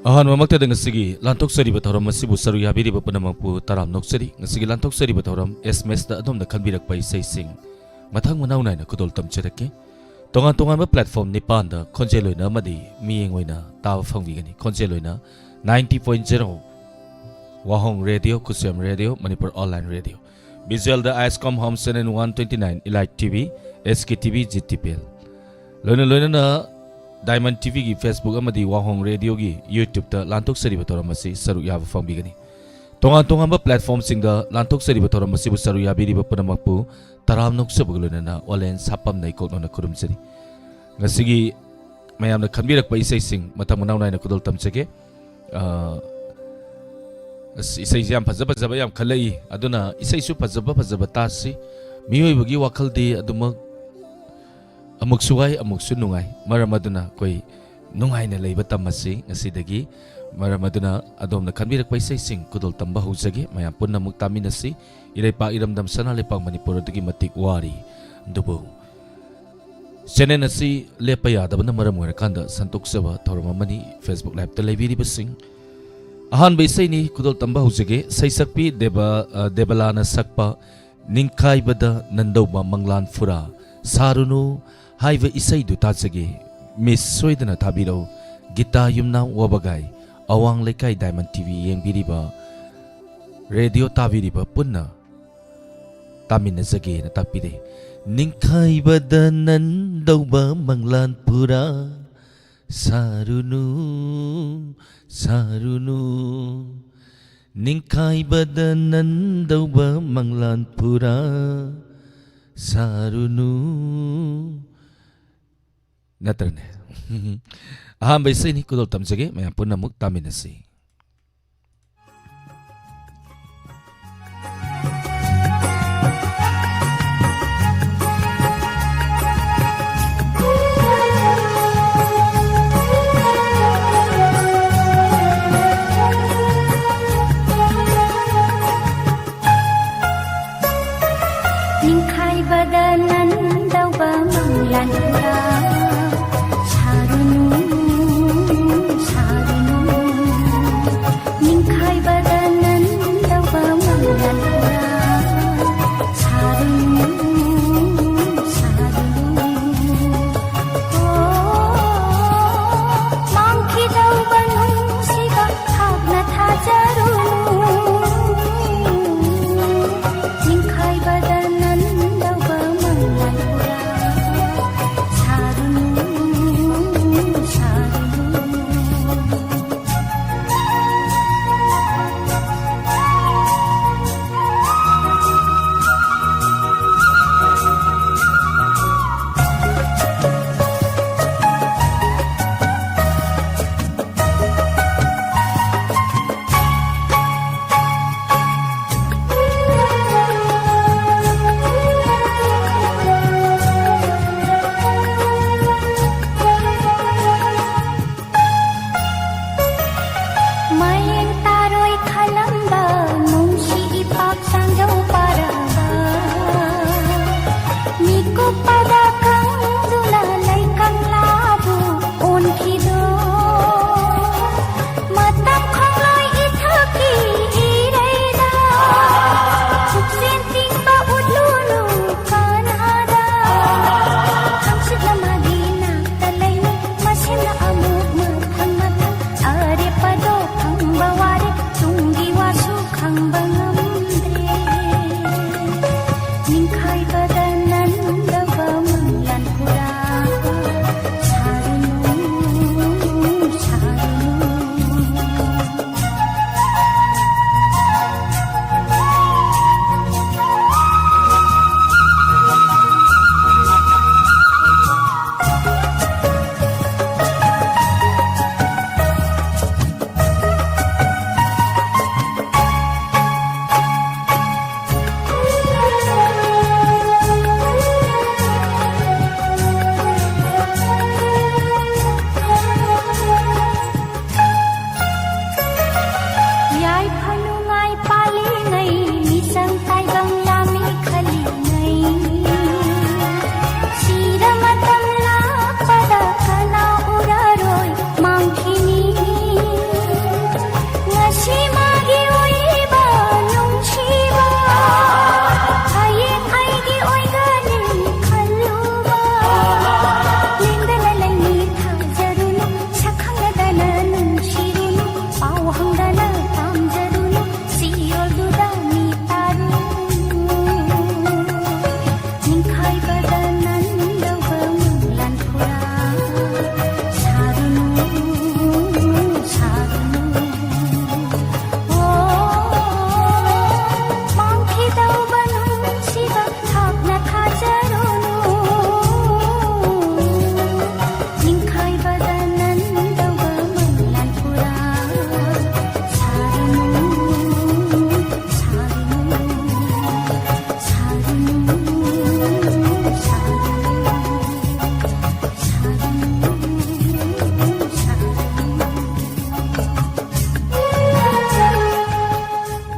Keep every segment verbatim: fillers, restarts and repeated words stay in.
ꯑꯍꯥꯟꯕꯃꯛꯇꯗ ꯉꯁꯤꯒꯤ ꯂꯥꯟꯊꯣꯛꯆꯔꯤꯕ ꯊꯧꯔꯝ ꯑꯁꯤꯕꯨ ꯁꯔꯨꯛ ꯌꯥꯕꯤꯔꯤꯕ ꯄꯨꯝꯅꯃꯛꯄꯨ ꯇꯔꯥꯝ ꯅꯣꯛꯆꯔꯤ꯫ ꯉꯁꯤꯒꯤ ꯂꯥꯟꯊꯣꯛꯆꯔꯤꯕ ꯊꯧꯔꯝ ꯑꯦꯁ ꯑꯦꯝ ꯑꯦꯁꯇ ꯑꯗꯣꯝꯅ ꯈꯟꯕꯤꯔꯛꯄ ꯏꯁꯩꯁꯤꯡ ꯃꯊꯪ ꯃꯅꯥꯎ ꯅꯥꯏꯅ ꯈꯨꯗꯣꯜ ꯇꯝꯖꯔꯛꯀꯦ꯫ ꯇꯣꯉꯥꯟ ꯇꯣꯉꯥꯟꯕ platform ꯅꯤꯄꯥꯟꯗ ꯈꯣꯟꯖꯦꯜ ꯑꯣꯏꯅ ꯑꯃꯗꯤ ꯃꯤꯠꯌꯦꯡ ꯑꯣꯏꯅ ꯇꯥꯕ ꯐꯪꯕꯤꯒꯅꯤ꯫ ꯈꯣꯟꯖꯦꯜ ꯑꯣꯏꯅ ninety point zero Wahong radio, Khusem radio, Manipur online radio. Visualꯗ ꯑꯥꯏꯁꯀꯣꯝ home channel one twenty nine, elite T V, S K T V, G T P L. ꯂꯣꯏꯅ ꯂꯣꯏꯅꯅ ꯗꯥꯏꯃꯟ ꯇꯤ ꯚꯤꯒꯤ Facebook ꯑꯃꯗꯤ ꯋꯥꯍꯣꯡ ꯔꯦꯗꯤꯑꯣꯒꯤ YouTubeꯇ ꯂꯥꯟꯊꯣꯛꯆꯔꯤꯕ ꯊꯧꯔꯝ ꯑꯁꯤ ꯁꯔꯨꯛ ꯌꯥꯕ ꯐꯪꯕꯤꯒꯅꯤ꯫ ꯇꯣꯉꯥꯟ ꯇꯣꯉꯥꯟꯕ platformꯁꯤꯡꯗ ꯂꯥꯟꯊꯣꯛꯆꯔꯤꯕ ꯊꯧꯔꯝ ꯑꯁꯤꯕꯨ ꯁꯔꯨꯛ ꯌꯥꯕꯤꯔꯤꯕ ꯄꯨꯝꯅꯃꯛꯄꯨ ꯇꯔꯥꯝ ꯅꯣꯛꯆꯕꯒ ꯂꯣꯏꯅꯅ ꯑꯣꯂꯦꯟ ꯁꯥꯄꯝ ꯅꯩꯀꯣꯛꯅꯅ ꯈꯨꯔꯨꯝꯖꯔꯤ꯫ ꯉꯁꯤꯒꯤ ꯃꯌꯥꯝꯅ ꯈꯟꯕꯤꯔꯛꯄ ꯏꯁꯩꯁꯤꯡ ꯃꯊꯪ ꯃꯅꯥꯎ ꯅꯥꯏꯅ ꯈꯨꯗꯣꯜ ꯇꯝꯖꯒꯦ꯫ ꯑ, ꯑꯁ, ꯏꯁꯩꯁꯦ ꯌꯥꯝ ꯐꯖ ꯐꯖꯕ ꯌꯥꯝ ꯈꯜꯂꯛꯏ꯫ ꯑꯗꯨꯅ ꯏꯁꯩꯁꯨ ꯐꯖꯕ ꯐꯖꯕ ꯇꯥꯁꯤ꯫ ꯃꯤꯑꯣꯏꯕꯒꯤ ꯋꯥꯈꯜꯗꯤ ꯑꯗꯨꯃꯛ ꯑꯃꯨꯛꯁꯨ ꯋꯥꯏ, ꯑꯃꯨꯛꯁꯨ ꯅꯨꯡꯉꯥꯏ꯫ ꯃꯔꯝ ꯑꯗꯨꯅ ꯑꯩꯈꯣꯏ ꯅꯨꯡꯉꯥꯏꯅ ꯂꯩꯕ ꯇꯝꯃꯁꯤ ꯉꯁꯤꯗꯒꯤ꯫ ꯃꯔꯝ ꯑꯗꯨꯅ ꯑꯗꯣꯝꯅ ꯈꯟꯕꯤꯔꯛꯄ ꯏꯁꯩꯁꯤꯡ ꯈꯨꯗꯣꯜ ꯇꯝꯕ ꯍꯧꯖꯒꯦ꯫ ꯃꯌꯥꯝ ꯄꯨꯟꯅ ꯑꯃꯨꯛ ꯇꯥꯃꯤꯟꯅꯁꯤ꯫ ꯏꯔꯩꯄꯥꯛ ꯏꯔꯝꯗꯝ ꯁꯅꯥ ꯂꯩꯄꯥꯛ ꯃꯅꯤꯄꯨꯔ ꯑꯗꯨꯛꯀꯤ ꯃꯇꯤꯛ ꯋꯥꯔꯤ꯫ ꯑꯗꯨꯕꯨ channel ꯑꯁꯤ ꯂꯦꯞꯄ ꯌꯥꯗꯕꯅ ꯃꯔꯝ ꯑꯣꯏꯔꯀꯥꯟꯗ ꯁꯟꯗꯣꯛꯆꯕ ꯊꯧꯔꯝ ꯑꯃꯅꯤ꯫ Facebook Liveꯇ ꯂꯩꯕꯤꯔꯤꯕꯁꯤꯡ, ꯑꯍꯥꯟꯕ ꯏꯁꯩꯅꯤ, ꯈꯨꯗꯣꯜ ꯇꯝꯕ ꯍꯧꯖꯒꯦ꯫ ꯁꯩꯁꯛꯄꯤ ꯗꯦꯕ-, ꯑ, ꯗꯦꯕꯂꯥꯅ ꯁꯛꯄ ꯅꯤꯡꯈꯥꯏꯕꯗ ꯅꯟꯗꯧꯕ ꯃꯪꯂꯥꯟ ꯐꯨꯔꯥ ꯁꯥꯔꯨꯅꯨ ꯍꯥꯏꯕ ꯏꯁꯩꯗꯨ ꯇꯥꯖꯒꯦ꯫ Miss ꯁꯣꯏꯗꯅ ꯊꯥꯕꯤꯔꯛꯎ꯫ ꯒꯤꯇꯥ ꯌꯨꯝꯅꯥꯝ ꯋꯥꯕꯒꯥꯏ, ꯑꯋꯥꯡ ꯂꯩꯀꯥꯏ ꯗꯥꯏꯃꯟ ꯇꯤ ꯚꯤ ꯌꯦꯡꯕꯤꯔꯤꯕ, ꯔꯦꯗꯤꯑꯣ ꯇꯥꯕꯤꯔꯤꯕ ꯄꯨꯟꯅ ꯇꯥꯃꯤꯟꯅꯖꯒꯦꯅ ꯇꯥꯛꯄꯤꯔꯦ꯫ ꯅꯤꯡꯈꯥꯏꯕꯗ ꯅꯟꯗꯧꯕ ꯃꯪꯂꯥꯟ ꯄꯨꯔꯥ ꯁꯥꯔꯨꯅꯨ, ꯁꯥꯔꯨꯅꯨ꯫ ꯅꯤꯡꯈꯥꯏꯕꯗ ꯅꯟꯗꯧꯕ ꯃꯪꯂꯥꯟ ꯄꯨꯔꯥ ꯁꯥꯔꯨꯅꯨ꯫ ꯅꯠꯇ꯭ꯔꯅꯦ? ꯑꯍꯥꯟꯕ ꯏꯁꯩꯅꯤ, ꯈꯨꯗꯣꯜ ꯇꯝꯖꯒꯦ, ꯃꯌꯥꯝ ꯄꯨꯟꯅ ꯑꯃꯨꯛ ꯇꯥꯃꯤꯟꯅꯁꯤ꯫ ꯅꯤꯡꯈꯥꯏꯕꯗ ꯅꯟꯗꯧꯕ ꯃꯪꯂꯥꯟ ꯄꯨꯔꯥ ꯁꯥꯔꯨꯅꯨ, ꯁꯥꯔꯨꯅꯨ꯫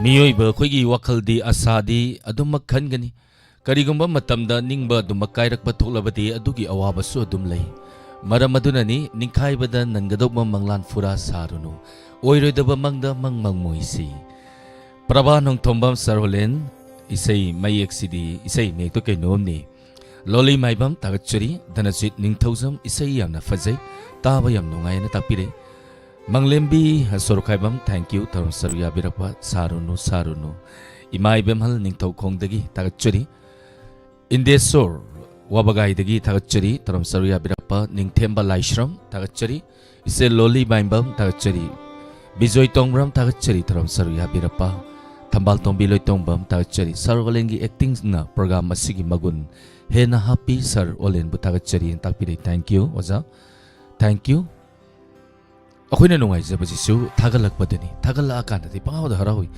ꯃꯤꯑꯣꯏꯕ ꯑꯩꯈꯣꯏꯒꯤ ꯋꯥꯈꯜꯗꯤ ꯑꯁꯥꯗꯤ ꯑꯗꯨꯃꯛ ꯈꯟꯒꯅꯤ꯫ ꯀꯔꯤꯒꯨꯝꯕ ꯃꯇꯝꯗ ꯅꯤꯡꯕ ꯑꯗꯨꯃꯛ ꯀꯥꯏꯔꯛꯄ ꯊꯣꯛꯂꯕꯗꯤ ꯑꯗꯨꯒꯤ ꯑꯋꯥꯕꯁꯨ ꯑꯗꯨꯝ ꯂꯩ꯫ ꯃꯔꯝ ꯑꯗꯨꯅꯅꯤ ꯅꯤꯡꯈꯥꯏꯕꯗ ꯅꯟꯒꯗꯧꯕ ꯃꯪꯂꯥꯟ ꯐꯨꯔꯥ ꯁꯥꯔꯨꯅꯨ, ꯑꯣꯏꯔꯣꯏꯗꯕ ꯃꯪꯗ ꯃꯪ ꯃꯪꯃꯣꯏꯁꯤ꯫ ꯄ꯭ꯔꯚꯥ ꯅꯣꯡꯊꯣꯝꯕꯝ ꯁꯔ ꯍꯣꯂꯦꯟ, ꯏꯁꯩ ꯃꯌꯦꯛꯁꯤꯗꯤ ꯏꯁꯩ ꯃꯌꯦꯛꯇꯣ ꯀꯩꯅꯣꯝꯅꯤ꯫ ꯂꯣꯂꯤ ꯃꯥꯏꯕꯝ ꯊꯥꯒꯠꯆꯔꯤ꯫ ꯙꯅꯖꯤꯠ ꯅꯤꯡꯊꯧꯖꯝ, ꯏꯁꯩ ꯌꯥꯝꯅ ꯐꯖꯩ, ꯇꯥꯕ ꯌꯥꯝ ꯅꯨꯡꯉꯥꯏꯅ ꯇꯥꯛꯄꯤꯔꯦ꯫ ꯃꯪꯂꯦꯝꯕꯤ ꯁꯣꯔꯣꯛꯈꯥꯏꯕꯝ, thank you, ꯊꯧꯔꯝ ꯁꯔꯨꯛ ꯌꯥꯕꯤꯔꯛꯄ ꯁꯥꯔꯨꯅꯨ ꯁꯥꯔꯨꯅꯨ꯫ ꯏꯃꯥ ꯏꯕꯦꯝꯍꯜ ꯅꯤꯡꯊꯧꯈꯣꯡꯗꯒꯤ ꯊꯥꯒꯠꯆꯔꯤ꯫ ꯏꯟꯗꯦꯁꯣꯔ ꯋꯥꯕꯒꯥꯏꯗꯒꯤ ꯊꯥꯒꯠꯆꯔꯤ, ꯊꯧꯔꯝ ꯁꯔꯨꯛ ꯌꯥꯕꯤꯔꯛꯄ꯫ ꯅꯤꯡꯊꯦꯝꯕ ꯂꯥꯏꯁ꯭ꯔꯝ ꯊꯥꯒꯠꯆꯔꯤ꯫ ꯏꯆꯦ ꯂꯣꯂꯤ ꯃꯥꯏꯕꯝ ꯊꯥꯒꯠꯆꯔꯤ꯫ ꯕꯤꯖꯣꯏ ꯇꯣꯡꯕ꯭ꯔꯝ ꯊꯥꯒꯠꯆꯔꯤ, ꯊꯧꯔꯝ ꯁꯔꯨꯛ ꯌꯥꯕꯤꯔꯛꯄ꯫ ꯊꯝꯕꯥꯜ ꯇꯣꯝꯕꯤ ꯂꯣꯏꯇꯣꯡꯕꯝ ꯊꯥꯒꯠꯆꯔꯤ꯫ ꯁꯔ ꯍꯣꯂꯦꯟꯒꯤ ꯑꯦꯛꯇꯤꯡꯅ ꯄ꯭ꯔꯣꯒ꯭ꯔꯥꯝ ꯑꯁꯤꯒꯤ ꯃꯒꯨꯟ ꯍꯦꯟꯅ ꯍꯥꯞꯄꯤ꯫ ꯁꯔ ꯍꯣꯂꯦꯟꯕꯨ ꯊꯥꯒꯠꯆꯔꯤ ꯍꯥꯏꯅ ꯇꯥꯛꯄꯤꯔꯛꯏ꯫ Thank you ꯑꯣꯖꯥ, thank you꯫ ꯑꯩꯈꯣꯏꯅ ꯅꯨꯡꯉꯥꯏꯖꯕꯁꯤꯁꯨ ꯊꯥꯒꯠꯂꯛꯄꯗꯅꯤ꯫ ꯊꯥꯒꯠꯂꯛꯑꯀꯥꯟꯗꯗꯤ ꯄꯪꯍꯥꯎꯗ ꯍꯔꯥꯎꯏ꯫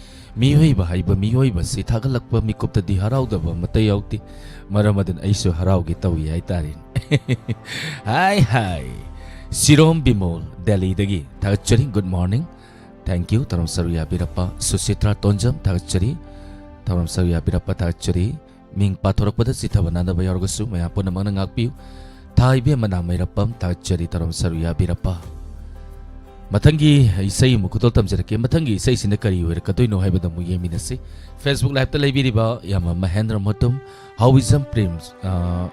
ꯃꯤꯑꯣꯏꯕ ꯍꯥꯏꯕ ꯃꯤꯑꯣꯏꯕꯁꯤ ꯊꯥꯒꯠꯂꯛꯄ ꯃꯤꯀꯨꯞꯇꯗꯤ ꯍꯔꯥꯎꯗꯕ ꯑꯃꯠꯇ ꯌꯥꯎꯗꯦ꯫ ꯃꯔꯝ ꯑꯗꯨꯅ ꯑꯩꯁꯨ ꯍꯔꯥꯎꯒꯦ ꯇꯧꯏ ꯍꯥꯏꯇꯥꯔꯦꯅꯦ꯫ ꯍꯥꯏ ꯍꯥꯏ꯫ ꯁꯤꯔꯣꯝ ꯕꯤꯃꯣꯜ, ꯗꯦꯜꯂꯤꯗꯒꯤ ꯊꯥꯒꯠꯆꯔꯤ꯫ Good morning, thank you, ꯊꯧꯔꯝ ꯁꯔꯨꯛ ꯌꯥꯕꯤꯔꯛꯄ꯫ ꯁꯨꯁꯤꯇ꯭ꯔꯥ ꯇꯣꯟꯖꯝ ꯊꯥꯒꯠꯆꯔꯤ, ꯊꯧꯔꯝ ꯁꯔꯨꯛ ꯌꯥꯕꯤꯔꯛꯄ ꯊꯥꯒꯠꯆꯔꯤ꯫ ꯃꯤꯡ ꯄꯥꯊꯣꯔꯛꯄꯗ ꯆꯤꯊꯕ ꯅꯥꯟꯗꯕ ꯌꯥꯎꯔꯒꯁꯨ ꯃꯌꯥꯝ ꯄꯨꯝꯅꯃꯛꯅ ꯉꯥꯛꯄꯤꯌꯨ꯫ ꯊꯥ ꯏꯕꯦꯝꯃ ꯅꯥꯡꯃꯩꯔꯥꯄꯝ ꯊꯥꯒꯠꯆꯔꯤ, ꯊꯧꯔꯝ ꯁꯔꯨꯛ ꯌꯥꯕꯤꯔꯛꯄ꯫ ꯃꯊꯪꯒꯤ ꯏꯁꯩ ꯑꯃꯨꯛ ꯈꯨꯗꯣꯜ ꯇꯝꯖꯔꯛꯀꯦ꯫ ꯃꯊꯪꯒꯤ ꯏꯁꯩꯁꯤꯅ ꯀꯔꯤ ꯑꯣꯏꯔꯛꯀꯗꯣꯏꯅꯣ ꯍꯥꯏꯕꯗꯨ ꯑꯃꯨꯛ ꯌꯦꯡꯃꯤꯟꯅꯁꯤ꯫ Facebook Liveꯇ ꯂꯩꯕꯤꯔꯤꯕ ꯌꯥꯝꯕ ꯃꯍꯦꯟꯗ꯭ꯔ ꯃꯣꯇꯨꯝ, ꯍꯥꯎꯏꯖꯝ ꯄ꯭ꯔꯦꯝ, ꯑ,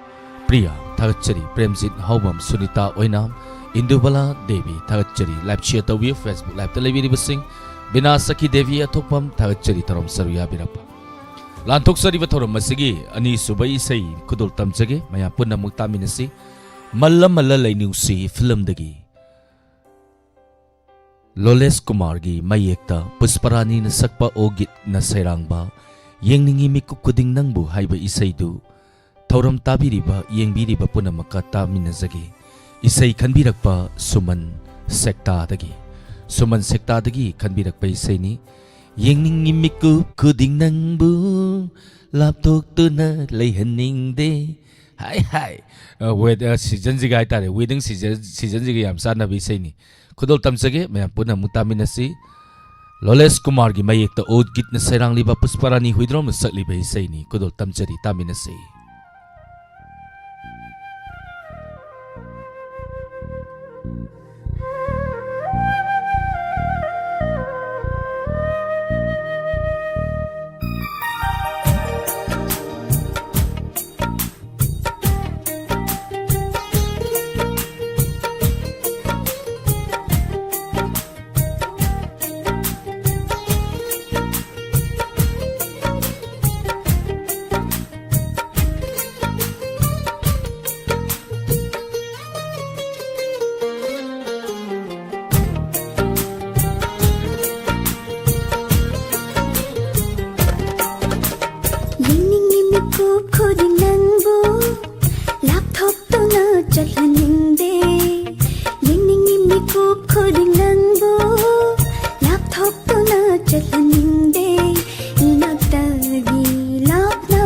ꯄ꯭ꯔꯤꯌꯥ ꯊꯥꯒꯠꯆꯔꯤ, ꯄ꯭ꯔꯦꯝꯖꯤꯠ ꯍꯥꯎꯕꯝ, ꯁꯨꯅꯤꯇꯥ ꯑꯣꯏꯅꯥꯝ, ꯏꯟꯗꯨꯕꯂꯥ ꯗꯦꯕꯤ ꯊꯥꯒꯠꯆꯔꯤ꯫ Live share ꯇꯧꯕꯤꯌꯨ꯫ Facebook Liveꯇ ꯂꯩꯕꯤꯔꯤꯕꯁꯤꯡ, ꯕꯤꯅꯥ ꯁꯈꯤ ꯗꯦꯕꯤ ꯑꯊꯣꯛꯄꯝ ꯊꯥꯒꯠꯆꯔꯤ, ꯊꯧꯔꯝ ꯁꯔꯨꯛ ꯌꯥꯕꯤꯔꯛꯄ꯫ ꯂꯥꯟꯊꯣꯛꯆꯔꯤꯕ ꯊꯧꯔꯝ ꯑꯁꯤꯒꯤ ꯑꯅꯤꯁꯨꯕ ꯏꯁꯩ ꯈꯨꯗꯣꯜ ꯇꯝꯖꯒꯦ, ꯃꯌꯥꯝ ꯄꯨꯟꯅ ꯑꯃꯨꯛ ꯇꯥꯃꯤꯟꯅꯁꯤ꯫ ꯃꯜꯂ ꯃꯜꯂ ꯂꯩꯅꯨꯡꯁꯤ ꯐꯤꯂꯝꯗꯒꯤ ꯂꯣꯂꯦꯁ ꯀꯨꯃꯥꯔꯒꯤ ꯃꯌꯦꯛꯇ ꯄꯨꯁꯄꯔꯥꯅꯤꯅ ꯁꯛꯄ "ꯑꯣ ꯒꯤꯠꯅ ꯁꯩꯔꯥꯡꯕ, ꯌꯦꯡꯅꯤꯡꯉꯤ ꯃꯤꯀꯨꯞ ꯈꯨꯗꯤꯡ ꯅꯪꯕꯨ" ꯍꯥꯏꯕ ꯏꯁꯩꯗꯨ ꯊꯧꯔꯝ ꯇꯥꯕꯤꯔꯤꯕ, ꯌꯦꯡꯕꯤꯔꯤꯕ ꯄꯨꯝꯅꯃꯛꯀ ꯇꯥꯃꯤꯟꯅꯖꯒꯦ꯫ ꯏꯁꯩ ꯈꯟꯕꯤꯔꯛꯄ ꯁꯨꯃꯟ ꯁꯦꯛꯇꯥꯗꯒꯤ꯫ ꯁꯨꯃꯟ ꯁꯦꯛꯇꯥꯗꯒꯤ ꯈꯟꯕꯤꯔꯛꯄ ꯏꯁꯩꯅꯤ꯫ "ꯌꯦꯡꯅꯤꯡꯉꯤ ꯃꯤꯀꯨꯞ ꯈꯨꯗꯤꯡ ꯅꯪꯕꯨ, ꯂꯥꯞꯊꯣꯛꯇꯨꯅ ꯂꯩꯍꯟꯅꯤꯡꯗꯦ"꯫ ꯍꯥꯏ ꯍꯥꯏ꯫ ꯑ, ꯋꯦꯗ-, ꯑ, ꯁꯤꯖꯟꯁꯤꯒ ꯍꯥꯏꯇꯥꯔꯦ, ꯋꯦꯗꯤꯡ ꯁꯤꯖꯟ, ꯁꯤꯖꯟꯁꯤꯒ ꯌꯥꯝ ꯆꯥꯟꯅꯕ ꯏꯁꯩꯅꯤ꯫ ꯈꯨꯗꯣꯜ ꯇꯝꯖꯒꯦ, ꯃꯌꯥꯝ ꯄꯨꯟꯅ ꯑꯃꯨꯛ ꯇꯥꯃꯤꯟꯅꯁꯤ꯫ ꯂꯣꯂꯦꯁ ꯀꯨꯃꯥꯔꯒꯤ ꯃꯌꯦꯛꯇ ꯎꯠ ꯒꯤꯠꯅ ꯁꯩꯔꯥꯡꯂꯤꯕ ꯄꯨꯁꯄꯥꯔꯥꯅꯤ ꯍꯨꯏꯗ꯭ꯔꯣꯝꯅ ꯁꯛꯂꯤꯕ ꯏꯁꯩꯅꯤ꯫ ꯈꯨꯗꯣꯜ ꯇꯝꯖꯔꯤ, ꯇꯥꯃꯤꯟꯅꯁꯤ꯫ ꯌꯦꯡꯅꯤꯡꯉꯤ ꯃꯤꯀꯨꯞ ꯈꯨꯗꯤꯡ ꯅꯪꯕꯨ, ꯂꯥꯞꯊꯣꯛꯇꯨꯅ ꯆꯠꯍꯟꯅꯤꯡꯗꯦ꯫ ꯌꯦꯡꯅꯤꯡꯉꯤ ꯃꯤꯀꯨꯞ ꯈꯨꯗꯤꯡ ꯅꯪꯕꯨ, ꯂꯥꯞꯊꯣꯛꯇꯨꯅ ꯆꯠꯍꯟꯅꯤꯡꯗꯦ꯫ ꯏꯅꯥꯛꯇꯒꯤ ꯂꯥꯞꯅ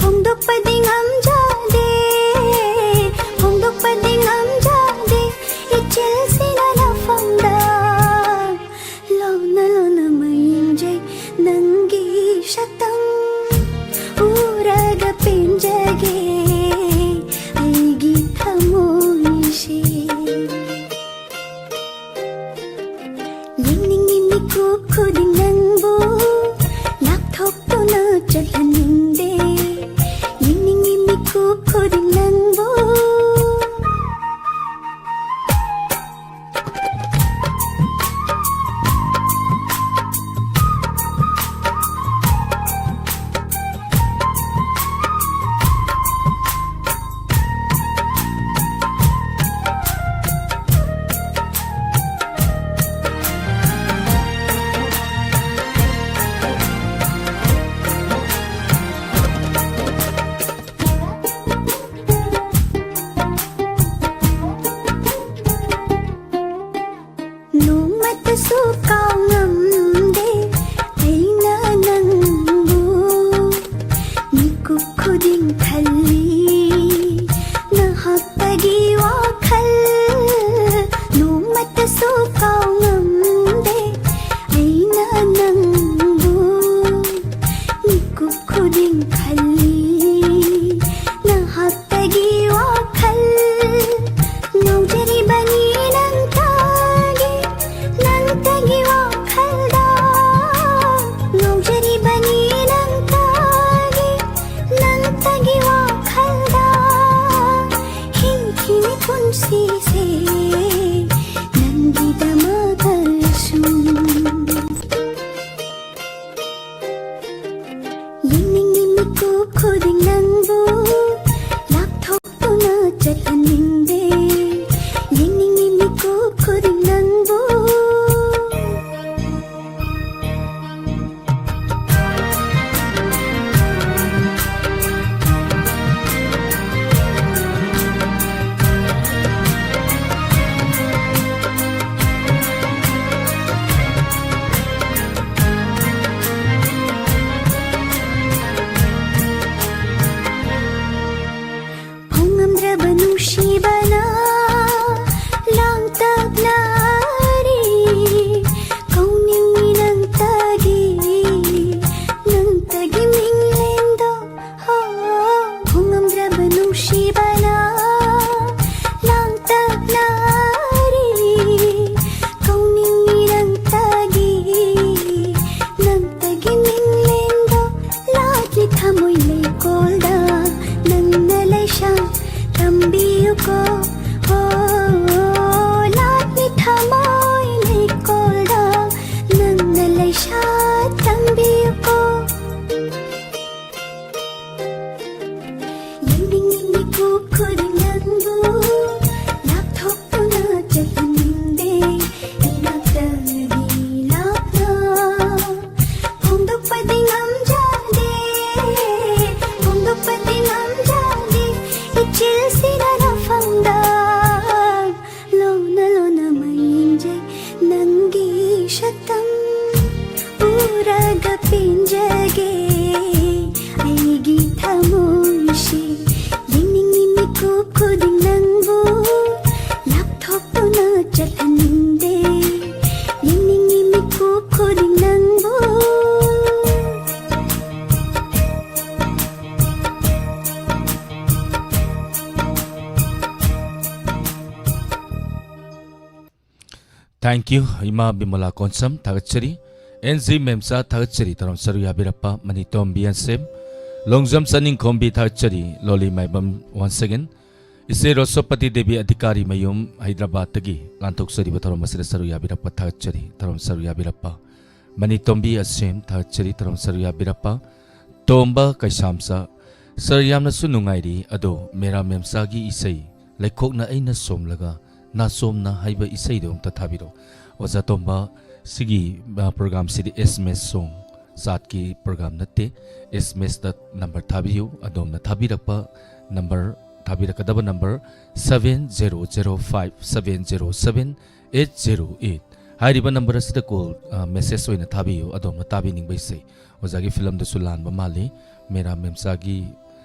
ꯐꯣꯡꯗꯣꯛꯄꯗꯤ ꯉꯝꯖꯗꯦ, ꯐꯣꯡꯗꯣꯛꯄꯗꯤ ꯉꯝꯖꯗꯦ꯫ ꯏꯆꯤꯜꯁꯤꯅ ꯅꯐꯝꯗ ꯂꯣꯟꯅ ꯂꯣꯟꯅ ꯃꯌꯦꯡꯖꯩ ꯅꯪꯒꯤ ꯁꯛꯇꯝ ꯎꯔꯒ ꯄꯦꯟꯖꯒꯦ ꯑꯩꯒꯤ ꯊꯃꯣꯏꯁꯦ꯫ ꯁꯦ ꯅꯪꯒꯤꯗꯃꯛꯇꯁꯨ꯫ ꯌꯦꯡꯅꯤꯡꯉꯤ ꯃꯤꯀꯨꯞ ꯈꯨꯗꯤꯡ ꯅꯪꯕꯨ, ꯂꯥꯞꯊꯣꯛꯇꯨꯅ ꯆꯠꯍꯟꯅꯤꯡꯗꯦ꯫ ꯌꯦꯡꯅꯤꯡꯉꯤ ꯃꯤꯀꯨꯞ ꯈꯨꯗꯤꯡ ꯅꯪꯕꯨ꯫ ꯐꯣꯡꯉꯝꯗ꯭ꯔꯕ ꯅꯨꯡꯁꯤꯕꯅ ꯂꯥꯡꯇꯛꯅꯔꯤ꯫ ꯀꯧꯅꯤꯡꯉꯤ ꯅꯪꯇꯒꯤ, ꯅꯪꯇꯒꯤ ꯃꯤꯡꯂꯦꯟꯗꯣ꯫ ꯍꯣ, ꯐꯣꯡꯉꯝꯗ꯭ꯔꯕ ꯅꯨꯡꯁꯤꯕꯅ ꯂꯥꯡꯇꯛꯅꯔꯤ꯫ ꯀꯧꯅꯤꯡꯉꯤ ꯅꯪꯇꯒꯤ, ꯅꯪꯇꯒꯤ ꯃꯤꯡꯂꯦꯟꯗꯣ꯫ ꯂꯥꯠꯂꯤ ꯊꯃꯣꯏ ꯂꯩꯀꯣꯜꯗ ꯅꯪꯅ ꯂꯩꯁꯥ ꯇꯝꯕꯤꯌꯨꯀꯣ꯫ ꯍꯣ, ꯂꯥꯠꯂꯤ ꯊꯃꯣꯏ ꯂꯩꯀꯣꯜꯗ ꯅꯪꯅ ꯂꯩꯁꯥ ꯇꯝꯕꯤꯌꯨꯀꯣ꯫ ꯌꯦꯡꯅꯤꯡꯉꯤ ꯃꯤꯀꯨꯞ ꯈꯨꯗꯤꯡ ꯅꯪꯕꯨ, ꯂꯥꯞꯊꯣꯛꯇꯨꯅ ꯆꯠꯍꯟꯅꯤꯡꯗꯦ ꯏꯅꯥꯛꯇꯒꯤ ꯂꯥꯞꯅ꯫ ꯐꯣꯡꯗꯣꯛꯄꯗꯤ ꯉꯝꯖꯗꯦ, ꯐꯣꯡꯗꯣꯛꯄꯗꯤ ꯉꯝꯖꯗꯦ, ꯏꯆꯤꯜꯁꯤꯅ ꯅꯐꯝꯗ ꯂꯣꯟꯅ ꯂꯣꯟꯅ ꯃꯩ ꯌꯦꯡꯖꯩ ꯅꯪꯒꯤ ꯁꯛꯇꯝ꯫ ꯎꯔꯒ ꯄꯦꯟꯖꯒꯦ ꯑꯩꯒꯤ ꯊꯃꯣꯏꯁꯤ꯫ ꯌꯦꯡꯅꯤꯡꯉꯤ ꯃꯤꯀꯨꯞ ꯈꯨꯗꯤꯡ ꯅꯪꯕꯨ, ꯂꯥꯞꯊꯣꯛꯇꯨꯅ ꯆꯠꯍꯟꯅꯤꯡꯗꯦ꯫ ꯌꯦꯡꯅꯤꯡꯉꯤ ꯃꯤꯀꯨꯞ ꯈꯨꯗꯤꯡ ꯅꯪꯕꯨ꯫ Thank you, ꯏꯃꯥ ꯕꯤꯃꯂꯥ ꯀꯣꯟꯁꯝ, ꯊꯥꯒꯠꯆꯔꯤ꯫ ꯑꯦꯟ ꯖꯤ ꯃꯦꯝꯆꯥ, ꯊꯥꯒꯠꯆꯔꯤ꯫ ꯇꯧꯔꯝ ꯁꯔꯨꯛ ꯌꯥꯕꯤꯔꯛꯄ ꯃꯅꯤꯇꯣꯝꯕꯤ ꯑꯦꯟ ꯁꯦꯝ, ꯂꯣꯡꯖꯝ ꯆꯅꯤꯡꯈꯣꯝꯕꯤ, ꯊꯥꯒꯠꯆꯔꯤ꯫ ꯂꯣꯂꯤ ꯃꯥꯏꯕꯝ, once again꯫ ꯏꯆꯦ ꯔꯣꯁꯣꯄꯇꯤ ꯗꯦꯕꯤ ꯑꯙꯤꯀꯥꯔꯤ ꯃꯌꯨꯝ ꯍꯩꯗ꯭ꯔꯕꯥꯗꯇꯒꯤ ꯂꯥꯟꯊꯣꯛꯆꯔꯤꯕ ꯊꯧꯔꯝ ꯑꯁꯤꯗ ꯁꯔꯨꯛ ꯌꯥꯕꯤꯔꯛꯄ ꯊꯥꯒꯠꯆꯔꯤ꯫ ꯊꯧꯔꯝ ꯁꯔꯨꯛ ꯌꯥꯕꯤꯔꯛꯄ ꯃꯅꯤꯇꯣꯝꯕꯤ ꯑꯁꯦꯝ ꯊꯥꯒꯠꯆꯔꯤ꯫ ꯊꯧꯔꯝ ꯁꯔꯨꯛ ꯌꯥꯕꯤꯔꯛꯄ ꯇꯣꯝꯕ ꯀꯩꯁꯥꯝꯆꯥ꯫ ꯁꯥꯔ, ꯌꯥꯝꯅꯁꯨ ꯅꯨꯡꯉꯥꯏꯔꯤ, ꯑꯗꯣ ꯃꯦꯔꯥ ꯃꯦꯝꯆꯥꯒꯤ ꯏꯁꯩ ꯂꯩꯈꯣꯛꯅ ꯑꯩꯅ ꯁꯣꯝꯂꯒ ꯅꯥꯆꯣꯝꯅ ꯍꯥꯏꯕ ꯏꯁꯩꯗꯣ ꯑꯝꯇ ꯊꯥꯕꯤꯔꯛꯑꯣ꯫ ꯑꯣꯖꯥ ꯇꯣꯝꯕ, ꯁꯤꯒꯤ, ꯑ, ꯄ꯭ꯔꯣꯒ꯭ꯔꯥꯝꯁꯤꯗꯤ ꯑꯦꯁ ꯑꯦꯝ ꯑꯦꯁ ꯁꯣꯡ ꯆꯥꯠꯀꯤ ꯄ꯭ꯔꯣꯒ꯭ꯔꯥꯝ ꯅꯠꯇꯦ꯫ ꯑꯦꯁ ꯑꯦꯝ ꯑꯦꯁꯇ ꯅꯝꯕꯔ ꯊꯥꯕꯤꯌꯨ꯫ ꯑꯗꯣꯝꯅ ꯊꯥꯕꯤꯔꯛꯄ ꯅꯝꯕꯔ, ꯊꯥꯕꯤꯔꯛꯀꯗꯕ number seven zero zero five seven zero seven eight zero eight꯫ ꯍꯥꯏꯔꯤꯕ ꯅꯝꯕꯔ ꯑꯁꯤꯗ ꯀꯣꯜ, ꯑ, ꯃꯦꯁꯦꯖ ꯑꯣꯏꯅ ꯊꯥꯕꯤꯌꯨ, ꯑꯗꯣꯝꯅ ꯇꯥꯕꯤꯅꯤꯡꯕ ꯏꯁꯩ꯫ ꯑꯣꯖꯥꯒꯤ ꯐꯤꯂꯝꯗꯁꯨ ꯂꯥꯟꯕ ꯃꯥꯜꯂꯤ꯫ ꯃꯦꯔꯥ ꯃꯦꯝꯆꯥꯒꯤ,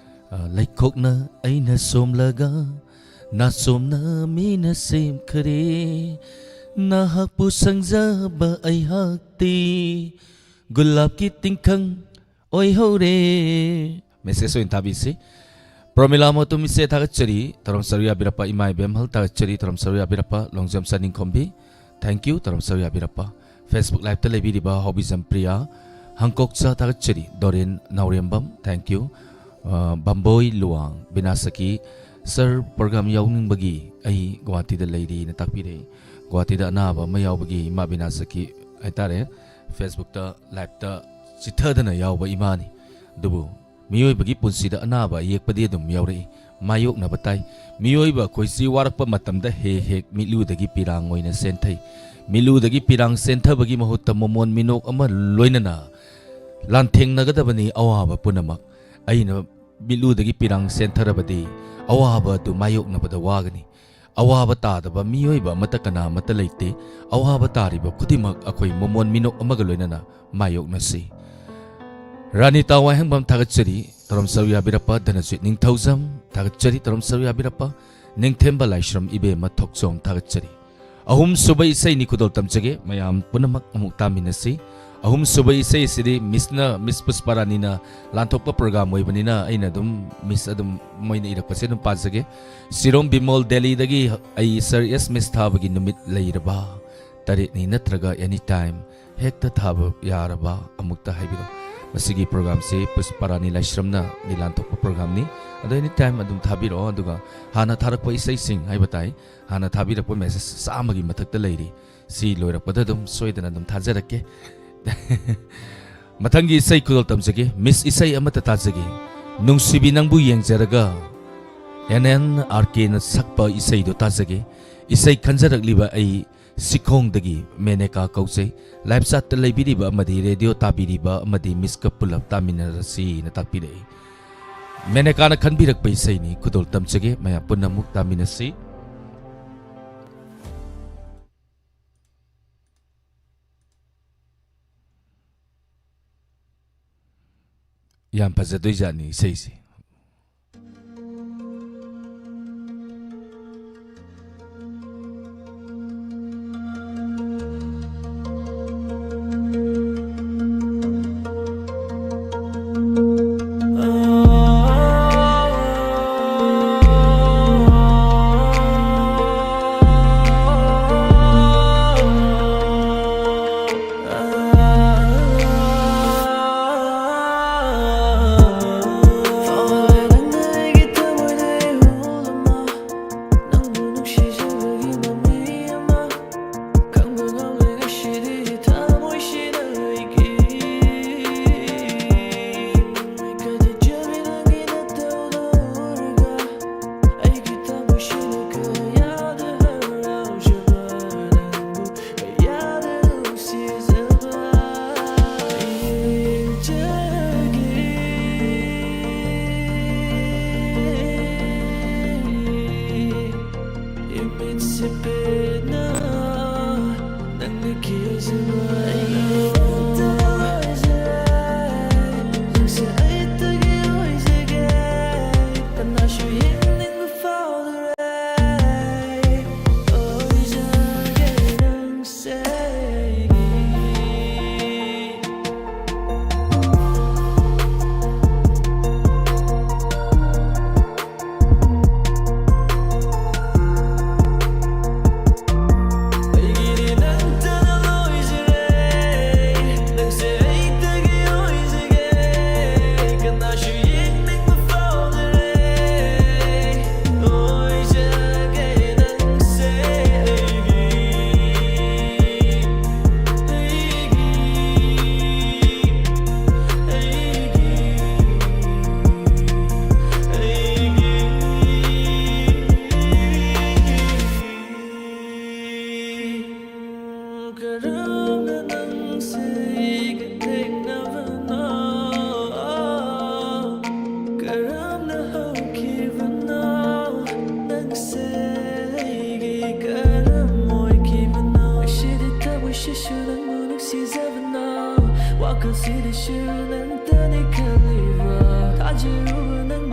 ꯑ, ꯂꯩꯈꯣꯛꯅ ꯑꯩꯅ ꯁꯣꯝꯂꯒ ꯅꯥꯆꯣꯝꯅ ꯃꯤꯅ ꯁꯦꯝꯈꯔꯦ, ꯅꯍꯥꯛꯄꯨ ꯁꯪꯖꯕ ꯑꯩꯍꯥꯛꯇꯤ ꯒꯨꯂꯥꯞꯀꯤ ꯇꯤꯡꯈꯪ ꯑꯣꯏꯍꯧꯔꯦ꯫ ꯃꯦꯁꯦꯖ ꯑꯣꯏꯅ ꯊꯥꯕꯤꯁꯤ꯫ ꯄ꯭ꯔꯣꯃꯤꯂꯥ ꯃꯣꯇꯨꯝ ꯏꯆꯦ ꯊꯥꯒꯠꯆꯔꯤ꯫ ꯊꯧꯔꯝ ꯁꯔꯨꯛ ꯌꯥꯕꯤꯔꯛꯄ ꯏꯃꯥ ꯏꯕꯦꯝꯍꯜ ꯊꯥꯒꯠꯆꯔꯤ꯫ ꯊꯧꯔꯝ ꯁꯔꯨꯛ ꯌꯥꯕꯤꯔꯛꯄ ꯂꯣꯡꯖꯝ ꯆꯅꯤꯡꯈꯣꯝꯕꯤ, thank you꯫ ꯊꯧꯔꯝ ꯁꯔꯨꯛ ꯌꯥꯕꯤꯔꯛꯄ Facebook Liveꯇ ꯂꯩꯕꯤꯔꯤꯕ ꯍꯣꯕꯤꯖꯝ ꯄ꯭ꯔꯤꯌꯥ ꯍꯪꯀꯣꯛꯆꯥ ꯊꯥꯒꯠꯆꯔꯤ꯫ ꯗꯣꯔꯦꯟ ꯅꯥꯎꯔꯦꯝꯕꯝ, thank you꯫ ꯑ, ꯕꯝꯕꯣꯏ ꯂꯨꯋꯥꯡ ꯕꯤꯅꯥꯁꯀꯤ, "ꯁꯥꯔ, ꯄ꯭ꯔꯣꯒ꯭ꯔꯥꯝ ꯌꯥꯎꯅꯤꯡꯕꯒꯤ ꯑꯩ ꯒꯨꯋꯥꯍꯥꯇꯤꯗ ꯂꯩꯔꯤꯅ" ꯇꯥꯛꯄꯤꯔꯛꯏ꯫ ꯒꯨꯋꯥꯍꯥꯇꯤꯗ ꯑꯅꯥꯕ ꯑꯃ ꯌꯥꯎꯕꯒꯤ ꯏꯃꯥ ꯕꯤꯅꯥꯁꯀꯤ ꯍꯥꯏꯇꯥꯔꯦ, Facebookꯇ Liveꯇ ꯆꯤꯊꯗꯅ ꯌꯥꯎꯕ ꯏꯃꯥꯅꯤ꯫ ꯑꯗꯨꯕꯨ ꯃꯤꯑꯣꯏꯕꯒꯤ ꯄꯨꯟꯁꯤꯗ ꯑꯅꯥꯕ ꯑꯌꯦꯛꯄꯗꯤ ꯑꯗꯨꯝ ꯌꯥꯎꯔꯛꯏ, ꯃꯥꯌꯣꯛꯅꯕ ꯇꯥꯏ꯫ ꯃꯤꯑꯣꯏꯕ ꯑꯩꯈꯣꯏꯁꯤ ꯋꯥꯔꯛꯄ ꯃꯇꯝꯗ ꯍꯦꯛ ꯍꯦꯛ ꯃꯤꯠꯂꯨꯗꯒꯤ ꯄꯤꯔꯥꯡ ꯑꯣꯏꯅ ꯆꯦꯟꯊꯩ꯫ ꯃꯤꯠꯂꯨꯗꯒꯤ ꯄꯤꯔꯥꯡ ꯆꯦꯟꯊꯕꯒꯤ ꯃꯍꯨꯠꯇ ꯃꯣꯃꯣꯟ ꯃꯤꯅꯣꯛ ꯑꯃ ꯂꯣꯏꯅꯅ ꯂꯥꯟꯊꯦꯡꯅꯒꯗꯕꯅꯤ ꯑꯋꯥꯕ ꯄꯨꯝꯅꯃꯛ꯫ ꯑꯩꯅ ꯃꯤꯠꯂꯨꯗꯒꯤ ꯄꯤꯔꯥꯡ ꯆꯦꯟꯊꯔꯕꯗꯤ ꯑꯋꯥꯕ ꯑꯗꯨ ꯃꯥꯌꯣꯛꯅꯕꯗ ꯋꯥꯒꯅꯤ꯫ ꯑꯋꯥꯕ ꯇꯥꯗꯕ ꯃꯤꯑꯣꯏꯕ ꯑꯃꯠꯇ ꯀꯅꯥ ꯑꯃꯠꯇ ꯂꯩꯇꯦ꯫ ꯑꯋꯥꯕ ꯇꯥꯔꯤꯕ ꯈꯨꯗꯤꯡꯃꯛ ꯑꯩꯈꯣꯏ ꯃꯣꯃꯣꯟ ꯃꯤꯅꯣꯛ ꯑꯃꯒ ꯂꯣꯏꯅꯅ ꯃꯥꯌꯣꯛꯅꯁꯤ꯫ ꯔꯥꯅꯤꯇꯥ ꯋꯥꯍꯦꯡꯕꯝ ꯊꯥꯒꯠꯆꯔꯤ꯫ ꯊꯧꯔꯝ ꯁꯔꯨꯛ ꯌꯥꯕꯤꯔꯛꯄ ꯙꯅꯖꯤꯠ ꯅꯤꯡꯊꯧꯖꯝ ꯊꯥꯒꯠꯆꯔꯤ꯫ ꯊꯧꯔꯝ ꯁꯔꯨꯛ ꯌꯥꯕꯤꯔꯛꯄ ꯅꯤꯡꯊꯦꯝꯕ ꯂꯥꯏꯁ꯭ꯔꯝ ꯏꯕꯦꯝꯃ ꯊꯣꯛꯆꯣꯝ ꯊꯥꯒꯠꯆꯔꯤ꯫ ꯑꯍꯨꯝꯁꯨꯕ ꯏꯁꯩꯅꯤ ꯈꯨꯗꯣꯜ ꯇꯝꯖꯒꯦ, ꯃꯌꯥꯝ ꯄꯨꯝꯅꯃꯛ ꯑꯃꯨꯛ ꯇꯥꯃꯤꯟꯅꯁꯤ꯫ ꯑꯍꯨꯝꯁꯨꯕ ꯏꯁꯩ ꯑꯁꯤꯗꯤ ꯃꯤꯁꯅ, ꯃꯤꯁ ꯄꯨꯁꯄꯥꯔꯥꯅꯤꯅ ꯂꯥꯟꯊꯣꯛꯄ ꯄ꯭ꯔꯣꯒ꯭ꯔꯥꯝ ꯑꯣꯏꯕꯅꯤꯅ ꯑꯩꯅ ꯑꯗꯨꯝ ꯃꯤꯁ ꯑꯗꯨꯝ ꯃꯣꯏꯅ ꯏꯔꯛꯄꯁꯦ ꯑꯗꯨꯝ ꯄꯥꯖꯒꯦ꯫ ꯁꯤꯔꯣꯝ ꯕꯤꯃꯣꯜ ꯗꯦꯜꯂꯤꯗꯒꯤ, "ꯑꯩ ꯁꯥꯔ ꯑꯦꯁ ꯃꯤꯁ ꯊꯥꯕꯒꯤ ꯅꯨꯃꯤꯠ ꯂꯩꯔꯕ? ꯇꯔꯦꯠꯅꯤ ꯅꯠꯇ꯭ꯔꯒ ꯑꯦꯅꯤ ꯇꯥꯏꯝ ꯍꯦꯛꯇ ꯊꯥꯕ ꯌꯥꯔꯕ? ꯑꯃꯨꯛꯇ ꯍꯥꯏꯕꯤꯔꯛꯎ"꯫ ꯃꯁꯤꯒꯤ programꯁꯤ ꯄꯨꯁꯄꯥꯔꯥꯅꯤ ꯂꯥꯏꯁ꯭ꯔꯝꯅ ꯂꯤꯂꯥꯟ ꯊꯣꯛꯄ programꯅꯤ꯫ ꯑꯗꯣ any time ꯑꯗꯨꯝ ꯊꯥꯕꯤꯔꯛꯑꯣ꯫ ꯑꯗꯨꯒ ꯍꯥꯟꯅ ꯊꯥꯔꯛꯄ ꯏꯁꯩꯁꯤꯡ ꯍꯥꯏꯕ ꯇꯥꯏ, ꯍꯥꯟꯅ ꯊꯥꯕꯤꯔꯛꯄ message ꯆꯥꯝꯃꯒꯤ ꯃꯊꯛꯇ ꯂꯩꯔꯤ꯫ ꯁꯤ ꯂꯣꯏꯔꯛꯄꯗ ꯑꯗꯨꯝ ꯁꯣꯏꯗꯅ ꯑꯗꯨꯝ ꯊꯥꯖꯔꯛꯀꯦ꯫ ꯃꯊꯪꯒꯤ ꯏꯁꯩ ꯈꯨꯗꯣꯜ ꯇꯝꯖꯒꯦ꯫ Miss ꯏꯁꯩ ꯑꯃꯠꯇ ꯇꯥꯖꯒꯦ꯫ ꯅꯨꯡꯁꯤꯕꯤ ꯅꯪꯕꯨ ꯌꯦꯡꯖꯔꯒ, N N R Kꯅ ꯁꯛꯄ ꯏꯁꯩꯗꯣ ꯇꯥꯖꯒꯦ꯫ ꯏꯁꯩ ꯈꯟꯖꯔꯛꯂꯤꯕ ꯑꯩ ꯁꯤꯈꯣꯡꯗꯒꯤ ꯃꯦꯅꯦꯀꯥ ꯀꯧꯖꯩ꯫ Live chatꯇ ꯂꯩꯕꯤꯔꯤꯕ ꯑꯃꯗꯤ radio ꯇꯥꯕꯤꯔꯤꯕ ꯑꯃꯗꯤ Missꯀ ꯄꯨꯂꯞ ꯇꯥꯃꯤꯟꯅꯔꯁꯤꯅ ꯇꯥꯛꯄꯤꯔꯛꯏ꯫ ꯃꯦꯅꯦꯀꯥꯅ ꯈꯟꯕꯤꯔꯛꯄ ꯏꯁꯩꯅꯤ, ꯈꯨꯗꯣꯜ ꯇꯝꯖꯒꯦ, ꯃꯌꯥꯝ ꯄꯨꯟꯅ ꯑꯃꯨꯛ ꯇꯥꯃꯤꯟꯅꯁꯤ꯫ ꯌꯥꯝ ꯐꯖꯗꯣꯏꯖꯥꯠꯅꯤ ꯏꯁꯩꯁꯦ꯫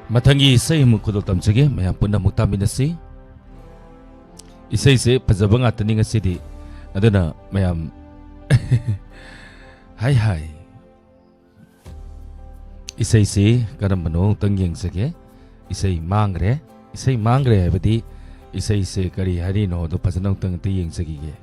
ꯃꯊꯪꯒꯤ ꯏꯁꯩ ꯑꯃꯨꯛ ꯈꯨꯗꯣꯜ ꯇꯝꯖꯒꯦ, ꯃꯌꯥꯝ ꯄꯨꯟꯅ ꯑꯃꯨꯛ ꯇꯥꯃꯤꯟꯅꯁꯤ꯫ ꯏꯁꯩꯁꯦ ꯐꯖꯕ ꯉꯥꯛꯇꯅꯤ ꯉꯁꯤꯗꯤ, ꯑꯗꯨꯅ ꯃꯌꯥꯝ ꯍꯥꯏ ꯍꯥꯏ꯫ ꯏꯁꯩꯁꯤ ꯀꯔꯝꯕꯅꯣ ꯑꯃꯨꯛꯇꯪ ꯌꯦꯡꯖꯒꯦ꯫ ꯏꯁꯩ ꯃꯥꯡꯈ꯭ꯔꯦ꯫ ꯏꯁꯩ ꯃꯥꯡꯈ꯭ꯔꯦ ꯍꯥꯏꯕꯗꯤ ꯏꯁꯩꯁꯦ ꯀꯔꯤ ꯍꯥꯏꯔꯤꯅꯣꯗꯣ ꯐꯖꯅ ꯑꯃꯨꯛꯇꯪ ꯑꯝꯇ ꯌꯦꯡꯖꯈꯤꯒꯦ꯫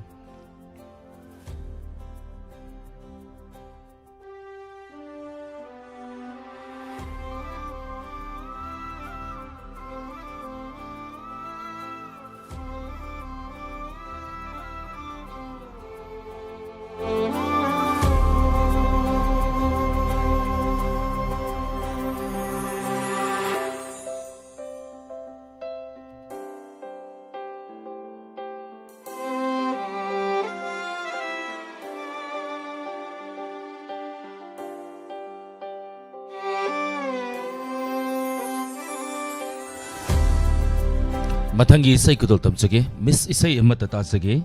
ꯃꯊꯪꯒꯤ ꯏꯁꯩ ꯈꯨꯗꯣꯜ ꯇꯝꯖꯒꯦ꯫ ꯃꯤꯁ ꯏꯁꯩ ꯑꯃꯠꯇ ꯇꯥꯖꯒꯦ꯫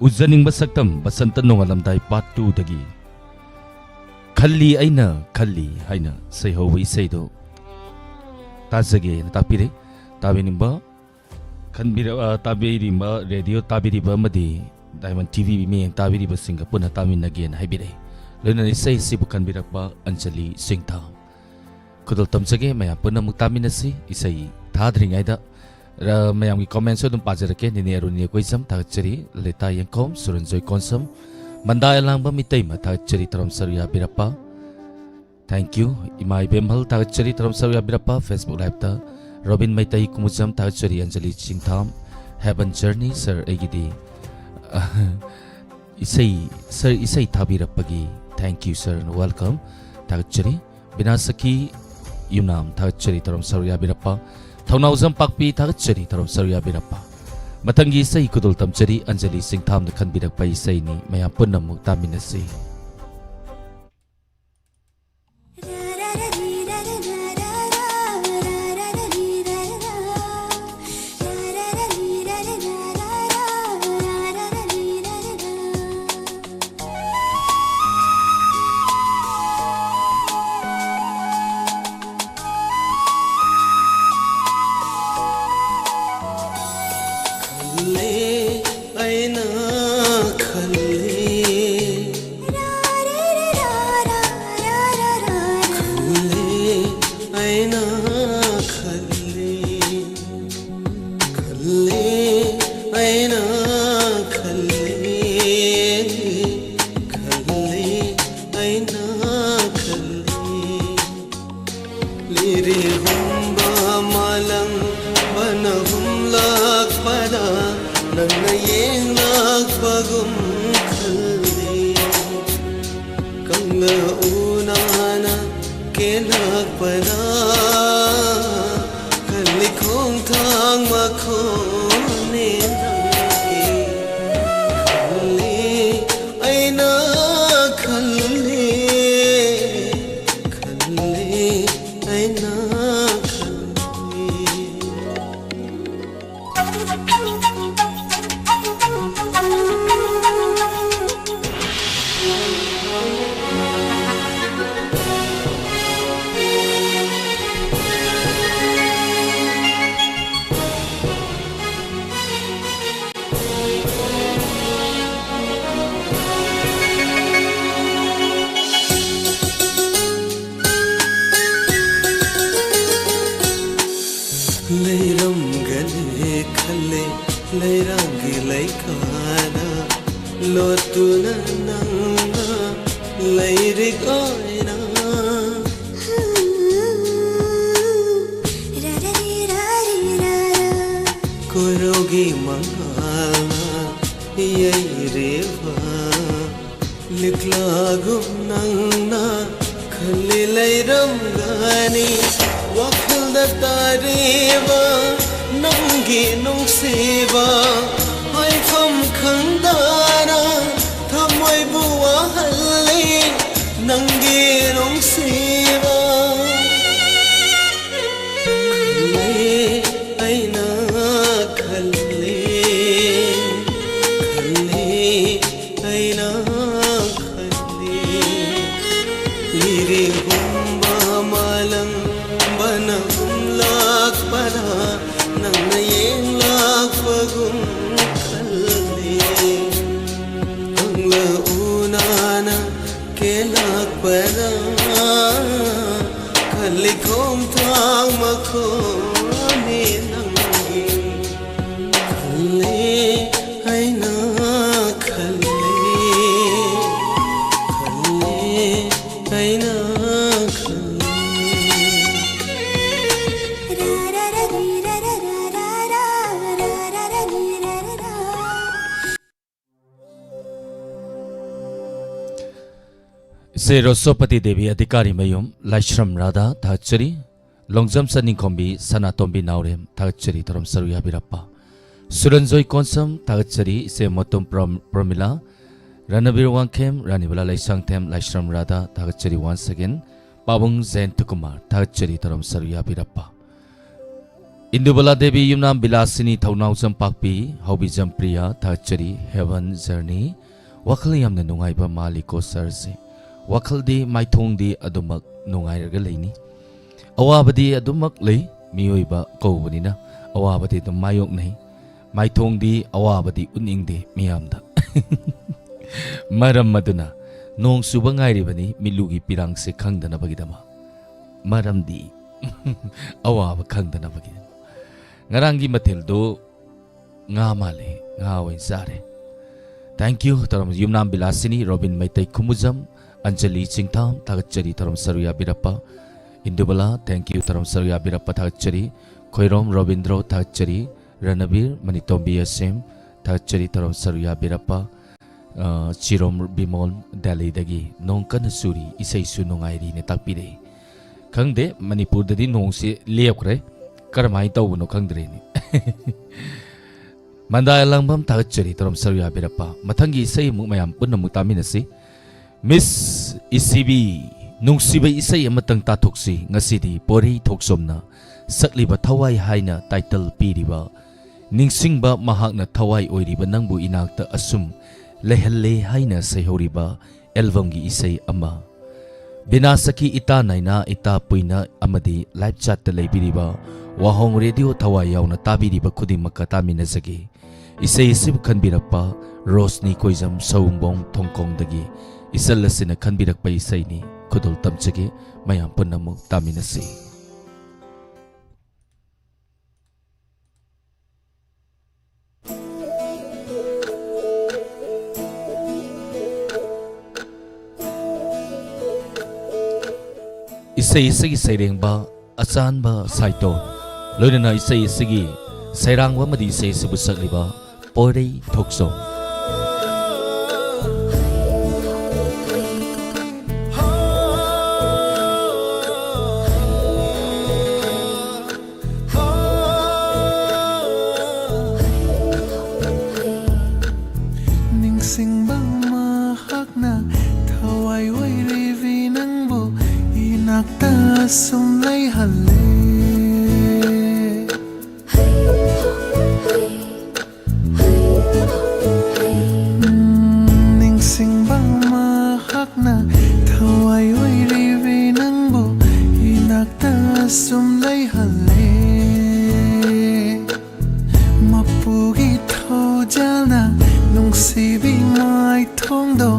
ꯎꯖꯅꯤꯡꯕ ꯁꯛꯇꯝ ꯕꯁꯟꯇ ꯅꯣꯡꯉꯥꯜꯂꯝꯗꯥꯏ part two ꯗꯒꯤ ꯈꯜꯂꯤ ꯑꯩꯅ ꯈꯜꯂꯤ ꯍꯥꯏꯅ ꯁꯩꯍꯧꯕ ꯏꯁꯩꯗꯨ ꯇꯥꯖꯒꯦꯅ ꯇꯥꯛꯄꯤꯔꯦ꯫ ꯇꯥꯕꯤꯅꯤꯡꯕ ꯈꯟꯕꯤꯔ-, ꯑ, ꯇꯥꯕꯤꯔꯤꯕ, ꯔꯦꯗꯤꯑꯣ ꯇꯥꯕꯤꯔꯤꯕ ꯑꯃꯗꯤ ꯗꯥꯏꯃꯟ ꯇꯤꯚꯤ ꯃꯤꯠꯌꯦꯡ ꯇꯥꯕꯤꯔꯤꯕꯁꯤꯡꯒ ꯄꯨꯟꯅ ꯇꯥꯃꯤꯟꯅꯒꯦꯅ ꯍꯥꯏꯕꯤꯔꯛꯏ꯫ ꯂꯣꯏꯅꯅ ꯏꯁꯩ ꯑꯁꯤꯕꯨ ꯈꯟꯕꯤꯔꯛꯄ ꯑꯟꯖꯂꯤ ꯁꯤꯡꯊꯥꯝ꯫ ꯈꯨꯗꯣꯜ ꯇꯝꯖꯒꯦ, ꯃꯌꯥꯝ ꯄꯨꯟꯅ ꯑꯃꯨꯛ ꯇꯥꯃꯤꯟꯅꯁꯤ꯫ ꯏꯁꯩ ꯊꯥꯗ꯭ꯔꯤꯉꯩꯗ, ꯔ-, ꯃꯌꯥꯝꯒꯤ ꯀꯣꯃꯦꯟꯁꯨ ꯑꯗꯨꯝ ꯄꯥꯖꯔꯛꯀꯦ꯫ ꯅꯤꯅꯦ ꯑꯔꯨꯅꯤ ꯀꯣꯏꯖꯝ ꯊꯥꯒꯠꯆꯔꯤ, ꯂꯤꯇꯥ ꯌꯦꯡꯈꯣꯝ, ꯁꯨꯔꯟꯖꯣꯏ ꯀꯣꯟꯁꯝ, ꯃꯟꯗꯥ ꯑꯦꯂꯥꯡꯕꯝ ꯏꯇꯩꯃ ꯊꯥꯒꯠꯆꯔꯤ, ꯊꯧꯔꯝ ꯁꯔꯨꯛ ꯌꯥꯕꯤꯔꯛꯄ꯫ Thank you꯫ ꯏꯃꯥ ꯏꯕꯦꯝꯍꯜ ꯊꯥꯒꯠꯆꯔꯤ, ꯊꯧꯔꯝ ꯁꯔꯨꯛ ꯌꯥꯕꯤꯔꯛꯄ꯫ Facebook Live-ꯇ ꯔꯣꯕꯤꯟ ꯃꯩꯇꯩ ꯀꯨꯃꯨꯖꯝ ꯊꯥꯒꯠꯆꯔꯤ, ꯑꯟꯖꯂꯤ ꯆꯤꯡꯊꯥꯝ, Heaven Journey꯫ Sir, ꯑꯩꯒꯤꯗꯤ, ꯏꯁꯩ, sir, ꯏꯁꯩ ꯊꯥꯕꯤꯔꯛꯄꯒꯤ thank you, sir, welcome ꯊꯥꯒꯠꯆꯔꯤ꯫ ꯕꯤꯅꯥꯁꯈꯤ ꯌꯨꯝꯅꯥꯝ ꯊꯥꯒꯠꯆꯔꯤ, ꯊꯧꯔꯝ ꯁꯔꯨꯛ ꯌꯥꯕꯤꯔꯛꯄ꯫ ꯊꯧꯅꯥꯎꯖꯝ ꯄꯥꯛꯄꯤ ꯊꯥꯒꯠꯆꯔꯤ, ꯊꯧꯔꯝ ꯁꯔꯨꯛ ꯌꯥꯕꯤꯔꯛꯄ꯫ ꯃꯊꯪꯒꯤ ꯏꯁꯩ ꯈꯨꯗꯣꯜ ꯇꯝꯖꯔꯤ, ꯑꯟꯖꯂꯤ ꯆꯤꯡꯊꯥꯝꯅ ꯈꯟꯕꯤꯔꯛꯄ ꯏꯁꯩꯅꯤ, ꯃꯌꯥꯝ ꯄꯨꯟꯅ ꯑꯃꯨꯛ ꯇꯥꯃꯤꯟꯅꯁꯤ꯫ ꯈꯜꯂꯦ, ꯑꯩꯅ ꯈꯜꯂꯦ꯫ ꯈꯜꯂꯦ, ꯑꯩꯅ ꯈꯜꯂꯦ꯫ ꯈꯜꯂꯦ, ꯑꯩꯅ ꯈꯜꯂꯦ꯫ ꯈꯜꯂꯦ, ꯑꯩꯅ ꯈꯜꯂꯦ꯫ ꯂꯤꯔꯦ ꯍꯨꯝꯕ ꯃꯥꯂꯪꯕꯅ ꯍꯨꯝꯂꯛꯄꯗ ꯅꯪꯅ ꯌꯦꯡꯂꯛꯄꯒꯨꯝ ꯈꯜꯂꯤ꯫ ꯀꯪꯂꯥ ꯎꯅꯥꯅ ꯀꯦꯜꯂꯛꯄꯗ ꯈꯜꯂꯤ ꯈꯣꯡꯊꯥꯡ ꯃꯈꯣꯟꯅꯦ ꯅꯪꯒꯤ꯫ ꯈꯜꯂꯤ ꯑꯩꯅ ꯈꯜꯂꯤ꯫ ꯈꯜꯂꯤ ꯑꯩꯅ ꯈꯜꯂꯤ꯫ ꯅꯪꯅ ꯂꯩꯔꯤꯛ ꯑꯣꯏꯅ ꯀꯣꯏꯔꯧꯒꯤ ꯃꯉꯥꯜꯅ ꯌꯩꯔꯤꯕ ꯂꯤꯛꯂꯥꯒꯨꯝ ꯅꯪꯅ ꯈꯜꯂꯤ ꯂꯩꯔꯝꯒꯅꯤ꯫ ꯋꯥꯈꯜꯗ ꯇꯥꯔꯤꯕ ꯅꯪꯒꯤ ꯅꯨꯡꯁꯤꯕ ꯍꯥꯏꯐꯝ ꯈꯪꯗꯅ ꯊꯃꯣꯏꯕꯨ ꯋꯥꯍꯜꯂꯤ ꯅꯪꯒꯤ ꯅꯨꯡꯁꯤꯕ꯫ ꯈꯜꯂꯤ ꯑꯩꯅ ꯈꯜꯂꯤ, ꯈꯜꯂꯤ ꯑꯩꯅ ꯈꯜꯂꯤ꯫ ꯂꯤꯔꯤ ꯍꯨꯝꯕ ꯃꯥꯂꯪꯕꯅ ꯍꯨꯝꯂꯛꯄꯗ ꯅꯪꯅ ꯌꯦꯡꯂꯛꯄꯒꯨꯝ ꯈꯜꯂꯤ꯫ ꯈꯪꯂ ꯎꯅꯅ ꯀꯦꯜꯂꯛꯄꯗ ꯈꯜꯂꯤ ꯈꯣꯡꯊꯥꯡ ꯃꯈꯣꯟꯅꯤ ꯅꯪꯒꯤ꯫ ꯈꯜꯂꯤ ꯑꯩꯅ ꯈꯜꯂꯤ, ꯈꯜꯂꯤ ꯑꯩꯅ ꯈꯜꯂꯤ꯫ ꯏꯆꯦ ꯔꯣꯁꯣꯄꯇꯤ ꯗꯦꯕꯤ ꯑꯙꯤꯀꯥꯔꯤ ꯃꯌꯨꯝ ꯂꯥꯏꯁ꯭ꯔꯝ ꯔꯥꯙꯥ ꯊꯥꯒꯠꯆꯔꯤ꯫ ꯂꯣꯡꯖꯝ ꯆꯅꯤꯡꯈꯣꯝꯕꯤ ꯁꯅꯥꯇꯣꯝꯕꯤ ꯅꯥꯎꯔꯦꯝ ꯊꯥꯒꯠꯆꯔꯤ, ꯊꯧꯔꯝ ꯁꯔꯨꯛ ꯌꯥꯕꯤꯔꯛꯄ꯫ ꯁꯨꯔꯟꯖꯣꯏ ꯀꯣꯟꯁꯝ ꯊꯥꯒꯠꯆꯔꯤ, ꯏꯆꯦ ꯃꯣꯇꯣꯝ ꯄ꯭ꯔꯣꯝ-, ꯄ꯭ꯔꯣꯃꯤꯂꯥ, ꯔꯅꯕꯤꯔ ꯋꯥꯡꯈꯦꯝ, ꯔꯥꯅꯤꯕꯂꯥ ꯂꯩꯁꯥꯡꯊꯦꯝ, ꯂꯥꯏꯁ꯭ꯔꯝ ꯔꯥꯙꯥ ꯊꯥꯒꯠꯆꯔꯤ once again꯫ ꯄꯥꯕꯨꯡ ꯖꯌꯟꯇ ꯀꯨꯃꯥꯔ ꯊꯥꯒꯠꯆꯔꯤ, ꯊꯧꯔꯝ ꯁꯔꯨꯛ ꯌꯥꯕꯤꯔꯛꯄ꯫ ꯏꯟꯗꯨꯕꯂꯥ ꯗꯦꯕꯤ ꯌꯨꯝꯅꯥꯝ ꯕꯤꯂꯥꯁꯤꯅꯤ ꯊꯧꯅꯥꯎꯖꯝ ꯄꯥꯛꯄꯤ ꯍꯧꯕꯤꯖꯝ ꯄ꯭ꯔꯤꯌꯥ ꯊꯥꯒꯠꯆꯔꯤ, Heaven Journey꯫ ꯋꯥꯈꯜ ꯌꯥꯝꯅ ꯅꯨꯡꯉꯥꯏꯕ ꯃꯥꯜꯂꯤꯀꯣ ꯁꯥꯔꯁꯦ꯫ ꯋꯥꯈꯜꯗꯤ ꯃꯥꯏꯊꯣꯡꯗꯤ ꯑꯗꯨꯃꯛ ꯅꯨꯡꯉꯥꯏꯔꯒ ꯂꯩꯅꯤ꯫ ꯑꯋꯥꯕꯗꯤ ꯑꯗꯨꯃꯛ ꯂꯩ, ꯃꯤꯑꯣꯏꯕ ꯀꯧꯕꯅꯤꯅ ꯑꯋꯥꯕꯗꯤ ꯑꯗꯨꯝ ꯃꯥꯌꯣꯛꯅꯩ꯫ ꯃꯥꯏꯊꯣꯡꯗꯤ ꯑꯋꯥꯕꯗꯤ ꯎꯠꯅꯤꯡꯗꯦ ꯃꯤꯌꯥꯝꯗ꯫ ꯃꯔꯝ ꯑꯗꯨꯅ ꯅꯣꯡ ꯆꯨꯕ ꯉꯥꯏꯔꯤꯕꯅꯤ ꯃꯤꯠꯂꯨꯒꯤ ꯄꯤꯔꯥꯡꯁꯦ ꯈꯪꯗꯅꯕꯒꯤꯗꯃꯛ꯫ ꯃꯔꯝꯗꯤ ꯑꯋꯥꯕ ꯈꯪꯗꯅꯕꯒꯤꯗꯃꯛ꯫ ꯉꯔꯥꯡꯒꯤ ꯃꯊꯦꯜꯗꯨ ꯉꯥ ꯃꯥꯜꯂꯦ, ꯉꯥ ꯑꯣꯏꯅ ꯆꯥꯔꯦ꯫ Thank you ꯊꯧꯔꯝ ꯌꯨꯝꯅꯥꯝ ꯕꯤꯂꯥꯁꯤꯅꯤ, ꯔꯣꯕꯤꯟ ꯃꯩꯇꯩ ꯈꯨꯃꯨꯖꯝ, ꯑꯟꯖꯂꯤ ꯆꯤꯡꯊꯥꯝ, ꯊꯥꯒꯠꯆꯔꯤ ꯊꯧꯔꯝ ꯁꯔꯨ ꯌꯥꯕꯤꯔꯛꯄ꯫ ꯏꯟꯗꯨꯕꯂꯥ, thank you ꯊꯧꯔꯝ ꯁꯔꯨ ꯌꯥꯕꯤꯔꯛꯄ, ꯊꯥꯒꯠꯆꯔꯤ꯫ ꯈꯣꯏꯔꯣꯝ ꯔꯣꯕꯤꯟꯗ꯭ꯔꯣ, ꯊꯥꯒꯠꯆꯔꯤ꯫ ꯔꯅꯕꯤꯔ, ꯃꯅꯤꯇꯣꯝꯕꯤ ꯑꯁꯦꯝ, ꯊꯥꯒꯠꯆꯔꯤ ꯊꯧꯔꯝ ꯁꯔꯨ ꯌꯥꯕꯤꯔꯛꯄ꯫ ꯑ, ꯆꯤꯔꯣꯝ ꯕꯤꯃꯣꯜ, ꯗꯦꯜꯂꯤꯗꯒꯤ ꯅꯣꯡ ꯀꯟꯅ ꯆꯨꯔꯤ, ꯏꯁꯩꯁꯨ ꯅꯨꯡꯉꯥꯏꯔꯤꯅ ꯇꯥꯛꯄꯤꯔꯛꯏ꯫ ꯈꯪꯗꯦ, ꯃꯅꯤꯄꯨꯔꯗꯗꯤ ꯅꯣꯡꯁꯤ ꯂꯦꯞꯈ꯭ꯔꯦ, ꯀꯔꯝꯍꯥꯏꯅ ꯇꯧꯕꯅꯣ ꯈꯪꯗ꯭ꯔꯦꯅꯦ꯫ ꯃꯟꯗꯥ ꯑꯦꯂꯥꯡꯕꯝ, ꯊꯥꯒꯠꯆꯔꯤ ꯊꯧꯔꯝ ꯁꯔꯨ ꯌꯥꯕꯤꯔꯛꯄ꯫ ꯃꯊꯪꯒꯤ ꯏꯁꯩ ꯑꯃꯨꯛ ꯃꯌꯥꯝ ꯄꯨꯟꯅ ꯑꯃꯨꯛ ꯇꯥꯃꯤꯟꯅꯁꯤ꯫ ꯃꯤꯁ ꯏꯁꯤꯕꯤ, ꯅꯨꯡꯁꯤꯕ ꯏꯁꯩ ꯑꯃꯇꯪ ꯇꯥꯊꯣꯛꯁꯤ꯫ ꯉꯁꯤꯗꯤ ꯄꯣꯏꯔꯩ ꯊꯣꯛꯆꯣꯝꯅ ꯁꯛꯂꯤꯕ ꯊꯋꯥꯏ ꯍꯥꯏꯅ ꯇꯥꯏꯇꯜ ꯄꯤꯔꯤꯕ, ꯅꯤꯡꯁꯤꯡꯕ ꯃꯍꯥꯛꯅ ꯊꯋꯥꯏ ꯑꯣꯏꯔꯤꯕ ꯅꯪꯕꯨ ꯏꯅꯥꯛꯇ ꯑꯁꯨꯝ ꯂꯩꯍꯜꯂꯦ ꯍꯥꯏꯅ ꯁꯩꯍꯧꯔꯤꯕ ꯑꯦꯜꯕꯝꯒꯤ ꯏꯁꯩ ꯑꯃ꯫ ꯕꯤꯅꯥ ꯁꯈꯤ ꯏꯇꯥ ꯅꯥꯏꯅꯥ, ꯏꯇꯥ ꯄꯨꯏꯅ ꯑꯃꯗꯤ ꯂꯥꯏꯚ ꯆꯥꯠꯇ ꯂꯩꯕꯤꯔꯤꯕ ꯋꯥꯍꯣꯡ ꯔꯦꯗꯤꯑꯣ ꯊꯋꯥꯏ ꯌꯥꯎꯅ ꯇꯥꯕꯤꯔꯤꯕ ꯈꯨꯗꯤꯡꯃꯛꯀ ꯇꯥꯃꯤꯟꯅꯖꯒꯦ꯫ ꯏꯁꯩ ꯑꯁꯤꯕꯨ ꯈꯟꯕꯤꯔꯛꯄ ꯔꯣꯁꯅꯤ ꯀꯣꯏꯖꯝ ꯁꯧꯝꯕꯣꯡ ꯊꯣꯡꯈꯣꯡꯗꯒꯤ ꯏꯆꯜ ꯑꯁꯤꯅ ꯈꯟꯕꯤꯔꯛꯄ ꯏꯁꯩꯅꯤ꯫ ꯈꯨꯗꯣꯜ ꯇꯝꯖꯒꯦ, ꯃꯌꯥꯝ ꯄꯨꯟꯅ ꯑꯃꯨꯛ ꯇꯥꯃꯤꯟꯅꯁꯤ꯫ ꯏꯁꯩ ꯑꯁꯤꯒꯤ ꯁꯩꯔꯦꯡꯕ ꯑꯆꯥꯟꯕ ꯁꯥꯏꯇꯣꯟ, ꯂꯣꯏꯅꯅ ꯏꯁꯩ ꯑꯁꯤꯒꯤ ꯁꯩꯔꯥꯡꯕ ꯑꯃꯗꯤ ꯏꯁꯩ ꯑꯁꯤꯕꯨ ꯁꯛꯂꯤꯕ ꯄꯣꯏꯔꯩ ꯊꯣꯛꯆꯣꯝ꯫ ꯅꯤꯡꯁꯤꯡꯕ ꯃꯍꯥꯛꯅ ꯊꯋꯥꯏ ꯑꯣꯏꯔꯤꯕꯤ ꯅꯪꯕꯨ ꯏꯅꯥꯛꯇ ꯁꯨꯝ ꯂꯩꯍꯜꯂꯦ꯫ ꯎꯝ, ꯅꯤꯡꯁꯤꯡꯕ ꯃꯍꯥꯛꯅ ꯊꯋꯥꯏ ꯑꯣꯏꯔꯤꯕꯤ ꯅꯪꯕꯨ ꯏꯅꯥꯛꯇ ꯁꯨꯝ ꯂꯩꯍꯜꯂꯦ꯫ ꯃꯄꯨꯒꯤ ꯊꯧꯖꯥꯜꯅ ꯅꯨꯡꯁꯤꯕꯤ ꯃꯥꯏꯊꯣꯡꯗꯣ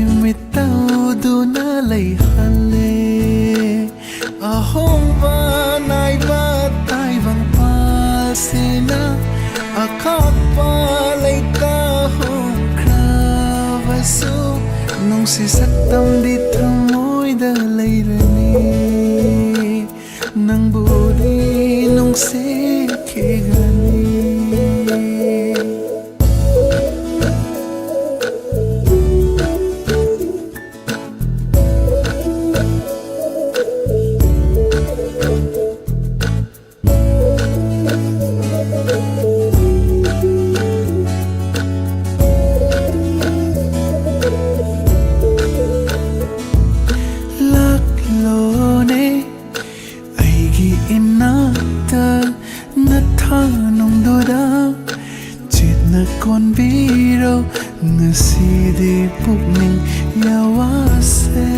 ꯏꯃꯤꯠꯇ ꯎꯗꯨꯅ ꯂꯩꯍꯜꯂꯦ꯫ ꯑꯍꯣꯡꯕ ꯅꯥꯏꯕ ꯇꯥꯏꯕꯪꯄꯥꯜꯁꯤꯅ ꯑꯈꯥꯛꯄ ꯂꯩꯇ ꯍꯣꯡꯈ꯭ꯔꯦ꯫ ꯁꯨ ꯅꯨꯡꯁꯤ ꯁꯛꯇꯝꯗꯤ ꯊꯃꯣꯏꯗ ꯂꯩꯔꯅꯤ, ꯅꯪꯕꯨꯗꯤ ꯅꯨꯡꯁꯤꯈꯤꯒꯅꯤ꯫ ꯂꯥꯛꯂꯣꯅꯦ ꯑꯩꯒꯤ ꯏꯅꯥꯛꯇ, ꯅꯊꯥꯅꯨꯡꯗꯨꯗ ꯆꯦꯠꯅ ꯀꯣꯟꯕꯤꯔꯣ꯫ ꯉꯁꯤꯗꯤ ꯄꯨꯛꯅꯤꯡ ꯌꯥꯋꯥꯁꯦ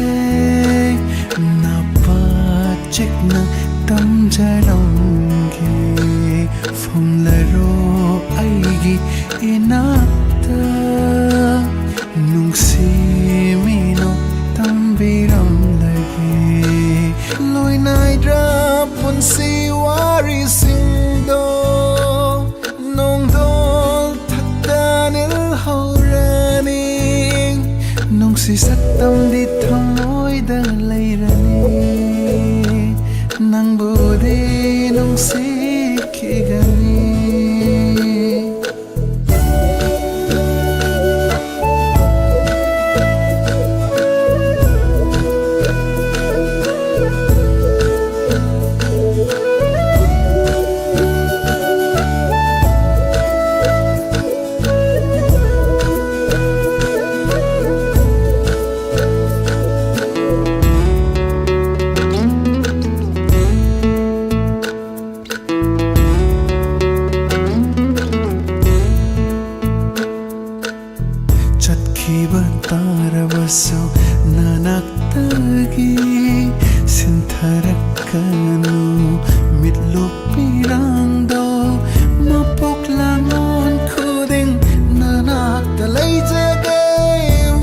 ꯅꯄꯥ ꯆꯦꯛꯅ ꯇꯝꯖꯔꯝꯒꯦ꯫ ꯐꯝꯂꯔꯣ ꯑꯩꯒꯤ ꯏꯅꯥꯛꯇ, ꯅꯨꯡꯁꯤ ꯃꯤꯅꯣꯛ ꯇꯝꯕꯤꯔꯝꯂꯒꯦ꯫ ꯂꯣꯏꯅꯥꯏꯗ꯭ꯔ ꯄꯨꯟꯁꯤ ꯋꯥꯔꯤꯁꯤꯡꯗꯣ ꯅꯣꯡꯗꯣꯜ ꯊꯛꯇ ꯅꯤꯜꯍꯧꯔꯅꯤ꯫ ꯅꯨꯡꯁꯤ ꯁꯛꯇꯝꯗꯤ ꯊꯃꯣꯏꯗ ꯂꯩꯔꯅꯤ, ꯅꯪꯕꯨꯗꯤ ꯅꯨꯡꯁꯤꯈꯤꯒꯅꯤ꯫ ꯆꯠꯈꯤꯕ ꯇꯥꯔꯕꯁꯨ ꯅꯅꯥꯛꯇꯒꯤ ꯁꯤꯟꯊꯔꯛꯀꯅꯨ꯫ ꯃꯤꯠꯂꯨꯞ ꯄꯤꯔꯥꯡꯗꯣ ꯃꯄꯣꯛ ꯂꯥꯡꯉꯣꯟ ꯈꯨꯗꯤꯡ ꯅꯅꯥꯛꯇ ꯂꯩꯖꯒꯦ꯫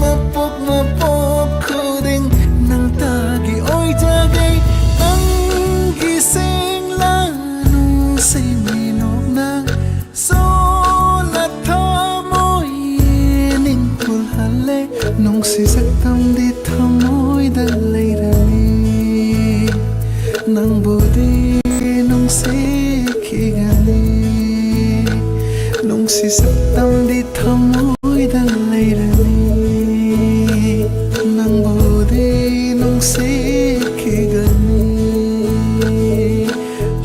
ꯃꯄꯣꯛ ꯃꯄꯣꯛ ꯈꯨꯗꯤꯡ ꯅꯪꯇꯒꯤ ꯑꯣꯏꯖꯒꯦ꯫ ꯅꯪꯒꯤ ꯁꯦꯡꯂꯅꯨ ꯁꯦꯡꯃꯤꯅꯣꯛꯅ ꯁꯣꯟꯅ ꯊꯃꯣꯏ ꯅꯤꯡ ꯄꯨꯜꯍꯜꯂꯦ꯫ ꯅꯨꯡꯁꯤ ꯁꯛꯇꯝꯗꯤ ꯊꯃꯣꯏꯗ ꯂꯩꯔꯅꯤ, ꯅꯪꯕꯨꯗꯤ ꯅꯨꯡꯁꯤꯈꯤꯒꯅꯤ꯫ ꯅꯨꯡꯁꯤ ꯁꯛꯇꯝꯗꯤ ꯊꯃꯣꯏꯗ ꯂꯩꯔꯅꯤ, ꯅꯪꯕꯨꯗꯤ ꯅꯨꯡꯁꯤꯈꯤꯒꯅꯤ꯫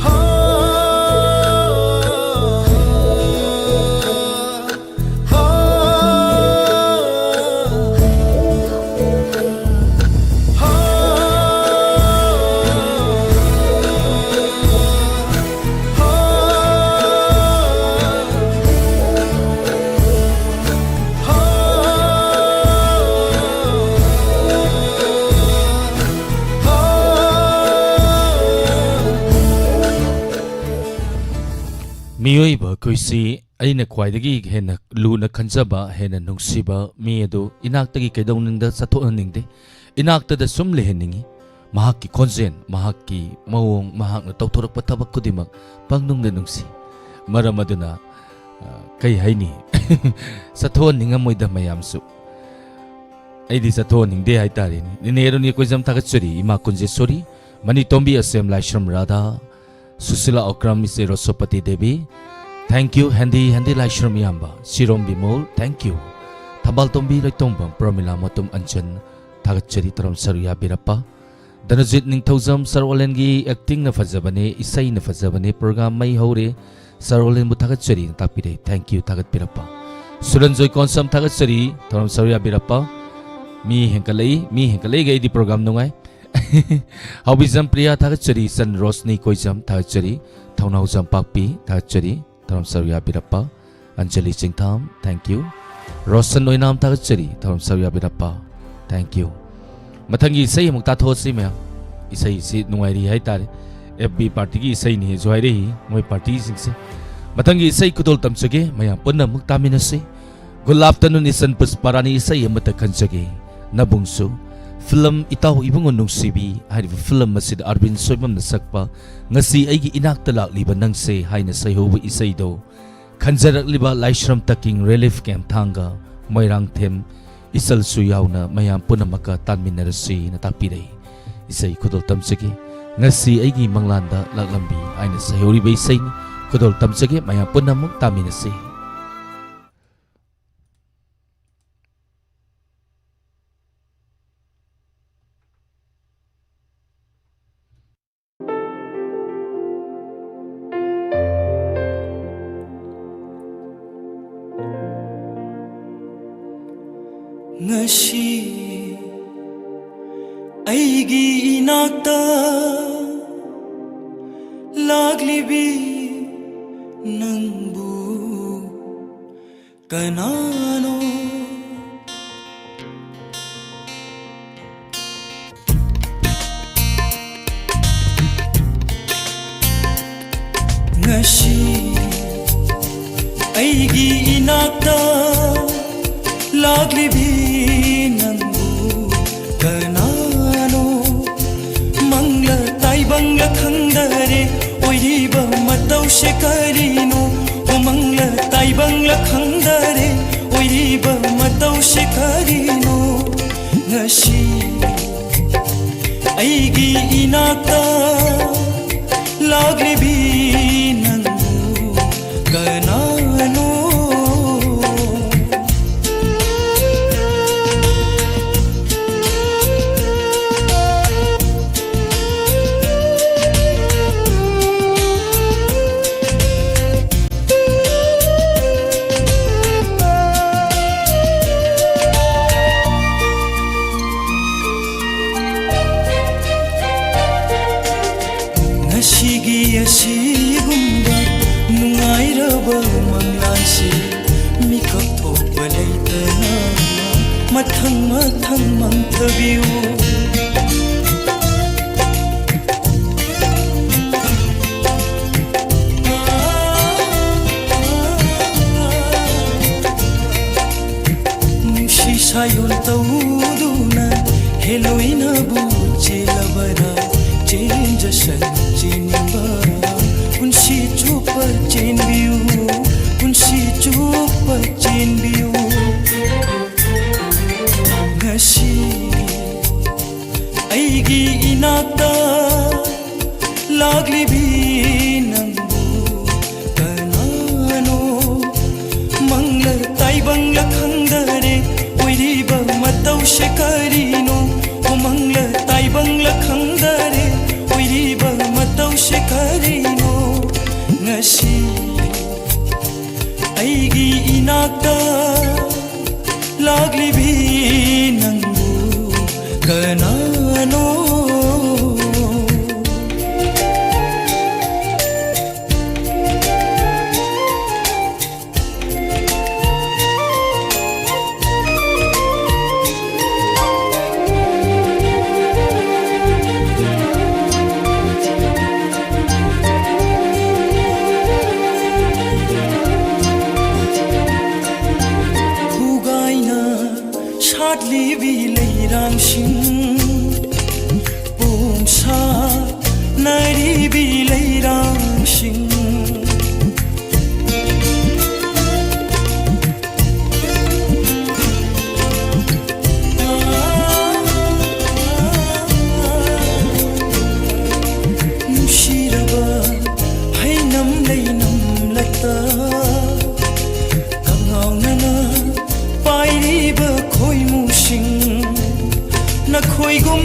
ꯍꯥ, ꯍꯥ, ꯍꯥ꯫ ꯃꯤꯑꯣꯏꯕ ꯑꯩꯈꯣꯏꯁꯤ ꯑꯩꯅ ꯈ꯭ꯋꯥꯏꯗꯒꯤ ꯍꯦꯟꯅ ꯂꯨꯅ ꯈꯟꯖꯕ, ꯍꯦꯟꯅ ꯅꯨꯡꯁꯤꯕ ꯃꯤ ꯑꯗꯨ ꯏꯅꯥꯛꯇꯒꯤ ꯀꯩꯗꯧꯅꯨꯡꯗ ꯆꯠꯊꯣꯛꯍꯟꯅꯤꯡꯗꯦ꯫ ꯏꯅꯥꯛꯇꯗ ꯁꯨꯝ ꯂꯩꯍꯟꯅꯤꯡꯏ꯫ ꯃꯍꯥꯛꯀꯤ ꯈꯣꯟꯖꯦꯜ, ꯃꯍꯥꯛꯀꯤ ꯃꯑꯣꯡ, ꯃꯍꯥꯛꯅ ꯇꯧꯊꯣꯔꯛꯄ ꯊꯕꯛ ꯈꯨꯗꯤꯡꯃꯛ ꯄꯪꯅꯨꯡꯗ ꯅꯨꯡꯁꯤ꯫ ꯃꯔꯝ ꯑꯗꯨꯅ, ꯑ, ꯀꯩ ꯍꯥꯏꯅꯤ? ꯆꯠꯊꯣꯛꯍꯟꯅꯤꯡꯉꯝꯃꯣꯏꯗ ꯃꯌꯥꯝꯁꯨ꯫ ꯑꯩꯗꯤ ꯆꯠꯊꯣꯛꯍꯟꯅꯤꯡꯗꯦ ꯍꯥꯏꯇꯥꯔꯦꯅꯦ꯫ ꯅꯦꯅꯦ ꯑꯔꯨꯅꯤ ꯀꯣꯏꯖꯝ ꯊꯥꯒꯠꯆꯔꯤ, ꯏꯃꯥ ꯀꯨꯟꯖꯦꯁꯣꯔꯤ, ꯃꯅꯤꯇꯣꯝꯕꯤ ꯑꯁꯦꯝ ꯂꯥꯏꯁ꯭ꯔꯝ ꯔꯥꯙꯥ, ꯁꯨꯁꯤꯂꯥ ꯑꯣꯀ꯭ꯔꯝ, ꯏꯆꯦ ꯔꯣꯁꯣꯄꯇꯤ ꯗꯦꯕꯤ, thank you꯫ ꯍꯦꯟꯗꯤ ꯍꯦꯟꯗꯤ ꯂꯥꯏꯁ꯭ꯔꯝ ꯏꯌꯥꯝꯕ, ꯁꯤꯔꯣꯝ ꯕꯤꯃꯣꯜ, thank you꯫ ꯊꯝꯕꯥꯜꯇꯣꯝꯕꯤ ꯂꯩꯇꯣꯡꯕꯝ, ꯄ꯭ꯔꯃꯤꯂꯥ ꯃꯇꯨꯝ ꯑꯟꯆꯟ, ꯊꯥꯒꯠꯆꯔꯤ, ꯇꯔꯝ ꯁꯔꯨ ꯌꯥꯕꯤꯔꯛꯄ꯫ ꯙꯅꯖꯤꯠ ꯅꯤꯡꯊꯧꯖꯝ, ꯁꯔ ꯑꯣꯂꯦꯟꯒꯤ actingꯅ ꯐꯖꯕꯅꯦ, ꯏꯁꯩꯅ ꯐꯖꯕꯅꯦ, program ꯃꯩ ꯍꯧꯔꯦ, ꯁꯔ ꯑꯣꯂꯦꯟꯕꯨ ꯊꯥꯒꯠꯆꯔꯤꯅ ꯇꯥꯛꯄꯤꯔꯦ, thank you, ꯊꯥꯒꯠꯄꯤꯔꯛꯄ꯫ ꯁꯨꯔꯟꯖꯣꯏ ꯀꯣꯟꯁꯝ ꯊꯥꯒꯠꯆꯔꯤ, ꯊꯧꯔꯝ ꯁꯔꯨ ꯌꯥꯕꯤꯔꯛꯄ꯫ ꯃꯤ ꯍꯦꯟꯒꯠꯂꯛꯏ, ꯃꯤ ꯍꯦꯟꯒꯠꯂꯛꯏꯒꯩ ꯑꯩꯗꯤ program ꯅꯨꯡꯉꯥꯏ꯫ ꯍꯥꯎꯕꯤꯖꯝ ꯄ꯭ꯔꯤꯌꯥ ꯊꯥꯒꯠꯆꯔꯤ, ꯆꯟ ꯔꯣꯁꯅꯤ ꯀꯣꯏꯖꯝ ꯊꯥꯒꯠꯆꯔꯤ, ꯊꯧꯅꯥꯎꯖꯝ ꯄꯥꯛꯄꯤ ꯊꯥꯒꯠꯆꯔꯤ, ꯊꯧꯔꯝ ꯁꯔꯨ ꯌꯥꯕꯤꯔꯛꯄ꯫ Anjali ꯆꯤꯡꯊꯥꯝ, thank you꯫ ꯔꯣꯁꯟ ꯑꯣꯏꯅꯥꯝ ꯊꯥꯒꯠꯆꯔꯤ, ꯊꯧꯔꯝ ꯁꯔꯨ ꯌꯥꯕꯤꯔꯛꯄ, thank you꯫ ꯃꯊꯪꯒꯤ ꯏꯁꯩ ꯑꯃꯨꯛ ꯇꯥꯊꯣꯛꯑꯁꯤ ꯃꯌꯥꯝ꯫ ꯏꯁꯩꯁꯤ ꯅꯨꯡꯉꯥꯏꯔꯤ ꯍꯥꯏꯇꯥꯔꯦ꯫ F B partyꯒꯤ ꯏꯁꯩꯅꯤꯁꯨ ꯍꯥꯏꯔꯛꯏ ꯃꯣꯏ partyꯁꯤꯡꯁꯦ꯫ ꯃꯊꯪꯒꯤ ꯏꯁꯩ ꯈꯨꯗꯣꯜ ꯇꯝꯖꯒꯦ, ꯃꯌꯥꯝ ꯄꯨꯟꯅ ꯑꯃꯨꯛ ꯇꯥꯃꯤꯟꯅꯁꯤ꯫ Good afternoon, ꯏꯆꯟ ꯄꯨꯁꯄꯥꯔꯥꯅꯤ, ꯏꯁꯩ ꯑꯃꯇ ꯈꯟꯖꯒꯦ꯫ ꯅꯕꯨꯡꯁꯨ꯫ Film ꯏꯇꯥꯎ ꯏꯕꯨꯡꯉꯣ ꯅꯨꯡꯁꯤꯕꯤ ꯍꯥꯏꯔꯤꯕ film ꯑꯁꯤꯗ ꯑꯔꯕꯤꯟ ꯁꯣꯏꯕꯝꯅ ꯁꯛꯄ "ꯉꯁꯤ ꯑꯩꯒꯤ ꯏꯅꯥꯛꯇ ꯂꯥꯛꯂꯤꯕ ꯅꯪꯁꯦ" ꯍꯥꯏꯅ ꯁꯩꯍꯧꯕ ꯏꯁꯩꯗꯣ ꯈꯟꯖꯔꯛꯂꯤꯕ ꯂꯥꯏꯁ꯭ꯔꯝ ꯇꯛꯀꯤꯡ relief camp ꯊꯥꯡꯒ ꯃꯣꯏꯔꯥꯡꯊꯦꯝ ꯏꯆꯜꯁꯨ ꯌꯥꯎꯅ ꯃꯌꯥꯝ ꯄꯨꯝꯅꯃꯛꯀ ꯇꯥꯟꯃꯤꯟꯅꯔꯁꯤꯅ ꯇꯥꯛꯄꯤꯔꯛꯏ꯫ ꯏꯁꯩ ꯈꯨꯗꯣꯜ ꯇꯝꯖꯒꯦ꯫ ꯉꯁꯤ ꯑꯩꯒꯤ ꯃꯪꯂꯥꯟꯗ ꯂꯥꯛꯂꯝꯕꯤ ꯍꯥꯏꯅ ꯁꯩꯍꯧꯔꯤꯕ ꯏꯁꯩꯅꯤ꯫ ꯈꯨꯗꯣꯜ ꯇꯝꯖꯒꯦ, ꯃꯌꯥꯝ ꯄꯨꯝꯅꯃꯛ ꯇꯥꯃꯤꯟꯅꯁꯤ꯫ ꯉꯁꯤ ꯑꯩꯒꯤ ꯏꯅꯥꯛꯇ ꯂꯥꯛꯂꯤꯕꯤ ꯅꯪꯕꯨ ꯀꯅꯥꯅꯣ? ꯉꯁꯤ ꯑꯩꯒꯤ ꯏꯅꯥꯛꯇ ꯂꯥꯛꯂꯤꯕꯤ ꯅꯪꯕꯨ ꯀꯅꯥꯅꯣ? ꯃꯪꯂ ꯇꯥꯏꯕꯪꯂ ꯈꯪꯗꯔꯦ, ꯑꯣꯏꯔꯤꯕ ꯃꯇꯧꯁꯦ ꯀꯔꯤꯅꯣ? ꯑꯣ, ꯃꯪꯂ ꯇꯥꯏꯕꯪꯂ ꯈꯪꯗꯔꯦ, ꯑꯣꯏꯔꯤꯕ ꯃꯇꯧꯁꯦ ꯀꯔꯤꯅꯣ? ꯉꯁꯤ ꯑꯩꯒꯤ ꯏꯅꯥꯛꯇ ꯂꯥꯛꯂꯤꯕꯤ ꯅꯪꯕꯨ ꯀꯅꯥꯅꯣ? ꯉꯁꯤꯒꯤ ꯑꯁꯤꯒꯨꯝꯕ ꯅꯨꯡꯉꯥꯏꯔꯕ ꯃꯪꯂꯥꯟꯁꯤ ꯃꯤꯀꯞ ꯊꯣꯛꯄ ꯂꯩꯇꯅ ꯃꯊꯪ ꯃꯊꯪ ꯃꯪꯊꯕꯤꯌꯨ꯫ ꯅꯨꯡꯁꯤ ꯁꯥꯏꯌꯣꯟ ꯇꯧꯗꯨꯅ ꯍꯦꯂꯣꯏꯅꯕꯨ ꯆꯦꯜꯂꯕꯔꯥ? ꯆꯦꯟꯖꯁꯅꯨ ꯆꯦꯟꯅꯤꯡꯕ, ꯄꯨꯟꯁꯤ ꯆꯨꯞꯄ ꯆꯦꯟꯕꯤꯌꯨ, ꯄꯨꯟꯁꯤ ꯆꯨꯞꯄ ꯆꯦꯟꯕꯤꯌꯨ꯫ ꯏꯅꯥꯛꯇ ꯂꯥꯛꯂꯤꯕꯤ ꯅꯪꯕꯨ ꯀꯅꯥꯅꯣ? ꯃꯪꯂ ꯇꯥꯏꯕꯪꯂ ꯈꯪꯗꯔꯦ, ꯑꯣꯏꯔꯤꯕ ꯃꯇꯧꯁꯦ ꯀꯔꯤꯅꯣ? ꯑꯣ, ꯃꯪꯂ ꯇꯥꯏꯕꯪꯂ ꯈꯪꯗꯔꯦ, ꯑꯣꯏꯔꯤꯕ ꯃꯇꯧꯁꯦ ꯀꯔꯤꯅꯣ? ꯉꯁꯤ ꯑꯩꯒꯤ ꯏꯅꯥꯛꯇ ꯂꯥꯛꯂꯤꯕꯤ ꯅꯪꯕꯨ ꯀꯅꯥꯅꯣ? ꯁꯥꯠꯂꯤꯕꯤ ꯂꯩꯔꯥꯡꯁꯤꯡ, ꯄꯣꯝꯁꯥꯠꯅꯔꯤꯕꯤ ꯂꯩꯔꯥꯡꯁꯤꯡ꯫ ꯅꯨꯡꯁꯤꯔꯕ ꯍꯩꯅꯝ ꯂꯩꯅꯝꯂꯛꯇ ꯀꯉꯥꯎꯅꯅ ꯄꯥꯏꯔꯤꯕ ꯈꯣꯏꯃꯨꯁꯤꯡ, ꯅꯈꯣꯏꯒꯨꯝ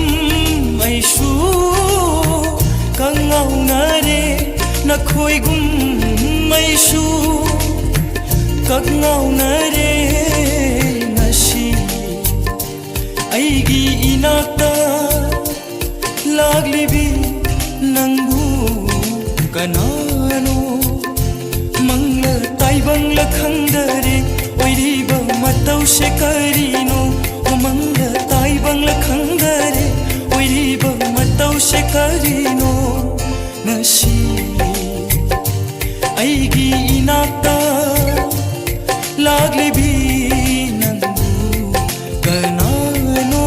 ꯑꯩꯁꯨ ꯀꯉꯥꯎꯅꯔꯦ, ꯅꯈꯣꯏꯒꯨꯝ ꯑꯩꯁꯨ ꯀꯉꯥꯎꯅꯔꯦ꯫ ꯉꯁꯤ ꯑꯩꯒꯤ ꯏꯅꯥꯛꯇ ꯂꯥꯛꯂꯤꯕꯤ ꯅꯪꯕꯨ ꯀꯅꯥꯅꯣ? ꯃꯪꯂ ꯇꯥꯏꯕꯪꯂ ꯈꯪꯗꯔꯦ, ꯑꯣꯏꯔꯤꯕ ꯃꯇꯧꯁꯦ ꯀꯔꯤꯅꯣ? ꯃꯪꯂ ꯇꯥꯏꯕꯪꯂ ꯈꯪꯗꯔꯦ, ꯑꯣꯏꯔꯤꯕ ꯃꯇꯧꯁꯦ ꯀꯔꯤꯅꯣ? ꯉꯁꯤ ꯑꯩꯒꯤ ꯏꯅꯥꯛꯇ ꯂꯥꯛꯂꯤꯕꯤ ꯅꯪꯕꯨ ꯀꯅꯥꯅꯣ?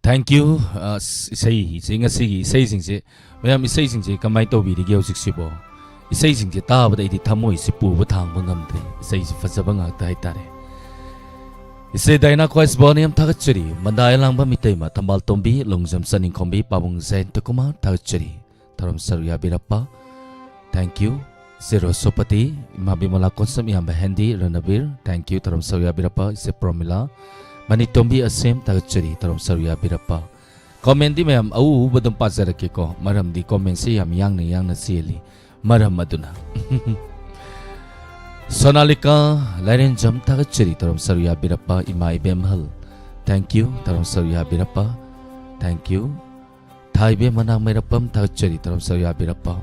Thank you. ꯑꯁ, ꯏꯁꯩꯁꯦ, ꯉꯁꯤꯒꯤ ꯏꯁꯩꯁꯤꯡꯁꯦ, ꯃꯌꯥꯝ, ꯏꯁꯩꯁꯤꯡꯁꯦ ꯀꯃꯥꯏꯅ ꯇꯧꯕꯤꯔꯤꯒꯦ ꯍꯧꯖꯤꯛꯁꯤꯕꯣ? ꯏꯁꯩꯁꯤꯡꯁꯦ ꯇꯥꯕꯗ ꯑꯩꯗꯤ ꯊꯃꯣꯏꯁꯦ ꯄꯨꯕ ꯊꯥꯡꯕ ꯉꯝꯗ꯭ꯔꯦ꯫ ꯏꯁꯩꯁꯦ ꯐꯖꯕ ꯉꯥꯛꯇ ꯍꯥꯏꯇꯥꯔꯦ꯫ ꯏꯆꯦ ꯗꯥꯏꯅꯥ ꯈ꯭ꯋꯥꯏꯁꯕꯥꯎꯅ ꯌꯥꯝ ꯊꯥꯒꯠꯆꯔꯤ꯫ ꯃꯟꯗꯥ ꯑꯌꯥꯂꯥꯡꯕꯝ ꯏꯇꯩꯃ, ꯊꯝꯕꯥꯜ ꯇꯣꯝꯕꯤ, ꯂꯣꯡꯖꯝ ꯆꯅꯤꯡꯈꯣꯝꯕꯤ, ꯄꯥꯕꯨꯡ ꯖꯌꯟꯇ ꯀꯨꯃꯥꯔ ꯊꯥꯒꯠꯆꯔꯤ꯫ ꯊꯧꯔꯝ ꯁꯔꯨꯛ ꯌꯥꯕꯤꯔꯛꯄ꯫ Thank you꯫ ꯏꯆꯦ ꯔꯣꯁꯣꯄꯇꯤ, ꯏꯃꯥ ꯕꯤꯃꯂꯥ ꯀꯣꯟꯁꯝ, ꯏꯌꯥꯝꯕ ꯍꯦꯟꯗꯤ, ꯔꯅꯕꯤꯔ꯫ Thank you꯫ ꯊꯧꯔꯝ ꯁꯔꯨꯛ ꯌꯥꯕꯤꯔꯛꯄ꯫ ꯏꯆꯦ ꯄ꯭ꯔꯣꯃꯤꯂꯥ, ꯃꯅꯤꯇꯣꯝꯕꯤ ꯑꯁꯦꯝ ꯊꯥꯒꯠꯆꯔꯤ꯫ ꯊꯧꯔꯝ ꯁꯔꯨꯛ ꯌꯥꯕꯤꯔꯛꯄ꯫ Commentꯗꯤ ꯃꯌꯥꯝ ꯑꯎ ꯑꯎꯕ ꯑꯗꯨꯝ ꯄꯥꯖꯔꯛꯀꯦꯀꯣ, ꯃꯔꯝꯗꯤ commentꯁꯦ ꯌꯥꯝ ꯌꯥꯡꯅ ꯌꯥꯡꯅ ꯆꯦꯜꯂꯤ꯫ ꯃꯔꯝ ꯑꯗꯨꯅ꯫ ꯁꯣꯅꯥꯂꯤꯀꯥ ꯂꯥꯏꯔꯦꯟꯖꯝ ꯊꯥꯒꯠꯆꯔꯤ꯫ ꯊꯧꯔꯝ ꯁꯔꯨꯛ ꯌꯥꯕꯤꯔꯛꯄ꯫ ꯏꯃꯥ ꯏꯕꯦꯝꯍꯜ, thank you꯫ ꯊꯧꯔꯝ ꯁꯔꯨꯛ ꯌꯥꯕꯤꯔꯛꯄ꯫ Thank you꯫ ꯊꯥꯏꯕꯦꯝ ꯃꯅꯥ ꯃꯩꯔꯥꯄꯝ ꯊꯥꯒꯠꯆꯔꯤ꯫ ꯊꯧꯔꯝ ꯁꯔꯨꯛ ꯌꯥꯕꯤꯔꯛꯄ꯫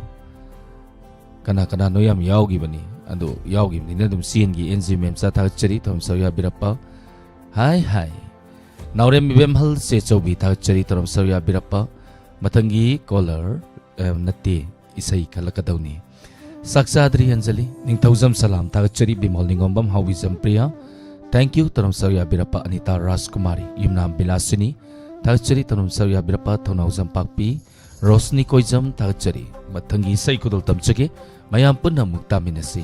ꯀꯅꯥ ꯀꯅꯥꯅꯣ ꯌꯥꯝ ꯌꯥꯎꯈꯤꯕꯅꯤ, ꯑꯗꯨ ꯌꯥꯎꯈꯤꯕꯅꯤꯅ ꯑꯗꯨꯝ ꯆꯦꯟꯒꯤ꯫ ꯑꯦꯟ ꯖꯤ ꯃꯦꯝꯆꯥ ꯊꯥꯒꯠꯆꯔꯤ꯫ ꯊꯧꯔꯝ ꯁꯔꯨꯛ ꯌꯥꯕꯤꯔꯛꯄ꯫ ꯍꯥꯏ ꯍꯥꯏ꯫ ꯅꯥꯎꯔꯦꯝ ꯏꯕꯦꯝꯍꯜ ꯆꯦꯆꯧꯕꯤ ꯊꯥꯒꯠꯆꯔꯤ꯫ ꯊꯧꯔꯝ ꯁꯔꯨꯛ ꯌꯥꯕꯤꯔꯛꯄ꯫ ꯃꯊꯪꯒꯤ caller, ꯑ, ꯅꯠꯇꯦ, ꯏꯁꯩ ꯈꯜꯂꯛꯀꯗꯧꯅꯤ꯫ ꯆꯥꯛ ꯆꯥꯗ꯭ꯔꯤ ꯑꯟꯖꯂꯤ꯫ ꯅꯤꯡꯊꯧꯖꯝ ꯁꯂꯥꯝ ꯊꯥꯒꯠꯆꯔꯤ꯫ ꯕꯤꯃꯣꯜ ꯅꯤꯉꯣꯝꯕꯝ, ꯍꯥꯎꯕꯤꯖꯝ ꯄ꯭ꯔꯤꯌꯥ꯫ Thank you꯫ ꯊꯧꯔꯝ ꯁꯔꯨꯛ ꯌꯥꯕꯤꯔꯛꯄ꯫ ꯑꯅꯤꯇꯥ ꯔꯥꯖꯀꯨꯃꯥꯔꯤ, ꯌꯨꯝꯅꯥꯝ ꯕꯤꯂꯥꯁꯤꯅꯤ ꯊꯥꯒꯠꯆꯔꯤ꯫ ꯊꯧꯔꯝ ꯁꯔꯨꯛ ꯌꯥꯕꯤꯔꯛꯄ꯫ ꯊꯧꯅꯥꯎꯖꯝ ꯄꯥꯛꯄꯤ, ꯔꯣꯁꯅꯤ ꯀꯣꯏꯖꯝ ꯊꯥꯒꯠꯆꯔꯤ꯫ ꯃꯊꯪꯒꯤ ꯏꯁꯩ ꯈꯨꯗꯣꯜ ꯇꯝꯖꯒꯦ꯫ ꯃꯌꯥꯝ ꯄꯨꯟꯅ ꯑꯃꯨꯛ ꯇꯥꯃꯤꯟꯅꯁꯤ꯫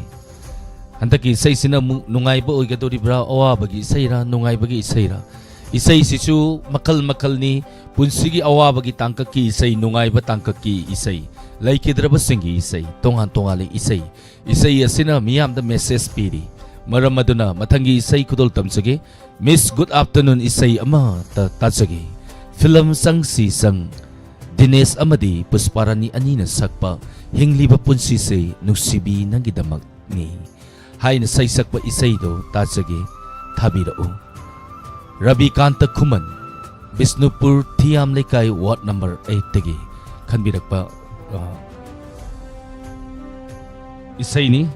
ꯍꯟꯗꯛꯀꯤ ꯏꯁꯩꯁꯤꯅ ꯑꯃꯨꯛ ꯅꯨꯡꯉꯥꯏꯕ ꯑꯣꯏꯒꯗꯧꯔꯤꯕ꯭ꯔꯥ, ꯑꯋꯥꯕꯒꯤ ꯏꯁꯩꯔꯥ, ꯅꯨꯡꯉꯥꯏꯕꯒꯤ ꯏꯁꯩꯔꯥ? ꯏꯁꯩꯁꯤꯁꯨ ꯃꯈꯜ ꯃꯈꯜꯅꯤ꯫ ꯄꯨꯟꯁꯤꯒꯤ ꯑꯋꯥꯕꯒꯤ ꯇꯥꯡꯀꯛꯀꯤ ꯏꯁꯩ, ꯅꯨꯡꯉꯥꯏꯕ ꯇꯥꯡꯀꯛꯀꯤ ꯏꯁꯩ, ꯂꯩꯈꯤꯗ꯭ꯔꯕꯁꯤꯡꯒꯤ ꯏꯁꯩ, ꯇꯣꯉꯥꯟ ꯇꯣꯉꯥꯟꯂꯦ ꯏꯁꯩ꯫ ꯏꯁꯩ ꯑꯁꯤꯅ ꯃꯤꯌꯥꯝꯗ message ꯄꯤꯔꯤ꯫ ꯃꯔꯝ ꯑꯗꯨꯅ ꯃꯊꯪꯒꯤ ꯏꯁꯩ ꯈꯨꯗꯣꯜ ꯇꯝꯖꯒꯦ꯫ Miss Good Afternoon ꯏꯁꯩ ꯑꯃꯇ ꯇꯥꯖꯒꯦ꯫ Film ꯆꯪꯁꯤ ꯆꯪ, ꯗꯤꯅꯦꯁ ꯑꯃꯗꯤ ꯄꯨꯁꯄꯥꯔꯥꯅꯤ ꯑꯅꯤꯅ ꯁꯛꯄ ꯍꯤꯡꯂꯤꯕ ꯄꯨꯟꯁꯤꯁꯦ ꯅꯨꯡꯁꯤꯕꯤ ꯅꯪꯒꯤꯗꯃꯛꯅꯤ ꯍꯥꯏꯅ ꯁꯩꯁꯛꯄ ꯏꯁꯩꯗꯣ ꯇꯥꯖꯒꯦ, ꯊꯥꯕꯤꯔꯛꯎ꯫ ꯔꯕꯤꯀꯥꯟꯇ ꯈꯨꯃꯟ, ꯕꯤꯁꯅꯨꯄꯨꯔ ꯊꯤꯌꯥꯝ ꯂꯩꯀꯥꯏ, ward number eightꯇꯒꯤ ꯈꯟꯕꯤꯔꯛꯄ, ꯑ, ꯏꯁꯩꯅꯤ꯫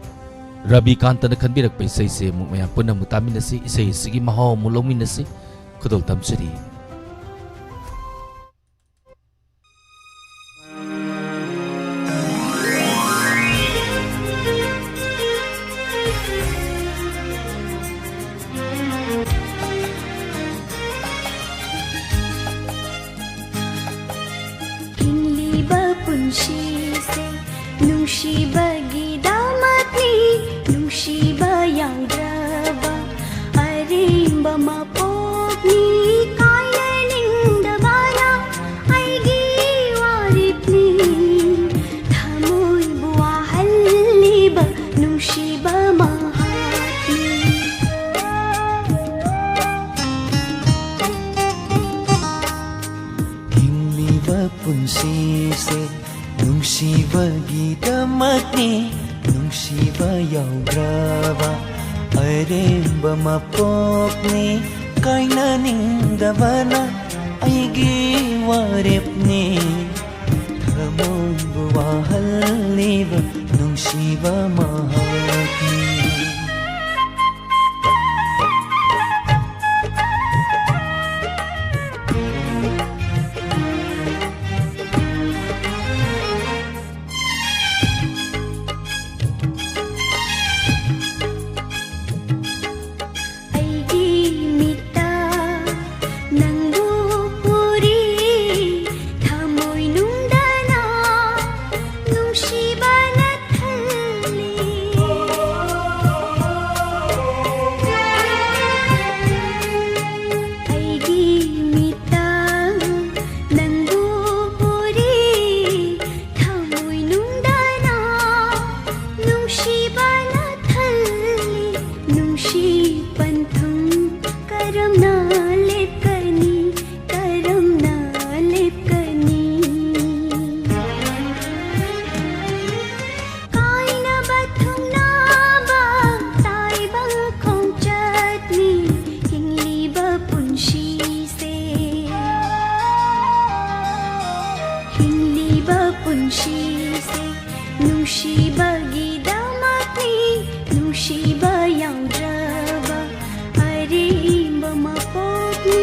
ꯔꯕꯤꯀꯥꯟꯇꯅ ꯈꯟꯕꯤꯔꯛꯄ ꯏꯁꯩꯁꯦ ꯑꯃꯨꯛ ꯃꯌꯥꯝ ꯄꯨꯟꯅ ꯑꯃꯨꯛ ꯇꯥꯃꯤꯟꯅꯁꯤ, ꯏꯁꯩ ꯑꯁꯤꯒꯤ ꯃꯍꯥꯎ ꯑꯃꯨꯛ ꯂꯧꯃꯤꯟꯅꯁꯤ꯫ ꯈꯨꯗꯣꯜ ꯇꯝꯖꯔꯤ꯫ ꯅꯨꯡꯁꯤꯕꯒꯤꯗꯃꯛꯅꯤ ꯅꯨꯡꯁꯤꯕ ꯌꯥꯎꯗ꯭ꯔꯕ ꯑꯔꯦꯝꯕ ꯃꯄꯣꯛꯅꯤ ꯀꯥꯏꯅ ꯅꯤꯡꯗꯕꯅ ꯑꯩꯒꯤ ꯋꯥꯔꯦꯞꯅꯤ ꯊꯃꯣꯏꯕꯨ ꯋꯥꯍꯜꯂꯤꯕ ꯅꯨꯡꯁꯤꯕ ꯃꯍꯥꯛꯅꯤ꯫ ꯍꯤꯡꯂꯤꯕ ꯄꯨꯟꯁꯤꯁꯦ ꯅꯨꯡꯁꯤꯕꯒꯤꯗꯃꯛꯅꯤ ꯅꯨꯡꯁꯤꯕ ꯌꯥꯎꯗ꯭ꯔꯕ ꯑꯔꯦꯝꯕ ꯃꯄꯣꯛꯅꯤ ꯀꯥꯏꯅꯅꯤꯡꯗꯕꯅ ꯑꯩꯒꯤ ꯋꯥꯔꯦꯞꯅꯤ ꯊꯃꯣꯏꯕꯨ ꯋꯥꯍꯜꯂꯤꯕ ꯅꯨꯡꯁꯤꯕ ꯃꯍꯥꯛꯅꯤ꯫ ꯑꯩꯒꯤ ꯃꯤꯠꯇ ꯅꯪꯕꯨ ꯎꯔꯤ ꯊꯃꯣꯏꯅꯨꯡꯗꯅ ꯅꯨꯡꯁꯤꯕꯅ ꯊꯜꯂꯤ꯫ ꯑꯩꯒꯤ ꯃꯤꯠꯇ ꯅꯪꯕꯨ ꯎꯔꯤ ꯊꯃꯣꯏꯅꯨꯡꯗꯅ ꯅꯨꯡꯁꯤꯕꯅ ꯊꯜꯂꯤ꯫ ꯅꯨꯡꯁꯤ ꯄꯟꯊꯨꯡ ꯀꯔꯝꯅ ꯂꯦꯞꯀꯅꯤ ꯀꯔꯝꯅ ꯂꯦꯞꯀꯅꯤ꯫ ꯀꯥꯏꯅꯕ ꯊꯨꯡꯅꯕ ꯇꯥꯏꯕꯪ ꯈꯣꯡꯆꯠꯅꯤ ꯍꯤꯡꯂꯤꯕ ꯄꯨꯟꯁꯤꯁꯦ꯫ ꯍꯤꯡꯂꯤꯕ ꯄꯨꯟꯁꯤꯁꯦ ꯅꯨꯡꯁꯤꯕꯒꯤꯗꯃꯛꯅꯤ ꯅꯨꯡꯁꯤꯕ ꯌꯥꯎꯗ꯭ꯔꯕ ꯑꯔꯦꯝꯕ ꯃꯄꯣꯛꯅꯤ꯫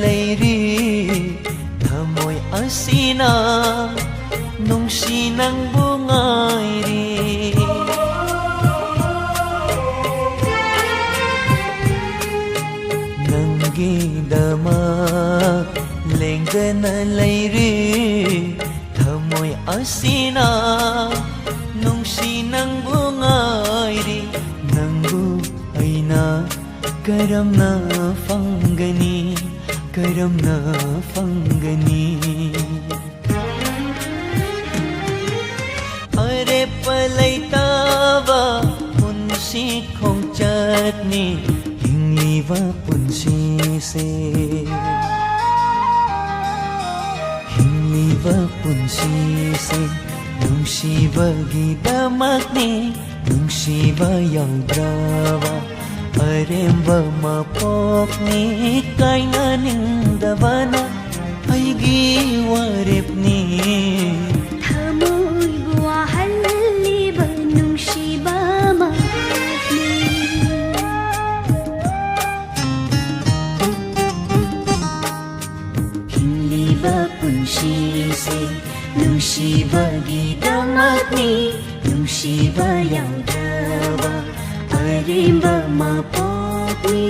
ꯂꯩꯔꯤ꯫ ꯊꯃꯣꯏ ꯑꯁꯤꯅ ꯅꯨꯡꯁꯤ ꯅꯪꯕꯨ ꯉꯥꯏꯔꯤ꯫ ꯅꯪꯒꯤꯗꯃꯛ ꯂꯦꯡꯗꯅ ꯂꯩꯔꯤ꯫ ꯊꯃꯣꯏ ꯑꯁꯤꯅ ꯅꯨꯡꯁꯤ ꯅꯪꯕꯨ ꯉꯥꯏꯔꯤ꯫ ꯅꯪꯕꯨ ꯑꯩꯅ ꯀꯔꯝꯅ ꯐꯪꯒꯅꯤ? ꯀꯔꯝꯅ ꯐꯪꯒꯅꯤ? ꯑꯔꯦꯞꯄ ꯂꯩꯇꯕ ꯄꯨꯟꯁꯤ ꯈꯣꯡꯆꯠꯅꯤ ꯍꯤꯡꯂꯤꯕ ꯄꯨꯟꯁꯤꯁꯦ꯫ ꯍꯤꯡꯂꯤꯕ ꯄꯨꯟꯁꯤꯁꯦ ꯅꯨꯡꯁꯤꯕꯒꯤꯗꯃꯛꯅꯤ꯫ ꯅꯨꯡꯁꯤꯕ ꯌꯥꯎꯗ꯭ꯔꯕ ꯑꯔꯦꯝꯕ ꯃꯄꯣꯛꯅꯤ꯫ ꯀꯥꯏꯅꯅꯤꯡꯗꯕꯅ ꯑꯩꯒꯤ ꯋꯥꯔꯦꯞꯅꯤ꯫ ꯊꯃꯣꯏꯕꯨ ꯋꯥꯍꯜꯂꯤꯕ ꯅꯨꯡꯁꯤꯕ ꯃꯍꯥꯛꯅꯤ꯫ ꯍꯤꯡꯂꯤꯕ ꯄꯨꯟꯁꯤꯁꯦ ꯅꯨꯡꯁꯤꯕꯒꯤꯗꯃꯛꯅꯤ꯫ ꯅꯨꯡꯁꯤꯕ ꯌꯥꯎꯗ꯭ꯔꯕ ꯑꯔꯦꯝꯕ ꯃꯄꯣꯛꯅꯤ꯫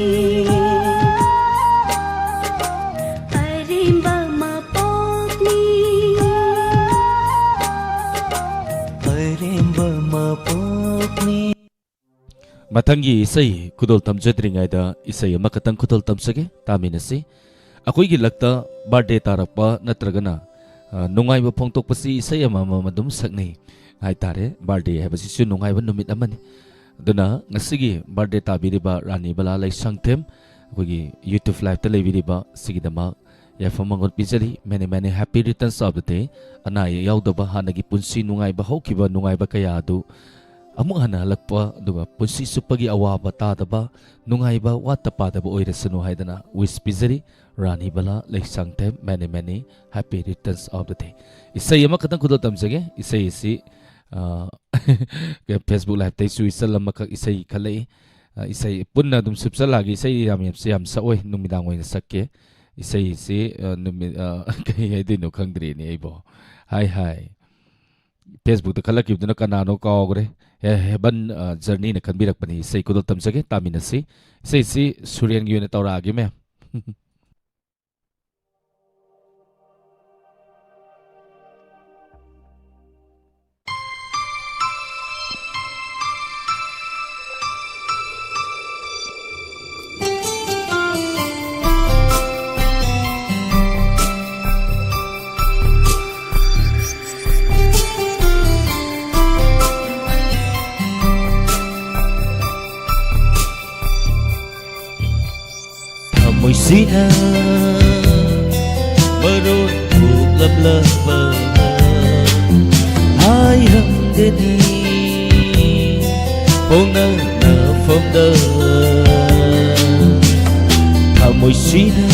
ꯑꯔꯦꯝꯕ ꯃꯄꯣꯛꯅꯤ꯫ ꯑꯔꯦꯝꯕ ꯃꯄꯣꯛꯅꯤ꯫ ꯃꯊꯪꯒꯤ ꯏꯁꯩ ꯈꯨꯗꯣꯜ ꯇꯝꯖꯗ꯭ꯔꯤꯉꯩꯗ ꯏꯁꯩ ꯑꯃꯈꯛꯇꯪ ꯈꯨꯗꯣꯜ ꯇꯝꯖꯒꯦ, ꯇꯥꯃꯤꯟꯅꯁꯤ꯫ ꯑꯩꯈꯣꯏꯒꯤ ꯂꯛꯇ ꯕꯥꯔꯗꯦ ꯇꯥꯔꯛꯄ ꯅꯠꯇ꯭ꯔꯒꯅ, ꯑ, ꯅꯨꯡꯉꯥꯏꯕ ꯐꯣꯡꯗꯣꯛꯄꯁꯤ ꯏꯁꯩ ꯑꯃꯃꯝ ꯑꯗꯨꯝ ꯁꯛꯅꯩ ꯍꯥꯏꯇꯥꯔꯦ꯫ ꯕꯥꯔꯗꯦ ꯍꯥꯏꯕꯁꯤꯁꯨ ꯅꯨꯡꯉꯥꯏꯕ ꯅꯨꯃꯤꯠ ꯑꯃꯅꯤ꯫ ꯑꯗꯨꯅ ꯉꯁꯤꯒꯤ ꯕꯥꯔꯗꯦ ꯇꯥꯕꯤꯔꯤꯕ ꯔꯥꯅꯤ ꯕꯂꯥ ꯂꯩꯁꯥꯡꯊꯦꯝ, ꯑꯩꯈꯣꯏꯒꯤ YouTube liveꯇ ꯂꯩꯕꯤꯔꯤꯕ ꯁꯤꯒꯤꯗꯃꯛ ꯌꯥꯏꯐ ꯃꯪꯒꯣꯜ ꯄꯤꯖꯔꯤ꯫ Many, many happy returns of the day꯫ ꯑꯅꯥ ꯑꯌꯦꯛ ꯌꯥꯎꯗꯕ, ꯍꯥꯟꯅꯒꯤ ꯄꯨꯟꯁꯤ ꯅꯨꯡꯉꯥꯏꯕ ꯍꯧꯈꯤꯕ ꯅꯨꯡꯉꯥꯏꯕ ꯀꯌꯥ ꯑꯗꯨ ꯑꯃꯨꯛ ꯍꯟꯅ ꯍꯜꯂꯛꯄ, ꯑꯗꯨꯒ ꯄꯨꯟꯁꯤ ꯆꯨꯞꯄꯒꯤ ꯑꯋꯥꯕ ꯇꯥꯗꯕ, ꯅꯨꯡꯉꯥꯏꯕ ꯋꯥꯠꯇ ꯄꯥꯗꯕ ꯑꯣꯏꯔꯁꯅꯨ ꯍꯥꯏꯗꯅ wish ꯄꯤꯖꯔꯤ꯫ Rani Bala Leishangthem, many, many happy returns of the day꯫ ꯏꯁꯩ ꯑꯃꯈꯛꯇꯪ ꯈꯨꯗꯣꯜ ꯇꯝꯖꯒꯦ꯫ ꯏꯁꯩ ꯑꯁꯤ, ꯑ, Facebook liveꯇꯩꯁꯨ ꯏꯆꯜ ꯑꯃꯈꯛ ꯏꯁꯩ ꯈꯜꯂꯛꯏ꯫ ꯑ, ꯏꯁꯩ ꯄꯨꯟꯅ ꯑꯗꯨꯝ ꯁꯨꯞꯆꯜꯂꯛꯑꯒꯦ꯫ ꯏꯁꯩ ꯌꯥꯝ, ꯌꯥꯝ, ꯌꯥꯝ ꯁꯛꯑꯣꯏ, ꯅꯨꯃꯤꯗꯥꯡ ꯑꯣꯏꯅ ꯁꯛꯀꯦ꯫ ꯏꯁꯩꯁꯤ, ꯑ, ꯅꯨꯃꯤꯠ, ꯑ, ꯀꯩ ꯍꯥꯏꯗꯣꯏꯅꯣ ꯈꯪꯗ꯭ꯔꯦꯅꯦ ꯑꯩꯕꯣ꯫ ꯍꯥꯏ, ꯍꯥꯏ꯫ Facebook-ꯇ ꯈꯜꯂꯛꯈꯤꯕꯗꯨꯅ ꯀꯅꯥꯅꯣ ꯀꯥꯎꯈ꯭ꯔꯦ꯫ ꯍꯦ-, Heaven, ꯑ, Journey-ꯅ ꯈꯟꯕꯤꯔꯛꯄꯅꯤ꯫ ꯏꯁꯩ ꯈꯨꯗꯣꯜ ꯇꯝꯖꯒꯦ, ꯇꯥꯃꯤꯟꯅꯁꯤ꯫ ꯏꯁꯩꯁꯤ ꯁꯨꯔꯦꯟꯒꯤ ꯑꯣꯏꯅ ꯇꯧꯔꯛꯑꯒꯦ, ꯃꯦꯝ꯫ ꯊꯃꯣꯏꯁꯤꯅ ꯃꯔꯣꯟ ꯊꯣꯛꯂꯝꯂꯕ ꯍꯥꯏꯔꯝꯒꯅꯤ ꯐꯣꯡꯅꯅꯐꯝꯗ꯫ ꯊꯃꯣꯏꯁꯤꯅ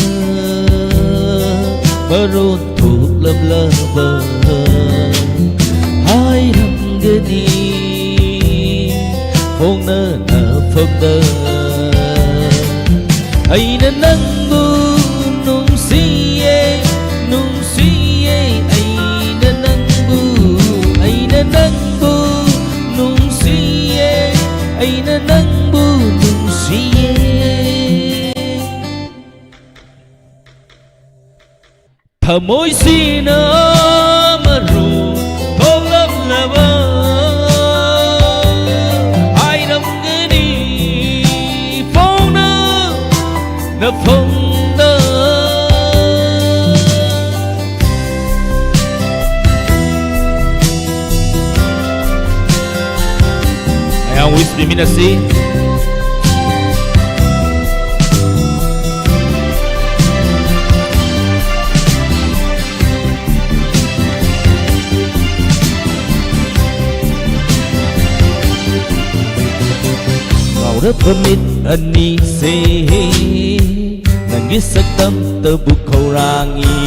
ꯃꯔꯣꯟ ꯊꯣꯛꯂꯝꯂꯕ ꯍꯥꯏꯔꯝꯒꯅꯤ ꯐꯣꯡꯅꯅꯐꯝꯗ꯫ ꯑꯩꯅ ꯅꯪꯕꯨ ꯅꯨꯡꯁꯤꯌꯦ, ꯅꯨꯡꯁꯤꯌꯦ, ꯑꯩꯅ ꯅꯪꯕꯨ, ꯑꯩꯅ ꯅꯪꯕꯨ ꯅꯨꯡꯁꯤꯌꯦ, ꯑꯩꯅ ꯅꯪꯕꯨ ꯅꯨꯡꯁꯤꯌꯦ꯫ ꯊꯃꯣꯏꯁꯤꯅ ꯃꯔꯨ ꯊꯣꯛꯂꯝꯂꯕ ꯍꯥꯏꯔꯝꯒꯅꯤ ꯐꯣꯡꯅ ꯅꯐꯝꯗ꯫ ꯃꯌꯥꯝ wish ꯄꯤꯃꯤꯟꯅꯁꯤ꯫ ꯉꯥꯎꯔꯕ ꯃꯤꯠ ꯑꯅꯤꯁꯦ ꯅꯪꯒꯤ ꯁꯛꯇꯝꯇꯕꯨ ꯈꯧꯔꯥꯡꯉꯤ꯫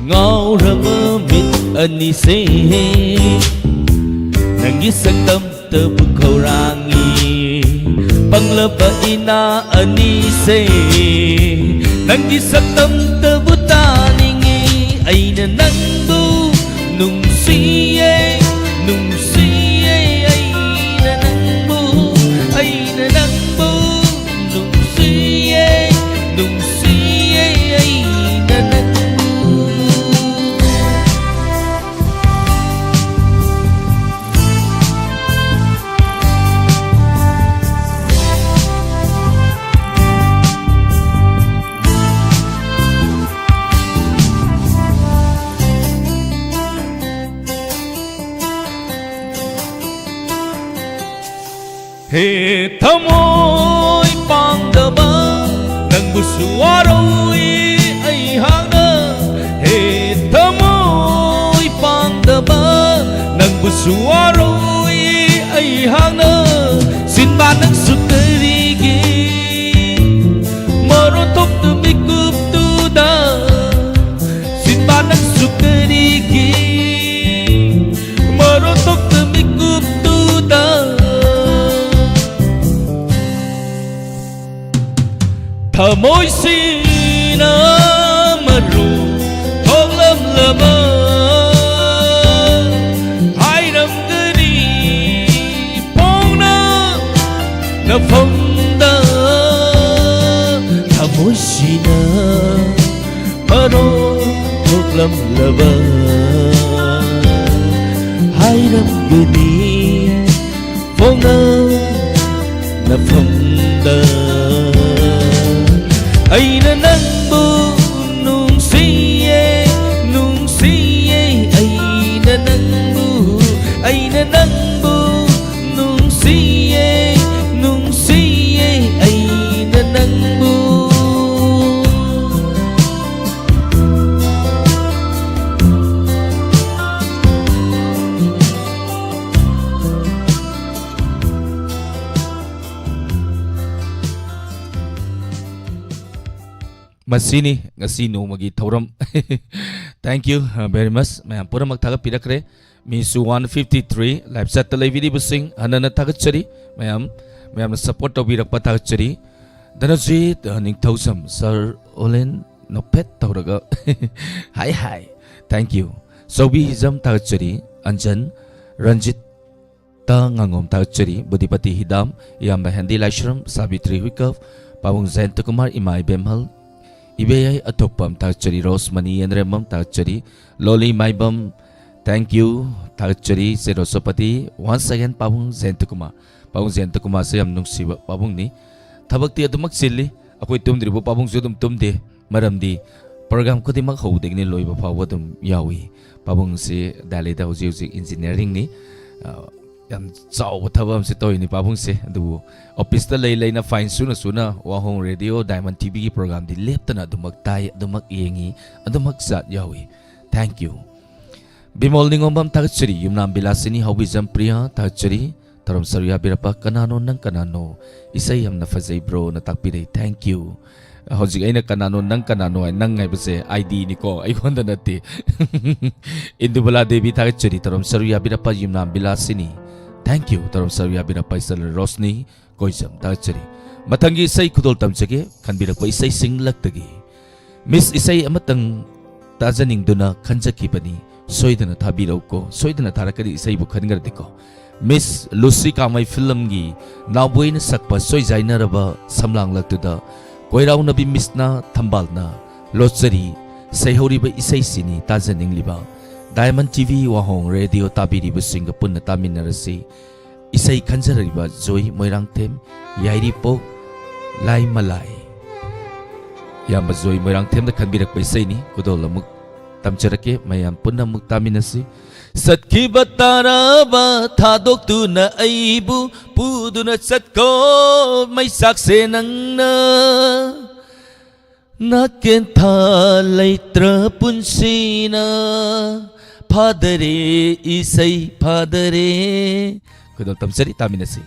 ꯉꯥꯎꯔꯕ ꯃꯤꯠ ꯑꯅꯤꯁꯦ ꯅꯪꯒꯤ ꯁꯛꯇꯝꯇꯕꯨ ꯈꯧꯔꯥꯡꯉꯤ, ꯄꯪꯂꯕ ꯏꯅꯥ ꯑꯅꯤꯁꯦ ꯅꯪꯒꯤ ꯁꯛꯇꯝꯇꯕꯨ ꯇꯥꯅꯤꯡꯉꯤ꯫ ꯑꯩꯅ ꯅꯪꯕꯨ ꯅꯨꯡꯁꯤꯌꯦ, ꯅꯨꯡꯁꯤꯌꯦ, ꯑꯩꯅ ꯅꯪꯕꯨ, ꯑꯩꯅ ꯅꯪꯕꯨ ꯅꯨꯡꯁꯤꯌꯦ, ꯅꯨꯡꯁꯤꯌꯦ, ꯑꯩꯅ ꯅꯪꯕꯨ꯫ ꯍꯦ ꯊꯃꯣꯏ ꯄꯥꯡꯗꯕ, ꯅꯪꯕꯨꯁꯨ ꯋꯥꯔꯧꯏ ꯑꯩꯍꯥꯛꯅ꯫ ꯍꯦ ꯊꯃꯣꯏ ꯄꯥꯡꯗꯕ, ꯅꯪꯕꯨꯁꯨ ꯋꯥꯔꯧꯏ ꯑꯩꯍꯥꯛꯅ꯫ ꯁꯤꯟꯕ ꯅꯪꯁꯨ ꯀꯔꯤꯒꯤ ꯃꯔꯣꯟ ꯊꯣꯛꯇ ꯃꯤꯀꯨꯞꯇꯨꯗ? ꯁꯤꯟꯕ ꯅꯪꯁꯨ ꯀꯔꯤꯒꯤ ꯃꯔꯣꯟ ꯊꯣꯛꯇ ꯃꯤꯀꯨꯞꯇꯨꯗ? ꯊꯃꯣꯏꯁꯤꯅ ꯃꯔꯨ ꯊꯣꯛꯂꯝꯂꯕ ꯍꯥꯏꯔꯝꯒꯅꯤ ꯐꯣꯡꯅ ꯅꯐꯝꯗ꯫ ꯊꯃꯣꯏꯁꯤꯅ ꯃꯔꯣꯟ ꯊꯣꯛꯂꯝꯂꯕ ꯍꯥꯏꯔꯝꯒꯅꯤ ꯐꯣꯡꯅ ꯅꯐꯝꯗ꯫ ꯑꯩꯅ ꯅꯪꯕꯨ ꯅꯨꯡꯁꯤꯌꯦ, ꯅꯨꯡꯁꯤꯌꯦ, ꯑꯩꯅ ꯅꯪꯕꯨ, ꯑꯩꯅ ꯅꯪꯕꯨ ꯅꯨꯡꯁꯤꯌꯦ, ꯅꯨꯡꯁꯤꯌꯦ, ꯑꯩꯅ ꯅꯪꯕꯨ꯫ ꯃꯁꯤꯅꯤ ꯉꯁꯤ ꯅꯣꯡꯃꯒꯤ ꯊꯧꯔꯝ꯫ Thank you, uh, very much. ꯃꯌꯥꯝ ꯄꯨꯝꯅꯃꯛ ꯊꯥꯒꯠꯄꯤꯔꯛꯈ꯭ꯔꯦ꯫ ꯃꯤꯁꯨ one fifty three live chatꯇ ꯂꯩꯕꯤꯔꯤꯕꯁꯤꯡ ꯍꯟꯅ ꯍꯟꯅ ꯊꯥꯒꯠꯆꯔꯤ꯫ ꯃꯌꯥꯝ, ꯃꯌꯥꯝꯅ support ꯇꯧꯕꯤꯔꯛꯄ ꯊꯥꯒꯠꯆꯔꯤ꯫ ꯙꯅꯖꯤꯠ, uh, ꯅꯤꯡꯊꯧꯖꯝ, Sir Olen ꯅꯣꯛꯐꯦꯠ ꯇꯧꯔꯒ꯫ Hi, hi. Thank you. Chaobi ꯍꯤꯖꯝ ꯊꯥꯒꯠꯆꯔꯤ꯫ ꯑꯟꯖꯟ, ꯔꯟꯖꯤꯠ, ꯇ ꯉꯥꯉꯣꯝ ꯊꯥꯒꯠꯆꯔꯤ꯫ ꯕꯨꯙꯤꯄꯇꯤ ꯍꯤꯗꯥꯝ, ꯏꯌꯥꯝꯕ ꯍꯦꯟꯗꯤ ꯂꯥꯏꯁ꯭ꯔꯝ, ꯁꯥꯕꯤꯇ꯭ꯔꯤ ꯍꯨꯏꯀꯞ, ꯄꯥꯕꯨꯡ ꯖꯌꯟꯇ ꯀꯨꯃꯥꯔ, ꯏꯃꯥ ꯏꯕꯦꯝꯍꯜ, ꯏꯕꯦꯌꯥꯏ ꯑꯊꯣꯛꯄꯝ ꯊꯥꯒꯠꯆꯔꯤ꯫ ꯔꯣꯁꯃꯅꯤ ꯌꯦꯟꯗ꯭ꯔꯦꯝꯕꯝ ꯊꯥꯒꯠꯆꯔꯤ꯫ ꯂꯣꯂꯤ ꯃꯥꯏꯕꯝ, thank you, ꯊꯥꯒꯠꯆꯔꯤ꯫ ꯁꯦꯔꯣꯁꯣꯄꯇꯤ, once again, ꯄꯥꯕꯨꯡ ꯖꯌꯟꯇ ꯀꯨꯃꯥꯔ꯫ ꯄꯥꯕꯨꯡ ꯖꯌꯟꯇ ꯀꯨꯃꯥꯔꯁꯦ ꯌꯥꯝ ꯅꯨꯡꯁꯤꯕ ꯄꯥꯕꯨꯡꯅꯤ꯫ ꯊꯕꯛꯇꯤ ꯑꯗꯨꯃꯛ ꯆꯤꯜꯂꯤ, ꯑꯩꯈꯣꯏ ꯇꯨꯝꯗ꯭ꯔꯤꯕ ꯄꯥꯕꯨꯡꯁꯨ ꯑꯗꯨꯝ ꯇꯨꯝꯗꯦ꯫ ꯃꯔꯝꯗꯤ program ꯈꯨꯗꯤꯡꯃꯛ ꯍꯧꯕꯗꯒꯤꯅ ꯂꯣꯏꯕ ꯐꯥꯎꯕ ꯑꯗꯨꯝ ꯌꯥꯎꯏ꯫ ꯄꯥꯕꯨꯡꯁꯤ ꯗꯦꯜꯂꯤꯗ ꯍꯧꯖꯤꯛ ꯍꯧꯖꯤꯛ engineeringꯅꯤ꯫ ꯑ, ꯌꯥꯝ ꯆꯥꯎꯕ ꯊꯕꯛ ꯑꯃꯁꯨ ꯇꯧꯔꯤꯅꯤ ꯄꯥꯕꯨꯡꯁꯦ꯫ ꯑꯗꯨꯕꯨ officeꯇ ꯂꯩ ꯂꯩꯅ fine ꯁꯨꯅ ꯁꯨꯅ ꯋꯥꯍꯣꯡ Radio Diamond TVꯒꯤ programꯗꯤ ꯂꯦꯞꯇꯅ ꯑꯗꯨꯃꯛ ꯇꯥꯏ, ꯑꯗꯨꯃꯛ ꯌꯦꯡꯉꯤ, ꯑꯗꯨꯃꯛ ꯆꯥꯠ ꯌꯥꯎꯏ꯫ Thank you꯫ ꯕꯤꯃꯣꯜ ꯅꯤꯉꯣꯝꯕꯝ ꯊꯥꯒꯠꯆꯔꯤ꯫ ꯌꯨꯝꯅꯥꯝ ꯕꯤꯂꯥꯁꯤꯅꯤ ꯍꯥꯎꯕꯤꯖꯝ ꯄ꯭ꯔꯤꯌꯥ ꯊꯥꯒꯠꯆꯔꯤ꯫ ꯊꯧꯔꯝ ꯁꯔꯨ ꯌꯥꯕꯤꯔꯛꯄ ꯀꯅꯥꯅꯣ ꯅꯪ ꯀꯅꯥꯅꯣ? ꯏꯁꯩ ꯌꯥꯝꯅ ꯐꯖꯩ bro ꯅ ꯇꯥꯛꯄꯤꯔꯛꯏ꯫ Thank you꯫ ꯍꯧꯖꯤꯛ ꯑꯩꯅ ꯀꯅꯥꯅꯣ ꯅꯪ ꯀꯅꯥꯅꯣ ꯍꯥꯏ, ꯅꯪ ꯍꯥꯏꯕꯁꯦ IDꯅꯤꯀꯣ, ꯑꯩꯉꯣꯟꯗ ꯅꯠꯇꯦ꯫ ꯏꯟꯗꯨꯕꯂꯥ ꯗꯦꯕꯤ ꯊꯥꯒꯠꯆꯔꯤ꯫ ꯊꯧꯔꯝ ꯁꯔꯨ ꯌꯥꯕꯤꯔꯛꯄ ꯌꯨꯝꯅꯥꯝ ꯕꯤꯂꯥꯁꯤꯅꯤ꯫ Thank you꯫ ꯊꯧꯔꯝ ꯁꯔꯨ ꯌꯥꯕꯤꯔꯛꯄ ꯏꯆꯜ ꯔꯣꯁꯅꯤ ꯀꯣꯏꯖꯝ ꯊꯥꯒꯠꯆꯔꯤ꯫ ꯃꯊꯪꯒꯤ ꯏꯁꯩ ꯈꯨꯗꯣꯜ ꯇꯝꯖꯒꯦ꯫ ꯈꯟꯕꯤꯔꯛꯄ ꯏꯁꯩꯁꯤꯡ ꯂꯛꯇꯒꯤ꯫ Miss, ꯏꯁꯩ ꯑꯃꯇꯪ ꯇꯥꯖꯅꯤꯡꯗꯨꯅ ꯈꯟꯖꯈꯤꯕꯅꯤ꯫ ꯁꯣꯏꯗꯅ ꯊꯥꯕꯤꯔꯛꯎꯀꯣ꯫ ꯁꯣꯏꯗꯅ ꯊꯥꯔꯛꯀꯅꯤ, ꯏꯁꯩꯕꯨ ꯈꯟꯈ꯭ꯔꯗꯤꯀꯣ꯫ Miss, ꯂꯨꯁꯤ ꯀꯥꯃꯩ filmꯒꯤ ꯅꯥꯎꯕꯣꯏꯅ ꯁꯛꯄ ꯁꯣꯏꯖꯥꯏꯅꯔꯕ ꯁꯝꯂꯥꯡꯂꯛꯇꯨꯗ ꯀꯣꯏꯔꯥꯎꯅꯕꯤ Missꯅ ꯊꯝꯕꯥꯜꯅ ꯂꯣꯠꯆꯔꯤ꯫ ꯁꯩꯍꯧꯔꯤꯕ ꯏꯁꯩꯁꯤꯅꯤ ꯇꯥꯖꯅꯤꯡꯂꯤꯕ꯫ Diamond TV ꯋꯥꯍꯣꯡ Radio ꯇꯥꯕꯤꯔꯤꯕꯁꯤꯡꯒ ꯄꯨꯟꯅ ꯇꯥꯃꯤꯟꯅꯔꯁꯤ꯫ ꯏꯁꯩ ꯈꯟꯖꯔꯛꯂꯤꯕ ꯖꯣꯏ ꯃꯣꯏꯔꯥꯡꯊꯦꯝ, ꯌꯥꯏꯔꯤꯄꯣꯛ, ꯂꯥꯏꯃꯂꯥꯏ꯫ ꯏꯌꯥꯝꯕ ꯖꯣꯏ ꯃꯣꯏꯔꯥꯡꯊꯦꯝꯗ ꯈꯟꯕꯤꯔꯛꯄ ꯏꯁꯩꯅꯤ꯫ ꯈꯨꯗꯣꯜ ꯑꯃꯨꯛ ꯇꯝꯖꯔꯛꯀꯦ, ꯃꯌꯥꯝ ꯄꯨꯟꯅ ꯑꯃꯨꯛ ꯇꯥꯃꯤꯟꯅꯁꯤ꯫ ꯆꯠꯈꯤꯕ ꯇꯥꯔꯕ ꯊꯥꯗꯣꯛꯇꯨꯅ ꯑꯩꯕꯨ ꯄꯨꯗꯨꯅ ꯆꯠꯀꯣ ꯃꯩꯆꯥꯛꯁꯦ ꯅꯪꯅ꯫ ꯅꯥꯀꯦꯟꯊꯥ ꯂꯩꯇ꯭ꯔ ꯄꯨꯟꯁꯤꯅ ꯐꯥꯗꯔꯦ, ꯏꯁꯩ ꯐꯥꯗꯔꯦ꯫ ꯈꯨꯗꯣꯜ ꯇꯝꯖꯔꯤ, ꯇꯥꯃꯤꯟꯅꯁꯤ꯫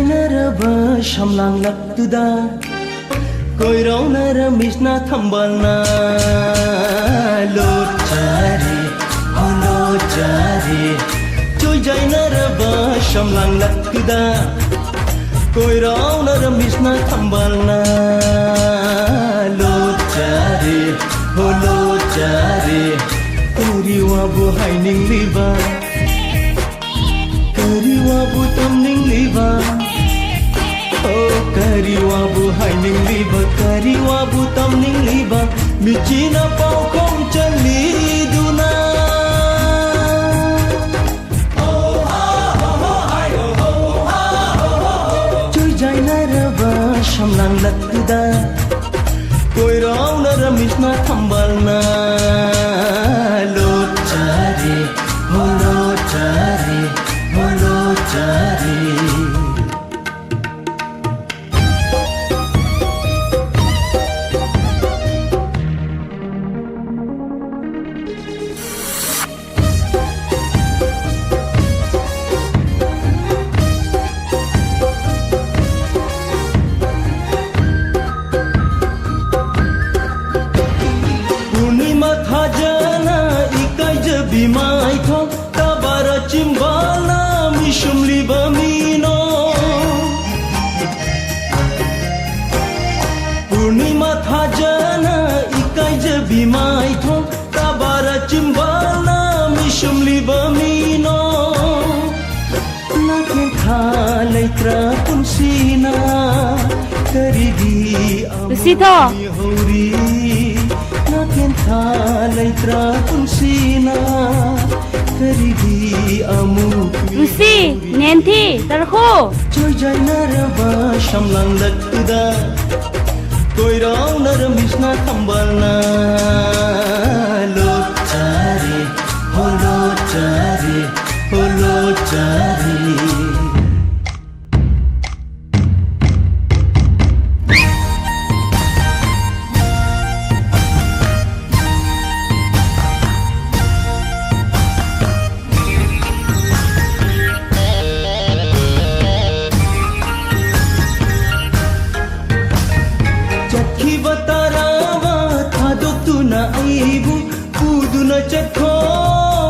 Naraba shamlang laktuda, koirao nara misna thambalna. Lotjari, ho lotjari, choi jai naraba shamlang laktuda, koirao nara misna thambalna. Lotjari, ho lotjari, kariwa bu haining liba. Kariwa bu tamning liba. Oh, kariwa bu haining liba, kariwa bu tamning liba. Michina pau khong chaliduna. Choi jai naraba shamlang laktuda, koirao nara misna thambalna. Lotjari, ho lotjari, ho lotjari. Purnima thajana ikaija bimai thong, tabara chimbalna mishum liba mino. Purnima thajana ikaija bimai thong, tabara chimbalna mishum liba mino. Nakentha leitra punsina, karidi Lusitho. Hori. Nakentha leitra punsina, karidi amu. Lucy, Nenthi, Tarkhu. Choi jai naraba shamlang laktuda, koirao nara misna thambalna. Lotjari, ho lotjari, ho lotjari. ꯏꯕ ꯇꯥꯔꯕ ꯊꯥꯗꯣꯛꯇꯨꯅ ꯑꯩꯕꯨ ꯄꯨꯗꯨꯅ ꯆꯠꯈꯣ,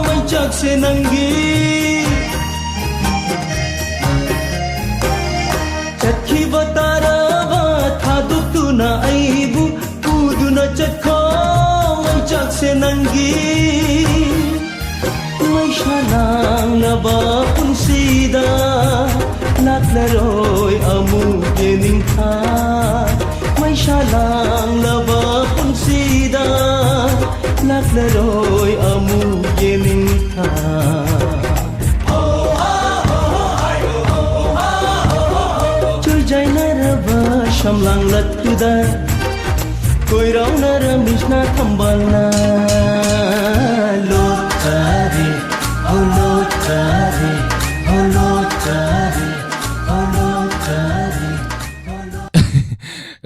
ꯃꯩꯆꯥꯛꯁꯦ ꯅꯪꯒꯤ꯫ ꯆꯠꯈꯤꯕ ꯇꯥꯔꯕ ꯊꯥꯗꯣꯛꯇꯨꯅ ꯑꯩꯕꯨ ꯄꯨꯗꯨꯅ ꯆꯠꯈꯣ, ꯃꯩꯆꯥꯛꯁꯦ ꯅꯪꯒꯤ꯫ ꯃꯩꯁꯥ ꯂꯥꯡꯂꯕ ꯄꯨꯟꯁꯤꯗ ꯂꯥꯛꯂꯔꯣꯏ ꯑꯃꯨꯛ ꯌꯦꯅꯤꯡꯊꯥ꯫ ꯃꯩꯁꯥ ꯂꯥꯡꯂꯕ ꯄꯨꯟꯁꯤꯗ ꯂꯥꯛꯂꯔꯣꯏ ꯑꯃꯨꯛ ꯌꯦꯅꯤꯡꯊꯥ꯫ ꯆꯨꯔꯖꯥꯏꯅꯔꯕ ꯁꯝꯂꯥꯡꯂꯛꯇꯨꯗ ꯀꯣꯏꯔꯥꯎꯅꯔꯝꯃꯤꯁꯅ ꯊꯝꯕꯥꯜꯅ꯫ ꯂꯣꯇꯔꯤ, ꯍꯣ ꯂꯣꯇꯔꯤ, ꯍꯣ ꯂꯣꯇꯔꯤ, ꯍꯣ ꯂꯣꯇꯔꯤ, ꯍꯣ ꯂꯣꯇꯔꯤ꯫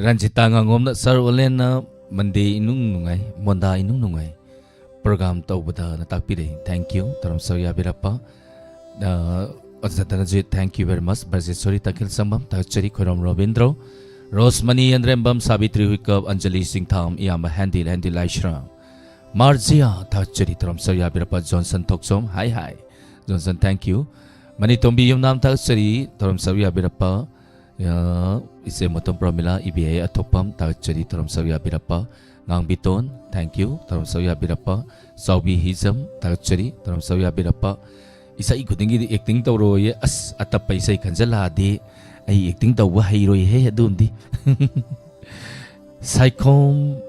ꯔꯟꯖꯤꯇꯥ ꯉꯥꯉꯣꯝꯅ, "ꯁꯥꯔ ꯑꯣꯂꯦꯟꯅ ꯃꯟꯗꯦ ꯏꯅꯨꯡ ꯅꯨꯡꯉꯥꯏ, ꯃꯣꯟꯗꯥ ꯏꯅꯨꯡ ꯅꯨꯡꯉꯥꯏ ꯄ꯭ꯔꯣꯒ꯭ꯔꯥꯝ ꯇꯧꯕꯗꯅ ꯇꯥꯛꯄꯤꯔꯛꯏ꯫ Thank you, ꯇꯔꯝꯁꯧ ꯌꯥꯕꯤꯔꯛꯄ꯫ ꯑ, ꯑꯣꯖꯥ ꯙꯅꯖꯤꯠ, thank you very much꯫ ꯕ꯭ꯔꯖꯦꯁꯣꯔꯤ ꯇꯈꯦꯜ ꯁꯪꯕꯝ, ꯊꯥꯒꯠꯆꯔꯤ꯫ ꯈꯣꯏꯔꯣꯝ ꯔꯣꯕꯤꯟꯗ꯭ꯔꯣ, ꯔꯣꯁꯃꯅꯤ ꯌꯦꯟꯗ꯭ꯔꯦꯝꯕꯝ, ꯁꯥꯕꯤꯇ꯭ꯔꯤ ꯍꯨꯏꯀꯞ, ꯑꯟꯖꯂꯤ ꯁꯤꯡꯊꯥꯝ, ꯏꯌꯥꯝꯕ ꯍꯦꯟꯗꯤ, ꯍꯦꯟꯗꯤ ꯂꯥꯏꯁ꯭ꯔꯝ, ꯃꯥꯔꯖꯤꯌꯥ, ꯊꯥꯒꯠꯆꯔꯤ꯫ ꯇꯔꯝꯁꯧ ꯌꯥꯕꯤꯔꯛꯄ ꯖꯣꯟꯁꯟ ꯊꯣꯛꯆꯣꯝ, ꯍꯥꯏ ꯍꯥꯏ꯫ Johnson, thank you꯫ Manitombi Yumnam, ꯊꯥꯒꯠꯆꯔꯤ꯫ ꯇꯔꯝꯁꯧ ꯌꯥꯕꯤꯔꯛꯄ, ꯑ, ꯏꯆꯦ ꯃꯣꯇꯣꯝ ꯄ꯭ꯔꯃꯤꯂꯥ, ꯏꯕꯦ ꯑꯊꯣꯛꯄꯝ, ꯊꯥꯒꯠꯆꯔꯤ꯫ ꯇꯔꯝꯁꯧ ꯌꯥꯕꯤꯔꯛꯄ ꯉꯥꯡꯕꯤꯇꯣꯟ, thank you꯫ ꯇꯔꯝꯁꯧ ꯌꯥꯕꯤꯔꯛꯄ ꯆꯥꯎꯕꯤ ꯍꯤꯖꯝ, ꯊꯥꯒꯠꯆꯔꯤ꯫ ꯇꯔꯝꯁꯧ ꯌꯥꯕꯤꯔꯛꯄ ꯏꯁꯩ ꯈꯨꯗꯤꯡꯒꯤꯗꯤ acting ꯇꯧꯔꯣꯏꯌꯦ꯫ ꯑꯁ, ꯑꯇꯞꯄ ꯏꯁꯩ ꯈꯟꯖꯜꯂꯛꯑꯗꯤ ꯑꯩ acting ꯇꯧꯕ ꯍꯩꯔꯣꯏꯍꯦ ꯑꯗꯨꯝꯗꯤ꯫ ꯁꯥꯏꯈꯣꯝ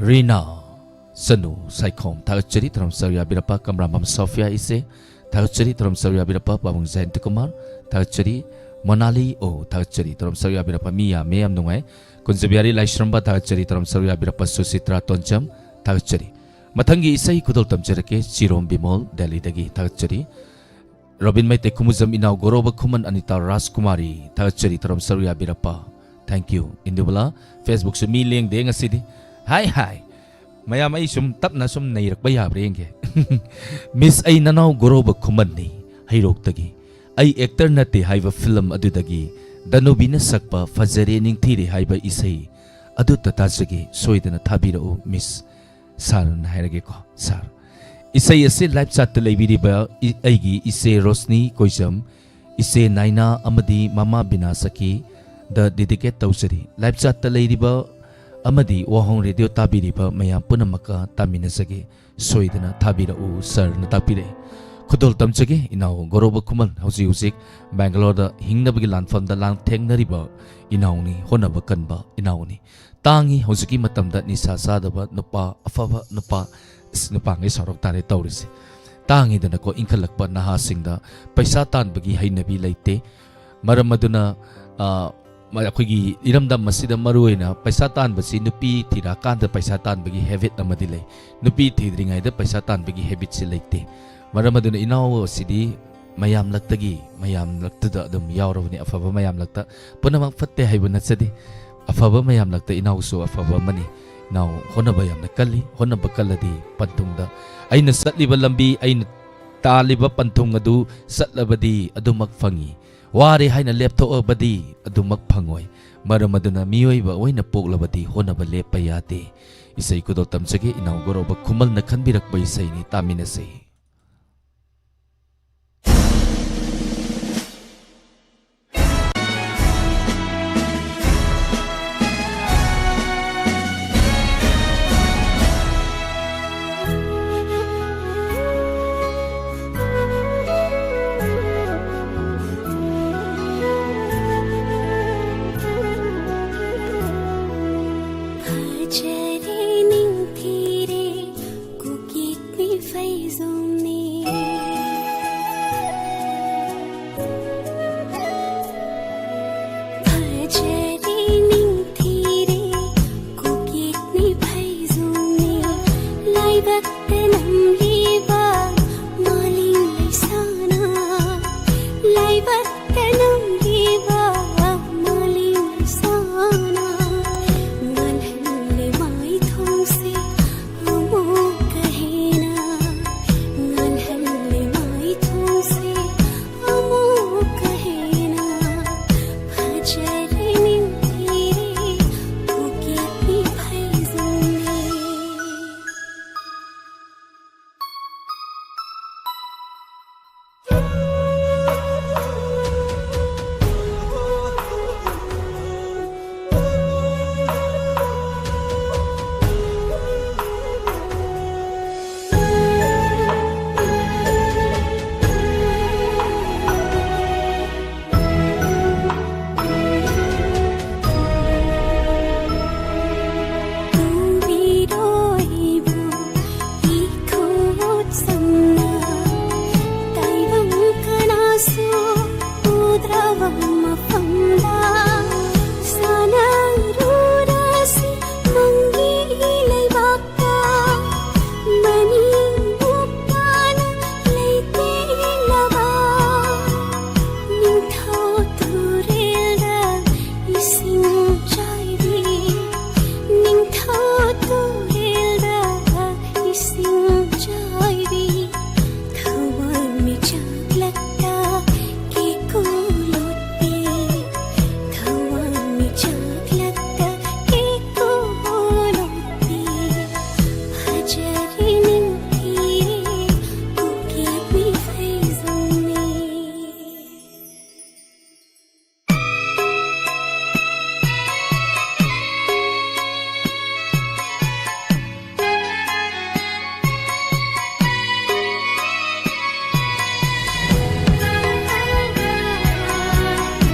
ꯔꯤꯅꯥ ꯁꯅꯨ ꯁꯥꯏꯈꯣꯝ, ꯊꯥꯒꯠꯆꯔꯤ꯫ ꯇꯔꯝꯁꯧ ꯌꯥꯕꯤꯔꯛꯄ ꯀꯝꯔꯥꯃꯝ ꯁꯣꯐꯤꯌꯥ ꯏꯆꯦ, ꯊꯥꯒꯠꯆꯔꯤ꯫ ꯇꯔꯝꯁꯧ ꯌꯥꯕꯤꯔꯛꯄ ꯄꯥꯕꯨꯡ ꯖꯌꯟꯇ ꯀꯨꯃꯥꯔ, ꯊꯥꯒꯠꯆꯔꯤ꯫ ꯃꯣꯅꯥꯂꯤ ꯑꯣ, ꯊꯥꯒꯠꯆꯔꯤ꯫ ꯇꯔꯝꯁꯧ ꯌꯥꯕꯤꯔꯛꯄ ꯃꯤ ꯌꯥꯝꯃꯦ, ꯌꯥꯝ ꯅꯨꯡꯉꯥꯏ꯫ ꯀꯨꯟꯖꯕꯤꯍꯥꯔꯤ ꯂꯥꯏꯁ꯭ꯔꯝꯕ, ꯊꯥꯒꯠꯆꯔꯤ꯫ ꯇꯔꯝꯁꯧ ꯌꯥꯕꯤꯔꯛꯄ ꯁꯨꯁꯤꯇ꯭ꯔꯥ ꯇꯣꯟꯖꯝ, ꯊꯥꯒꯠꯆꯔꯤ꯫ ꯃꯊꯪꯒꯤ ꯏꯁꯩ ꯈꯨꯗꯣꯜ ꯇꯝꯖꯔꯛꯀꯦ, ꯆꯤꯔꯣꯝ ꯕꯤꯃꯣꯜ, ꯗꯦꯜꯂꯤꯗꯒꯤ, ꯊꯥꯒꯠꯆꯔꯤ꯫ ꯔꯣꯕꯤꯟ ꯃꯩꯇꯩ, ꯈꯨꯃꯨꯖꯝ ꯏꯅꯥꯎ, ꯒꯣꯔꯣꯕ ꯈꯨꯃꯟ, ꯑꯅꯤꯇꯥ ꯔꯥꯖꯀꯨꯃꯥꯔꯤ, ꯊꯥꯒꯠꯆꯔꯤ꯫ ꯇꯔꯝꯁꯧ ꯌꯥꯕꯤꯔꯛꯄ, thank you꯫ ꯏꯟꯗꯨꯕꯂꯥ, Facebook-ꯁꯨ ꯃꯤ ꯂꯦꯡꯗꯦ ꯉꯁꯤꯗꯤ꯫ ꯍꯥꯏ ꯍꯥꯏ꯫ ꯃꯌꯥꯝ, ꯑꯩ ꯁꯨꯝ ꯇꯞꯅ ꯁꯨꯝ ꯅꯩꯔꯛꯄ ꯌꯥꯕ꯭ꯔꯥ ꯌꯦꯡꯒꯦ꯫ Miss, ꯑꯩ ꯅꯅꯥꯎ ꯒꯣꯔꯣꯕ ꯈꯨꯃꯟꯅꯤ, ꯍꯩꯔꯣꯛꯇꯒꯤ꯫ ꯑꯩ actor ꯅꯠꯇꯦ ꯍꯥꯏꯕ film ꯑꯗꯨꯗꯒꯤ ꯗꯅꯨꯕꯤꯅ ꯁꯛꯄ ꯐꯖꯔꯦ ꯅꯤꯡꯊꯤꯔꯦ ꯍꯥꯏꯕ ꯏꯁꯩ ꯑꯗꯨꯇ ꯇꯥꯖꯒꯦ, ꯁꯣꯏꯗꯅ ꯊꯥꯕꯤꯔꯛꯎ ꯃꯤꯁ꯫ ꯁꯥꯔꯅ ꯍꯥꯏꯔꯒꯦꯀꯣ, ꯁꯥꯔ꯫ ꯏꯁꯩ ꯑꯁꯤ ꯂꯥꯏꯐ ꯆꯥꯠꯇ ꯂꯩꯕꯤꯔꯤꯕ ꯏ-, ꯑꯩꯒꯤ ꯏꯆꯦ ꯔꯣꯁꯅꯤ ꯀꯣꯏꯖꯝ, ꯏꯆꯦ ꯅꯥꯏꯅꯥ ꯑꯃꯗꯤ ꯃꯃꯥ ꯕꯤꯅꯥ ꯁꯈꯤꯗ ꯗꯦꯗꯤꯀꯦꯠ ꯇꯧꯖꯔꯤ꯫ ꯂꯥꯏꯐ ꯆꯥꯠꯇ ꯂꯩꯔꯤꯕ ꯑꯃꯗꯤ ꯋꯥꯍꯣꯡ ꯔꯦꯗꯤꯑꯣ ꯇꯥꯕꯤꯔꯤꯕ ꯃꯌꯥꯝ ꯄꯨꯝꯅꯃꯛꯀ ꯇꯥꯃꯤꯟꯅꯖꯒꯦ꯫ ꯁꯣꯏꯗꯅ ꯊꯥꯕꯤꯔꯛꯎ ꯁꯥꯔꯅ ꯇꯥꯛꯄꯤꯔꯛꯏ꯫ ꯈꯨꯗꯣꯜ ꯇꯝꯖꯒꯦ ꯏꯅꯥꯎ ꯒꯧꯔꯕ ꯈꯨꯃꯟ, ꯍꯧꯖꯤꯛ ꯍꯧꯖꯤꯛ ꯕꯦꯡꯒꯂꯣꯔꯗ ꯍꯤꯡꯅꯕꯒꯤ ꯂꯥꯟꯐꯝꯗ ꯂꯥꯟꯊꯦꯡꯅꯔꯤꯕ ꯏꯅꯥꯎꯅꯤ, ꯍꯣꯠꯅꯕ ꯀꯟꯕ ꯏꯅꯥꯎꯅꯤ꯫ ꯇꯥꯡꯉꯤ ꯍꯧꯖꯤꯛꯀꯤ ꯃꯇꯝꯗ ꯅꯤꯁꯥ ꯆꯥꯗꯕ ꯅꯨꯄꯥ, ꯑꯐꯕ ꯅꯨꯄꯥ꯫ ꯑꯁ, ꯅꯨꯄꯥꯉꯩ ꯁꯥꯎꯔꯛ ꯇꯥꯔꯦ ꯇꯧꯔꯤꯁꯦ꯫ ꯇꯥꯡꯉꯤꯗꯅꯀꯣ, ꯏꯟꯈꯠꯂꯛꯄ ꯅꯍꯥꯁꯤꯡꯗ ꯄꯩꯁꯥ ꯇꯥꯟꯕꯒꯤ ꯍꯩꯅꯕꯤ ꯂꯩꯇꯦ꯫ ꯃꯔꯝ ꯑꯗꯨꯅ, ꯑ, ꯃ-, ꯑꯩꯈꯣꯏꯒꯤ ꯏꯔꯝꯗꯝ ꯑꯁꯤꯗ ꯃꯔꯨꯑꯣꯏꯅ ꯄꯩꯁꯥ ꯇꯥꯟꯕꯁꯤ ꯅꯨꯄꯤ ꯊꯤꯔꯛꯑꯀꯥꯟꯗ ꯄꯩꯁꯥ ꯇꯥꯟꯕꯒꯤ ꯍꯦꯕꯤꯠ ꯑꯃꯗꯤ ꯂꯩ꯫ ꯅꯨꯄꯤ ꯊꯤꯗ꯭ꯔꯤꯉꯩꯗ ꯄꯩꯁꯥ ꯇꯥꯟꯕꯒꯤ ꯍꯦꯕꯤꯠꯁꯤ ꯂꯩꯇꯦ꯫ ꯃꯔꯝ ꯑꯗꯨꯅ ꯏꯅꯥꯎ ꯑꯁꯤꯗꯤ ꯃꯌꯥꯝꯂꯛꯇꯒꯤ, ꯃꯌꯥꯝꯂꯛꯇꯨꯗ ꯑꯗꯨꯝ ꯌꯥꯎꯔꯕꯅꯤ, ꯑꯐꯕ ꯃꯌꯥꯝꯂꯛꯇ꯫ ꯄꯨꯝꯅꯃꯛ ꯐꯠꯇꯦ ꯍꯥꯏꯕ ꯅꯠꯆꯗꯦ, ꯑꯐꯕ ꯃꯌꯥꯝꯂꯛꯇ ꯏꯅꯥꯎꯁꯨ ꯑꯐꯕ ꯑꯃꯅꯤ꯫ ꯏꯅꯥꯎ ꯍꯣꯠꯅꯕ ꯌꯥꯝꯅ ꯀꯜꯂꯤ, ꯍꯣꯠꯅꯕ ꯀꯜꯂꯗꯤ ꯄꯟꯊꯨꯡꯗ ꯑꯩꯅ ꯆꯠꯂꯤꯕ ꯂꯝꯕꯤ, ꯑꯩꯅ ꯇꯥꯜꯂꯤꯕ ꯄꯟꯊꯨꯡ ꯑꯗꯨ ꯆꯠꯂꯕꯗꯤ ꯑꯗꯨꯃꯛ ꯐꯪꯏ꯫ ꯋꯥꯔꯦ ꯍꯥꯏꯅ ꯂꯦꯞꯊꯣꯛꯑꯕꯗꯤ ꯑꯗꯨꯃꯛ ꯐꯪꯉꯣꯏ꯫ ꯃꯔꯝ ꯑꯗꯨꯅ ꯃꯤꯑꯣꯏꯕ ꯑꯣꯏꯅ ꯄꯣꯛꯂꯕꯗꯤ ꯍꯣꯠꯅꯕ ꯂꯦꯞꯄ ꯌꯥꯗꯦ꯫ ꯏꯁꯩ ꯈꯨꯗꯣꯜ ꯇꯝꯖꯒꯦ ꯏꯅꯥꯎ ꯒꯧꯔꯕ ꯈꯨꯃꯜꯅ ꯈꯟꯕꯤꯔꯛꯄ ꯏꯁꯩꯅꯤ, ꯇꯥꯃꯤꯟꯅꯁꯤ꯫ ꯐꯖꯔꯦ ꯅꯤꯡꯊꯤꯔꯦ ꯀꯨꯀꯤꯠꯅꯤ ꯐꯩꯖꯣꯝꯅꯤ꯫ ꯐꯖꯔꯦ ꯅꯤꯡꯊꯤꯔꯦ ꯀꯨꯀꯤꯠꯅꯤ ꯐꯩꯖꯣꯝꯅꯤ꯫ ꯂꯥꯏꯕꯛꯇ ꯅꯝꯂꯤꯕ ꯃꯥꯂꯦꯝ ꯂꯩꯁꯥꯅ꯫ ꯂꯥꯏꯕꯛꯇ ꯅꯝꯂꯤꯕ ꯃꯥꯂꯦꯝ ꯂꯩꯁꯥꯅ꯫ ꯉꯥꯜꯍꯜꯂꯦ ꯃꯥꯏꯊꯣꯡꯁꯦ ꯑꯃꯨꯛꯀ ꯍꯦꯟꯅ꯫ ꯉꯥꯜꯍꯜꯂꯦ ꯃꯥꯏꯊꯣꯡꯁꯦ ꯑꯃꯨꯛꯀ ꯍꯦꯟꯅ꯫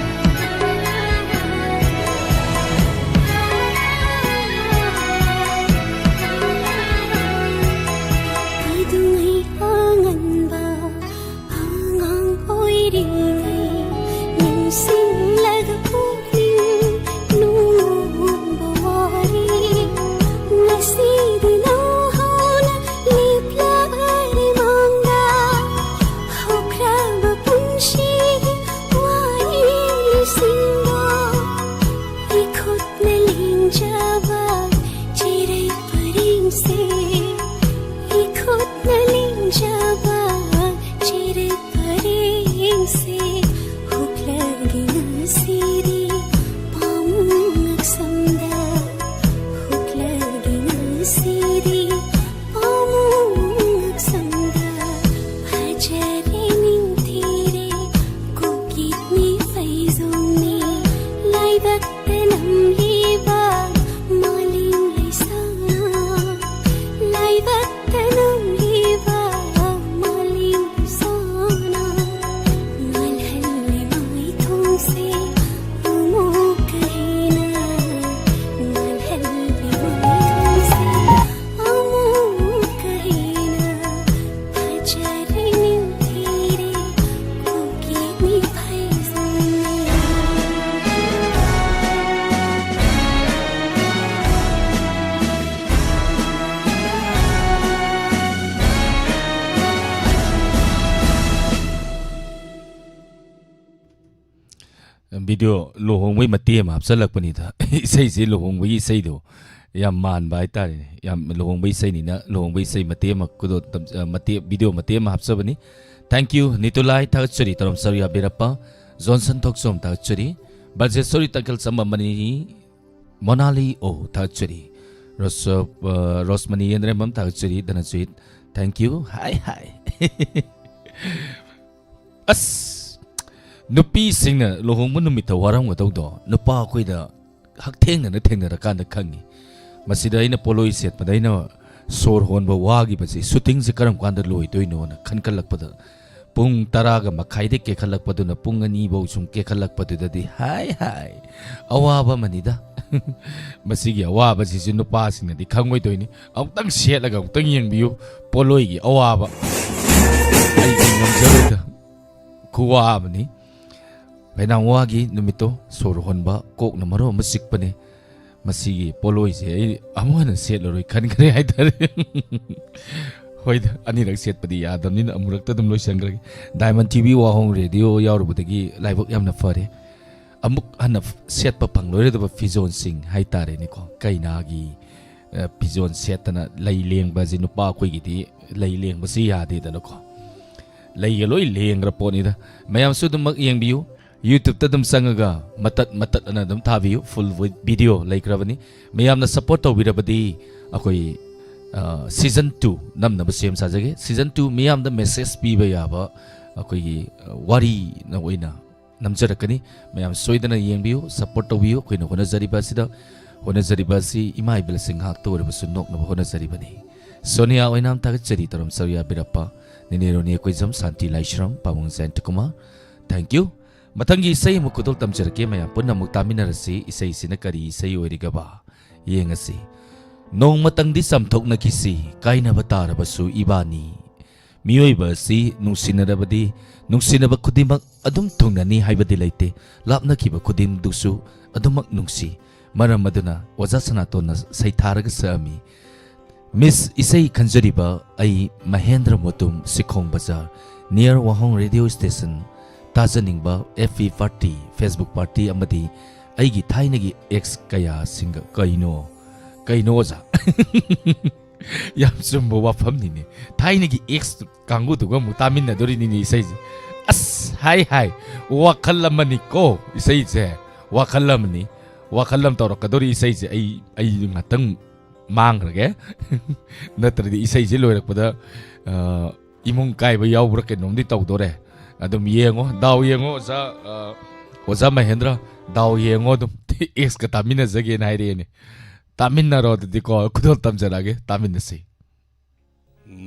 ꯚꯤꯗꯤꯑꯣ ꯂꯨꯍꯣꯡꯕꯩ ꯃꯇꯦꯛ ꯑꯃ ꯍꯥꯞꯆꯜꯂꯛꯄꯅꯤꯗ꯫ ꯏꯁꯩꯁꯦ ꯂꯨꯍꯣꯡꯕꯒꯤ ꯏꯁꯩꯗꯣ ꯌꯥꯝ ꯃꯥꯟꯕ ꯍꯥꯏꯇꯥꯔꯦꯅꯦ꯫ ꯌꯥꯝ ꯂꯨꯍꯣꯡꯕꯩ ꯏꯁꯩꯅꯤꯅ ꯂꯨꯍꯣꯡꯕꯩ ꯏꯁꯩ ꯃꯇꯦꯛ ꯑꯃ ꯈꯨꯗꯣ-, ꯇꯝ-, ꯑ, ꯃꯇꯦꯛ, ꯚꯤꯗꯤꯑꯣ ꯃꯇꯦꯛ ꯑꯃ ꯍꯥꯞꯆꯕꯅꯤ꯫ Thank you, ꯅꯤꯇꯨꯂꯥꯏ ꯊꯥꯒꯠꯆꯔꯤ, ꯇꯔꯝ ꯁꯔꯨ ꯌꯥꯕꯤꯔꯛꯄ꯫ ꯖꯣꯟꯁꯟ ꯊꯣꯛꯆꯣꯝ ꯊꯥꯒꯠꯆꯔꯤ꯫ ꯕ꯭ꯔꯖꯦꯁꯣꯔꯤ ꯇꯥꯀꯜ ꯆꯝꯕꯃꯅꯤ, ꯃꯣꯅꯥꯂꯤ ꯑꯣ ꯊꯥꯒꯠꯆꯔꯤ꯫ ꯔꯣꯁ-, ꯑ, ꯔꯣꯁꯃꯅꯤ ꯌꯦꯟꯗ꯭ꯔꯦꯝꯕꯝ ꯊꯥꯒꯠꯆꯔꯤ꯫ ꯙꯅꯖꯤꯠ, thank you꯫ ꯍꯥꯏ, ꯍꯥꯏ꯫ ꯑꯁ! ꯅꯨꯄꯤꯁꯤꯡꯅ ꯂꯨꯍꯣꯡꯕ ꯅꯨꯃꯤꯠꯇ ꯋꯥꯔꯝꯒꯗꯧꯗꯣ ꯅꯨꯄꯥ ꯑꯩꯈꯣꯏꯗ ꯍꯛꯊꯦꯡꯅꯅ ꯊꯦꯡꯅꯔꯀꯥꯟꯗ ꯈꯪꯉꯤ꯫ ꯃꯁꯤꯗ ꯑꯩꯅ ꯄꯣꯠꯂꯣꯏ ꯁꯦꯠꯄꯗ ꯑꯩꯅ ꯁꯣꯔ ꯍꯣꯟꯕ ꯋꯥꯈꯤꯕꯁꯤ ꯁꯨꯇꯤꯡꯁꯦ ꯀꯔꯝ ꯀꯥꯟꯗ ꯂꯣꯏꯗꯣꯏꯅꯣꯅ ꯈꯟꯒꯠꯂꯛꯄꯗ ꯄꯨꯡ ꯇꯔꯥꯒ ꯃꯈꯥꯏꯗ ꯀꯦꯈꯠꯂꯛꯄꯗꯨꯅ ꯄꯨꯡ ꯑꯅꯤ ꯐꯧ ꯁꯨꯝ ꯀꯦꯈꯠꯂꯛꯄꯗꯨꯗꯗꯤ ꯍꯥꯏ ꯍꯥꯏ ꯑꯋꯥꯕ ꯑꯃꯅꯤꯗ꯫ ꯃꯁꯤꯒꯤ ꯑꯋꯥꯕꯁꯤꯁꯨ ꯅꯨꯄꯥꯁꯤꯡꯅꯗꯤ ꯈꯪꯉꯣꯏꯗꯣꯏꯅꯤ꯫ ꯑꯃꯨꯛꯇꯪ ꯁꯦꯠꯂꯒ ꯑꯃꯨꯛꯇꯪ ꯌꯦꯡꯕꯤꯌꯨ ꯄꯣꯠꯂꯣꯏꯒꯤ ꯑꯋꯥꯕ꯫ ꯑꯩꯗꯤ ꯉꯝꯖꯔꯣꯏꯗ꯫ ꯈꯨꯋꯥ ꯑꯃꯅꯤ꯫ ꯐꯩꯅꯥꯝ ꯋꯥꯒꯤ ꯅꯨꯃꯤꯠꯇꯣ ꯁꯣꯔ ꯍꯣꯟꯕ ꯀꯣꯛꯅ ꯃꯔꯣꯟ ꯑꯃ ꯆꯤꯛꯄꯅꯦ꯫ ꯃꯁꯤꯒꯤ ꯄꯣꯠꯂꯣꯏꯁꯦ ꯑꯩ ꯑꯃꯨꯛ ꯍꯟꯅ ꯁꯦꯠꯂꯔꯣꯏ ꯈꯟꯈ꯭ꯔꯦ ꯍꯥꯏꯇꯥꯔꯦ꯫ ꯍꯣꯏꯗ, ꯑꯅꯤꯔꯛ ꯁꯦꯠꯄꯗꯤ ꯌꯥꯗꯕꯅꯤꯅ ꯑꯃꯨꯔꯛꯇ ꯑꯗꯨꯝ ꯂꯣꯏꯁꯟꯈ꯭ꯔꯒꯦ꯫ ꯗꯥꯏꯃꯟ ꯇꯤ ꯚꯤ ꯋꯥꯍꯣꯡ ꯔꯦꯗꯤꯑꯣ ꯌꯥꯎꯔꯨꯕꯗꯒꯤ ꯂꯥꯏꯕꯛ ꯌꯥꯝꯅ ꯐꯔꯦ꯫ ꯑꯃꯨꯛ ꯍꯟꯅ ꯐ-, ꯁꯦꯠꯄ ꯐꯪꯂꯣꯏꯗꯕ ꯐꯤꯖꯣꯜꯁꯤꯡ ꯍꯥꯏꯇꯥꯔꯦꯅꯦꯀꯣ꯫ ꯀꯩꯅꯥꯒꯤ, ꯑ, ꯐꯤꯖꯣꯜ ꯁꯦꯠꯇꯅ ꯂꯩ ꯂꯦꯡꯕ ꯑꯁꯤ ꯅꯨꯄꯥ ꯑꯩꯈꯣꯏꯒꯤꯗꯤ ꯂꯩ ꯂꯦꯡꯕꯁꯤ ꯌꯥꯗꯦꯗꯅꯀꯣ꯫ ꯂꯩꯒ ꯂꯣꯏ ꯂꯦꯡꯈ꯭ꯔ ꯄꯣꯠꯅꯤꯗ꯫ ꯃꯌꯥꯝꯁꯨ ꯑꯗꯨꯃꯛ ꯌꯦꯡꯕꯤꯌꯨ꯫ YouTube-ꯇ ꯑꯗꯨꯝ ꯆꯪꯉꯒ ꯃꯇꯠ ꯃꯇꯠ ꯑꯅ ꯑꯗꯨꯝ ꯊꯥꯕꯤꯌꯨ꯫ Full with video ꯂꯩꯈ꯭ꯔꯕꯅꯤ꯫ ꯃꯌꯥꯝꯅ support ꯇꯧꯕꯤꯔꯕꯗꯤ ꯑꯩꯈꯣꯏ, ꯑ, season two ꯅꯝꯅꯕ ꯁꯦꯝ ꯁꯥꯖꯒꯦ꯫ Season two ꯃꯤꯌꯥꯝꯗ message ꯄꯤꯕ ꯌꯥꯕ ꯑꯩꯈꯣꯏꯒꯤ, ꯑ, ꯋꯥꯔꯤꯅ ꯑꯣꯏꯅ ꯅꯝꯖꯔꯛꯀꯅꯤ꯫ ꯃꯌꯥꯝ ꯁꯣꯏꯗꯅ ꯌꯦꯡꯕꯤꯌꯨ, support ꯇꯧꯕꯤꯌꯨ꯫ ꯑꯩꯈꯣꯏꯅ ꯍꯣꯠꯅꯖꯔꯤꯕ ꯑꯁꯤꯗ, ꯍꯣꯠꯅꯖꯔꯤꯕ ꯑꯁꯤ ꯏꯃꯥ ꯏꯕꯦꯜꯁꯤꯡ ꯉꯥꯛꯇ ꯑꯣꯏꯔꯕꯁꯨ ꯅꯣꯛꯅꯕ ꯍꯣꯠꯅꯖꯔꯤꯕꯅꯤ꯫ ꯁꯣꯅꯤꯌꯥ ꯑꯣꯏꯅꯥꯝ ꯊꯥꯒꯠꯆꯔꯤ, ꯇꯧꯔꯝ ꯁꯔꯨ ꯌꯥꯕꯤꯔꯛꯄ꯫ ꯅꯤꯅꯦ ꯔꯣꯅꯤ ꯀꯣꯏꯖꯝ, ꯁꯥꯟꯇꯤ ꯂꯥꯏꯁ꯭ꯔꯝ, ꯄꯥꯕꯨꯡ ꯖꯌꯟꯇ ꯀꯨꯃꯥꯔ꯫ Thank you꯫ ꯃꯊꯪꯒꯤ ꯏꯁꯩ ꯑꯃ ꯈꯨꯗꯣꯜ ꯇꯝꯖꯔꯛꯀꯦ, ꯃꯌꯥꯝ ꯄꯨꯟꯅ ꯑꯃꯨꯛ ꯇꯥꯃꯤꯟꯅꯔꯁꯤ꯫ ꯏꯁꯩꯁꯤꯅ ꯀꯔꯤ ꯏꯁꯩ ꯑꯣꯏꯔꯤꯒꯕ? ꯌꯦꯡꯉꯁꯤ꯫ ꯅꯣꯡꯃꯇꯪꯗꯤ ꯆꯥꯝꯊꯣꯛꯅꯈꯤꯁꯤ, ꯀꯥꯏꯅꯕ ꯇꯥꯔꯕꯁꯨ ꯏꯕꯥꯅꯤ꯫ ꯃꯤꯑꯣꯏꯕ ꯑꯁꯤ ꯅꯨꯡꯁꯤꯅꯔꯕꯗꯤ ꯅꯨꯡꯁꯤꯅꯕ ꯈꯨꯗꯤꯡꯃꯛ ꯑꯗꯨꯝ ꯊꯨꯡꯅꯅꯤ ꯍꯥꯏꯕꯗꯤ ꯂꯩꯇꯦ꯫ ꯂꯥꯞꯅꯈꯤꯕ ꯈꯨꯗꯤꯡꯗꯨꯁꯨ ꯑꯗꯨꯃꯛ ꯅꯨꯡꯁꯤ꯫ ꯃꯔꯝ ꯑꯗꯨꯅ ꯑꯣꯖꯥ ꯁꯅꯥꯇꯣꯟꯅ ꯁꯩꯊꯥꯔꯒ ꯁꯛꯑꯝꯃꯤ꯫ Miss ꯏꯁꯩ ꯈꯟꯖꯔꯤꯕ ꯑꯩ ꯃꯍꯦꯟꯗ꯭ꯔ ꯃꯣꯇꯨꯝ, ꯁꯤꯈꯣꯡ ꯕꯖꯥꯔ, near ꯋꯥꯍꯣꯡ radio station, ꯇꯥꯖꯅꯤꯡꯕ F B party, Facebook party ꯑꯃꯗꯤ ꯑꯩꯒꯤ ꯊꯥꯏꯅꯒꯤ ꯑꯦꯛꯁ ꯀꯌꯥꯁꯤꯡꯒ꯫ ꯀꯩꯅꯣ? ꯀꯩꯅꯣ, ꯑꯣꯖꯥ? ꯌꯥꯝ ꯆꯨꯝꯕ ꯋꯥꯐꯝꯅꯤꯅꯦ꯫ ꯊꯥꯏꯅꯒꯤ ꯑꯦꯛꯁ ꯀꯥꯡꯕꯨꯗꯨꯒ ꯑꯃꯨꯛ ꯇꯥꯃꯤꯟꯅꯗꯣꯔꯤꯅꯤꯅꯦ ꯏꯁꯩꯁꯦ꯫ ꯑꯁ, ꯍꯥꯏ ꯍꯥꯏ, ꯋꯥꯈꯜ ꯑꯃꯅꯤꯀꯣ ꯏꯁꯩꯁꯦ, ꯋꯥꯈꯜ ꯑꯃꯅꯤ꯫ ꯋꯥꯈꯜ ꯑꯃ ꯇꯧꯔꯛꯀꯗꯧꯔꯤ ꯏꯁꯩꯁꯦ꯫ ꯑꯩ, ꯑꯩ ꯉꯥꯛꯇꯪ ꯃꯥꯡꯈ꯭ꯔꯒꯦ꯫ ꯅꯠꯇ꯭ꯔꯗꯤ ꯏꯁꯩꯁꯦ ꯂꯣꯏꯔꯛꯄꯗ, ꯑ, ꯏꯃꯨꯡ ꯀꯥꯏꯕ ꯌꯥꯎꯕ꯭ꯔꯥ ꯀꯩꯅꯣꯝꯗꯤ ꯇꯧꯗꯣꯔꯦ꯫ ꯑꯗꯨꯝ ꯌꯦꯡꯉꯣ, ꯗꯥꯎ ꯌꯦꯡꯉꯣ, ꯑꯣꯖꯥ, ꯑ, ꯑꯣꯖꯥ ꯃꯍꯦꯟꯗ꯭ꯔ, ꯗꯥꯎ ꯌꯦꯡꯉꯣ ꯑꯗꯨꯝ꯫ ꯑꯦꯛꯁꯀ ꯇꯥꯃꯤꯟꯅꯖꯒꯦꯅ ꯍꯥꯏꯔꯛꯑꯦꯅꯦ꯫ ꯇꯥꯃꯤꯟꯅꯔꯣ ꯑꯗꯨꯗꯤꯀꯣ, ꯈꯨꯗꯣꯜ ꯇꯝꯖꯔꯛꯑꯒꯦ, ꯇꯥꯃꯤꯟꯅꯁꯤ꯫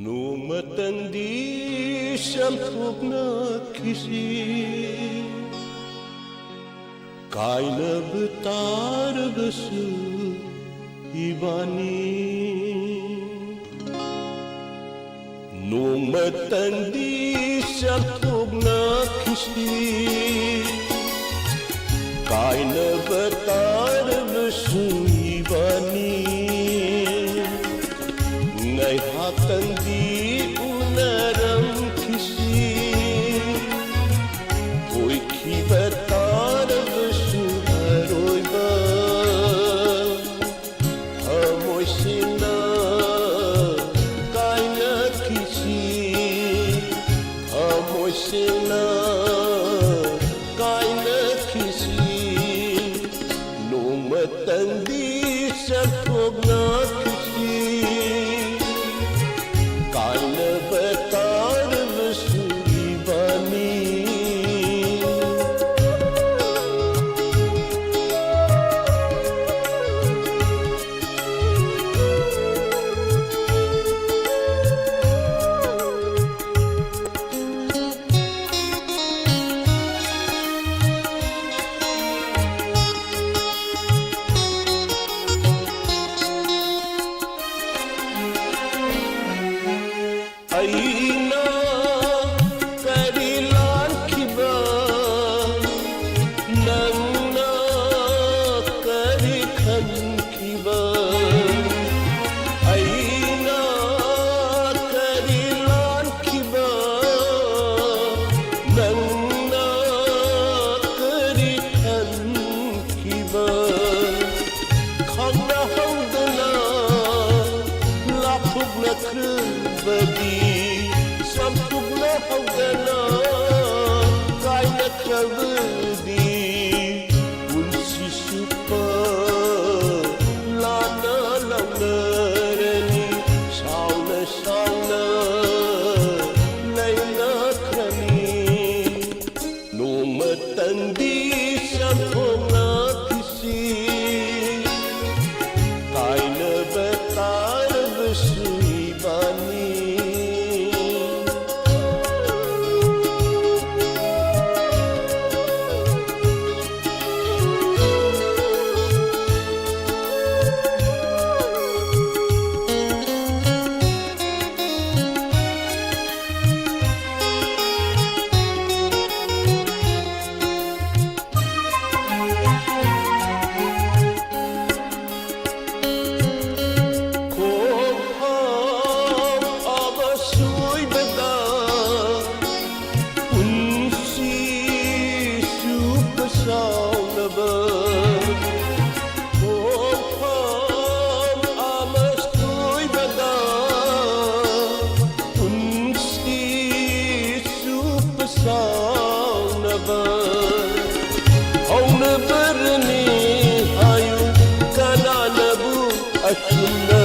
ꯅꯣꯡꯃꯇꯪꯗꯤ ꯆꯥꯝꯊꯣꯛꯅꯈꯤꯁꯤ, ꯀꯥꯏꯅꯕ ꯇꯥꯔꯕꯁꯨ ꯏꯕꯥꯅꯤ꯫ ꯅꯣꯡꯃꯇꯪꯗꯤ ꯆꯥꯝꯊꯣꯛꯅꯈꯤꯁꯤ, ꯀꯥꯏꯅꯕ ꯇꯥꯔꯕꯁꯨ ꯏꯕꯥꯅꯤ꯫ ꯉꯥꯏꯍꯥꯛꯇꯪꯗꯤ ꯎꯅꯔꯝꯈꯤꯁꯤ, ꯑꯣꯏꯈꯤꯕ ꯇꯥꯔꯕꯁꯨ ꯑꯔꯣꯏꯕ꯫ ꯊꯃꯣꯏ ꯁꯦꯡꯅ ꯀꯥꯏꯅꯈꯤꯁꯤ, ꯊꯃꯣꯏ ꯁꯦꯡꯅ ꯀꯥꯏꯅꯈꯤꯁꯤ, ꯅꯣꯡꯃꯇꯪꯗꯤ ꯀꯥꯏꯅꯈ꯭ꯔꯕꯗꯤ, ꯁꯝꯄꯨꯛꯅ ꯍꯧꯗꯅ ꯀꯥꯏꯅꯈ꯭ꯔꯕꯗꯤ, ꯄꯨꯟꯁꯤ ꯆꯨꯞꯄ ꯂꯥꯟꯅ ꯂꯧꯅꯔꯅꯤ, ꯁꯥꯎꯅ ꯁꯥꯎꯅ ꯂꯩꯅꯈ꯭ꯔꯅꯤ꯫ ꯅꯣꯡꯃꯇꯪꯗꯤ ꯆꯝꯊꯣꯛꯅꯈꯤꯁꯤ, ꯀꯥꯏꯅꯕ ꯇꯥꯔꯕꯁꯨ ꯏꯕꯥꯅꯤ꯫ ꯈꯣꯡꯐꯝ ꯑꯃ ꯁꯣꯏꯕꯗ ꯄꯨꯟꯁꯤ ꯆꯨꯞꯄ ꯁꯥꯎꯅꯕ꯫ ꯈꯣꯡꯐꯝ ꯑꯃ ꯁꯣꯏꯕꯗ ꯄꯨꯟꯁꯤ ꯆꯨꯞꯄ ꯁꯥꯎꯅꯕ꯫ ꯍꯧꯅꯕꯔꯅꯤ ꯍꯥꯏꯌꯨ ꯀꯅꯥꯅꯕꯨ ꯑꯆꯨꯝꯅ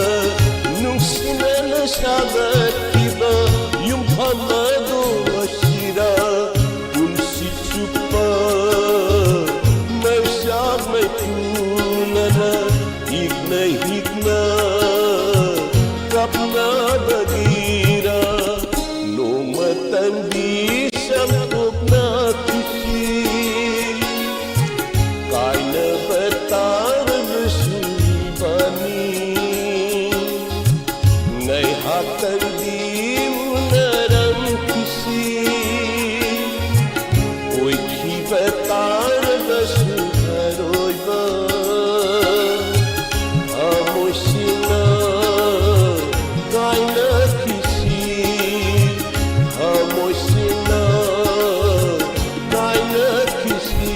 ꯅꯨꯡꯁꯤꯅꯅ ꯁꯥꯒꯠꯈꯤꯕ ꯌꯨꯝꯐꯝ ꯑꯗꯨ ꯑꯁꯤꯔ? ꯄꯨꯟꯁꯤ ꯆꯨꯞꯄ ꯃꯩꯁꯥ ꯃꯩꯄꯨꯅꯅ ꯍꯤꯛꯅ ꯍꯤꯛꯅ ꯀꯞꯅꯕꯒꯤꯔ? ꯅꯣꯡꯃꯇꯪꯗꯤ ꯆꯝꯊꯣꯛꯅꯈꯤꯁꯤ, ꯀꯥꯏꯅꯕ ꯇꯥꯔꯕꯁꯨ ꯏꯕꯥꯅꯤ꯫ ꯉꯥꯏꯍꯥꯛꯇꯪꯗꯤ ꯎꯅꯔꯝꯈꯤꯁꯤ, ꯑꯣꯏꯈꯤꯕ ꯇꯥꯔꯕꯁꯨ ꯑꯔꯣꯏꯕ ꯊꯃꯣꯏꯁꯤꯅ ꯀꯥꯏꯅꯈꯤꯁꯤ, ꯊꯃꯣꯏꯁꯤꯅ ꯀꯥꯏꯅꯈꯤꯁꯤ,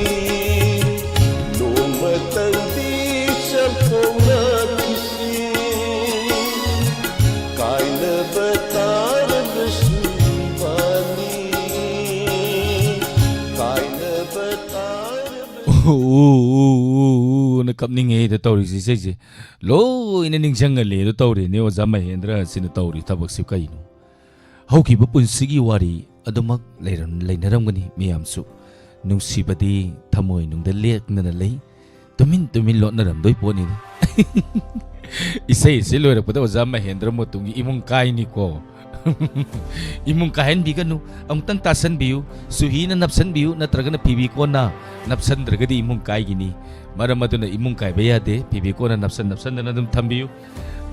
ꯅꯣꯡꯃꯇꯪꯗꯤ ꯆꯝꯊꯣꯛꯅꯈꯤꯁꯤ, ꯀꯥꯏ ꯀꯞꯅꯤꯡꯉꯦꯗ ꯇꯧꯔꯤꯁꯦ ꯏꯁꯩꯁꯦ꯫ ꯂꯣꯏꯅ ꯅꯤꯡꯁꯤꯡꯍꯜꯂꯦꯗ ꯇꯧꯔꯦꯅꯦ ꯑꯣꯖꯥ ꯃꯍꯦꯟꯗ꯭ꯔ ꯁꯤꯅ ꯇꯧꯔꯤ ꯊꯕꯛꯁꯤ ꯀꯩꯅꯣ? ꯍꯧꯈꯤꯕ ꯄꯨꯟꯁꯤꯒꯤ ꯋꯥꯔꯤ ꯑꯗꯨꯃꯛ ꯂꯩꯔꯝ-, ꯂꯩꯅꯔꯝꯒꯅꯤ ꯃꯌꯥꯝꯁꯨ꯫ ꯅꯨꯡꯁꯤꯕꯗꯤ ꯊꯃꯣꯏꯅꯨꯡꯗ ꯂꯦꯡꯗꯅ ꯂꯩ꯫ ꯇꯨꯃꯤꯟ ꯇꯨꯃꯤꯟ ꯂꯣꯠꯅꯔꯝꯗꯣꯏ ꯄꯣꯠꯅꯤꯗ꯫ ꯏꯁꯩ ꯑꯁꯤ ꯂꯣꯏꯔꯛꯄꯗ ꯑꯣꯖꯥ ꯃꯍꯦꯟꯗ꯭ꯔ ꯃꯣꯇꯨꯝꯒꯤ ꯏꯃꯨꯡ ꯀꯥꯏꯅꯤꯀꯣ꯫ ꯏꯃꯨꯡ ꯀꯥꯏꯍꯟꯕꯤꯒꯅꯨ꯫ ꯑꯃꯨꯛꯇꯪ ꯇꯥꯁꯟꯕꯤꯌꯨ꯫ ꯁꯨꯍꯤꯅ ꯅꯞꯁꯟꯕꯤꯌꯨ, ꯅꯠꯇ꯭ꯔꯒꯅ ꯐꯤꯕꯤꯀꯣꯟꯅ ꯅꯞꯁꯟꯗ꯭ꯔꯒꯗꯤ ꯏꯃꯨꯡ ꯀꯥꯏꯒꯤꯅꯤ꯫ ꯃꯔꯝ ꯑꯗꯨꯅ ꯏꯃꯨꯡ ꯀꯥꯏꯕ ꯌꯥꯗꯦ꯫ ꯐꯤꯕꯤꯀꯣꯟꯅ ꯅꯞꯁꯟ ꯅꯞꯁꯟꯗꯅ ꯑꯗꯨꯝ ꯊꯝꯕꯤꯌꯨ꯫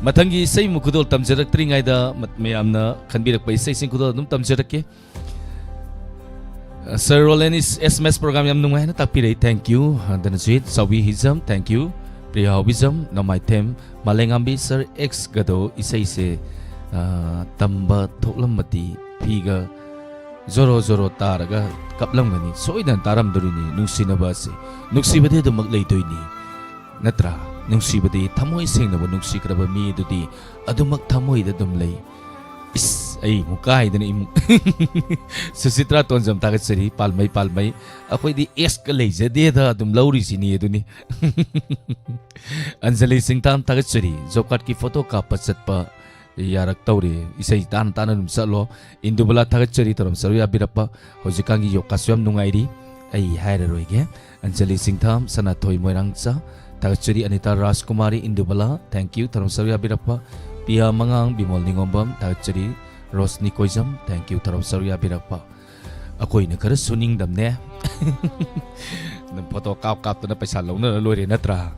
ꯃꯊꯪꯒꯤ ꯏꯁꯩ ꯑꯃꯨꯛ ꯈꯨꯗꯣꯜ ꯇꯝꯖꯔꯛꯇ꯭ꯔꯤꯉꯩꯗ ꯃ-, ꯃꯌꯥꯝꯅ ꯈꯟꯕꯤꯔꯛꯄ ꯏꯁꯩꯁꯤꯡ ꯈꯨꯗꯣꯜ ꯑꯗꯨꯝ ꯇꯝꯖꯔꯛꯀꯦ꯫ ꯁꯔ ꯔꯣꯂꯦꯟ ꯏꯁ-, ꯑꯦꯁ ꯑꯦꯝ ꯑꯦꯁ ꯄ꯭ꯔꯣꯒ꯭ꯔꯥꯝ ꯌꯥꯝ ꯅꯨꯡꯉꯥꯏꯅ ꯇꯥꯛꯄꯤꯔꯛꯏ꯫ Thank you꯫ Dhananjit, Chaobi Hijam, thank you꯫ Priya Haobijam, Nongmaithem, Malengambi, sir ꯑꯦꯛꯁ ꯒꯗꯣ ꯏꯁꯩꯁꯦ, ꯑ, ꯇꯝꯕ ꯊꯣꯛꯂꯝꯃꯗꯤ ꯐꯤꯒ ꯖꯣꯔꯣ ꯖꯣꯔꯣ ꯇꯥꯔꯒ ꯀꯞꯂꯝꯒꯅꯤ꯫ ꯁꯣꯏꯗꯅ ꯇꯥꯔꯝꯗꯣꯔꯤꯅꯤ꯫ ꯅꯨꯡꯁꯤꯅꯕ ꯑꯁꯤ, ꯅꯨꯡꯁꯤꯕꯗꯤ ꯑꯗꯨꯃꯛ ꯂꯩꯗꯣꯏꯅꯤ꯫ ꯅꯠꯇ꯭ꯔꯥ? ꯅꯨꯡꯁꯤꯕꯗꯤ ꯊꯃꯣꯏ ꯁꯦꯡꯅꯕ ꯅꯨꯡꯁꯤꯈ꯭ꯔꯕ ꯃꯤ ꯑꯗꯨꯗꯤ ꯑꯗꯨꯃꯛ ꯊꯃꯣꯏꯗ ꯑꯗꯨꯝ ꯂꯩ꯫ ꯏꯁ, ꯑꯩ ꯑꯃꯨꯛ ꯀꯥꯏꯗꯅ ꯏꯃꯨꯡ꯫ ꯁꯨꯁꯤꯇ꯭ꯔꯥ ꯇꯣꯟꯖꯝ ꯊꯥꯒꯠꯆꯔꯤ꯫ ꯄꯥꯜꯃꯩ, ꯄꯥꯜꯃꯩ꯫ ꯑꯩꯈꯣꯏꯗꯤ ꯑꯦꯁꯀ ꯂꯩꯖꯗꯦꯗ ꯑꯗꯨꯝ ꯂꯧꯔꯤꯁꯤꯅꯤ ꯑꯗꯨꯅꯤ꯫ ꯑꯟꯖꯂꯤ ꯁꯤꯡꯊꯥꯝ ꯊꯥꯒꯠꯆꯔꯤ꯫ ꯖꯣꯕ ꯀꯥꯔꯗꯀꯤ ꯐꯣꯇꯣ ꯀꯥꯞꯄ ꯆꯠꯄ ꯌꯥꯔꯛꯇꯧꯔꯦ꯫ ꯏꯁꯩ ꯇꯥꯅ ꯇꯥꯅ ꯑꯗꯨꯝ ꯆꯠꯂꯣ꯫ ꯏꯟꯗꯨꯕꯂꯥ ꯊꯥꯒꯠꯆꯔꯤ, ꯇꯧꯔꯝ ꯁꯔꯨ ꯌꯥꯕꯤꯔꯛꯄ꯫ ꯍꯧꯖꯤꯛꯀꯥꯟꯒꯤ ꯌꯣꯒꯥꯁꯨ ꯌꯥꯝ ꯅꯨꯡꯉꯥꯏꯔꯤ꯫ ꯑꯩ ꯍꯥꯏꯔꯔꯣꯏꯒꯦ꯫ ꯑꯟꯖꯂꯤ ꯁꯤꯡꯊꯥꯝ, ꯁꯅꯥꯊꯣꯏ ꯃꯣꯏꯔꯥꯡꯆꯥ ꯊꯥꯒꯠꯆꯔꯤ꯫ ꯑꯅꯤꯇꯥ ꯔꯥꯖꯀꯨꯃꯥꯔꯤ, ꯏꯟꯗꯨꯕꯂꯥ, thank you, ꯊꯧꯔꯝ ꯁꯔꯨꯛ ꯌꯥꯕꯤꯔꯛꯄ꯫ ꯄꯤꯌꯥ ꯃꯉꯥꯡ, ꯕꯤꯃꯣꯜ ꯅꯤꯉꯣꯝꯕꯝ ꯊꯥꯒꯠꯆꯔꯤ꯫ ꯔꯣꯁꯅꯤ ꯀꯣꯏꯖꯝ, thank you, ꯊꯧꯔꯝ ꯁꯔꯨꯛ ꯌꯥꯕꯤꯔꯛꯄ꯫ ꯑꯩꯈꯣꯏꯅ ꯈꯔ ꯁꯨꯅꯤꯡꯗꯝꯅꯦ꯫ ꯑꯗꯨꯝ ꯐꯣꯇꯣ ꯀꯥꯞ ꯀꯥꯞꯇꯅ ꯄꯩꯁꯥ ꯂꯧꯅꯔ ꯂꯣꯏꯔꯦ ꯅꯠꯇ꯭ꯔꯥ?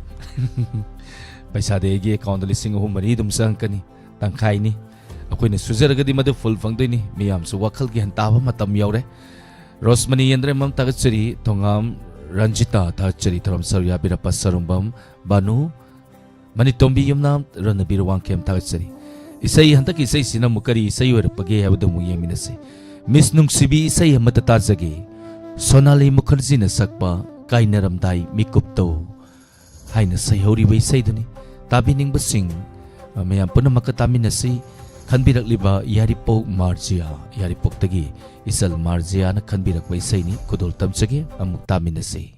ꯄꯩꯁꯥꯗꯤ ꯑꯩꯒꯤ ꯑꯦꯀꯥꯎꯟꯗ ꯂꯤꯁꯤꯡ ꯑꯍꯨꯝ ꯃꯔꯤ ꯑꯗꯨꯝ ꯆꯪꯉꯛꯀꯅꯤ, ꯇꯪꯈꯥꯏꯅꯤ꯫ ꯑꯩꯈꯣꯏꯅ ꯁꯨꯖꯔꯒꯗꯤ ꯃꯗꯨ ꯐꯨꯜ ꯐꯪꯗꯣꯏꯅꯤ꯫ ꯃꯤꯌꯥꯝꯁꯨ ꯋꯥꯈꯜ ꯒ꯭ꯌꯥꯟ ꯇꯥꯕ ꯃꯇꯝ ꯌꯧꯔꯦ꯫ ꯔꯣꯁꯃꯅꯤ ꯌꯦꯟꯗ꯭ꯔꯦꯝꯕꯝ ꯊꯥꯒꯠꯆꯔꯤ, ꯊꯣꯉꯥꯝ ꯔꯟꯖꯤꯇꯥ ꯊꯥꯒꯠꯆꯔꯤ, ꯊꯧꯔꯝ ꯁꯔꯨꯛ ꯌꯥꯕꯤꯔꯛꯄ ꯁꯔꯨꯡꯕꯝ ꯕꯥꯅꯨ, ꯃꯅꯤꯇꯣꯝꯕꯤ ꯌꯨꯝꯅꯥꯝ, ꯔꯅꯕꯤꯔ ꯋꯥꯡꯈꯦꯝ ꯊꯥꯒꯠꯆꯔꯤ꯫ ꯏꯁꯩ, ꯍꯟꯗꯛꯀꯤ ꯏꯁꯩꯁꯤꯅ ꯑꯃꯨꯛ ꯀꯔꯤ ꯏꯁꯩ ꯑꯣꯏꯔꯛꯄꯒꯦ ꯍꯥꯏꯕꯗꯨ ꯑꯃꯨꯛ ꯌꯦꯡꯃꯤꯟꯅꯁꯤ꯫ ꯃꯤꯁ ꯅꯨꯡꯁꯤꯕꯤ, ꯏꯁꯩ ꯑꯃꯠꯇ ꯇꯥꯖꯒꯦ꯫ ꯁꯣꯅꯥꯂꯤ ꯃꯨꯈꯔꯖꯤꯅ ꯁꯛꯄ ꯀꯥꯏꯅꯔꯝꯗꯥꯏ ꯃꯤꯀꯨꯞꯇꯧ ꯍꯥꯏꯅ ꯁꯩꯍꯧꯔꯤꯕ ꯏꯁꯩꯗꯨꯅꯤ꯫ ꯇꯥꯕꯤꯅꯤꯡꯕꯁꯤꯡ, ꯑ, ꯃꯌꯥꯝ ꯄꯨꯝꯅꯃꯛꯀ ꯇꯥꯃꯤꯟꯅꯁꯤ꯫ ꯈꯟꯕꯤꯔꯛꯂꯤꯕ ꯌꯥꯏꯔꯤꯄꯣꯛ ꯃꯥꯔꯖꯤꯌꯥ, ꯌꯥꯏꯔꯤꯄꯣꯛꯇꯒꯤ ꯏꯆꯜ ꯃꯥꯔꯖꯤꯌꯥꯅ ꯈꯟꯕꯤꯔꯛꯄ ꯏꯁꯩꯅꯤ꯫ ꯈꯨꯗꯣꯜ ꯇꯝꯖꯒꯦ, ꯑꯃꯨꯛ ꯇꯥꯃꯤꯟꯅꯁꯤ꯫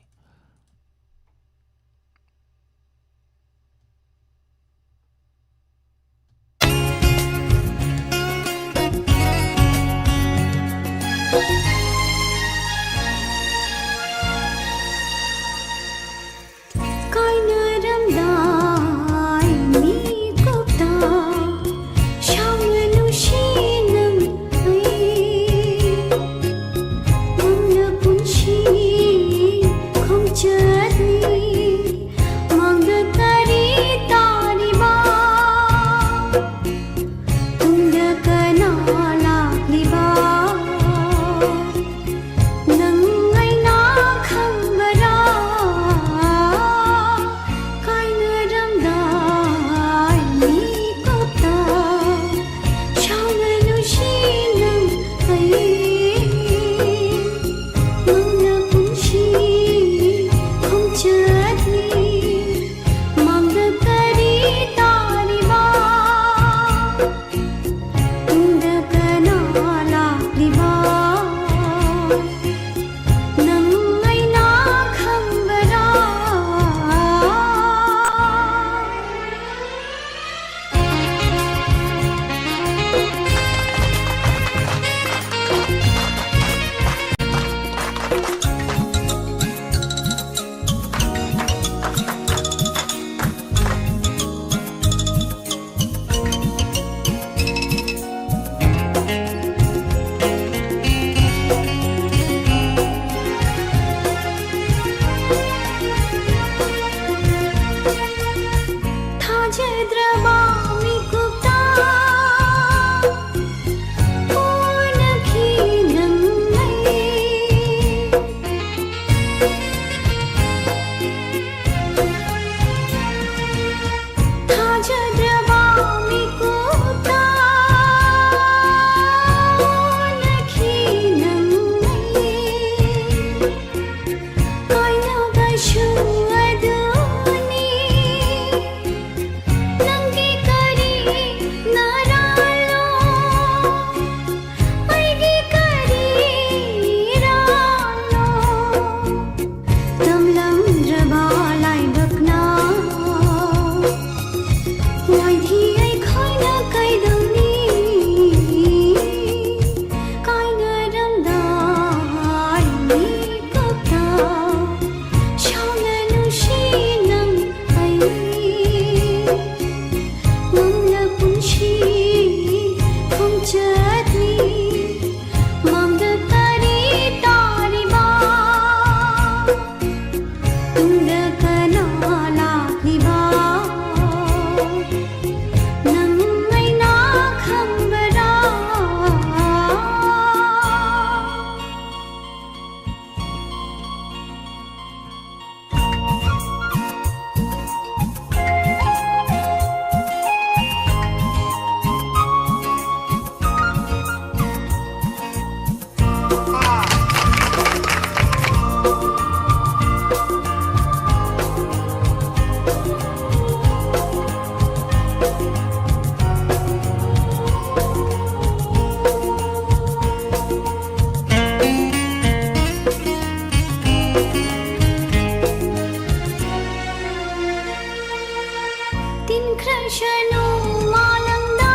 ꯇꯤꯟꯈ꯭ꯔꯁꯅꯨ ꯃꯥꯂꯪꯗ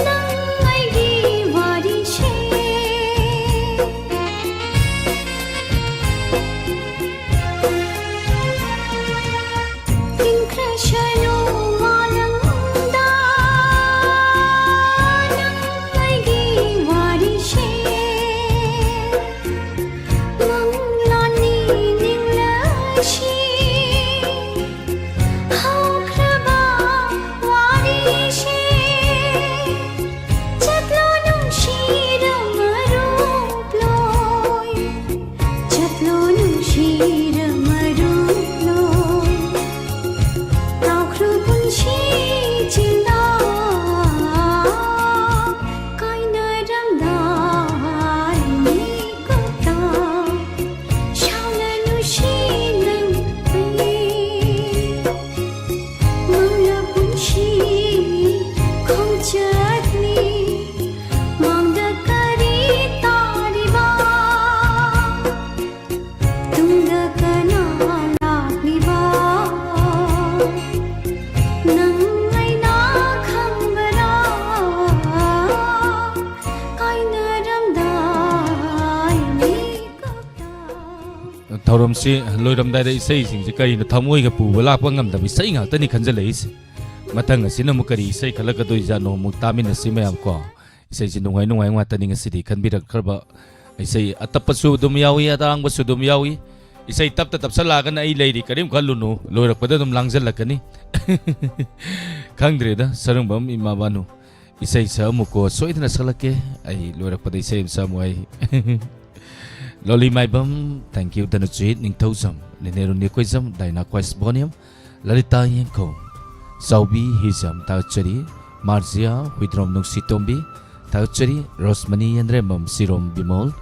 ꯅꯪ ꯑꯩꯒꯤ ꯋꯥꯔꯤꯁꯦ꯫ ꯇꯤꯟꯈ꯭ꯔꯁꯅꯨ ꯃꯥꯂꯪꯗ ꯅꯪ ꯑꯩꯒꯤ ꯋꯥꯔꯤꯁꯦ꯫ ꯃꯪꯂꯥꯟꯅꯤ ꯅꯤꯡꯂꯁꯤ ꯍꯧꯈ꯭ꯔꯕ ꯋꯥꯔꯤꯁꯦ꯫ ꯆꯠꯂꯣ ꯅꯨꯡꯁꯤꯔ ꯃꯔꯨꯞꯂꯣꯏ, ꯆꯠꯂꯣ ꯅꯨꯡꯁꯤꯔ ꯃꯔꯨꯞꯂꯣꯏ꯫ ꯇꯥꯎꯈ꯭ꯔꯣ ꯄꯨꯟꯁꯤ ꯆꯤꯟꯗ ꯀꯥꯏꯅꯔꯝꯗꯥꯏ ꯃꯤꯀꯨꯞꯇ ꯁꯥꯎꯅ ꯅꯨꯡꯁꯤ ꯅꯪ ꯑꯩ꯫ ꯃꯪꯂ ꯄꯨꯟꯁꯤ ꯈꯣꯡꯆꯠꯅꯤ ꯃꯥꯡꯗ ꯀꯔꯤ ꯇꯥꯔꯤꯕ? ꯇꯨꯡꯗ ꯀꯅꯥ ꯂꯥꯛꯂꯤꯕ? ꯅꯪ ꯑꯩꯅ ꯈꯪꯕꯔꯥ? ꯀꯥꯏꯅꯔꯝꯗꯥꯏ ꯃꯤꯀꯨꯞꯇ꯫ ꯊꯧꯔꯝꯁꯤ ꯂꯣꯏꯔꯝꯗꯥꯏꯗ ꯏꯁꯩꯁꯤꯡꯁꯤ ꯀꯔꯤꯅꯣ ꯊꯃꯣꯏꯒ ꯄꯨꯕ ꯂꯥꯛꯄ ꯉꯝꯗꯕ ꯏꯁꯩ ꯉꯥꯛꯇꯅꯤ ꯈꯟꯖꯜꯂꯛꯏꯁꯦ꯫ ꯃꯊꯪ ꯑꯁꯤꯅ ꯑꯃꯨꯛ ꯀꯔꯤ ꯏꯁꯩ ꯈꯜꯂꯛꯀꯗꯣꯏꯖꯥꯠꯅꯣ? ꯑꯃꯨꯛ ꯇꯥꯃꯤꯟꯅꯁꯤ ꯃꯌꯥꯝ ꯀꯣ꯫ ꯏꯁꯩꯁꯤ ꯅꯨꯡꯉꯥꯏ ꯅꯨꯡꯉꯥꯏ ꯉꯥꯛꯇꯅꯤ ꯉꯁꯤꯗꯤ ꯈꯟꯕꯤꯔꯛꯈ꯭ꯔꯕ꯫ ꯏꯁꯩ ꯑꯇꯞꯄꯁꯨ ꯑꯗꯨꯝ ꯌꯥꯎꯏ, ꯑꯇꯥꯡꯕꯁꯨ ꯑꯗꯨꯝ ꯌꯥꯎꯏ꯫ ꯏꯁꯩ ꯇꯞꯇ ꯇꯞꯁꯜꯂꯛꯑꯒꯅ ꯑꯩ ꯂꯩꯔꯤ, ꯀꯔꯤꯝ ꯈꯜꯂꯨꯅꯨ, ꯂꯣꯏꯔꯛꯄꯗ ꯑꯗꯨꯝ ꯂꯥꯡꯖꯜꯂꯛꯀꯅꯤ꯫ ꯈꯪꯗ꯭ꯔꯦꯗ, ꯁꯔꯨꯡꯕꯝ ꯏꯃꯥ ꯕꯥꯅꯨ꯫ ꯏꯁꯩ ꯁꯛꯑꯝꯃꯨꯀꯣ, ꯁꯣꯏꯗꯅ ꯁꯛꯂꯛꯀꯦ꯫ ꯑꯩ ꯂꯣꯏꯔꯛꯄꯗ ꯏꯁꯩ ꯑꯃ ꯁꯛꯑꯝꯃꯨ ꯑꯩ꯫ ꯂꯣꯂꯤ ꯃꯥꯏꯕꯝ, thank you, ꯙꯅꯖꯤꯠ ꯅꯤꯡꯊꯧꯖꯝ, ꯂꯤꯅꯦꯔꯨ ꯅꯤꯀꯣꯏꯖꯝ, ꯗꯥꯏꯅꯥ ꯀ꯭ꯋꯥꯏꯁ ꯕꯣꯅꯤꯌꯝ, ꯂꯂꯤꯇꯥ ꯌꯦꯡꯈꯧ, ꯆꯥꯎꯕꯤ ꯍꯤꯖꯝ, ꯊꯥꯒꯠꯆꯔꯤ꯫ ꯃꯥꯔꯖꯤꯌꯥ ꯍꯨꯏꯗ꯭ꯔꯣꯝ ꯅꯨꯡꯁꯤꯇꯣꯝꯕꯤ, ꯊꯥꯒꯠꯆꯔꯤ꯫ ꯔꯣꯁꯃꯅꯤ ꯌꯦꯟꯗ꯭ꯔꯦꯝꯕꯝ, ꯁꯤꯔꯣꯝ ꯕꯤꯃꯣꯜ,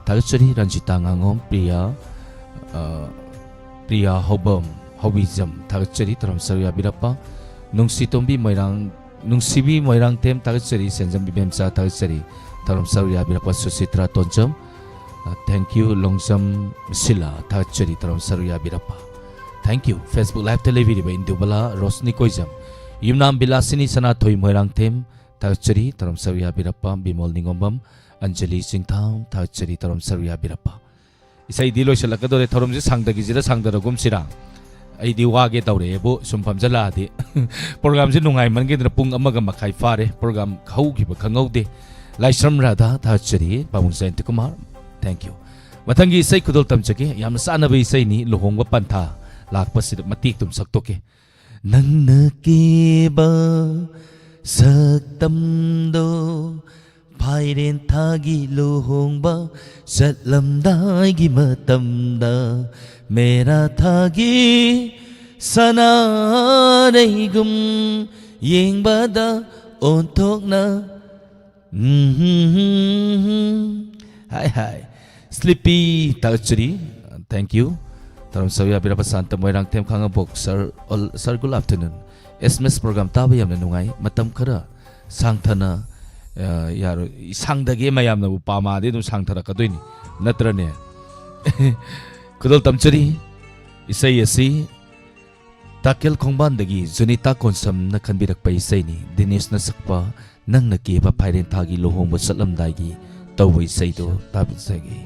ꯊꯥꯒꯠꯆꯔꯤ꯫ ꯔꯟꯖꯤꯇꯥ ꯉꯥꯉꯣꯝ, ꯄ꯭ꯔꯤꯌꯥ, ꯑ, ꯔꯤꯌꯥ ꯍꯧꯕꯝ, ꯍꯧꯕꯤꯖꯝ, ꯊꯥꯒꯠꯆꯔꯤ, ꯊꯧꯔꯝ ꯁꯔꯨꯛ ꯌꯥꯕꯤꯔꯛꯄ꯫ ꯅꯨꯡꯁꯤꯇꯣꯝꯕꯤ ꯃꯣꯏꯔꯥꯡ, ꯅꯨꯡꯁꯤꯕꯤ ꯃꯣꯏꯔꯥꯡꯊꯦꯝ, ꯊꯥꯒꯠꯆꯔꯤ, ꯁꯦꯟꯖꯝ ꯏꯕꯦꯝꯆꯥ, ꯊꯥꯒꯠꯆꯔꯤ, ꯊꯧꯔꯝ ꯁꯔꯨꯛ ꯌꯥꯕꯤꯔꯛꯄ꯫ ꯁꯨꯁꯤꯇ꯭ꯔꯥ ꯇꯣꯟꯖꯝ, ꯑ, thank you, ꯂꯣꯡꯖꯝ ꯁꯤꯂꯥ, ꯊꯥꯒꯠꯆꯔꯤ, ꯊꯧꯔꯝ ꯁꯔꯨꯛ ꯌꯥꯕꯤꯔꯛꯄ꯫ Thank you꯫ Facebook Live-ꯇ ꯂꯩꯕꯤꯔꯤꯕ ꯏꯟꯗꯨꯕꯂꯥ ꯔꯣꯁꯅꯤ ꯀꯣꯏꯖꯝ, ꯌꯨꯝꯅꯥꯝ ꯕꯤꯂꯥꯁꯤꯅꯤ ꯁꯅꯥꯊꯣꯏ ꯃꯣꯏꯔꯥꯡꯊꯦꯝ, ꯊꯥꯒꯠꯆꯔꯤ, ꯊꯧꯔꯝ ꯁꯔꯨꯛ ꯌꯥꯕꯤꯔꯛꯄ꯫ ꯕꯤꯃꯣꯜ ꯅꯤꯉꯣꯝꯕꯝ, ꯑꯟꯖꯂꯤ ꯆꯤꯡꯊꯥꯝ, ꯊꯥꯒꯠꯆꯔꯤ, ꯊꯧꯔꯝ ꯁꯔꯨꯛ ꯌꯥꯕꯤꯔꯛꯄ꯫ ꯏꯁꯩꯗꯤ ꯂꯣꯏꯁꯤꯜꯂꯛꯀꯗꯧꯔꯦ꯫ ꯊꯧꯔꯝꯁꯦ ꯁꯥꯡꯗꯈꯤꯁꯤꯔ ꯁꯥꯡꯗꯔꯒꯨꯝꯁꯤꯔ? ꯑꯩꯗꯤ ꯋꯥꯒꯦ ꯇꯧꯔꯛꯑꯦꯕꯨ ꯁꯨꯝ ꯐꯝꯖꯜꯂꯛꯑꯗꯤ꯫ Program-ꯁꯦ ꯅꯨꯡꯉꯥꯏꯃꯟꯈꯤꯗꯅ ꯄꯨꯡ ꯑꯃꯒ ꯃꯈꯥꯏ ꯐꯥꯔꯦ꯫ Program ꯍꯧꯈꯤꯕ ꯈꯪꯍꯧꯗꯦ꯫ ꯂꯥꯏꯁ꯭ꯔꯝ ꯔꯥꯙꯥ, ꯊꯥꯒꯠꯆꯔꯤ꯫ ꯄꯥꯕꯨꯡ ꯖꯌꯟꯇ ꯀꯨꯃꯥꯔ, thank you꯫ ꯃꯊꯪꯒꯤ ꯏꯁꯩ ꯈꯨꯗꯣꯜ ꯇꯝꯖꯒꯦ꯫ ꯌꯥꯝꯅ ꯆꯥꯟꯅꯕ ꯏꯁꯩꯅꯤ꯫ ꯂꯨꯍꯣꯡꯕ ꯄꯟꯊꯥ ꯂꯥꯛꯄꯁꯤꯗ ꯃꯇꯦꯛꯇꯨꯝ ꯁꯛꯇꯣꯛꯀꯦ꯫ ꯅꯪꯅ ꯀꯦꯕ ꯁꯛꯇꯝꯗꯣ, ꯐꯥꯏꯔꯦꯟ ꯊꯥꯒꯤ ꯂꯨꯍꯣꯡꯕ ꯆꯠꯂꯝꯗꯥꯏꯒꯤ ꯃꯇꯝꯗ, ꯃꯦꯔꯥ ꯊꯥꯒꯤ ꯁꯅꯥꯔꯩꯒꯨꯝ ꯌꯦꯡꯕꯗ ꯑꯣꯟꯊꯣꯛꯅ ꯎꯝ, ꯍꯥꯏ, ꯍꯥꯏ꯫ Sleepy, ꯊꯥꯒꯠꯆꯔꯤ꯫ Thank you꯫ ꯊꯧꯔꯝ ꯁꯔꯨꯛ ꯌꯥꯕꯤꯔꯛꯄ Santa Moirangthem Khangbok. Sir, all, sir, good afternoon꯫ S M S program ꯇꯥꯕ ꯌꯥꯝꯅ ꯅꯨꯡꯉꯥꯏ꯫ ꯃꯇꯝ ꯈꯔ ꯁꯥꯡꯊꯅ, ꯑ, ꯌꯥꯔꯣꯏ, ꯁꯥꯡꯊꯒꯦ ꯃꯌꯥꯝꯅꯕꯨ ꯄꯥꯝꯃꯛꯑꯗꯤ ꯑꯗꯨꯝ ꯁꯥꯡꯊꯔꯛꯀꯗꯣꯏꯅꯤ, ꯅꯠꯇ꯭ꯔꯅꯦ? ꯈꯨꯗꯣꯜ ꯇꯝꯖꯔꯤ꯫ ꯏꯁꯩ ꯑꯁꯤ ꯇꯥꯀꯦꯜ ꯈꯣꯡꯕꯥꯟꯗꯒꯤ ꯖꯨꯅꯤꯇꯥ ꯀꯣꯟꯁꯝꯅ ꯈꯟꯕꯤꯔꯛꯄ ꯏꯁꯩꯅꯤ꯫ ꯗꯤꯅꯦꯁꯅ ꯁꯛꯄ ꯅꯪꯅ ꯀꯦꯕ ꯐꯥꯏꯔꯦꯟ ꯊꯥꯒꯤ ꯂꯨꯍꯣꯡꯕ ꯆꯠꯂꯝꯗꯥꯏꯒꯤ ꯇꯧꯕ ꯏꯁꯩꯗꯣ ꯇꯥꯕꯤꯖꯒꯦ꯫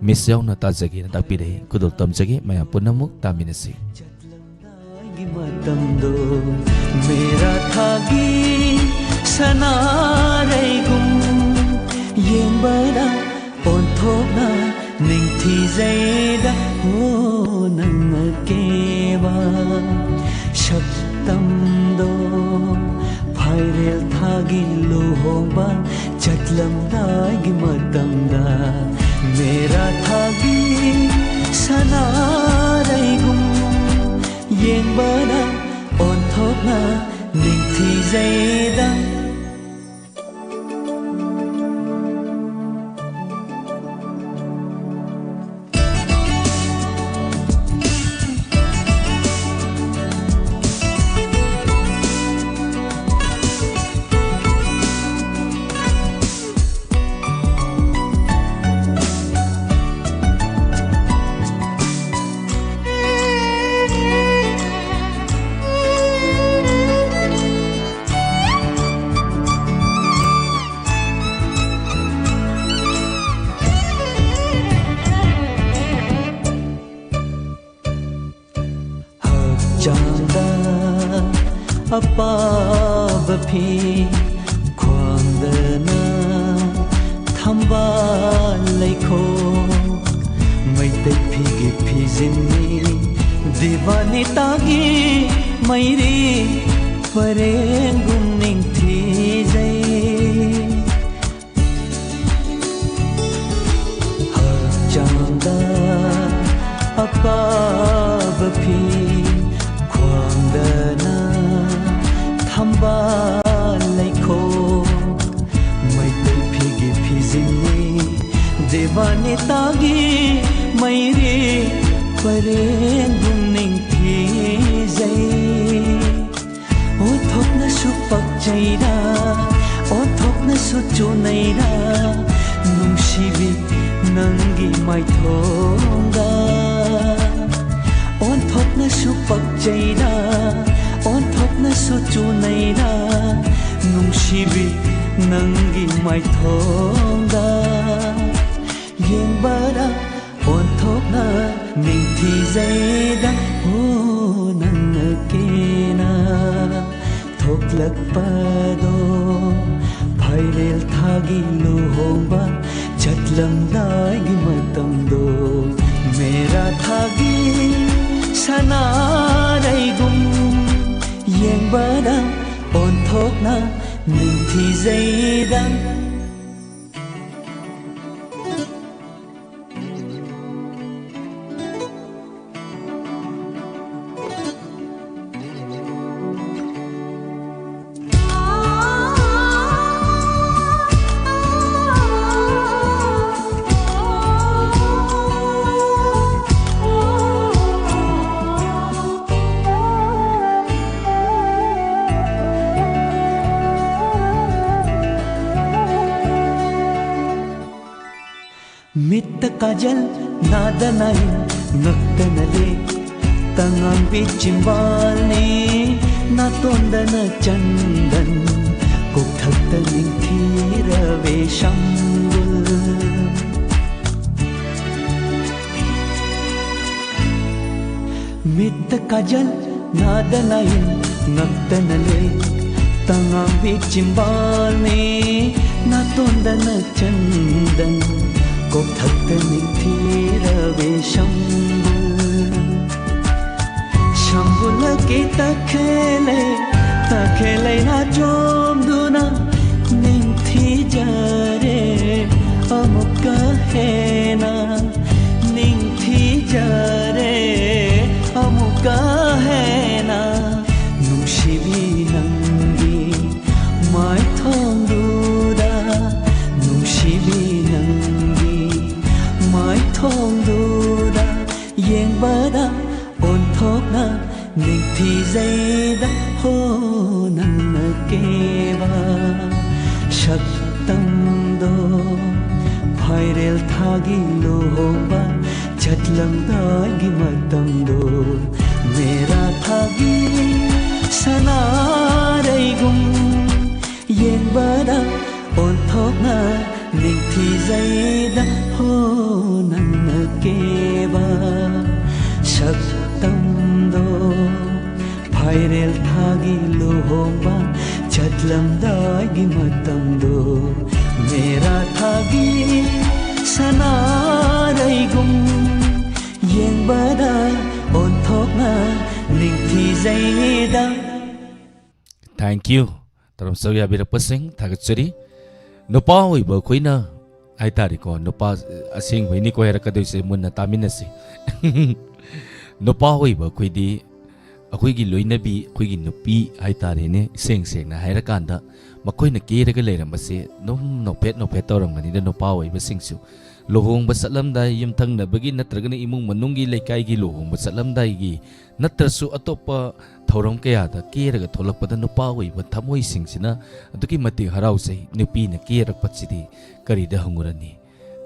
Miss ꯌꯥꯎꯅ ꯇꯥꯖꯒꯦꯅ ꯇꯥꯛꯄꯤꯔꯛꯏ꯫ ꯈꯨꯗꯣꯜ ꯇꯝꯖꯒꯦ, ꯃꯌꯥꯝ ꯄꯨꯝꯅꯃꯛ ꯇꯥꯃꯤꯟꯅꯁꯤ꯫ ꯆꯠꯂꯝꯗꯥꯏꯒꯤ ꯃꯇꯝꯗꯣ, ꯃꯦꯔꯥ ꯊꯥꯒꯤ ꯁꯅꯥꯔꯩꯒꯨꯝ ꯌꯦꯡꯕꯗ ꯑꯣꯟꯊꯣꯛꯅ ꯅꯤꯡꯊꯤꯖꯩꯗ꯫ ꯑꯣ, ꯅꯪꯅ ꯀꯦꯕ ꯁꯛꯇꯝꯗꯣ, ꯐꯥꯏꯔꯦꯜ ꯊꯥꯒꯤ ꯂꯨꯍꯣꯡꯕ ꯆꯠꯂꯝꯗꯥꯏꯒꯤ ꯃꯇꯝꯗ, ꯃꯦꯔꯥ ꯊꯥꯒꯤ ꯁꯅꯥꯔꯩꯒꯨꯝ ꯌꯦꯡꯕꯗ ꯑꯣꯟꯊꯣꯛꯅ ꯅꯤꯡꯊꯤꯖꯩꯗ꯫ ꯆꯥꯡꯗ ꯑꯄꯥꯕ ꯐꯤ ꯈ꯭ꯋꯥꯡꯗꯅ ꯊꯝꯕꯥꯜ ꯂꯩꯈꯣꯛ꯫ ꯃꯩꯇꯩ ꯐꯤꯒꯤ ꯐꯤꯖꯤꯟꯅꯤ ꯗꯤꯕꯥꯅꯤꯇꯥꯒꯤ ꯃꯩꯔꯤ ꯄꯔꯦꯡꯒꯨꯝ ꯅꯤꯡꯊꯤꯖꯩ꯫ ꯍꯛꯆꯥꯡꯗ ꯑꯄꯥꯕ ꯐꯤ ꯈ꯭ꯋꯥꯡꯗꯅ ꯊꯝꯕꯥꯜ ꯂꯩꯈꯣꯛ꯫ ꯃꯩꯇꯩ ꯐꯤꯒꯤ ꯐꯤꯖꯤꯟꯅꯤ ꯗꯤꯕꯥꯅꯤꯇꯥꯒꯤ ꯃꯩꯔꯤ ꯄꯔꯦꯡꯒꯨꯝ ꯅꯤꯡꯊꯤꯖꯩ꯫ ꯑꯣꯟꯊꯣꯛꯅꯁꯨ ꯄꯛꯆꯩꯗ, ꯑꯣꯟꯊꯣꯛꯅꯁꯨ ꯆꯨꯅꯩꯗ, ꯅꯨꯡꯁꯤꯕꯤ ꯅꯪꯒꯤ ꯃꯥꯏꯊꯣꯡꯗ꯫ ꯑꯣꯟꯊꯣꯛꯅꯁꯨ ꯄꯛꯆꯩꯗ, ꯑꯣꯟꯊꯣꯛꯅꯁꯨ ꯆꯨꯅꯩꯗ, ꯅꯨꯡꯁꯤꯕꯤ ꯅꯪꯒꯤ ꯃꯥꯏꯊꯣꯡꯗ꯫ ꯌꯦꯡꯕꯗ ꯑꯣꯟꯊꯣꯛꯅ ꯅꯤꯡꯊꯤꯖꯩꯗ꯫ ꯍꯣ, ꯅꯪꯅ ꯀꯦꯅ ꯊꯣꯛꯂꯛꯄꯗꯣ ꯐꯥꯏꯔꯦꯜ ꯊꯥꯒꯤ ꯂꯨꯍꯣꯡꯕ ꯆꯠꯂꯝꯗꯥꯏꯒꯤ ꯃꯇꯝꯗꯣ꯫ ꯃꯦꯔꯥ ꯊꯥꯒꯤ ꯁꯅꯥꯔꯩꯒꯨꯝ ꯌꯦꯡꯕꯗ ꯑꯣꯟꯊꯣꯛꯅ ꯅꯤꯡꯊꯤꯖꯩꯗ꯫ ꯃꯤꯠꯇ ꯀꯥꯖꯜ, ꯅꯥꯗ ꯅꯥꯏ, ꯉꯛꯇꯅ ꯂꯦꯛ, ꯇꯉꯥꯡꯕꯤ ꯆꯤꯝꯕꯥꯜꯅꯤ, ꯅꯥꯇꯣꯟꯗꯅ ꯆꯟꯗꯟ, ꯀꯣꯛꯊꯛꯇ ꯅꯤꯡꯊꯤꯔꯕꯤ ꯁꯝꯕꯨꯜ꯫ ꯃꯤꯠꯇ ꯀꯥꯖꯜ, ꯅꯥꯗꯅ ꯏꯟ, ꯉꯛꯇꯅ ꯂꯦꯛ, ꯇꯉꯥꯡꯕꯤ ꯆꯤꯝꯕꯥꯜꯅꯤ, ꯅꯥꯇꯣꯟꯗꯅ ꯆꯟꯗꯟ, ꯀꯣꯛꯊꯛꯇ ꯅꯤꯡꯊꯤꯔꯕꯤ ꯁꯝꯕꯨꯜ꯫ ꯁꯝꯕꯨꯜꯂꯛꯀꯤ ꯇꯈꯦꯜꯂꯩ, ꯇꯈꯦꯜꯂꯩꯅ ꯆꯣꯝꯗꯨꯅ ꯅꯤꯡꯊꯤꯖꯔꯦ ꯑꯃꯨꯛꯀ ꯍꯦꯟꯅ, ꯅꯤꯡꯊꯤꯖꯔꯦ ꯑꯃꯨꯛꯀ ꯍꯦꯟꯅ꯫ ꯅꯨꯡꯁꯤꯕꯤ ꯅꯪꯒꯤ ꯃꯥꯏꯊꯣꯡꯗꯨꯗ, ꯅꯨꯡꯁꯤꯕꯤ ꯅꯪꯒꯤ ꯃꯥꯏꯊꯣꯡꯗꯨꯗ ꯌꯦꯡꯕꯗ ꯑꯣꯟꯊꯣꯛꯅ ꯅꯤꯡꯊꯤꯖꯩꯗ꯫ ꯍꯣ ꯅꯪꯅ ꯀꯦꯕ ꯁꯛꯇꯝꯗꯣ, ꯐꯥꯏꯔꯦꯜ ꯊꯥꯒꯤ ꯂꯨꯍꯣꯡꯕ ꯆꯠꯂꯝꯗꯥꯏꯒꯤ ꯃꯇꯝꯗꯣ, ꯃꯦꯔꯥ ꯊꯥꯒꯤ ꯁꯅꯥꯔꯩꯒꯨꯝ ꯌꯦꯡꯕꯗ ꯑꯣꯟꯊꯣꯛꯅ ꯅꯤꯡꯊꯤꯖꯩꯗ꯫ ꯍꯣ ꯅꯪꯅ ꯀꯦꯕ ꯁꯛꯇꯝꯗꯣ, ꯐꯥꯏꯔꯦꯜ ꯊꯥꯒꯤ ꯂꯨꯍꯣꯡꯕ ꯆꯠꯂꯝꯗꯥꯏꯒꯤ ꯃꯇꯝꯗꯣ, ꯃꯦꯔꯥ ꯊꯥꯒꯤ ꯁꯅꯥꯔꯩꯒꯨꯝ ꯌꯦꯡꯕꯗ ꯑꯣꯟꯊꯣꯛꯅ ꯅꯤꯡꯊꯤꯖꯩꯗ꯫ Thank you꯫ ꯇꯔꯥꯝꯆꯧ ꯌꯥꯕꯤꯔꯛꯄꯁꯤꯡ ꯊꯥꯒꯠꯆꯔꯤ꯫ ꯅꯨꯄꯥ ꯑꯣꯏꯕ ꯑꯩꯈꯣꯏꯅ ꯍꯥꯏꯇꯥꯔꯦꯀꯣ, ꯅꯨꯄꯥ ꯑꯁꯦꯡꯕꯩꯅꯤꯀꯣ ꯍꯥꯏꯔꯛꯀꯗꯣꯏꯁꯦ, ꯃꯨꯟꯅ ꯇꯥꯃꯤꯟꯅꯁꯤ꯫ ꯅꯨꯄꯥ ꯑꯣꯏꯕ ꯑꯩꯈꯣꯏꯗꯤ ꯑꯩꯈꯣꯏꯒꯤ ꯂꯣꯏꯅꯕꯤ, ꯑꯩꯈꯣꯏꯒꯤ ꯅꯨꯄꯤ ꯍꯥꯏꯇꯥꯔꯦꯅꯦ, ꯏꯁꯦꯡ ꯁꯦꯡꯅ ꯍꯥꯏꯔꯀꯥꯟꯗ ꯃꯈꯣꯏꯅ ꯀꯦꯔꯒ ꯂꯩꯔꯝꯕꯁꯦ ꯑꯗꯨꯝ ꯅꯣꯛꯐꯦꯠ ꯅꯣꯛꯐꯦꯠ ꯇꯧꯔꯝꯒꯅꯤꯗ ꯅꯨꯄꯥ ꯑꯣꯏꯕꯁꯤꯡꯁꯨ꯫ ꯂꯨꯍꯣꯡꯕ ꯆꯠꯂꯝꯗꯥꯏ, ꯌꯨꯝꯊꯪꯅꯕꯒꯤ ꯅꯠꯇ꯭ꯔꯒꯅ ꯏꯃꯨꯡ ꯃꯅꯨꯡꯒꯤ, ꯂꯩꯀꯥꯏꯒꯤ ꯂꯨꯍꯣꯡꯕ ꯆꯠꯂꯝꯗꯥꯏꯒꯤ ꯅꯠꯇ꯭ꯔꯁꯨ ꯑꯇꯣꯞꯄ ꯊꯧꯔꯝ ꯀꯌꯥꯗ ꯀꯦꯔꯒ ꯊꯣꯛꯂꯛꯄꯗ ꯅꯨꯄꯥ ꯑꯣꯏꯕ ꯊꯃꯣꯏꯁꯤꯡꯁꯤꯅ ꯑꯗꯨꯛꯀꯤ ꯃꯇꯤꯛ ꯍꯔꯥꯎꯖꯩ꯫ ꯅꯨꯄꯤꯅ ꯀꯦꯔꯛꯄꯁꯤꯗꯤ ꯀꯔꯤꯗ ꯍꯪꯉꯨꯔꯅꯤ?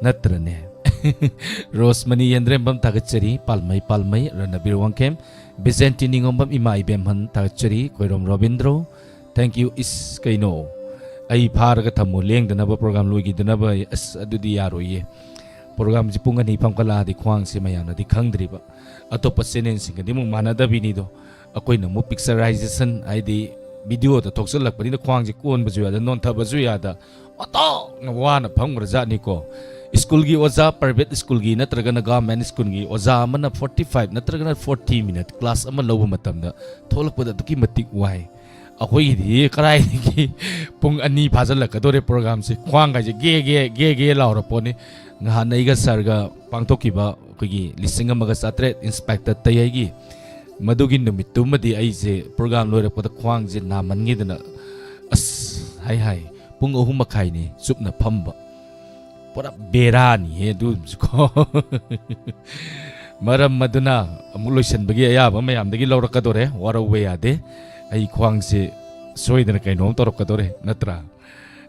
ꯅꯠꯇ꯭ꯔꯅꯦ? ꯔꯣꯁꯃꯅꯤ ꯌꯦꯟꯗ꯭ꯔꯦꯝꯕꯝ ꯊꯥꯒꯠꯆꯔꯤ꯫ ꯄꯥꯜꯃꯩ ꯄꯥꯜꯃꯩ, ꯔꯅꯕꯤꯔ ꯋꯥꯡꯈꯦꯝ, ꯕꯤꯖꯦꯟꯇꯤ ꯅꯤꯉꯣꯝꯕꯝ, ꯏꯃꯥ ꯏꯕꯦꯝꯍꯟ ꯊꯥꯒꯠꯆꯔꯤ꯫ Khoirom Robindro, thank you꯫ ꯏꯁ, ꯀꯩꯅꯣ? ꯑꯩ ꯐꯥꯔꯒ ꯊꯝꯃꯨ, ꯂꯦꯡꯗꯅꯕ, program ꯂꯣꯏꯈꯤꯗꯅꯕ꯫ ꯑꯁ, ꯑꯗꯨꯗꯤ ꯌꯥꯔꯣꯏꯌꯦ꯫ Programꯁꯤ ꯄꯨꯡ ꯑꯅꯤ ꯐꯝꯀꯠꯂꯛꯑꯗꯤ ꯈ꯭ꯋꯥꯡꯁꯦ ꯃꯌꯥꯝꯅꯗꯤ ꯈꯪꯗ꯭ꯔꯤꯕ꯫ ꯑꯇꯣꯞꯄ channelꯁꯤꯡꯒꯗꯤ ꯑꯃꯨꯛ ꯃꯥꯟꯅꯗꯕꯤꯅꯤꯗꯣ꯫ ꯑꯩꯈꯣꯏꯅ ꯑꯃꯨꯛ picturization, ꯍꯥꯏꯗꯤ videoꯗ ꯊꯣꯛꯆꯜꯂꯛꯄꯅꯤꯅ ꯈ꯭ꯋꯥꯡꯁꯦ ꯀꯣꯟꯕꯁꯨ ꯌꯥꯗ, ꯅꯣꯟꯊꯕꯁꯨ ꯌꯥꯗ, ꯑꯣꯟꯊꯣꯛꯅ ꯋꯥꯅ ꯐꯝꯈ꯭ꯔꯖꯥꯠꯅꯤꯀꯣ꯫ ꯁ꯭ꯀꯨꯜꯒꯤ ꯑꯣꯖꯥ, private ꯁ꯭ꯀꯨꯜꯒꯤ ꯅꯠꯇ꯭ꯔꯒꯅ government ꯁ꯭ꯀꯨꯜꯒꯤ ꯑꯣꯖꯥ ꯑꯃꯅ forty five ꯅꯠꯇ꯭ꯔꯒꯅ forty minute class ꯑꯃ ꯂꯧꯕ ꯃꯇꯝꯗ ꯊꯣꯛꯂꯛꯄꯗ ꯑꯗꯨꯛꯀꯤ ꯃꯇꯤꯛ ꯋꯥꯏ꯫ ꯑꯩꯈꯣꯏꯒꯤꯗꯤ ꯀꯗꯥꯏꯗꯒꯤ ꯄꯨꯡ ꯑꯅꯤ ꯐꯥꯖꯤꯜꯂꯛꯀꯗꯧꯔꯦ programꯁꯦ꯫ ꯈ꯭ꯋꯥꯡꯒꯥꯏꯁꯦ ꯒꯦ ꯒꯦ ꯒꯦ ꯒꯦ ꯂꯥꯎꯔ ꯄꯣꯠꯅꯤ꯫ ꯅꯍꯥꯟ ꯑꯩꯒ ꯁꯥꯔꯒ ꯄꯥꯡꯊꯣꯛꯈꯤꯕ ꯑꯩꯈꯣꯏꯒꯤ ꯂꯤꯁꯤꯡ ꯑꯃꯒ ꯆꯥꯇ꯭ꯔꯦꯠ Inspector ꯇꯌꯩꯒꯤ ꯃꯗꯨꯒꯤ ꯅꯨꯃꯤꯠꯇꯨꯃꯗꯤ ꯑꯩꯁꯦ program ꯂꯣꯏꯔꯛꯄꯗ ꯈ꯭ꯋꯥꯡꯁꯦ ꯅꯥꯃꯟꯈꯤꯗꯅ, ꯑꯁ, ꯍꯥꯏ ꯍꯥꯏ, ꯄꯨꯡ ꯑꯍꯨꯝ ꯃꯈꯥꯏꯅꯤ ꯆꯨꯞꯅ ꯐꯝꯕ꯫ ꯄꯨꯔꯥ ꯕꯦꯔꯥꯅꯤꯍꯦ ꯑꯗꯨꯝꯁꯨꯀꯣ꯫ ꯃꯔꯝ ꯑꯗꯨꯅ ꯑꯃꯨꯛ ꯂꯣꯏꯁꯤꯟꯕꯒꯤ ꯑꯌꯥꯕ ꯃꯌꯥꯝꯗꯒꯤ ꯂꯧꯔꯛꯀꯗꯣꯔꯦ, ꯋꯥꯔꯧꯕ ꯌꯥꯗꯦ꯫ ꯑꯩ ꯈ꯭ꯋꯥꯡꯁꯦ ꯁꯣꯏꯗꯅ ꯀꯩꯅꯣꯝ ꯇꯧꯔꯛꯀꯗꯣꯔꯦ, ꯅꯠꯇ꯭ꯔꯥ?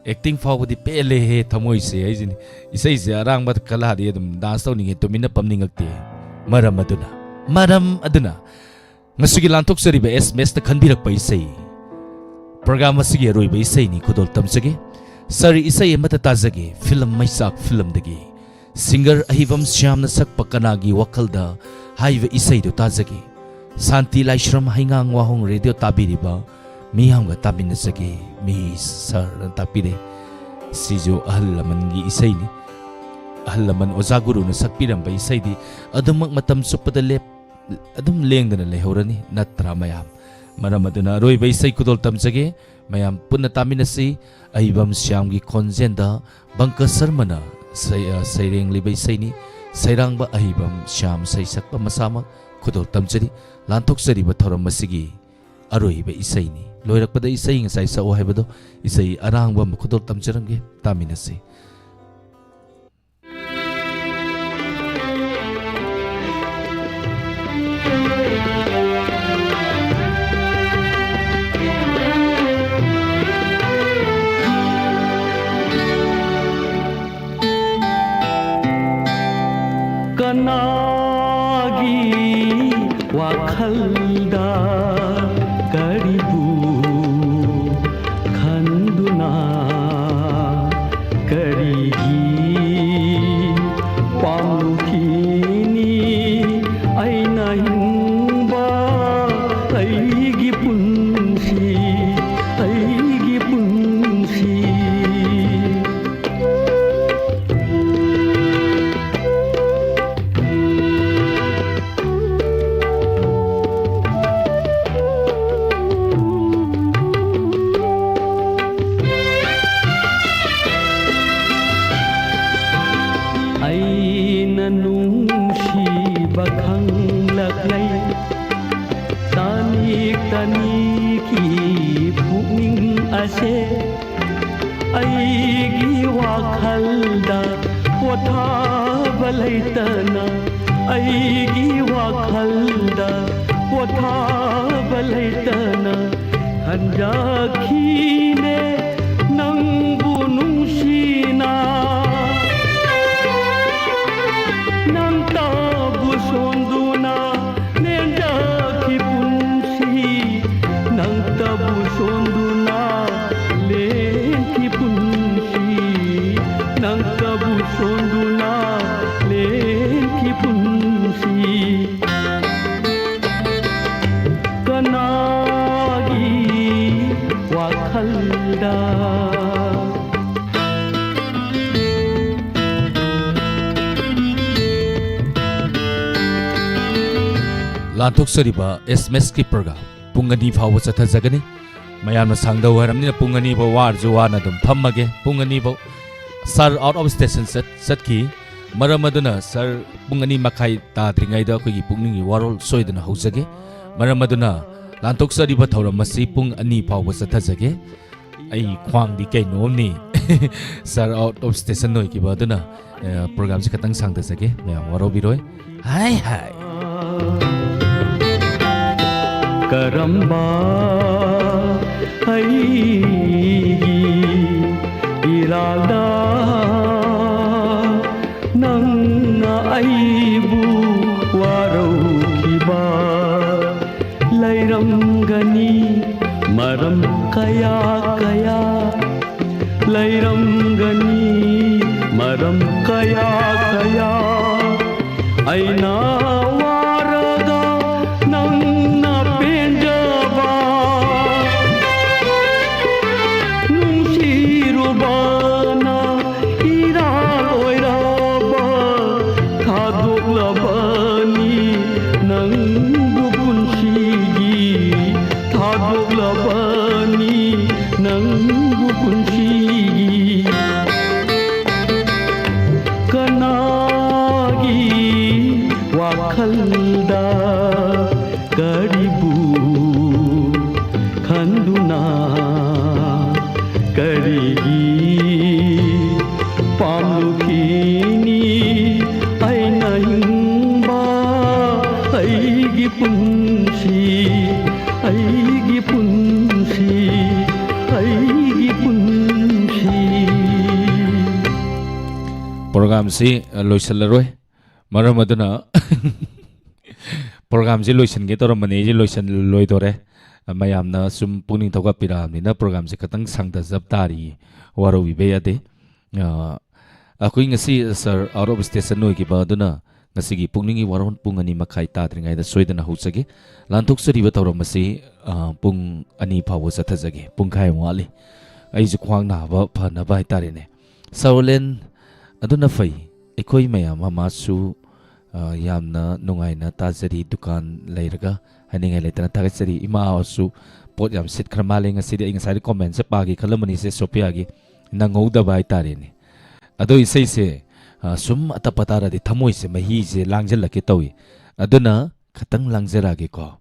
Acting ꯐꯥꯎꯕꯗꯤ ꯄꯦꯜꯂꯦꯍꯦ ꯊꯃꯣꯏꯁꯦ ꯍꯥꯏꯁꯤꯅꯤ꯫ ꯏꯁꯩꯁꯦ ꯑꯔꯥꯡꯕ ꯈꯜꯂꯛꯑꯗꯤ ꯑꯗꯨꯝ dance ꯇꯧꯅꯤꯡꯉꯦ, ꯇꯨꯃꯤꯟꯅ ꯐꯝꯅꯤꯡꯉꯛꯇꯦ꯫ ꯃꯔꯝ ꯑꯗꯨꯅ, ꯃꯔꯝ ꯑꯗꯨꯅ ꯉꯁꯤꯒꯤ ꯂꯥꯟꯊꯣꯛꯆꯔꯤꯕ SMSꯇ ꯈꯟꯕꯤꯔꯛꯄ ꯏꯁꯩ, program ꯑꯁꯤꯒꯤ ꯑꯔꯣꯏꯕ ꯏꯁꯩꯅꯤ, ꯈꯨꯗꯣꯜ ꯇꯝꯖꯒꯦ꯫ Sir, ꯏꯁꯩ ꯑꯃꯇ ꯇꯥꯖꯒꯦ, film ꯃꯩꯆꯥꯛ filmꯗꯒꯤ꯫ Singer ꯑꯍꯤꯕꯝ ꯁ꯭ꯌꯥꯝꯅ ꯁꯛꯄ ꯀꯅꯥꯒꯤ ꯋꯥꯈꯜꯗ ꯍꯥꯏꯕ ꯏꯁꯩꯗꯨ ꯇꯥꯖꯒꯦ꯫ ꯁꯥꯟꯇꯤ ꯂꯥꯏꯁ꯭ꯔꯝ ꯍꯩꯉꯥꯡ ꯋꯥꯍꯣꯡ radio ꯇꯥꯕꯤꯔꯤꯕ ꯃꯤꯌꯥꯝꯒ ꯇꯥꯃꯤꯟꯅꯖꯒꯦ꯫ Miss Sirꯅ ꯇꯥꯛꯄꯤꯔꯦ꯫ ꯁꯤꯁꯨ ꯑꯍꯜ ꯂꯃꯟꯒꯤ ꯏꯁꯩꯅꯤ꯫ ꯑꯍꯜ ꯂꯃꯟ ꯑꯣꯖꯥ ꯒꯨꯔꯨꯅ ꯁꯛꯄꯤꯔꯝꯕ ꯏꯁꯩꯗꯤ ꯑꯗꯨꯃꯛ ꯃꯇꯝ ꯆꯨꯞꯄꯗ ꯂꯦꯞ-, ꯑꯗꯨꯝ ꯂꯦꯡꯗꯅ ꯂꯩꯍꯧꯔꯅꯤ, ꯅꯠꯇ꯭ꯔꯥ ꯃꯌꯥꯝ? ꯃꯔꯝ ꯑꯗꯨꯅ ꯑꯔꯣꯏꯕ ꯏꯁꯩ ꯈꯨꯗꯣꯜ ꯇꯝꯖꯒꯦ꯫ ꯃꯌꯥꯝ ꯄꯨꯟꯅ ꯇꯥꯃꯤꯟꯅꯁꯤ꯫ ꯑꯍꯤꯕꯝ ꯁ꯭ꯌꯥꯝꯒꯤ ꯈꯣꯟꯖꯦꯜꯗ ꯕꯪꯀ ꯁꯔꯃꯅ ꯁꯩ-, ꯑ, ꯁꯩꯔꯦꯡꯂꯤꯕ ꯏꯁꯩꯅꯤ꯫ ꯁꯩꯔꯥꯡꯕ ꯑꯍꯤꯕꯝ ꯁ꯭ꯌꯥꯝ ꯁꯩꯁꯛꯄ ꯃꯁꯥꯃꯛ ꯈꯨꯗꯣꯜ ꯇꯝꯖꯔꯤ꯫ ꯂꯥꯟꯊꯣꯛꯆꯔꯤꯕ ꯊꯧꯔꯝ ꯑꯁꯤꯒꯤ ꯑꯔꯣꯏꯕ ꯏꯁꯩꯅꯤ꯫ ꯂꯣꯏꯔꯛꯄꯗ ꯏꯁꯩ ꯉꯁꯥꯏ ꯁꯛꯑꯣ ꯍꯥꯏꯕꯗꯣ, ꯏꯁꯩ ꯑꯔꯥꯡꯕ ꯑꯃ ꯈꯨꯗꯣꯜ ꯇꯝꯖꯔꯝꯒꯦ, ꯇꯥꯃꯤꯟꯅꯁꯤ꯫ ꯀꯅꯥꯒꯤ ꯋꯥꯈꯜꯗ ꯀꯔꯤꯕꯨ ꯈꯟꯗꯨꯅ ꯀꯔꯤꯒꯤ ꯄꯥꯝꯂꯨꯈꯤꯅꯤ ꯑꯩꯅ ꯍꯤꯡꯕ ꯂꯩ꯫ ꯇꯥꯅꯤꯡ ꯇꯥꯅꯤꯡꯈꯤ ꯄꯨꯛꯅꯤꯡ ꯑꯁꯦ ꯑꯩꯒꯤ ꯋꯥꯈꯜꯗ ꯄꯣꯊꯥꯕ ꯂꯩꯇꯅ, ꯑꯩꯒꯤ ꯋꯥꯈꯜꯗ ꯄꯣꯊꯥꯕ ꯂꯩꯇꯅ ꯈꯟꯖꯈꯤꯅꯦ ꯅꯪꯕꯨ ꯅꯨꯡꯁꯤꯅ꯫ ꯅꯪꯇꯕꯨ ꯁꯣꯟꯗꯨꯅ ꯂꯦꯟꯖꯈꯤ ꯄꯨꯟꯁꯤ, ꯅꯪꯇꯕꯨ ꯁꯣꯟꯗꯨꯅ ꯂꯦꯟꯈꯤ ꯄꯨꯟꯁꯤ, ꯅꯪꯇꯕꯨ ꯁꯣꯟꯗꯨꯅ ꯂꯦꯟꯈꯤ ꯄꯨꯟꯁꯤ꯫ ꯀꯅꯥꯒꯤ ꯋꯥꯈꯜꯗ? ꯂꯥꯟꯊꯣꯛꯆꯔꯤꯕ ꯑꯦꯁ ꯑꯦꯝ ꯑꯦꯁꯀꯤ ꯄ꯭ꯔꯣꯒ꯭ꯔꯥꯝ ꯄꯨꯡ ꯑꯅꯤ ꯐꯥꯎꯕ ꯆꯠꯊꯖꯒꯅꯤ꯫ ꯃꯌꯥꯝꯅ ꯁꯥꯡꯗꯧ ꯍꯥꯏꯔꯕꯅꯤꯅ ꯄꯨꯡ ꯑꯅꯤ ꯐꯥꯎ ꯋꯥꯔꯁꯨ ꯋꯥꯅ ꯑꯗꯨꯝ ꯐꯝꯃꯒꯦ꯫ ꯄꯨꯡ ꯑꯅꯤ ꯐꯥꯎ ꯁꯥꯔ ꯑꯥꯎꯠ ꯑꯣꯐ ꯁ꯭ꯇꯦꯁꯟ ꯆꯠ-, ꯆꯠꯈꯤ꯫ ꯃꯔꯝ ꯑꯗꯨꯅ ꯁꯥꯔ ꯄꯨꯡ ꯑꯅꯤ ꯃꯈꯥꯏ ꯇꯥꯗ꯭ꯔꯤꯉꯩꯗ ꯑꯩꯈꯣꯏꯒꯤ ꯄꯨꯛꯅꯤꯡꯒꯤ ꯋꯥꯔꯣꯜ ꯁꯣꯏꯗꯅ ꯍꯧꯖꯒꯦ꯫ ꯃꯔꯝ ꯑꯗꯨꯅ ꯂꯥꯟꯊꯣꯛꯆꯔꯤꯕ ꯊꯧꯔꯝ ꯑꯁꯤ ꯄꯨꯡ ꯑꯅꯤ ꯐꯥꯎꯕ ꯆꯠꯊꯖꯒꯦ꯫ ꯑꯩ ꯈ꯭ꯋꯥꯡꯗꯤ ꯀꯩꯅꯣꯝꯅꯤ꯫ ꯁꯥꯔ ꯑꯥꯎꯠ ꯑꯣꯐ ꯁ꯭ꯇꯦꯁꯟ ꯑꯣꯏꯈꯤꯕ ꯑꯗꯨꯅ, ꯑ, ꯄ꯭ꯔꯣꯒ꯭ꯔꯥꯝꯁꯤ ꯈꯇꯪ ꯁꯥꯡꯊꯖꯒꯦ, ꯃꯌꯥꯝ ꯋꯥꯔꯧꯕꯤꯔꯣꯏ꯫ ꯍꯥꯏ ꯍꯥꯏ꯫ ꯀꯔꯝꯕ ꯑꯩꯒꯤ ꯏꯔꯥꯜꯗ ꯅꯪꯅ ꯑꯩꯕꯨ ꯋꯥꯔꯧꯈꯤꯕ ꯂꯩꯔꯝꯒꯅꯤ ꯃꯔꯝ ꯀꯌꯥ ꯀꯌꯥ, ꯂꯩꯔꯝꯒꯅꯤ ꯃꯔꯝ ꯀꯌꯥ ꯀꯌꯥ꯫ ꯑꯩꯅ ꯋꯥꯔꯒ ꯅꯪꯅ ꯄꯦꯟꯖꯕ, ꯅꯨꯡꯁꯤꯔꯨꯕꯅ ꯏꯔꯥꯜ ꯑꯣꯏꯔꯕ ꯊꯥꯗꯣꯛꯂꯕꯅꯤ ꯅꯪꯕꯨ ꯄꯨꯟꯁꯤꯒꯤ, ꯊꯥꯗꯣꯛꯂꯕꯅꯤ ꯅꯪꯕꯨ ꯄꯨꯟꯁꯤꯒꯤ꯫ ꯀꯅꯥꯒꯤ ꯋꯥꯈꯜꯗ ꯄꯨꯟꯁꯤ, ꯑꯩꯒꯤ ꯄꯨꯟꯁꯤ, ꯑꯩꯒꯤ ꯄꯨꯟꯁꯤ꯫ ꯄ꯭ꯔꯣꯒꯥꯝꯁꯤ, ꯑ, ꯂꯣꯏꯁꯤꯜꯂꯔꯣꯏ꯫ ꯃꯔꯝ ꯑꯗꯨꯅ ꯄ꯭ꯔꯣꯒꯥꯝꯁꯤ ꯂꯣꯏꯁꯤꯟꯒꯦ ꯇꯧꯔꯝꯕꯅꯤ, ꯑꯩꯁꯦ ꯂꯣꯏꯁꯤꯜꯂꯣꯏꯗꯣꯔꯦ꯫ ꯑ, ꯃꯌꯥꯝꯅ ꯁꯨꯝ ꯄꯨꯛꯅꯤꯡ ꯊꯧꯒꯠꯄꯤꯔꯛꯑꯕꯅꯤꯅ ꯄ꯭ꯔꯣꯒꯥꯝꯁꯤ ꯈꯤꯇꯪ ꯁꯥꯡꯊꯖꯕ ꯇꯥꯔꯤ, ꯋꯥꯔꯧꯕꯤꯕ ꯌꯥꯗꯦ꯫ ꯑ, ꯑꯩꯈꯣꯏ ꯉꯁꯤ ꯁꯥꯔ out of station ꯑꯣꯏꯈꯤꯕ ꯑꯗꯨꯅ ꯉꯁꯤꯒꯤ ꯄꯨꯛꯅꯤꯡꯒꯤ ꯋꯥꯔꯣꯜ ꯄꯨꯡ ꯑꯅꯤ ꯃꯈꯥꯏ ꯇꯥꯗ꯭ꯔꯤꯉꯩꯗ ꯁꯣꯏꯗꯅ ꯍꯧꯖꯒꯦ꯫ ꯂꯥꯟꯊꯣꯛꯆꯔꯤꯕ ꯊꯧꯔꯝ ꯑꯁꯤ, ꯑ, ꯄꯨꯡ ꯑꯅꯤ ꯐꯥꯎꯕ ꯆꯠꯊꯖꯒꯦ꯫ ꯄꯨꯡꯈꯥꯏ ꯑꯃ ꯋꯥꯠꯂꯤ꯫ ꯑꯩꯁꯨ ꯈ꯭ꯋꯥꯡ ꯅꯥꯕ ꯐꯅꯕ ꯍꯥꯏꯇꯥꯔꯦꯅꯦ꯫ ꯁꯥꯔ ꯑꯣꯂꯦꯟ, ꯑꯗꯨꯅ ꯐꯩ꯫ ꯑꯩꯈꯣꯏ ꯃꯌꯥꯝ ꯑꯃꯁꯨ, ꯑ, ꯌꯥꯝꯅ ꯅꯨꯡꯉꯥꯏꯅ ꯇꯥꯖꯔꯤ꯫ ꯗꯨꯀꯥꯟ ꯂꯩꯔꯒ ꯍꯥꯏꯅꯤꯡꯉꯥꯏ ꯂꯩꯇꯅ ꯊꯥꯒꯠꯆꯔꯤ꯫ ꯏꯃꯥꯁꯨ ꯄꯣꯠ ꯌꯥꯝ ꯁꯤꯠꯈ꯭ꯔ ꯃꯥꯜꯂꯦ ꯉꯁꯤꯗꯤ꯫ ꯑꯩ ꯉꯁꯥꯏꯗꯤ ꯀꯣꯃꯦꯟꯁꯦ ꯄꯥꯒꯦ ꯈꯜꯂꯝꯕꯅꯤ, ꯏꯆꯦ ꯁꯣꯐꯤꯌꯥꯒꯤ꯫ ꯅꯪꯍꯧꯗꯕ ꯍꯥꯏꯇꯥꯔꯦꯅꯦ꯫ ꯑꯗꯣ ꯏꯁꯩꯁꯦ, ꯑ, ꯁꯨꯝ ꯑꯇꯞꯄ ꯇꯥꯔꯗꯤ ꯊꯃꯣꯏꯁꯦ ꯃꯍꯤꯁꯦ ꯂꯥꯡꯁꯤꯜꯂꯛꯀꯦ ꯇꯧꯏ꯫ ꯑꯗꯨꯅ ꯈꯇꯪ ꯂꯥꯡꯖꯔꯛꯑꯒꯦꯀꯣ꯫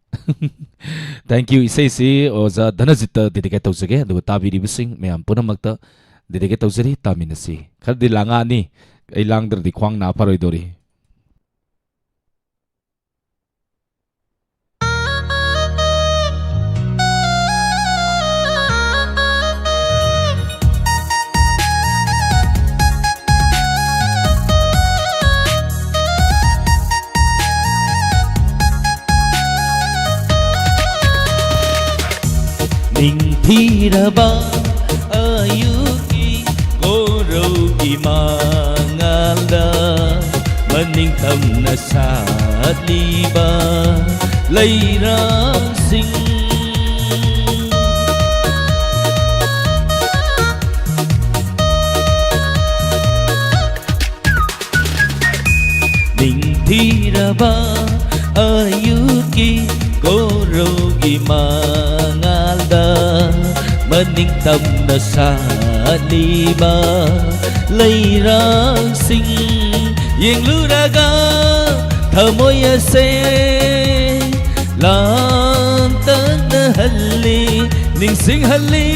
Thank you꯫ ꯏꯁꯩꯁꯤ ꯑꯣꯖꯥ ꯙꯅꯖꯤꯠꯇ dedicate ꯇꯧꯖꯒꯦ, ꯑꯗꯨꯒ ꯇꯥꯕꯤꯔꯤꯕꯁꯤꯡ ꯃꯌꯥꯝ ꯄꯨꯝꯅꯃꯛꯇ dedicate ꯇꯧꯖꯔꯤ꯫ ꯇꯥꯃꯤꯟꯅꯁꯤ꯫ ꯈꯔꯗꯤ ꯂꯥꯡꯉꯛꯑꯅꯤ, ꯑꯩ ꯂꯥꯡꯗ꯭ꯔꯗꯤ ꯈ꯭ꯋꯥꯡ ꯅꯥ ꯐꯔꯣꯏꯗꯧꯔꯤ꯫ ꯅꯤꯡꯊꯤꯔꯕ ꯑꯌꯨꯛꯀꯤ ꯀꯣꯔꯧꯒꯤ ꯃꯉꯥꯜꯗ ꯃꯅꯤꯡꯇꯝꯅ ꯁꯥꯠꯂꯤꯕ ꯂꯩꯔꯥꯡꯁꯤꯡ꯫ ꯅꯤꯡꯊꯤꯔꯕ ꯑꯌꯨꯛꯀꯤ ꯀꯣꯔꯧꯒꯤ ꯃꯉꯥꯜꯗ ꯃꯅꯤꯡꯇꯝꯅ ꯁꯥꯠꯂꯤꯕ ꯂꯩꯔꯥꯡꯁꯤꯡ ꯌꯦꯡꯂꯨꯔꯒ ꯊꯃꯣꯏ ꯑꯁꯦ ꯂꯥꯡꯇꯛꯅꯍꯜꯂꯤ, ꯅꯤꯡꯁꯤꯡꯍꯜꯂꯤ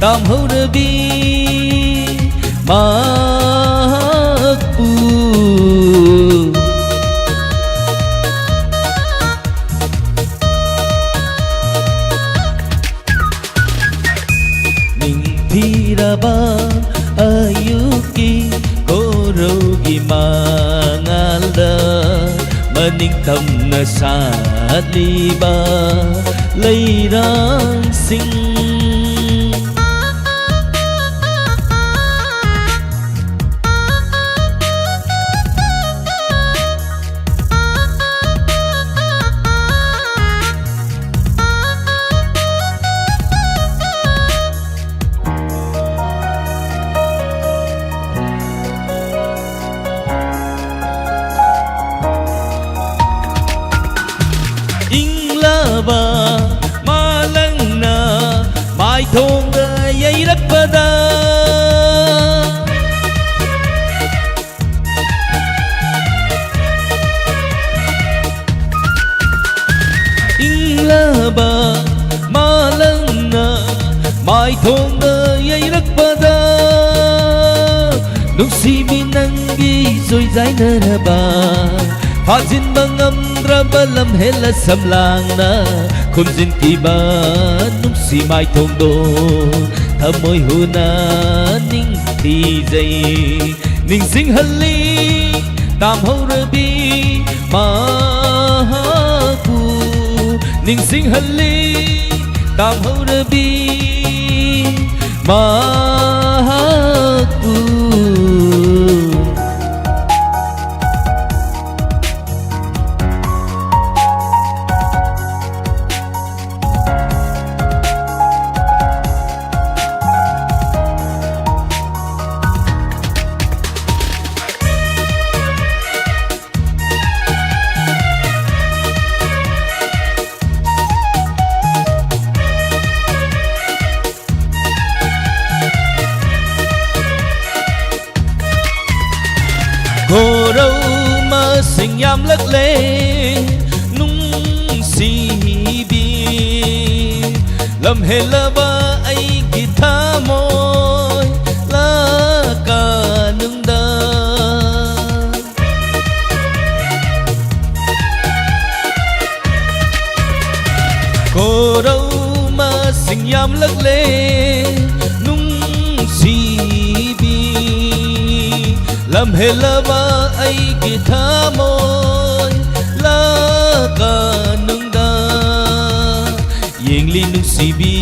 ꯇꯥꯝꯍꯧꯔꯕꯤ ꯃꯍꯥꯛꯄꯨ꯫ ꯑꯌꯨꯛꯀꯤ ꯀꯣꯔꯧꯒꯤ ꯃꯉꯥꯜꯗ ꯃꯅꯤꯡ ꯇꯝꯅ ꯁꯥꯠꯂꯤꯕ ꯂꯩꯔꯥꯡꯁꯤꯡ꯫ ꯏꯪꯂꯕ ꯃꯥꯂꯪꯅ ꯃꯥꯏꯊꯣꯡꯗ ꯌꯩꯔꯛꯄꯗ, ꯏꯪꯂꯕ ꯃꯥꯂꯪꯅ ꯃꯥꯏꯊꯣꯡꯗ ꯌꯩꯔꯛꯄꯗ, ꯅꯨꯡꯁꯤꯕꯤ ꯅꯪꯒꯤ ꯆꯣꯏꯖꯥꯏꯅꯔꯕ, ꯐꯥꯖꯤꯟꯕ ꯉꯝꯗ꯭ꯔꯕ ꯂꯝꯍꯦꯜꯂ ꯁꯝꯂꯥꯡꯅ ꯈꯨꯝꯖꯤꯟꯈꯤꯕ ꯅꯨꯡꯁꯤ ꯃꯥꯏꯊꯣꯡꯗꯣ ꯊꯃꯣꯏ ꯍꯨꯅ ꯅꯤꯡꯊꯤꯖꯩ꯫ ꯅꯤꯡꯁꯤꯡꯍꯜꯂꯤ ꯇꯥꯝꯍꯧꯔꯕꯤ ꯃꯍꯥꯛꯄꯨ, ꯅꯤꯡꯁꯤꯡꯍꯜꯂꯤ ꯇꯥꯝꯍꯧꯔꯕꯤ ꯃꯍꯥꯛꯄꯨ꯫ ꯈꯣꯔꯧ ꯃꯁꯤꯡ ꯌꯥꯝꯂꯛꯂꯦ ꯅꯨꯡꯁꯤꯕꯤ, ꯂꯝꯍꯦꯜꯂꯕ ꯑꯩꯒꯤ ꯊꯃꯣꯏ ꯂꯀꯥꯅꯨꯡꯗ꯫ ꯈꯣꯔꯧ ꯃꯁꯤꯡ ꯌꯥꯝꯂꯛꯂꯦ ꯅꯨꯡ ꯂꯝꯍꯦꯜꯂꯕ ꯑꯩꯒꯤ ꯊꯃꯣꯏ ꯂꯥꯛꯀꯅꯨꯡꯗ, ꯌꯦꯡꯂꯤ ꯅꯨꯡꯁꯤꯕꯤ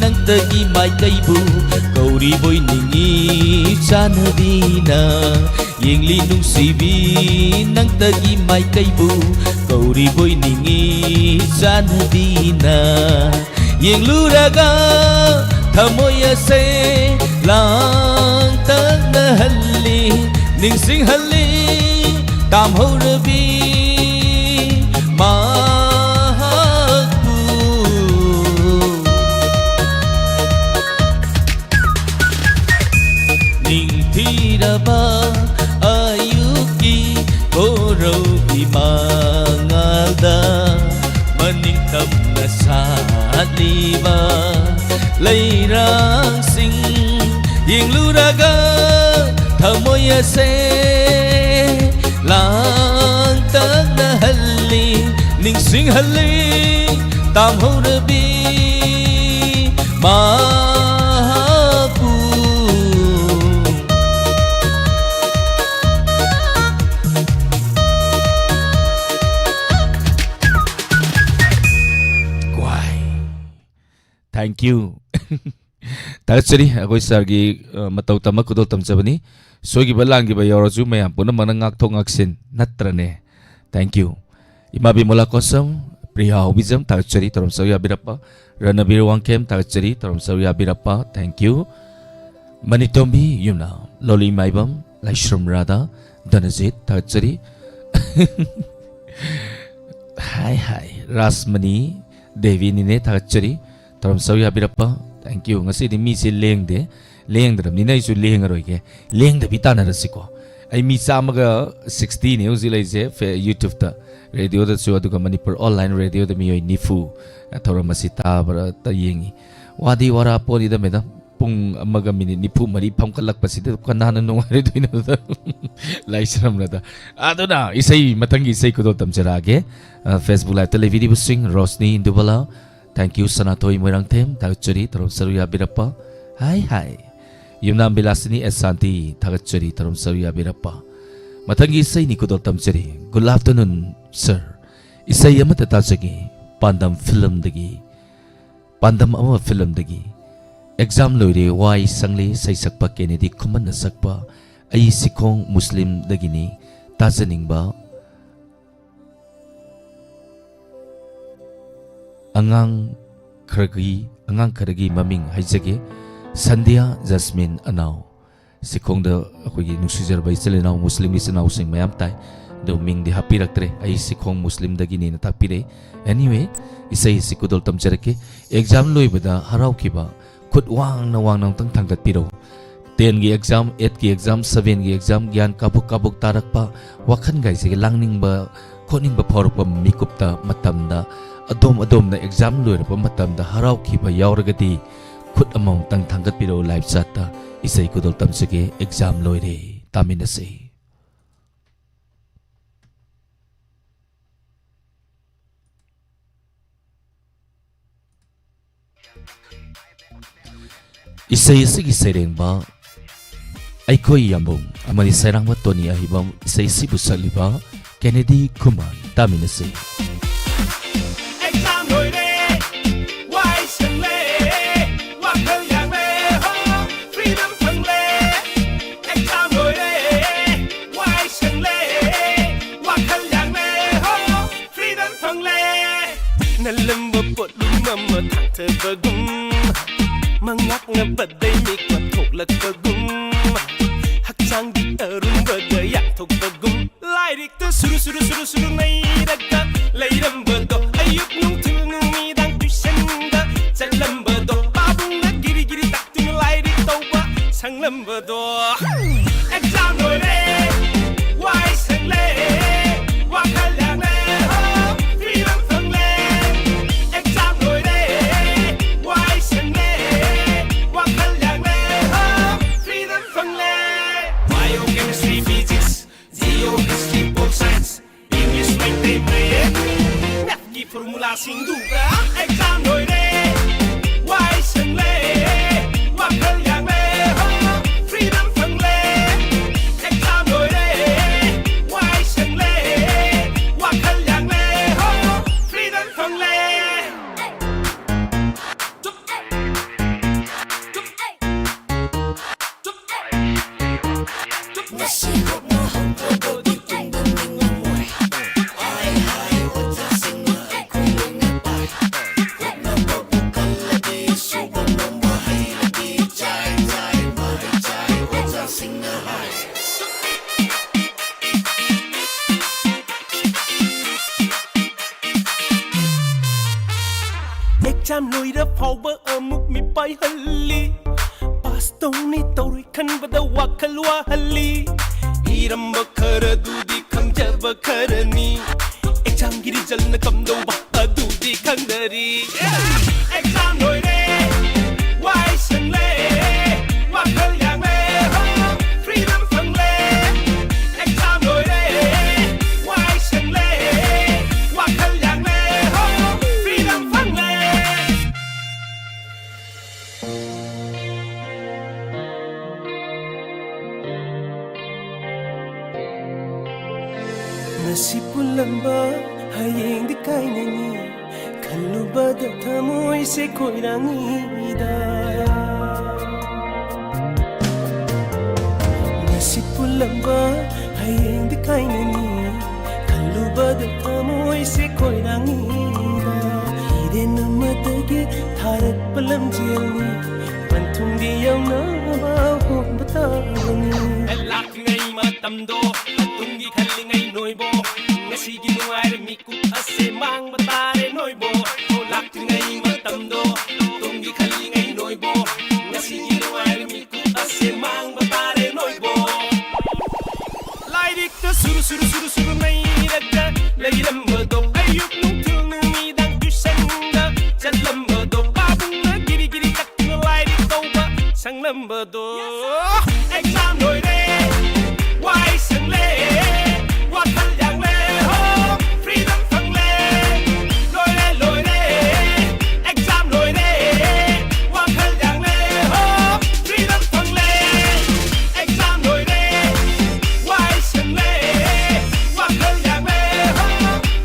ꯅꯪꯇꯒꯤ ꯃꯥꯏꯀꯩꯕꯨ ꯀꯧꯔꯤꯕꯣꯏ ꯅꯤꯡꯉꯤ ꯆꯥꯟꯅꯕꯤꯅ꯫ ꯌꯦꯡꯂꯤ ꯅꯨꯡꯁꯤꯕꯤ ꯅꯪꯇꯒꯤ ꯃꯥꯏꯀꯩꯕꯨ ꯀꯧꯔꯤꯕꯣꯏ ꯅꯤꯡꯉꯤ ꯆꯥꯟꯅꯕꯤꯅ꯫ ꯌꯦꯡꯂꯨꯔꯒ ꯊꯃꯣꯏ ꯑꯁꯦ ꯂꯥꯡꯇꯛꯅꯍꯜꯂꯤ, ꯅꯤꯡꯁꯤꯡꯍꯜꯂꯤ ꯇꯥꯝꯍꯧꯔꯕꯤ ꯃꯍꯥꯛꯄꯨ꯫ ꯅꯤꯡꯊꯤꯔꯕ ꯑꯌꯨꯛꯀꯤ ꯀꯣꯔꯧꯒꯤ ꯃꯉꯥꯜꯗ ꯃꯅꯤꯡ ꯇꯝꯅ ꯁꯥꯠꯂꯤꯕ ꯂꯩꯔꯥꯡꯁꯤꯡ ꯌꯦꯡꯂꯨꯔꯒ ꯊꯃꯣꯏ ꯑꯁꯦ ꯂꯥꯡꯇꯛꯅꯍꯜꯂꯤ, ꯅꯤꯡꯁꯤꯡꯍꯜꯂꯤ ꯇꯥꯝꯍꯧꯔꯕꯤ ꯃꯍꯥꯛꯄꯨ꯫ ꯀ꯭ꯋꯥꯏ꯫ Thank you꯫ ꯊꯥꯒꯠꯆꯔꯤ꯫ ꯑꯩꯈꯣꯏ ꯁꯥꯔꯒꯤ, ꯑ, ꯃꯇꯧ ꯇꯝꯕ ꯈꯨꯗꯣꯜ ꯇꯝꯖꯕꯅꯤ꯫ ꯁꯣꯏꯈꯤꯕ ꯂꯥꯟꯈꯤꯕ ꯌꯥꯎꯔꯁꯨ ꯃꯌꯥꯝ ꯄꯨꯝꯅꯃꯛꯅ ꯉꯥꯛꯊꯣꯛ ꯉꯥꯛꯁꯤꯟ ꯅꯠꯇ꯭ꯔꯅꯦ? Thank you꯫ ꯏꯃꯥ ꯕꯤꯃꯣꯂꯥ ꯀꯣꯁꯝ, ꯄ꯭ꯔꯤꯌꯥ ꯍꯥꯎꯕꯤꯖꯝ ꯊꯥꯒꯠꯆꯔꯤ, ꯇꯧꯔꯝꯁꯧ ꯌꯥꯕꯤꯔꯛꯄ꯫ ꯔꯅꯕꯤꯔ ꯋꯥꯡꯈꯦꯝ ꯊꯥꯒꯠꯆꯔꯤ, ꯇꯧꯔꯝꯁꯧ ꯌꯥꯕꯤꯔꯛꯄ꯫ Thank you꯫ ꯃꯅꯤꯇꯣꯝꯕꯤ ꯌꯨꯝꯅꯥꯝ, ꯂꯣꯂꯤ ꯃꯥꯏꯕꯝ, ꯂꯥꯏꯁ꯭ꯔꯝ ꯔꯥꯙꯥ, ꯙꯅꯖꯤꯠ ꯊꯥꯒꯠꯆꯔꯤ꯫ ꯍꯥꯏ ꯍꯥꯏ, ꯔꯥꯁꯃꯅꯤ ꯗꯦꯕꯤꯅꯤꯅꯦ ꯊꯥꯒꯠꯆꯔꯤ꯫ ꯇꯧꯔꯝꯁꯧ ꯌꯥꯕꯤꯔꯛꯄ꯫ Thank you꯫ ꯉꯁꯤꯗꯤ ꯃꯤꯁꯦ ꯂꯦꯡꯗꯦ꯫ ꯂꯦꯡꯗ꯭ꯔꯕꯅꯤꯅ ꯑꯩꯁꯨ ꯂꯦꯡꯉꯔꯣꯏꯒꯦ꯫ ꯂꯦꯡꯗꯕꯤ ꯇꯥꯟꯅꯔꯁꯤꯀꯣ꯫ ꯑꯩ ꯃꯤ ꯆꯥꯝꯃꯒ sixtyꯅꯦ ꯍꯧꯖꯤꯛ ꯂꯩꯔꯤꯁꯦ ꯐꯦ-, YouTubeꯇ, radioꯗꯁꯨ, ꯑꯗꯨꯒ ꯃꯅꯤꯄꯨꯔ online radioꯗ ꯃꯤꯑꯣꯏ ꯅꯤꯐꯨ, ꯑ, ꯊꯧꯔꯝ ꯑꯁꯤ ꯇꯥꯕ꯭ꯔꯥ ꯌꯦꯡꯉꯤ꯫ ꯋꯥꯗꯤ ꯋꯥꯔꯥꯄꯣꯠꯅꯤꯗ, ꯃꯦꯗꯥꯝ꯫ ꯄꯨꯡ ꯑꯃꯒ ꯃꯤꯅꯤꯠ ꯅꯤꯐꯨ ꯃꯔꯤ ꯐꯝꯒꯠꯂꯛꯄꯁꯤꯗ ꯀꯅꯥꯅ ꯅꯨꯡꯉꯥꯏꯔꯣꯏꯗꯣꯏꯅꯣꯗ? ꯂꯥꯏꯁ꯭ꯔꯝꯅꯗ꯫ ꯑꯗꯨꯅ ꯏꯁꯩ, ꯃꯊꯪꯒꯤ ꯏꯁꯩ ꯈꯨꯗꯣꯜ ꯇꯝꯖꯔꯛꯑꯒꯦ꯫ ꯑ, Facebook Liveꯇ ꯂꯩꯕꯤꯔꯤꯕꯁꯤꯡ, ꯔꯣꯁꯅꯤ ꯏꯟꯗꯨꯕꯂꯥ, thank you, ꯁꯅꯥꯊꯣꯏ ꯃꯣꯏꯔꯥꯡꯊꯦꯝ, ꯊꯥꯒꯠꯆꯔꯤ, ꯇꯧꯔꯝꯁꯧ ꯌꯥꯕꯤꯔꯛꯄ꯫ ꯍꯥꯏ ꯍꯥꯏ꯫ ꯌꯨꯝꯅꯥꯝ ꯕꯤꯂꯥꯁꯤꯅꯤ ꯑꯦꯁ ꯁꯥꯟꯇꯤ, ꯊꯥꯒꯠꯆꯔꯤ ꯊꯧꯔꯝ ꯁꯔꯨꯛ ꯌꯥꯕꯤꯔꯛꯄ꯫ ꯃꯊꯪꯒꯤ ꯏꯁꯩꯅꯤ ꯈꯨꯗꯣꯜ ꯇꯝꯖꯔꯤ꯫ Good afternoon, sir꯫ ꯏꯁꯩ ꯑꯃꯠꯇ ꯇꯥꯖꯒꯦ꯫ ꯄꯥꯟꯗꯝ ꯐꯤꯂꯝꯗꯒꯤ, ꯄꯥꯟꯗꯝ ꯑꯃ ꯐꯤꯂꯝꯗꯒꯤ꯫ ꯑꯦꯛꯖꯥꯝ ꯂꯣꯏꯔꯦ, ꯋꯥꯏ ꯁꯪꯂꯦ, ꯁꯩꯁꯛꯄ ꯀꯦꯅꯦꯗꯤ ꯈꯨꯃꯟꯅ ꯁꯛꯄ ꯑꯩ ꯁꯤꯈꯣꯡ ꯃꯨꯁꯂꯤꯝꯗꯒꯤꯅꯤ꯫ ꯇꯥꯖꯅꯤꯡꯕ ꯑꯉꯥꯡ ꯈꯔꯒꯤ, ꯑꯉꯥꯡ ꯈꯔꯒꯤ ꯃꯃꯤꯡ ꯍꯥꯏꯖꯒꯦ꯫ ꯁꯟꯙ꯭ꯌꯥ, ꯖꯁꯃꯤꯟ, ꯑꯅꯥꯎ꯫ ꯁꯤꯈꯣꯡꯗ ꯑꯩꯈꯣꯏꯒꯤ ꯅꯨꯡꯁꯤꯖꯔꯕ ꯏꯆꯤꯜ ꯏꯅꯥꯎ, ꯃꯨꯁꯂꯤꯝ ꯏꯆꯤꯜ ꯏꯅꯥꯎꯁꯤꯡ ꯃꯌꯥꯝ ꯇꯥꯏ꯫ ꯑꯗꯨ ꯃꯤꯡꯗꯤ ꯍꯥꯞꯄꯤꯔꯛꯇ꯭ꯔꯦ, ꯑꯩ ꯁꯤꯈꯣꯡ ꯃꯨꯁꯂꯤꯝꯗꯒꯤꯅꯦꯅ ꯇꯥꯛꯄꯤꯔꯛꯏ꯫ Anyway, ꯏꯁꯩ ꯑꯁꯤ ꯈꯨꯗꯣꯜ ꯇꯝꯖꯔꯛꯀꯦ꯫ ꯑꯦꯛꯖꯥꯝ ꯂꯣꯏꯕꯗ ꯍꯔꯥꯎꯈꯤꯕ ꯈꯨꯠ ꯋꯥꯡꯅ ꯋꯥꯡꯅ ꯑꯃꯨꯛꯇꯪ ꯊꯥꯡꯒꯠꯄꯤꯔꯛꯎ꯫ ꯇꯦꯟꯒꯤ ꯑꯦꯛꯖꯥꯝ, ꯑꯦꯠꯀꯤ ꯑꯦꯛꯖꯥꯝ, ꯁꯚꯦꯟꯒꯤ ꯑꯦꯛꯖꯥꯝ, ꯒ꯭ꯌꯥꯟ ꯀꯥꯕꯨꯛ ꯀꯥꯕꯨꯛ ꯇꯥꯔꯛꯄ, ꯋꯥꯈꯜꯒꯥꯏꯁꯤꯒ ꯂꯥꯡꯅꯤꯡꯕ, ꯈꯣꯠꯅꯤꯡꯕ ꯐꯥꯎꯔꯛꯄ ꯃꯤꯀꯨꯞꯇ, ꯃꯇꯝꯗ, ꯑꯗꯣꯝ ꯑꯗꯣꯝꯅ ꯑꯦꯛꯖꯥꯝ ꯂꯣꯏꯔꯕ ꯃꯇꯝꯗ ꯍꯔꯥꯎꯈꯤꯕ ꯌꯥꯎꯔꯒꯗꯤ, ꯈꯨꯠ ꯑꯃꯃꯨꯛꯇꯪ ꯊꯥꯡꯒꯠꯄꯤꯔꯛꯎ live chatꯇ꯫ ꯏꯁꯩ ꯈꯨꯗꯣꯜ ꯇꯝꯖꯒꯦ, ꯑꯦꯛꯖꯥꯝ ꯂꯣꯏꯔꯦ, ꯇꯥꯃꯤꯟꯅꯁꯤ꯫ ꯏꯁꯩ ꯑꯁꯤꯒꯤ ꯁꯩꯔꯦꯡꯕ ꯑꯩꯈꯣꯏ ꯌꯥꯝꯕꯨꯡ ꯑꯃꯗꯤ ꯁꯩꯔꯥꯡꯕ ꯇꯣꯅꯤ ꯑꯍꯤꯕꯝ, ꯏꯁꯩ ꯑꯁꯤꯕꯨ ꯁꯛꯂꯤꯕ ꯀꯦꯅꯦꯗꯤ ꯈꯨꯃꯟ꯫ ꯇꯥꯃꯤꯟꯅꯁꯤ꯫ ꯑꯦꯛꯖꯥꯝ ꯂꯣꯏꯔꯦ, ꯋꯥꯏ ꯁꯪꯂꯦ, ꯋꯥꯈꯜ ꯌꯥꯡꯂꯦ, ꯍꯣ, freedom ꯐꯪꯂꯦ꯫ ꯑꯦꯛꯖꯥꯝ ꯂꯣꯏꯔꯦ, ꯋꯥꯏ ꯁꯪꯂꯦ, ꯋꯥꯈꯜ ꯌꯥꯡꯂꯦ, ꯍꯣ, freedom ꯐꯪꯂꯦ꯫ ꯅꯜꯂꯝꯕ ꯄꯣꯠꯂꯨꯝ ꯑꯃ ꯊꯥꯡꯊꯕꯒꯨꯝ, ꯃꯉꯥꯛꯅꯕꯗꯩ ꯃꯤꯀꯞ ꯊꯣꯛꯂꯛꯄꯒꯨꯝ, ꯍꯛꯆꯥꯡꯒꯤ ꯑꯔꯨꯝꯕꯗ ꯌꯥꯡꯊꯣꯛꯄꯒꯨꯝ, ꯂꯥꯏꯔꯤꯛꯇ ꯁꯨꯔꯨ ꯁꯨꯔꯨ ꯁꯨꯔꯨ ꯁꯨꯔꯨ ꯅꯩꯔꯒ ꯂꯩꯔꯝꯕꯗꯣ, ꯑꯌꯨꯛ ꯅꯨꯡꯊꯤꯜ ꯅꯨꯃꯤꯗꯥꯡ tuitionꯗ ꯆꯠꯂꯝꯕꯗꯣ, ꯄꯥꯕꯨꯡꯅ ꯒꯤꯔꯤ ꯒꯤꯔꯤ ꯇꯥꯛꯇꯨꯅ ꯂꯥꯏꯔꯤꯛ ꯇꯧꯕ ꯁꯪꯂꯝꯕꯗꯣ꯫ ꯑꯦꯛꯖꯥꯝ ꯂꯣꯏꯔꯦ, ꯋꯥꯏ ꯁꯪꯂꯦ, ꯋꯥꯈꯜ ꯌꯥꯡꯂꯦ, ꯍꯣ, freedom ꯐꯪꯂꯦ꯫ ꯑꯦꯛꯖꯥꯝ ꯂꯣꯏꯔꯦ, ꯋꯥꯏ ꯁꯪꯂꯦ, ꯋꯥꯈꯜ ꯌꯥꯡꯂꯦ, ꯍꯣ, freedom ꯐꯪꯂꯦ꯫ Biochemistry, physics, geo, history, pol science, English, Meitei ꯃꯌꯦꯛ, mathꯀꯤ formulaꯁꯤꯡꯗꯨꯒ꯫ ꯑꯦꯛꯖꯥꯝ ꯂꯣꯏꯔꯦ, ꯋꯥꯏ ꯁꯪꯂꯦ, ꯋꯥꯈꯜ ꯌꯥꯡꯂꯦ, ꯍꯣ, ꯑꯦꯛꯖꯥꯝ ꯂꯣꯏꯔ ꯐꯥꯎꯕ ꯑꯃꯨꯛ ꯃꯤꯄꯥꯏꯍꯜꯂꯤ꯫ ꯄꯥꯁ ꯇꯧꯅꯤ ꯇꯧꯔꯣꯏ ꯈꯟꯕꯗ ꯋꯥꯈꯜ ꯋꯥꯍꯜꯂꯤ꯫ ꯏꯔꯝꯕ ꯈꯔꯗꯨꯗꯤ ꯈꯪꯖꯕ ꯈꯔꯅꯤ꯫ ꯑꯦꯛꯖꯥꯝꯒꯤ ꯔꯤꯖꯜꯅ ꯀꯝꯗꯧꯕ ꯑꯗꯨꯗꯤ ꯈꯪꯗꯔꯤ꯫ ꯑꯦꯛꯖꯥꯝ ꯂꯣꯏꯔꯦ, ꯋꯥꯏ ꯁꯪꯂꯦ, ꯋꯥꯈꯜ ꯌꯥꯡꯂꯦ, ꯍꯣ, ꯐ꯭ꯔꯤꯗꯝ ꯐꯪꯂꯦ꯫ ꯑꯦꯛꯖꯥꯝ ꯂꯣꯏꯔꯦ, ꯋꯥꯏ ꯁꯪꯂꯦ, ꯋꯥꯈꯜ ꯌꯥꯡꯂꯦ, ꯍꯣ, ꯐ꯭ꯔꯤꯗꯝ ꯐꯪꯂꯦ꯫ ꯉꯁꯤ ꯄꯨꯜꯂꯝꯕ ꯍꯌꯦꯡꯗꯤ ꯀꯥꯏꯅꯅꯤ, ꯈꯜꯂꯨꯕꯗ ꯊꯃꯣꯏꯁꯦ ꯈꯣꯏꯔꯥꯡꯉꯤꯗ꯫ ꯉꯁꯤ ꯄꯨꯜꯂꯝꯕ ꯍꯌꯦꯡꯗꯤ ꯀꯥꯏꯅꯅꯤ, ꯈꯜꯂꯨꯕꯗ ꯊꯃꯣꯏꯁꯦ ꯈꯣꯏꯔꯥꯡꯉꯤꯗ꯫ ꯏꯔꯦꯟ ꯑꯃꯗꯒꯤ ꯊꯥꯔꯛꯄ ꯂꯝꯖꯦꯜꯅꯤ, ꯄꯟꯊꯨꯡꯗꯤ ꯌꯧꯅꯕ ꯍꯣꯡꯕ ꯇꯥꯕꯅꯤ꯫ ꯂꯥꯛꯂꯤꯉꯩ ꯃꯇꯝꯗꯣ, ꯇꯨꯡꯒꯤ ꯈꯜꯂꯤꯉꯩ ꯅꯣꯏꯕꯣ, ꯉꯁꯤꯒꯤ ꯅꯨꯡꯉꯥꯏꯔ ꯃꯤꯀꯨꯞ ꯑꯁꯦ ꯃꯥꯡꯕ ꯇꯥꯔꯦ ꯅꯣꯏꯕꯣ꯫ ꯂꯥꯛꯂꯤꯉꯩ ꯃꯇꯝꯗꯣ, ꯇꯨꯡꯒꯤ ꯈꯜꯂꯤꯉꯩ ꯅꯣꯏꯕꯣ, ꯉꯁꯤꯒꯤ ꯅꯨꯡꯉꯥꯏꯔ ꯃꯤꯀꯨꯞ ꯑꯁꯦ ꯃꯥꯡꯕ ꯇꯥꯔꯦ ꯅꯣꯏꯕꯣ꯫ ꯂꯥꯏꯔꯤꯛꯇ ꯁꯨꯔꯨ ꯁꯨꯔꯨ ꯁꯨꯔꯨ ꯁꯨꯔꯨ ꯅꯩꯔꯒ ꯂꯩꯔꯝꯕꯗꯣ, ꯑꯌꯨꯛ ꯅꯨꯡꯊꯤꯜ ꯅꯨꯃꯤꯗꯥꯡ ꯇ꯭ꯌꯨꯁꯟꯗ ꯆꯠꯂꯝꯕꯗꯣ, ꯄꯥꯕꯨꯡꯅ ꯒꯤꯔꯤ ꯒꯤꯔꯤ ꯇꯛꯇꯨꯅ ꯂꯥꯏꯔꯤꯛ ꯇꯧꯕ ꯁꯪꯂꯝꯕꯗꯣ꯫ ꯑꯦꯛꯖꯥꯝ ꯂꯣꯏꯔꯦ, ꯋꯥꯏ ꯁꯪꯂꯦ, ꯋꯥꯈꯜ ꯌꯥꯡꯂꯦ, ꯍꯣ, ꯐ꯭ꯔꯤꯗꯝ ꯐꯪꯂꯦ꯫ ꯂꯣꯏꯔꯦ, ꯂꯣꯏꯔꯦ, ꯑꯦꯛꯖꯥꯝ ꯂꯣꯏꯔꯦ, ꯋꯥꯈꯜ ꯌꯥꯡꯂꯦ, ꯍꯣ, ꯐ꯭ꯔꯤꯗꯝ ꯐꯪꯂꯦ꯫ ꯑꯦꯛꯖꯥꯝ ꯂꯣꯏꯔꯦ, ꯋꯥꯏ ꯁꯪꯂꯦ, ꯋꯥꯈꯜ ꯌꯥꯡꯂꯦ, ꯍꯣ,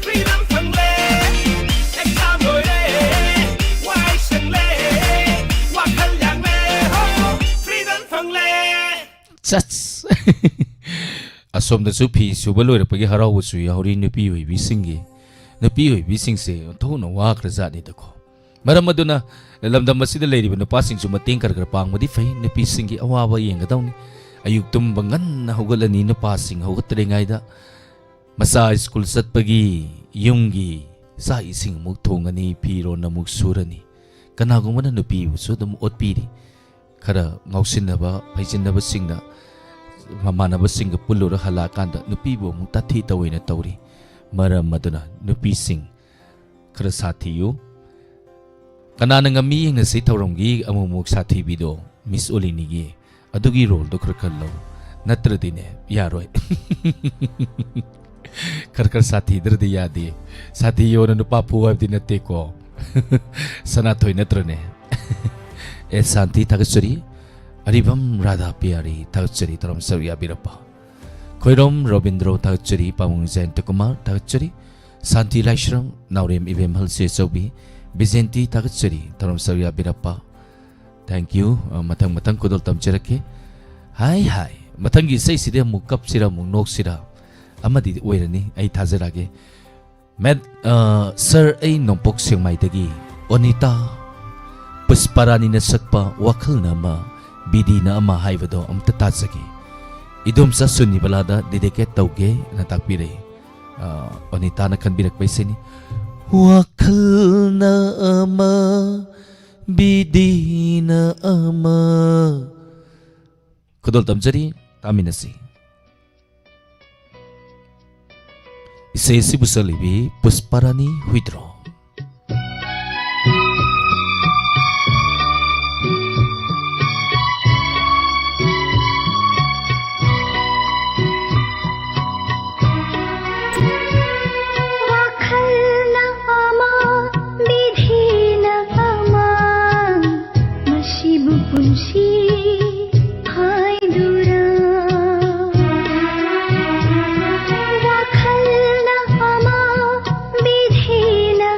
ꯐ꯭ꯔꯤꯗꯝ ꯐꯪꯂꯦ꯫ ꯑꯦꯛꯖꯥꯝ ꯂꯣꯏꯔꯦ, ꯋꯥꯏ ꯁꯪꯂꯦ, ꯋꯥꯈꯜ ꯌꯥꯡꯂꯦ, ꯍꯣ, ꯐ꯭ꯔꯤꯗꯝ ꯐꯪꯂꯦ꯫ ꯆꯠꯁ! ꯑꯁꯣꯝꯗꯁꯨ ꯐꯤ ꯁꯨꯕ ꯂꯣꯏꯔꯛꯄꯒꯤ ꯍꯔꯥꯎꯕꯁꯨ ꯌꯥꯎꯔꯤ ꯅꯨꯄꯤ ꯑꯣꯏꯕꯤꯁꯤꯡꯒꯤ꯫ ꯅꯨꯄꯤ ꯑꯣꯏꯕꯤꯁꯤꯡꯁꯦ ꯑꯣꯟꯊꯣꯛꯅ ꯋꯥꯈ꯭ꯔꯖꯥꯠꯅꯤꯗꯀꯣ꯫ ꯃꯔꯝ ꯑꯗꯨꯅ ꯂꯝꯗꯝ ꯑꯁꯤꯗ ꯂꯩꯔꯤꯕ ꯅꯨꯄꯥꯁꯤꯡꯁꯨ ꯃꯇꯦꯡ ꯈꯔ ꯈꯔ ꯄꯥꯡꯕꯗꯤ ꯐꯩ꯫ ꯅꯨꯄꯤꯁꯤꯡꯒꯤ ꯑꯋꯥꯕ ꯌꯦꯡꯒꯗꯧꯅꯤ꯫ ꯑꯌꯨꯛ ꯇꯨꯝꯕ ꯉꯟꯅ ꯍꯧꯒꯠꯂꯅꯤ ꯅꯨꯄꯥꯁꯤꯡ ꯍꯧꯒꯠꯇ꯭ꯔꯤꯉꯩꯗ꯫ ꯃꯆꯥ ꯁ꯭ꯀꯨꯜ ꯆꯠꯄꯒꯤ, ꯌꯨꯝꯒꯤ ꯆꯥꯛ ꯏꯁꯤꯡ ꯑꯃꯨꯛ ꯊꯣꯡꯒꯅꯤ, ꯐꯤꯔꯣꯟ ꯑꯃꯨꯛ ꯁꯨꯔꯅꯤ꯫ ꯀꯅꯥꯒꯨꯝꯕꯅ ꯅꯨꯄꯤꯕꯨꯁꯨ ꯑꯗꯨꯝ ꯑꯣꯠꯄꯤꯔꯤ꯫ ꯈꯔ ꯉꯥꯎꯁꯤꯟꯅꯕ, ꯐꯩꯖꯤꯟꯅꯕꯁꯤꯡꯅ ꯃꯃꯥꯟꯅꯕꯁꯤꯡꯒ ꯄꯨꯜꯂꯨꯔ ꯍꯜꯂꯛꯑꯀꯥꯟꯗ ꯅꯨꯄꯤꯕꯨ ꯑꯃꯨꯛ ꯇꯥꯊꯤ ꯇꯧꯑꯣꯏꯅ ꯇꯧꯔꯤ꯫ ꯃꯔꯝ ꯑꯗꯨꯅ ꯅꯨꯄꯤꯁꯤꯡ ꯈꯔ ꯁꯥꯊꯤꯌꯨ꯫ ꯀꯅꯥꯅ ꯉꯝꯃꯤ ꯌꯦꯡꯅꯁꯤ ꯊꯧꯔꯝꯒꯤ ꯑꯃꯨꯛ ꯑꯃꯨꯛ ꯁꯥꯊꯤꯕꯤꯗꯣ, ꯃꯤꯁ ꯑꯣꯂꯤꯅꯤꯒꯤ ꯑꯗꯨꯒꯤ ꯔꯣꯜꯗꯣ ꯈꯔ ꯈꯔ ꯂꯧ, ꯅꯠꯇ꯭ꯔꯗꯤꯅꯦ ꯌꯥꯔꯣꯏ꯫ ꯈꯔ ꯈꯔ ꯁꯥꯊꯤꯗ꯭ꯔꯗꯤ ꯌꯥꯗꯦ꯫ ꯁꯥꯊꯤꯌꯣꯅ ꯅꯨꯄꯥ ꯐꯨ ꯍꯥꯏꯕꯗꯤ ꯅꯠꯇꯦꯀꯣ꯫ ꯁꯅꯥꯊꯣꯏ ꯅꯠꯇ꯭ꯔꯅꯦ? ꯑꯦ ꯁꯥꯟꯇꯤ ꯊꯥꯒꯠꯆꯔꯤ꯫ ꯑꯔꯤꯕꯝ ꯔꯥꯙꯥ ꯄꯤꯌꯥꯔꯤ ꯊꯥꯒꯠꯆꯔꯤ, ꯊꯧꯔꯝ ꯁꯔꯨꯛ ꯌꯥꯕꯤꯔꯛꯄ꯫ ꯈꯣꯏꯔꯣꯝ ꯔꯣꯕꯤꯟꯗ꯭ꯔꯣ ꯊꯥꯒꯠꯆꯔꯤ, ꯄꯥꯕꯨꯡ ꯖꯌꯟꯇ ꯀꯨꯃꯥꯔ ꯊꯥꯒꯠꯆꯔꯤ, ꯁꯥꯟꯇꯤ ꯂꯥꯏꯁ꯭ꯔꯝ, ꯅꯥꯎꯔꯦꯝ ꯏꯕꯦꯝꯍꯜ ꯆꯦꯆꯧꯕꯤ, ꯕꯤꯖꯦꯟꯇꯤ ꯊꯥꯒꯠꯆꯔꯤ, ꯊꯧꯔꯝ ꯁꯔꯨꯛ ꯌꯥꯕꯤꯔꯛꯄ꯫ Thank you꯫ ꯑ, ꯃꯊꯪ ꯃꯊꯪ ꯈꯨꯗꯣꯜ ꯇꯝꯖꯔꯛꯀꯦ꯫ ꯍꯥꯏ ꯍꯥꯏ, ꯃꯊꯪꯒꯤ ꯏꯁꯩꯁꯤꯗꯤ ꯑꯃꯨꯛ ꯀꯞꯁꯤꯔ ꯑꯃꯨꯛ ꯅꯣꯛꯁꯤꯔ ꯑꯃꯗꯤ ꯑꯣꯏꯔꯅꯤ, ꯑꯩ ꯊꯥꯖꯔꯛꯑꯒꯦ꯫ ꯃꯦꯠ-, ꯑ, ꯁꯥꯔ, ꯑꯩ ꯅꯣꯡꯄꯣꯛ ꯁꯦꯛꯃꯥꯏꯗꯒꯤ꯫ ꯑꯣꯅꯤꯇꯥ ꯄꯨꯁꯄꯥꯔꯥꯅꯤꯅ ꯁꯛꯄ ꯋꯥꯈꯜꯅ ꯑꯃ, ꯕꯤꯗꯤꯅ ꯑꯃ ꯍꯥꯏꯕꯗꯣ ꯑꯝꯇ ꯇꯥꯖꯒꯦ꯫ ꯏꯗꯣꯝꯆꯥ ꯁꯨꯅꯤꯕꯂꯥꯗ dedicate ꯇꯧꯒꯦꯅ ꯇꯥꯛꯄꯤꯔꯛꯏ꯫ ꯑ, ꯑꯣꯅꯤꯇꯥꯅ ꯈꯟꯕꯤꯔꯛꯄ ꯏꯁꯩꯅꯤ꯫ ꯋꯥꯈꯜꯅ ꯑꯃ, ꯕꯤꯗꯤꯅ ꯑꯃ꯫ ꯈꯨꯗꯣꯜ ꯇꯝꯖꯔꯤ, ꯇꯥꯃꯤꯟꯅꯁꯤ꯫ ꯏꯁꯩ ꯑꯁꯤꯕꯨ ꯁꯛꯂꯤꯕꯤ ꯄꯨꯁꯄꯥꯔꯥꯅꯤ ꯍꯨꯏꯗ꯭ꯔꯣ꯫ ꯋꯥꯈꯜꯅ ꯑꯃ, ꯕꯤꯙꯤꯅ ꯑꯃ, ꯃꯁꯤꯕꯨ ꯄꯨꯟꯁꯤ ꯍꯥꯏꯗꯨꯔꯥ? ꯋꯥꯈꯜꯅ ꯑꯃ, ꯕꯤꯙꯤꯅ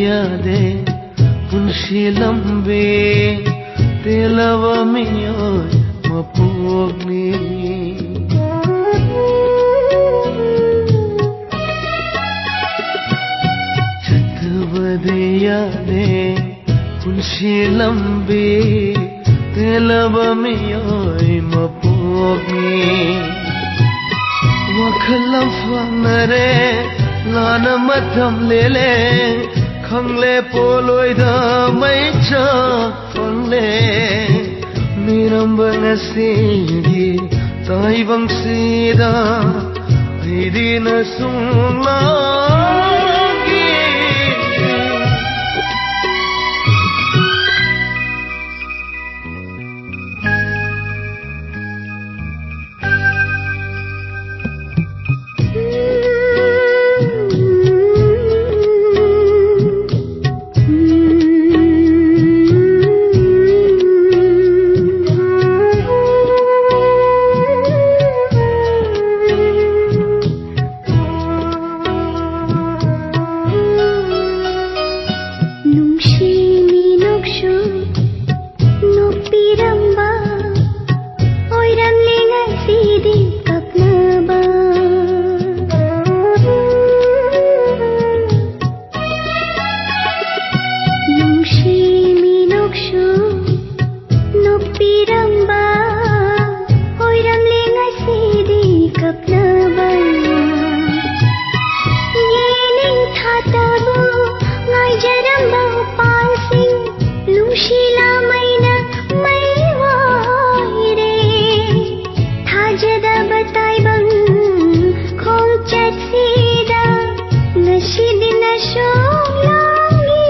ꯌꯥꯗꯦ ꯄꯨꯟꯁꯤ ꯂꯝꯕꯤ ꯇꯦꯜꯂꯕ ꯃꯤꯑꯣꯏ ꯃꯄꯣꯛꯅꯤ꯫ ꯆꯠꯇꯕꯗꯤ ꯌꯥꯗꯦ ꯄꯨꯟꯁꯤ ꯂꯝꯕꯤ ꯇꯦꯜꯂꯕ ꯃꯤꯑꯣꯏ ꯃꯄꯣꯛꯅꯤ꯫ ꯋꯥꯈꯜ ꯂꯝꯐꯥꯡꯅꯔꯦ ꯂꯥꯟꯅ ꯃꯇꯝ ꯂꯦꯜꯂꯦ ꯈꯪꯂꯦ ꯄꯣꯂꯣꯏꯗ ꯃꯩꯆꯥꯛ ꯐꯪꯂꯦ꯫ ꯃꯤꯔꯝꯕ ꯉꯁꯤꯒꯤ ꯇꯥꯏꯕꯪꯁꯤꯗ ꯑꯩꯗꯤ ꯅꯁꯨꯡ ꯂꯥꯛꯏ꯫ ꯅꯨꯡꯁꯤ ꯃꯤꯅꯣꯛꯁꯨ ꯅꯣꯛꯄꯤꯔꯝꯕ ꯑꯣꯏꯔꯝꯂꯦ ꯉꯁꯤꯗꯤ ꯀꯞꯅꯕ꯫ ꯅꯨꯡꯁꯤ ꯃꯤꯅꯣꯛꯁꯨ ꯅꯣꯛꯄꯤꯔꯝꯕ ꯑꯣꯏꯔꯝꯂꯦ ꯉꯁꯤꯗꯤ ꯀꯞꯅꯕ꯫ ꯌꯦꯅꯤꯡ ꯊꯥꯇꯕꯨ ꯉꯥꯏꯖꯔꯝꯕ ꯎꯄꯥꯜꯁꯤꯡ ꯅꯨꯡꯁꯤ ꯂꯥꯃꯩꯅ ꯃꯩ ꯑꯣꯏꯔꯦ꯫ ꯊꯥꯖꯗꯕ ꯇꯥꯏꯕꯪ ꯈꯣꯡꯆꯠꯁꯤꯗ ꯉꯁꯤꯗꯤ ꯅꯁꯨ ꯂꯥꯡꯉꯤ꯫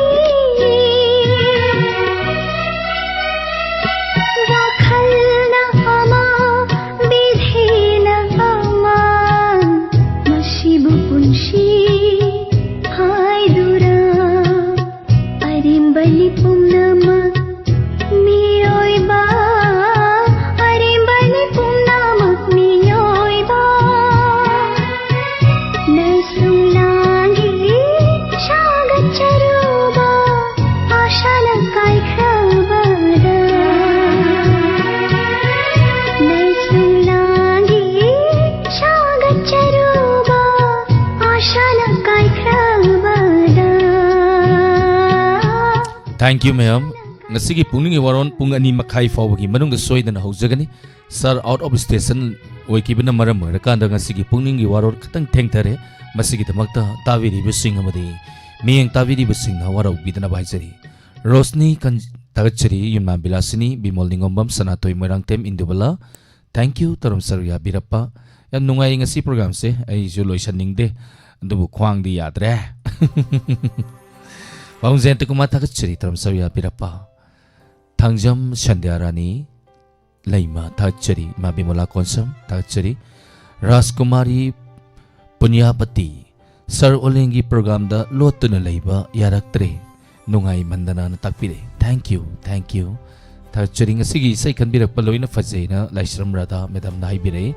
ꯋꯥꯈꯜꯅ ꯑꯃ, ꯕꯤꯙꯤꯅ ꯑꯃ, ꯃꯁꯤꯕꯨ ꯄꯨꯟꯁꯤ ꯍꯥꯏꯗꯨꯔꯥ? ꯑꯔꯦꯝꯕꯅꯤ ꯄꯨꯝꯅꯃꯛ Thank you, ma'am. ꯉꯁꯤꯒꯤ ꯄꯨꯛꯅꯤꯡꯒꯤ ꯋꯥꯔꯣꯜ ꯄꯨꯡ ꯑꯅꯤ ꯃꯈꯥꯏ ꯐꯥꯎꯕꯒꯤ ꯃꯅꯨꯡꯗ ꯁꯣꯏꯗꯅ ꯍꯧꯖꯒꯅꯤ꯫ Sir out of station ꯑꯣꯏꯈꯤꯕꯅ ꯃꯔꯝ ꯑꯣꯏꯔꯀꯥꯟꯗ ꯉꯁꯤꯒꯤ ꯄꯨꯛꯅꯤꯡꯒꯤ ꯋꯥꯔꯣꯜ ꯈꯤꯇꯪ ꯊꯦꯡꯊꯔꯦ꯫ ꯃꯁꯤꯒꯤꯗꯃꯛꯇ ꯇꯥꯕꯤꯔꯤꯕꯁꯤꯡ ꯑꯃꯗꯤ ꯃꯤꯠꯌꯦꯡ ꯇꯥꯕꯤꯔꯤꯕꯁꯤꯡꯅ ꯋꯥꯔꯧꯕꯤꯗꯅꯕ ꯍꯥꯏꯖꯔꯤ꯫ ꯔꯣꯁꯅꯤ ꯀꯟ-, ꯊꯥꯒꯠꯆꯔꯤ, ꯌꯨꯝꯅꯥꯝ ꯕꯤꯂꯥꯁꯤꯅꯤ, ꯕꯤꯃꯣꯜ ꯅꯤꯉꯣꯝꯕꯝ, ꯁꯅꯥꯇꯣꯏ ꯃꯣꯏꯔꯥꯡꯊꯦꯝ, ꯏꯟꯗꯨꯕꯂꯥ, Thank you, ꯇꯔꯨꯝ ꯁꯔꯨꯛ ꯌꯥꯕꯤꯔꯛꯄ꯫ ꯌꯥꯝ ꯅꯨꯡꯉꯥꯏ ꯉꯁꯤ programꯁꯦ꯫ ꯑꯩꯁꯨ ꯂꯣꯏꯁꯟꯅꯤꯡꯗꯦ, ꯑꯗꯨꯕꯨ ꯈ꯭ꯋꯥꯡꯗꯤ ꯌꯥꯗ꯭ꯔꯦ꯫ ꯄꯥꯕꯨꯡ ꯖꯌꯟꯇ ꯀꯨꯃꯥꯔ ꯊꯥꯒꯠꯆꯔꯤ, ꯇꯔꯨꯝ ꯁꯔꯨꯛ ꯌꯥꯕꯤꯔꯛꯄ꯫ ꯊꯥꯡꯖꯝ ꯁꯟꯙ꯭ꯌꯥ ꯔꯥꯅꯤ ꯂꯩꯃ ꯊꯥꯒꯠꯆꯔꯤ, ꯏꯃꯥ ꯕꯤꯃꯣꯂꯥ ꯀꯣꯟꯁꯝ ꯊꯥꯒꯠꯆꯔꯤ, ꯔꯥꯖꯀꯨꯃꯥꯔꯤ ꯄꯨꯅ꯭ꯌꯥꯄꯇꯤ, ꯁꯥꯔ ꯑꯣꯂꯦꯟꯒꯤ programꯗ ꯂꯣꯠꯇꯨꯅ ꯂꯩꯕ ꯌꯥꯔꯛꯇ꯭ꯔꯦ, ꯅꯨꯡꯉꯥꯏꯃꯟꯗꯅꯅ ꯇꯥꯛꯄꯤꯔꯛꯏ꯫ Thank you, thank you꯫ ꯊꯥꯒꯠꯆꯔꯤ꯫ ꯉꯁꯤꯒꯤ ꯏꯁꯩ ꯈꯟꯕꯤꯔꯛꯄ ꯂꯣꯏꯅ ꯐꯖꯩꯅ ꯂꯥꯏꯁ꯭ꯔꯝ ꯔꯥꯙꯥ ꯃꯦꯗꯥꯝꯅ ꯍꯥꯏꯕꯤꯔꯛꯏ꯫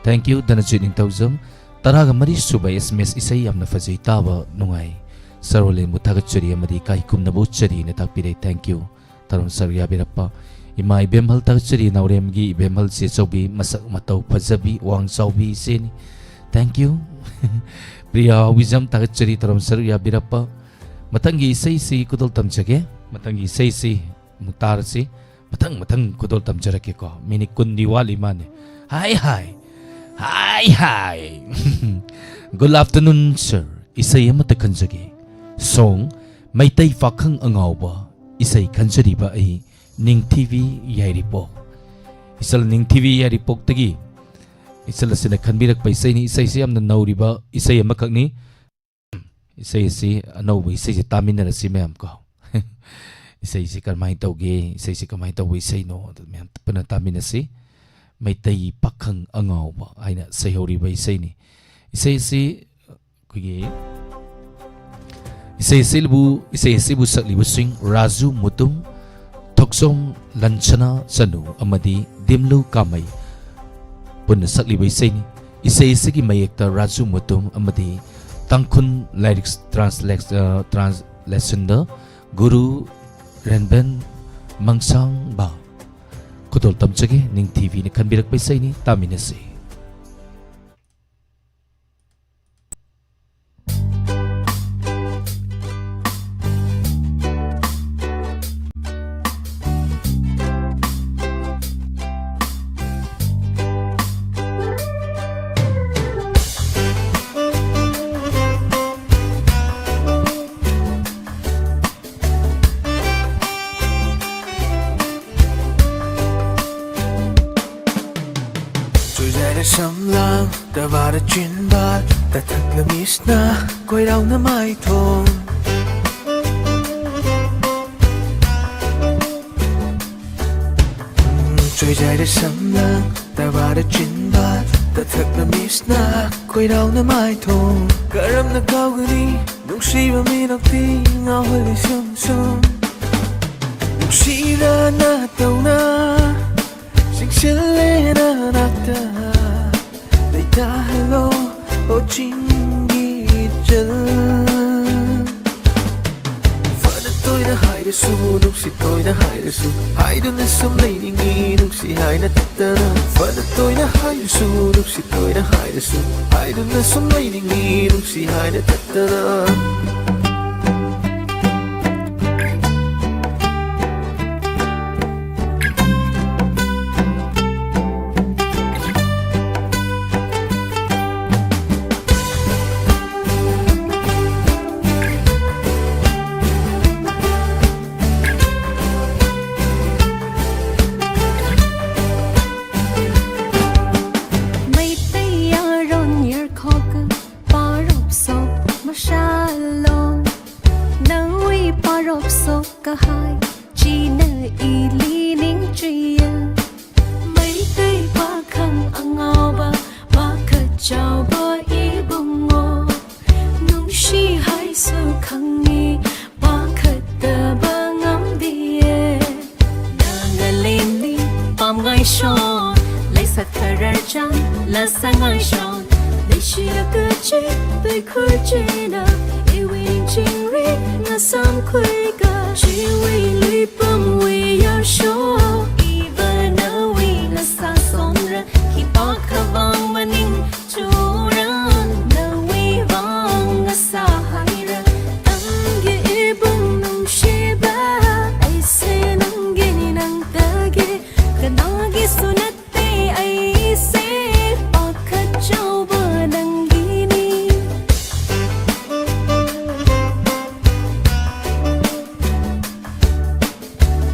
Thank you, ꯙꯅꯖꯤꯠ ꯅꯤꯡꯊꯧꯖꯝ꯫ ꯇꯔꯥꯒ ꯃꯔꯤ ꯁꯨꯕ S M S ꯏꯁꯩ ꯌꯥꯝꯅ ꯐꯖꯩ, ꯇꯥꯕ ꯅꯨꯡꯉꯥꯏ꯫ ꯁꯥꯔ ꯑꯣꯂꯦꯟꯕꯨ ꯊꯥꯒꯠꯆꯔꯤ ꯑꯃꯗꯤ ꯀꯥꯏꯀꯨꯝꯅꯕꯨ ꯆꯔꯤꯅ ꯇꯥꯛꯄꯤꯔꯛꯏ꯫ Thank you꯫ ꯇꯔꯨꯝ ꯁꯔꯨꯛ ꯌꯥꯕꯤꯔꯛꯄ ꯏꯃꯥ ꯏꯕꯦꯝꯍꯜ ꯊꯥꯒꯠꯆꯔꯤ, ꯅꯥꯎꯔꯦꯝꯒꯤ ꯏꯕꯦꯝꯍꯜ ꯆꯦꯆꯧꯕꯤ, ꯃꯁꯛ ꯃꯇꯧ ꯐꯖꯕꯤ, ꯋꯥꯡ ꯆꯥꯎꯕꯤ ꯏꯆꯦꯅꯤ꯫ Thank you꯫ ꯄ꯭ꯔꯤꯌꯥ ꯍꯥꯎꯕꯤꯖꯝ ꯊꯥꯒꯠꯆꯔꯤ, ꯇꯔꯨꯝ ꯁꯔꯨꯛ ꯌꯥꯕꯤꯔꯛꯄ꯫ ꯃꯊꯪꯒꯤ ꯏꯁꯩꯁꯤ ꯈꯨꯗꯣꯜ ꯇꯝꯖꯒꯦ꯫ ꯃꯊꯪꯒꯤ ꯏꯁꯩꯁꯤ ꯑꯃꯨꯛ ꯇꯥꯔꯁꯤ꯫ ꯃꯊꯪ ꯃꯊꯪ ꯈꯨꯗꯣꯜ ꯇꯝꯖꯔꯛꯀꯦꯀꯣ꯫ ꯃꯤꯅꯤꯠ ꯀꯨꯟꯗꯤ ꯋꯥꯠꯂꯤ ꯃꯥꯅꯦ꯫ ꯍꯥꯏ ꯍꯥꯏ꯫ ꯍꯥꯏ ꯍꯥꯏ꯫ Good afternoon, sir꯫ ꯏꯁꯩ ꯑꯃꯠꯇ ꯈꯟꯖꯒꯦ꯫ Song, ꯃꯩꯇꯩ ꯄꯥꯈꯪ ꯑꯉꯥꯎꯕ꯫ ꯏꯁꯩ ꯈꯟꯖꯔꯤꯕ ꯑꯩ ꯅꯤꯡꯊꯤꯕꯤ ꯌꯥꯏꯔꯤꯄꯣꯛ꯫ ꯏꯆꯜ ꯅꯤꯡꯊꯤꯕꯤ ꯌꯥꯏꯔꯤꯄꯣꯛꯇꯒꯤ ꯏꯆꯜ ꯑꯁꯤꯅ ꯈꯟꯕꯤꯔꯛꯄ ꯏꯁꯩꯅꯤ꯫ ꯏꯁꯩꯁꯤ ꯌꯥꯝꯅ ꯅꯧꯔꯤꯕ ꯏꯁꯩ ꯑꯃꯈꯛꯅꯤ꯫ ꯏꯁꯩ ꯑꯁꯤ ꯑꯅꯧꯕ ꯏꯁꯩꯁꯦ ꯇꯥꯃꯤꯟꯅꯔꯁꯤ ꯃꯌꯥꯝ ꯀꯣ꯫ ꯏꯁꯩꯁꯤ ꯀꯔꯝꯍꯥꯏꯅ ꯇꯧꯒꯦ, ꯏꯁꯩꯁꯤ ꯀꯃꯥꯏꯅ ꯇꯧꯕ ꯏꯁꯩꯅꯣ, ꯑꯗꯨ ꯃꯌꯥꯝ ꯄꯨꯟꯅ ꯇꯥꯃꯤꯟꯅꯁꯤ꯫ ꯃꯩꯇꯩ ꯄꯥꯈꯪ ꯑꯉꯥꯎꯕ ꯍꯥꯏꯅ ꯁꯩꯍꯧꯔꯤꯕ ꯏꯁꯩꯅꯤ꯫ ꯏꯁꯩ ꯑꯁꯤ ꯑꯩꯈꯣꯏꯒꯤ ꯏꯁꯩ ꯑꯁꯤꯕꯨ, ꯏꯁꯩ ꯑꯁꯤꯕꯨ ꯁꯛꯂꯤꯕꯁꯤꯡ ꯔꯥꯖꯨ ꯃꯨꯇꯨꯝ, ꯊꯣꯛꯆꯣꯝ ꯂꯟꯁꯅꯥ ꯆꯅꯨ ꯑꯃꯗꯤ ꯗꯤꯝꯂꯨ ꯀꯥꯃꯩ ꯄꯨꯟꯅ ꯁꯛꯂꯤꯕ ꯏꯁꯩꯅꯤ꯫ ꯏꯁꯩ ꯑꯁꯤꯒꯤ ꯃꯌꯦꯛꯇ ꯔꯥꯖꯨ ꯃꯨꯇꯨꯝ ꯑꯃꯗꯤ ꯇꯥꯡꯈꯨꯜ ꯂꯥꯏꯔꯤꯛ translate-, ꯑ, translation-ꯗ ꯒꯨꯔꯨ ꯔꯦꯟꯕꯦꯟ ꯃꯪꯁꯥꯡꯕ ꯈꯨꯗꯣꯜ ꯇꯝꯖꯒꯦ꯫ ꯅꯤꯡꯊꯤꯕꯤꯅ ꯈꯟꯕꯤꯔꯛꯄ ꯏꯁꯩꯅꯤ, ꯇꯥꯃꯤꯟꯅꯁꯤ꯫ ꯁꯝꯂꯥꯡ ꯇꯕꯥꯔ ꯆꯤꯟꯕꯥꯜ ꯇꯊꯛꯂ ꯃꯤꯁꯅ ꯀꯣꯏꯔꯥꯎꯅ ꯃꯥꯏꯊꯣꯡ꯫ ꯆꯣꯏꯖꯥꯏꯔ ꯁꯝꯂꯥꯡ ꯇꯕꯥꯔ ꯆꯤꯟꯕꯥꯜ ꯇꯊꯛꯂ ꯃꯤꯁꯅ ꯀꯣꯏꯔꯥꯎꯅ ꯃꯥꯏꯊꯣꯡ꯫ ꯀꯔꯝꯅ ꯀꯥꯎꯒꯅꯤ ꯅꯨꯡꯁꯤꯕ ꯃꯤꯅꯣꯛꯇꯤ ꯉꯥꯎꯍꯜꯂꯤ ꯁꯨꯝ ꯁꯨꯝ꯫ ꯅꯨꯡꯁꯤꯔ ꯅꯇꯧꯅ ꯆꯤꯡꯁꯤꯜꯂꯦ ꯅꯅꯥꯛꯇ꯫ ꯂꯩꯇꯥꯍꯜꯂꯣ ꯑꯣ ꯆꯤꯡꯒꯤ ꯏꯆꯜ꯫ ꯐꯅ ꯇꯣꯏꯅ ꯍꯥꯏꯔꯁꯨ ꯅꯨꯡꯁꯤ ꯇꯣꯏꯅ ꯍꯥꯏꯔꯁꯨ ꯍꯥꯏꯗꯨꯅ ꯁꯨꯝ ꯂꯩꯅꯤꯡꯉꯤ ꯅꯨꯡꯁꯤ ꯍꯥꯏꯅ ꯇꯠꯇꯅ꯫ ꯐꯅ ꯇꯣꯏꯅ ꯍꯥꯏꯔꯁꯨ ꯅꯨꯡꯁꯤ ꯇꯣꯏꯅ ꯍꯥꯏꯔꯁꯨ ꯍꯥꯏꯗꯨꯅ ꯁꯨꯝ ꯂꯩꯅꯤꯡꯉꯤ ꯅꯨꯡꯁꯤ ꯍꯥꯏꯅ ꯇꯠꯇꯅ꯫ ꯃꯩꯇꯩ ꯌꯥꯔꯣꯟ ꯌꯔꯈꯣꯛ ꯄꯥꯔꯣꯞ ꯁꯣꯛ ꯃꯁꯥꯂꯣ ꯅꯋꯤ ꯄꯥꯔꯣꯞ ꯁꯣꯛ ꯀꯍꯥꯏ ꯆꯤꯅ ꯏꯂꯤ ꯅꯤꯡꯆꯤꯌ꯫ ꯃꯩꯇꯩ ꯄꯥꯈꯪ ꯑꯉꯥꯎꯕ ꯄꯥꯈꯠ ꯆꯥꯎꯕ ꯏꯕꯨꯡꯉꯣ꯫ ꯅꯨꯡꯁꯤ ꯍꯥꯏꯁꯨ ꯈꯪꯉꯤ ꯄꯥꯈꯠꯇꯕ ꯉꯝꯗꯤꯌꯦ꯫ ꯅꯥꯒꯥꯂꯦꯟꯗꯤ ꯄꯥꯝꯒꯥꯏꯁꯣ ꯂꯩꯁꯛ ꯈꯔ ꯆꯥꯟ ꯂꯁꯪꯉꯥꯏꯁꯣ꯫ ꯂꯩꯁꯤꯌ ꯀꯆꯦ ꯇꯨꯏꯈꯨꯔ ꯆꯦꯅ ꯏꯋꯤꯡ ꯆꯤꯡꯔꯤ ꯉꯁꯥꯝ ꯈꯨꯏꯒ ꯆꯤꯋꯤ ꯂꯨꯏꯄꯝ ꯋꯤ ꯌꯥꯔꯁꯣ꯫ ꯏꯕ ꯅꯋꯤ ꯉꯁꯥ ꯁꯣꯟꯔ ꯈꯤꯄꯥ ꯈꯕꯥꯡ ꯃꯅꯤꯡ ꯆꯨꯔ ꯅꯋꯤ ꯋꯥꯡ ꯉꯁꯥ ꯍꯥꯏꯔ ꯅꯪꯒꯤ ꯏꯕꯨꯡ ꯅꯨꯡꯁꯤꯕ ꯑꯩꯁꯦ ꯅꯪꯒꯤꯅꯤ ꯅꯪꯇꯒꯤ ꯀꯅꯥꯒꯤꯁꯨ ꯅꯠꯇꯦ ꯑꯩꯁꯦ ꯄꯥꯈꯠ ꯆꯥꯎꯕ ꯅꯪꯒꯤꯅꯤ꯫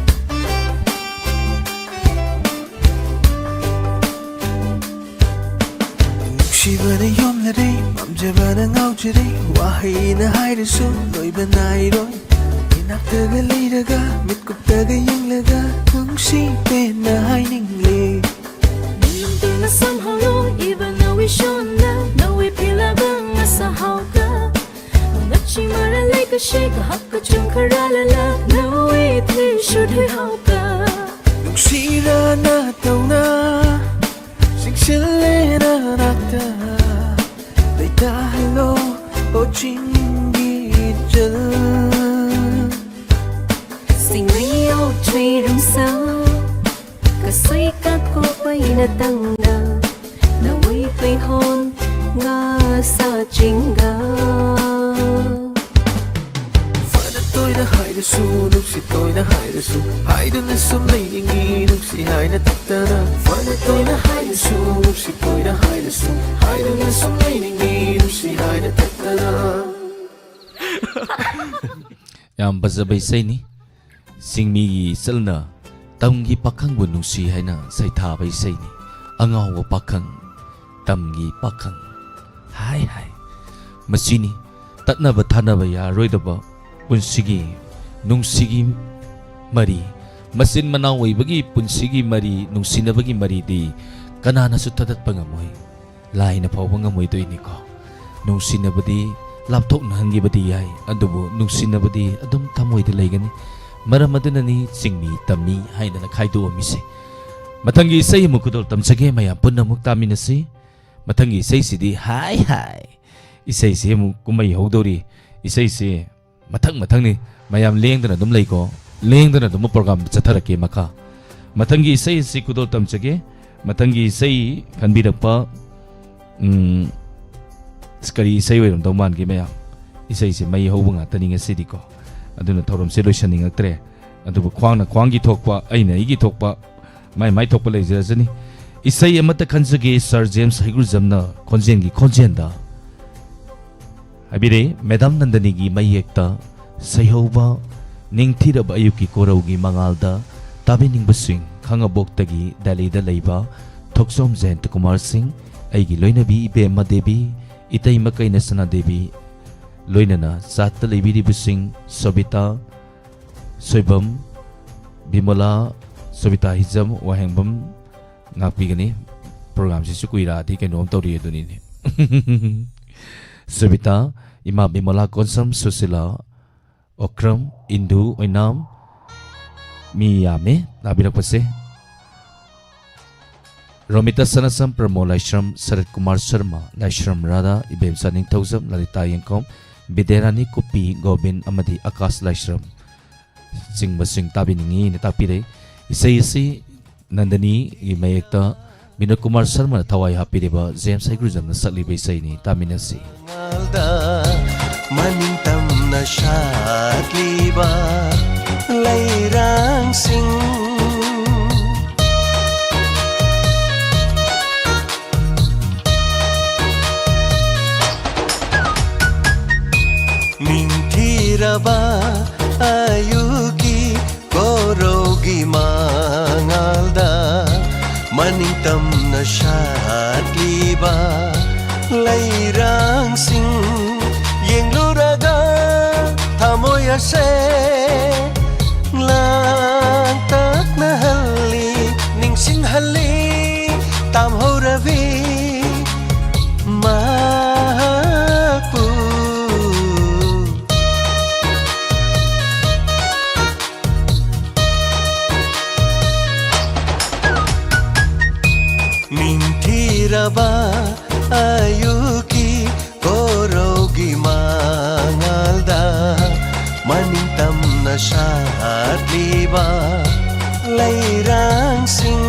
ꯄꯥꯝꯖꯕꯅ ꯌꯣꯝꯂꯔꯦ, ꯄꯥꯝꯖꯕꯅ ꯉꯥꯎꯖꯔꯦ, ꯋꯥꯍꯩꯅ ꯍꯥꯏꯔꯁꯨ ꯂꯣꯏꯕ ꯅꯥꯏꯔꯣꯏ꯫ ꯏꯅꯥꯛꯇꯒ ꯂꯩꯔꯒ, ꯃꯤꯠꯀꯨꯞꯇꯒ ꯌꯦꯡꯂꯒ, ꯅꯨꯡꯁꯤ ꯄꯦꯟꯅ ꯍꯥꯏꯅꯤꯡꯂꯦ꯫ ꯅꯨꯡꯇꯤꯅ ꯁꯝꯍꯧꯔꯣ, ꯏꯕ ꯅꯧꯏ ꯁꯣꯟꯅ, ꯅꯧꯏ ꯐꯤꯂꯕ ꯉꯁ ꯍꯥꯎꯀ꯫ ꯅꯛꯁꯤ ꯃꯔ ꯂꯩ ꯀꯁꯦ ꯍꯛꯀ ꯆꯨꯝꯈꯔ ꯂꯂ, ꯅꯧꯏ ꯊꯤ ꯁꯨꯗꯤ ꯍꯥꯎꯀ꯫ ꯅꯨꯡꯁꯤꯔ ꯅꯥꯇꯧꯅ, ꯆꯤꯛꯁꯤꯜꯂꯦ ꯅꯅꯥꯛꯇ, ꯂꯩꯇꯥꯍꯜꯂꯣ, ꯑꯣ ꯆꯤꯡꯒꯤ ꯏꯆꯜ꯫ ꯁꯤꯡꯂꯩ ꯑꯣ ꯆꯨꯏꯔꯨꯝꯁꯥ, ꯀꯁꯩ ꯀꯥꯀꯣ ꯄꯩꯅ ꯇꯪꯅ, ꯅꯋꯩ ꯄꯩꯍꯣꯟ ꯉꯥ ꯁꯥ ꯆꯤꯡꯒ꯫ ꯐꯅ ꯇꯣꯏꯅ ꯍꯥꯏꯔꯁꯨ, ꯅꯨꯡꯁꯤ ꯇꯣꯏꯅ ꯍꯥꯏꯔꯁꯨ, ꯍꯥꯏꯗꯨꯅ ꯁꯨꯝ ꯂꯩꯅꯤꯡꯉꯤ ꯅꯨꯡꯁꯤ ꯍꯥꯏꯅ ꯇꯠꯇꯅ꯫ ꯐꯅ ꯇꯣꯏꯅ ꯍꯥꯏꯔꯁꯨ, ꯅꯨꯡꯁꯤ ꯇꯣꯏꯅ ꯍꯥꯏꯔꯁꯨ, ꯍꯥꯏꯗꯨꯅ ꯁꯨꯝ ꯂꯩꯅꯤꯡꯉꯤ ꯅꯨꯡꯁꯤ ꯍꯥꯏꯅ ꯇꯠꯇꯅ꯫ ꯌꯥꯝ ꯐꯖꯕ ꯏꯁꯩꯅꯤ꯫ ꯆꯤꯡꯃꯤꯒꯤ ꯏꯆꯜꯅ ꯇꯝꯒꯤ ꯄꯥꯈꯪꯕꯨ ꯅꯨꯡꯁꯤ ꯍꯥꯏꯅ ꯁꯩꯊꯥꯕ ꯏꯁꯩꯅꯤ꯫ ꯑꯉꯥꯎꯕ ꯄꯥꯈꯪ, ꯇꯝꯒꯤ ꯄꯥꯈꯪ꯫ ꯍꯥꯏ ꯍꯥꯏ꯫ ꯃꯁꯤꯅꯤ ꯇꯠꯅꯕ ꯊꯥꯅꯕ ꯌꯥꯔꯣꯏꯗꯕ ꯄꯨꯟꯁꯤꯒꯤ, ꯅꯨꯡꯁꯤꯒꯤ ꯃꯔꯤ꯫ ꯃꯆꯤꯟ ꯃꯅꯥꯎ ꯑꯣꯏꯕꯒꯤ ꯄꯨꯟꯁꯤꯒꯤ ꯃꯔꯤ, ꯅꯨꯡꯁꯤꯅꯕꯒꯤ ꯃꯔꯤꯗꯤ ꯀꯅꯥꯅꯁꯨ ꯊꯗꯠꯄ ꯉꯝꯃꯣꯏ꯫ ꯂꯥꯏꯅ ꯐꯥꯎꯕ ꯉꯝꯃꯣꯏꯗꯣꯏꯅꯤꯀꯣ꯫ ꯅꯨꯡꯁꯤꯅꯕꯗꯤ ꯂꯥꯞꯊꯣꯛꯅꯍꯟꯈꯤꯕꯗꯤ ꯌꯥꯏ, ꯑꯗꯨꯕꯨ ꯅꯨꯡꯁꯤꯅꯕꯗꯤ ꯑꯗꯨꯝ ꯊꯃꯣꯏꯗ ꯂꯩꯒꯅꯤ꯫ ꯃꯔꯝ ꯑꯗꯨꯅꯅꯤ ꯆꯤꯡꯃꯤ ꯇꯝꯃꯤ ꯍꯥꯏꯗꯅ ꯈꯥꯏꯗꯣꯛꯑꯝꯃꯤꯁꯦ꯫ ꯃꯊꯪꯒꯤ ꯏꯁꯩ ꯑꯃꯨꯛ ꯈꯨꯗꯣꯜ ꯇꯝꯖꯒꯦ, ꯃꯌꯥꯝ ꯄꯨꯟꯅ ꯑꯃꯨꯛ ꯇꯥꯃꯤꯟꯅꯁꯤ꯫ ꯃꯊꯪꯒꯤ ꯏꯁꯩꯁꯤꯗꯤ ꯍꯥꯏ ꯍꯥꯏ, ꯏꯁꯩꯁꯤ ꯑꯃꯨꯛ ꯀꯨꯝꯍꯩ ꯍꯧꯗꯧꯔꯤ꯫ ꯏꯁꯩꯁꯤ ꯃꯊꯪ ꯃꯊꯪꯅꯤ꯫ ꯃꯌꯥꯝ ꯂꯦꯡꯗꯅ ꯑꯗꯨꯝ ꯂꯩꯀꯣ꯫ ꯂꯦꯡꯗꯅ ꯑꯗꯨꯝ ꯄ꯭ꯔꯣꯒ꯭ꯔꯥꯝ ꯆꯠꯊꯔꯛꯀꯦ ꯃꯈꯥ꯫ ꯃꯊꯪꯒꯤ ꯏꯁꯩ ꯑꯁꯤ ꯈꯨꯗꯣꯜ ꯇꯝꯖꯒꯦ꯫ ꯃꯊꯪꯒꯤ ꯏꯁꯩ ꯈꯟꯕꯤꯔꯛꯄ, ꯎꯝ, ꯑꯁ, ꯀꯔꯤ ꯏꯁꯩ ꯑꯣꯏꯔꯝꯗꯧ ꯃꯥꯟꯒꯦ ꯃꯌꯥꯝ? ꯏꯁꯩꯁꯦ ꯃꯩ ꯍꯧꯕ ꯉꯥꯛꯇꯅꯤ ꯉꯁꯤꯗꯤꯀꯣ꯫ ꯑꯗꯨꯅ ꯊꯧꯔꯝꯁꯦ ꯂꯣꯏꯁꯟꯅꯤꯡꯉꯛꯇ꯭ꯔꯦ꯫ ꯑꯗꯨꯕꯨ ꯈ꯭ꯋꯥꯡꯅ ꯈ꯭ꯋꯥꯡꯒꯤ ꯊꯣꯛꯄ, ꯑꯩꯅ ꯑꯩꯒꯤ ꯊꯣꯛꯄ, ꯃꯥꯏ ꯃꯥꯏ ꯊꯣꯛꯄ ꯂꯩꯖꯔꯁꯅꯤ꯫ ꯏꯁꯩ ꯑꯃꯠꯇ ꯈꯟꯖꯒꯦ, ꯁꯥꯔ ꯖꯦꯝꯁ ꯍꯩꯒ꯭ꯔꯨꯖꯝꯅ ꯈꯣꯟꯖꯦꯜꯒꯤ ꯈꯣꯟꯖꯦꯜꯗ ꯍꯥꯏꯕꯤꯔꯦ꯫ ꯃꯦꯗꯥꯝ ꯅꯟꯗꯅꯤꯒꯤ ꯃꯌꯦꯛꯇ ꯁꯩꯍꯧꯕ ꯅꯤꯡꯊꯤꯔꯕ ꯑꯌꯨꯛꯀꯤ ꯀꯣꯔꯧꯒꯤ ꯃꯉꯥꯜꯗ ꯇꯥꯕꯤꯅꯤꯡꯕꯁꯤꯡ, ꯈꯥꯉꯕꯣꯛꯇꯒꯤ ꯗꯦꯜꯂꯤꯗ ꯂꯩꯕ ꯊꯣꯛꯆꯣꯝ ꯖꯌꯟꯇ ꯀꯨꯃꯥꯔ ꯁꯤꯡ, ꯑꯩꯒꯤ ꯂꯣꯏꯅꯕꯤ ꯏꯕꯦꯝꯃ ꯗꯦꯕꯤ, ꯏꯇꯩꯃ ꯀꯩꯅ ꯁꯅꯥ ꯗꯦꯕꯤ, ꯂꯣꯏꯅꯅ ꯆꯥꯠꯇ ꯂꯩꯕꯤꯔꯤꯕꯁꯤꯡ ꯁꯣꯕꯤꯇꯥ, ꯁꯣꯏꯕꯝ, ꯕꯤꯃꯣꯂꯥ, ꯁꯣꯕꯤꯇꯥ ꯍꯤꯖꯝ, ꯋꯥꯍꯦꯡꯕꯝ ꯉꯥꯛꯄꯤꯒꯅꯤ꯫ ꯄ꯭ꯔꯣꯒ꯭ꯔꯥꯝꯁꯤꯁꯨ ꯀꯨꯏꯔꯛꯑꯗꯤ ꯀꯩꯅꯣꯝ ꯇꯧꯔꯤ ꯑꯗꯨꯅꯤꯅꯦ꯫ ꯁꯣꯕꯤꯇꯥ, ꯏꯃꯥ ꯕꯤꯃꯣꯂꯥ ꯀꯣꯟꯁꯝ, ꯁꯨꯁꯤꯂꯥ, ꯑꯣꯀ꯭ꯔꯝ, ꯏꯟꯗꯨ, ꯑꯣꯏꯅꯥꯝ, ꯃꯤ ꯌꯥꯝꯃꯦ ꯇꯥꯕꯤꯔꯛꯄꯁꯦ꯫ ꯔꯣꯃꯤꯇꯥ ꯁꯅꯥꯁꯝ, ꯄ꯭ꯔꯃꯣ ꯂꯥꯏꯁ꯭ꯔꯝ, ꯁꯔꯠ ꯀꯨꯃꯥꯔ ꯁꯔꯃ, ꯂꯥꯏꯁ꯭ꯔꯝ ꯔꯥꯙꯥ, ꯏꯕꯦꯝꯆꯥ ꯅꯤꯡꯊꯧꯖꯝ, ꯂꯂꯤꯇꯥ ꯌꯦꯡꯈꯣꯝ, ꯕꯤꯗ꯭ꯌꯥꯔꯥꯅꯤ ꯀꯨꯞꯄꯤ, ꯒꯣꯕꯤꯟ ꯑꯃꯗꯤ ꯑꯀꯥꯁ ꯂꯥꯏꯁ꯭ꯔꯝ ꯆꯤꯡꯕꯁꯤꯡ ꯇꯥꯕꯤꯅꯤꯡꯉꯤꯅ ꯇꯥꯛꯄꯤꯔꯦ꯫ ꯏꯁꯩ ꯑꯁꯤ ꯅꯟꯗꯅꯤꯒꯤ ꯃꯌꯦꯛꯇ ꯕꯤꯅꯣꯗ ꯀꯨꯃꯥꯔ ꯁꯔꯃꯅ ꯊꯋꯥꯏ ꯍꯥꯞꯄꯤꯔꯤꯕ ꯖꯦꯝꯁ ꯍꯩꯒ꯭ꯔꯨꯖꯝꯅ ꯁꯛꯂꯤꯕ ꯏꯁꯩꯅꯤ, ꯇꯥꯃꯤꯟꯅꯁꯤ꯫ ꯃꯉꯥꯜꯗ ꯃꯅꯤꯡ ꯇꯝꯅ ꯁꯥꯠꯂꯤꯕ ꯂꯩꯔꯥꯡꯁꯤꯡ꯫ ꯅꯤꯡꯊꯤꯔꯕ ꯑꯌꯨꯛꯀꯤ ꯀꯣꯔꯧꯒꯤ ꯃꯉꯥꯜꯗ ꯃꯅꯤꯡ ꯇꯝꯅ ꯁꯥꯠꯂꯤꯕ ꯂꯩꯔꯥꯡꯁꯤꯡ ꯌꯦꯡꯂꯨꯔꯒ ꯊꯃꯣꯏ ꯑꯁꯦ ꯂꯥꯡꯇꯛꯅꯍꯜꯂꯤ, ꯅꯤꯡꯁꯤꯡꯍꯜꯂꯤ ꯇꯝꯍꯧꯔꯕꯤ ꯃꯍꯥꯛꯄꯨ꯫ ꯅꯤꯡꯊꯤꯔꯕ ꯑꯌꯨꯛꯀꯤ ꯀꯣꯔꯧꯒꯤ ꯃꯉꯥꯜꯗ ꯃꯅꯤꯡ ꯇꯝꯅ ꯁꯥꯠꯂꯤꯕ ꯂꯩꯔꯥꯡꯁꯤꯡ꯫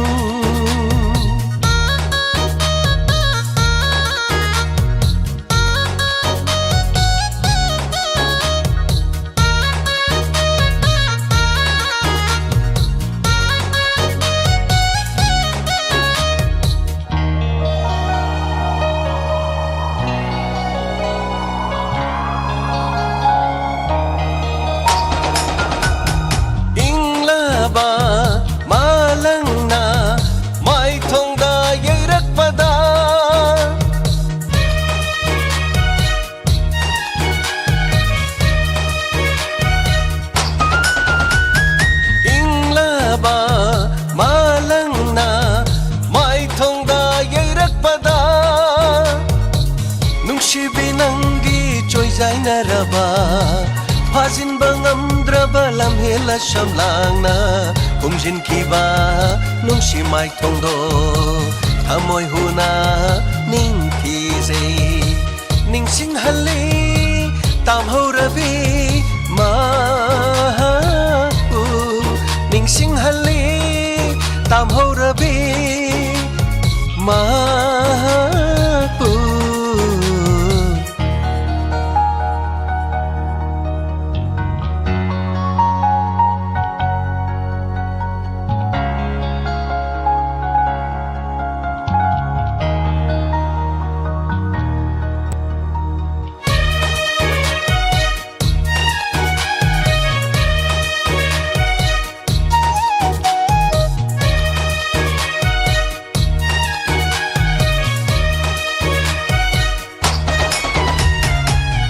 ꯏꯪꯂꯕ ꯃꯥꯂꯪ ꯅꯪꯅ ꯃꯥꯏꯊꯣꯡꯗ ꯌꯩꯔꯛꯄꯗ, ꯅꯨꯡꯁꯤꯕꯤ ꯅꯪꯒꯤ ꯆꯣꯏꯖꯥꯏꯅꯔꯕ, ꯐꯥꯖꯤꯟꯕ ꯉꯝꯗ꯭ꯔꯕ ꯂꯝꯍꯦꯜ ꯑꯁꯝ ꯂꯥꯡꯅ ꯍꯨꯝꯖꯤꯟꯈꯤꯕ ꯅꯨꯡꯁꯤ ꯃꯥꯏꯊꯣꯡꯗꯣ ꯊꯃꯣꯏ ꯍꯨꯅ ꯅꯤꯡꯊꯤꯖꯩ꯫ ꯅꯤꯡꯁꯤꯡꯍꯜꯂꯤ ꯇꯥꯝꯍꯧꯔꯕꯤ ꯃꯍꯥꯛꯄꯨ, ꯅꯤꯡꯁꯤꯡꯍꯜꯂꯤ ꯇꯥꯝꯍꯧꯔꯕꯤ ꯃꯍꯥꯛꯄꯨ꯫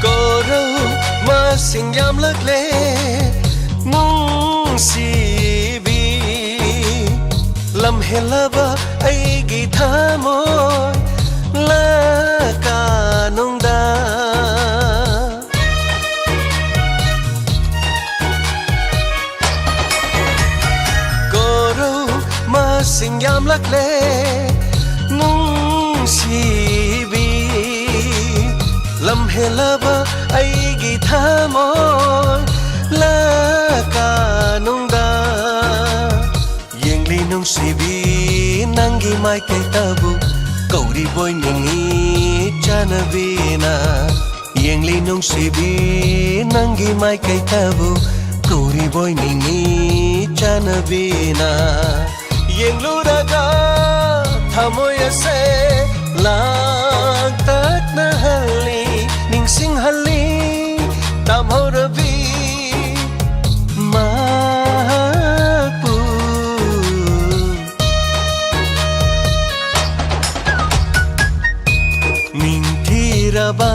ꯀꯣꯔꯧ ꯃꯁꯤꯡ ꯌꯥꯝꯂꯛꯂꯦ ꯅꯨꯡꯁꯤꯕꯤ, ꯂꯝꯍꯦꯜꯂꯕ ꯑꯩꯒꯤ ꯊꯃꯣꯏ ꯂꯀꯥꯅꯨꯡꯗ꯫ ꯀꯣꯔꯧ ꯃꯁꯤꯡ ꯌꯥꯝꯂꯛꯂꯦ ꯅꯨꯡꯁꯤꯕꯤ, ꯂꯝꯍꯦꯜꯂꯕ ꯑꯩꯒꯤ ꯊꯃꯣꯏ ꯂꯀꯥꯅꯨꯡꯗ꯫ ꯌꯦꯡꯂꯤ ꯅꯨꯡꯁꯤꯕꯤ ꯅꯪꯒꯤ ꯃꯥꯏꯀꯩꯗꯕꯨ, ꯀꯧꯔꯤꯕꯣꯏ ꯅꯤꯡꯉꯤ ꯆꯥꯅꯕꯤꯅ꯫ ꯌꯦꯡꯂꯤ ꯅꯨꯡꯁꯤꯕꯤ ꯅꯪꯒꯤ ꯃꯥꯏꯀꯩꯗꯕꯨ, ꯀꯧꯔꯤꯕꯣꯏ ꯅꯤꯡꯉꯤ ꯆꯥꯅꯕꯤꯅ꯫ ꯌꯦꯡꯂꯨꯔꯒ ꯊꯃꯣꯏ ꯑꯁꯦ ꯂꯥꯡꯇꯛꯅꯍꯜꯂꯤ, ꯅꯤꯡꯁꯤꯡꯍꯜꯂꯤ ꯇꯥꯝꯍꯧꯔꯕꯤ ꯃꯍꯥꯛꯄꯨ꯫ ꯅꯤꯡꯊꯤꯔꯕ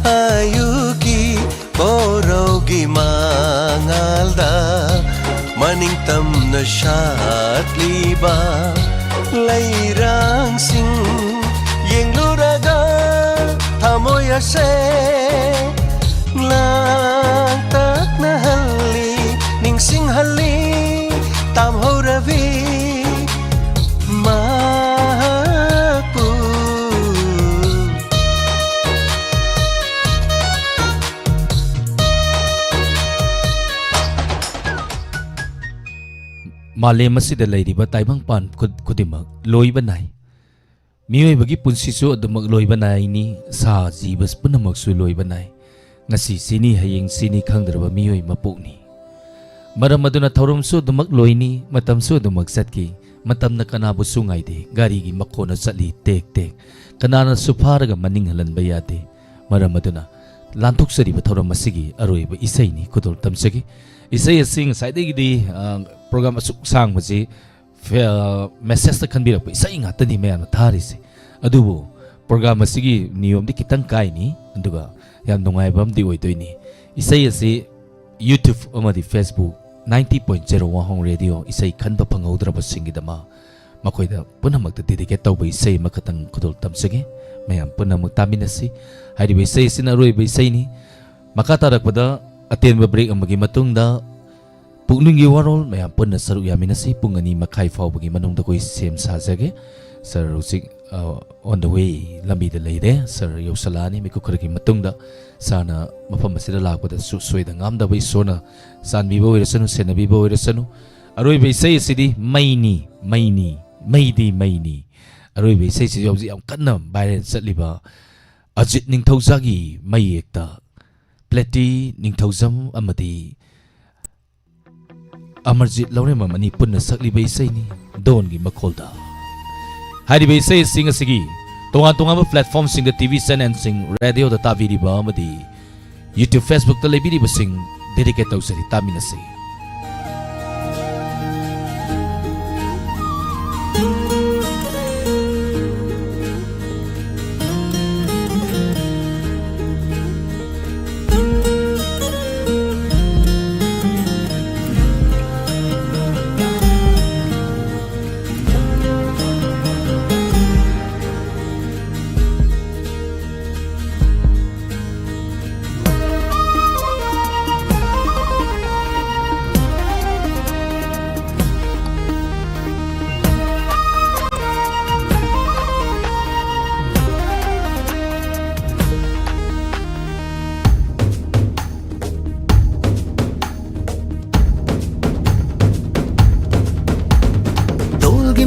ꯑꯌꯨꯛꯀꯤ ꯀꯣꯔꯧꯒꯤ ꯃꯉꯥꯜꯗ ꯃꯅꯤꯡ ꯇꯝꯅ ꯁꯥꯠꯂꯤꯕ ꯂꯩꯔꯥꯡꯁꯤꯡ ꯌꯦꯡꯂꯨꯔꯒ ꯊꯃꯣꯏ ꯑꯁꯦ ꯂꯥꯡꯇꯛꯅꯍꯜꯂꯤ, ꯅꯤꯡꯁꯤꯡꯍꯜꯂꯤ ꯇꯝꯍꯧꯔꯕꯤ ꯃꯍꯥꯛꯄꯨ꯫ ꯃꯥꯂꯦꯝ ꯑꯁꯤꯗ ꯂꯩꯔꯤꯕ ꯇꯥꯏꯕꯪꯄꯥꯟ ꯈꯨ-, ꯈꯨꯗꯤꯡꯃꯛ ꯂꯣꯏꯕ ꯅꯥꯏ꯫ ꯃꯤꯑꯣꯏꯕꯒꯤ ꯄꯨꯟꯁꯤꯁꯨ ꯑꯗꯨꯃꯛ ꯂꯣꯏꯕ ꯅꯥꯏꯅꯤ, ꯁꯥ ꯖꯤꯕ ꯄꯨꯝꯅꯃꯛꯁꯨ ꯂꯣꯏꯕ ꯅꯥꯏ꯫ ꯉꯁꯤ ꯁꯤꯅꯤ, ꯍꯌꯦꯡ ꯁꯤꯅꯤ ꯈꯪꯗ꯭ꯔꯕ ꯃꯤꯑꯣꯏ ꯃꯄꯣꯛꯅꯤ꯫ ꯃꯔꯝ ꯑꯗꯨꯅ ꯊꯧꯔꯝꯁꯨ ꯑꯗꯨꯃꯛ ꯂꯣꯏꯅꯤ, ꯃꯇꯝꯁꯨ ꯑꯗꯨꯃꯛ ꯆꯠꯈꯤ꯫ ꯃꯇꯝꯅ ꯀꯅꯥꯕꯨꯁꯨ ꯉꯥꯏꯗꯦ꯫ ꯒꯥꯔꯤꯒꯤ ꯃꯈꯣꯟꯅ ꯆꯠꯂꯤ ꯇꯦꯛ ꯇꯦꯛ꯫ ꯀꯅꯥꯅꯁꯨ ꯐꯥꯔꯒ ꯃꯅꯤꯡ ꯍꯜꯍꯟꯕ ꯌꯥꯗꯦ꯫ ꯃꯔꯝ ꯑꯗꯨꯅ ꯂꯥꯟꯊꯣꯛꯆꯔꯤꯕ ꯊꯧꯔꯝ ꯑꯁꯤꯒꯤ ꯑꯔꯣꯏꯕ ꯏꯁꯩꯅꯤ ꯈꯨꯗꯣꯜ ꯇꯝꯖꯒꯦ꯫ ꯏꯁꯩ ꯑꯁꯤ ꯉꯁꯥꯏꯗꯒꯤꯗꯤ, ꯑ, ꯄ꯭ꯔꯣꯒ꯭ꯔꯥꯝ ꯑꯁꯨꯛ ꯁꯥꯡꯕꯁꯤ ꯐꯦ-, ꯑ, ꯃꯦꯁꯦꯖꯇ ꯈꯟꯕꯤꯔꯛꯄ ꯏꯁꯩ ꯉꯥꯛꯇꯅꯤ ꯃꯌꯥꯝꯅ ꯊꯥꯔꯤꯁꯦ꯫ ꯑꯗꯨꯕꯨ ꯄ꯭ꯔꯣꯒ꯭ꯔꯥꯝ ꯑꯁꯤꯒꯤ ꯅꯤꯌꯣꯝꯗꯤ ꯈꯤꯇꯪ ꯀꯥꯏꯅꯤ, ꯑꯗꯨꯒ ꯌꯥꯝ ꯅꯨꯡꯉꯥꯏꯕ ꯑꯃꯗꯤ ꯑꯣꯏꯗꯣꯏꯅꯤ꯫ ꯏꯁꯩ ꯑꯁꯤ YouTube ꯑꯃꯗꯤ Facebook ninety point zero Wahong radio ꯏꯁꯩ ꯈꯟꯕ ꯐꯪꯍꯧꯗ꯭ꯔꯕꯁꯤꯡꯒꯤꯗꯃꯛ ꯃꯈꯣꯏꯗ ꯄꯨꯝꯅꯃꯛꯇ dedicate ꯇꯧꯕ ꯏꯁꯩ ꯑꯃꯈꯛꯇꯪ ꯈꯨꯗꯣꯜ ꯇꯝꯖꯒꯦ꯫ ꯃꯌꯥꯝ ꯄꯨꯝꯅꯃꯛ ꯇꯥꯃꯤꯟꯅꯁꯤ꯫ ꯍꯥꯏꯔꯤꯕ ꯏꯁꯩ ꯑꯁꯤꯅ ꯑꯔꯣꯏꯕ ꯏꯁꯩꯅꯤ꯫ ꯃꯈꯥ ꯇꯥꯔꯛꯄꯗ ꯑꯇꯦꯟꯕ break ꯑꯃꯒꯤ ꯃꯇꯨꯡꯗ ꯄꯨꯛꯅꯤꯡꯒꯤ ꯋꯥꯔꯣꯜ ꯃꯌꯥꯝ ꯄꯨꯟꯅ ꯁꯔꯨꯛ ꯌꯥꯃꯤꯟꯅꯁꯤ꯫ ꯄꯨꯡ ꯑꯅꯤ ꯃꯈꯥꯏ ꯐꯥꯎꯕꯒꯤ ꯃꯅꯨꯡꯗ ꯑꯩꯈꯣꯏ ꯁꯦꯝ ꯁꯥꯖꯒꯦ꯫ ꯁꯥꯔ ꯍꯧꯖꯤꯛ, ꯑ, on the way, ꯂꯝꯕꯤꯗ ꯂꯩꯔꯦ꯫ ꯁꯥꯔ ꯌꯧꯁꯜꯂꯛꯑꯅꯤ꯫ ꯃꯤꯀꯨꯞ ꯈꯔꯒꯤ ꯃꯇꯨꯡꯗ ꯁꯥꯔꯅ ꯃꯐꯝ ꯑꯁꯤꯗ ꯂꯥꯛꯄꯗꯁꯨ ꯁꯣꯏꯗ ꯉꯥꯝꯗꯕ ꯏꯁꯣꯔꯅ ꯆꯥꯟꯕꯤꯕ ꯑꯣꯏꯔꯁꯅꯨ, ꯁꯦꯟꯅꯕꯤꯕ ꯑꯣꯏꯔꯁꯅꯨ꯫ ꯑꯔꯣꯏꯕ ꯏꯁꯩ ꯑꯁꯤꯗꯤ ꯃꯩꯅꯤ, ꯃꯩꯅꯤ, ꯃꯩꯗꯤ ꯃꯩꯅꯤ꯫ ꯑꯔꯣꯏꯕ ꯏꯁꯩꯁꯤꯁꯨ ꯍꯧꯖꯤꯛ ꯌꯥꯝ ꯀꯟꯅ viral ꯆꯠꯂꯤꯕ ꯑꯖꯤꯠ ꯅꯤꯡꯊꯧꯖꯥꯒꯤ ꯃꯌꯦꯛꯇ ꯄ꯭ꯂꯦꯇꯤ ꯅꯤꯡꯊꯧꯖꯝ ꯑꯃꯗꯤ ꯑꯃꯔꯖꯤꯠ ꯂꯧꯔꯦꯝꯕꯝ ꯑꯅꯤ ꯄꯨꯟꯅ ꯁꯛꯂꯤꯕ ꯏꯁꯩꯅꯤ, ꯙꯣꯟꯒꯤ ꯃꯈꯣꯜꯗ꯫ ꯍꯥꯏꯔꯤꯕ ꯏꯁꯩꯁꯤꯡ ꯑꯁꯤꯒꯤ ꯇꯣꯉꯥꯟ ꯇꯣꯉꯥꯟꯕ platformꯁꯤꯡꯗ, TV channelꯁꯤꯡ, radioꯗ ꯇꯥꯕꯤꯔꯤꯕ ꯑꯃꯗꯤ YouTube, Facebookꯇ ꯂꯩꯕꯤꯔꯤꯕꯁꯤꯡ dedicate ꯇꯧꯖꯔꯤ, ꯇꯥꯃꯤꯟꯅꯁꯤ꯫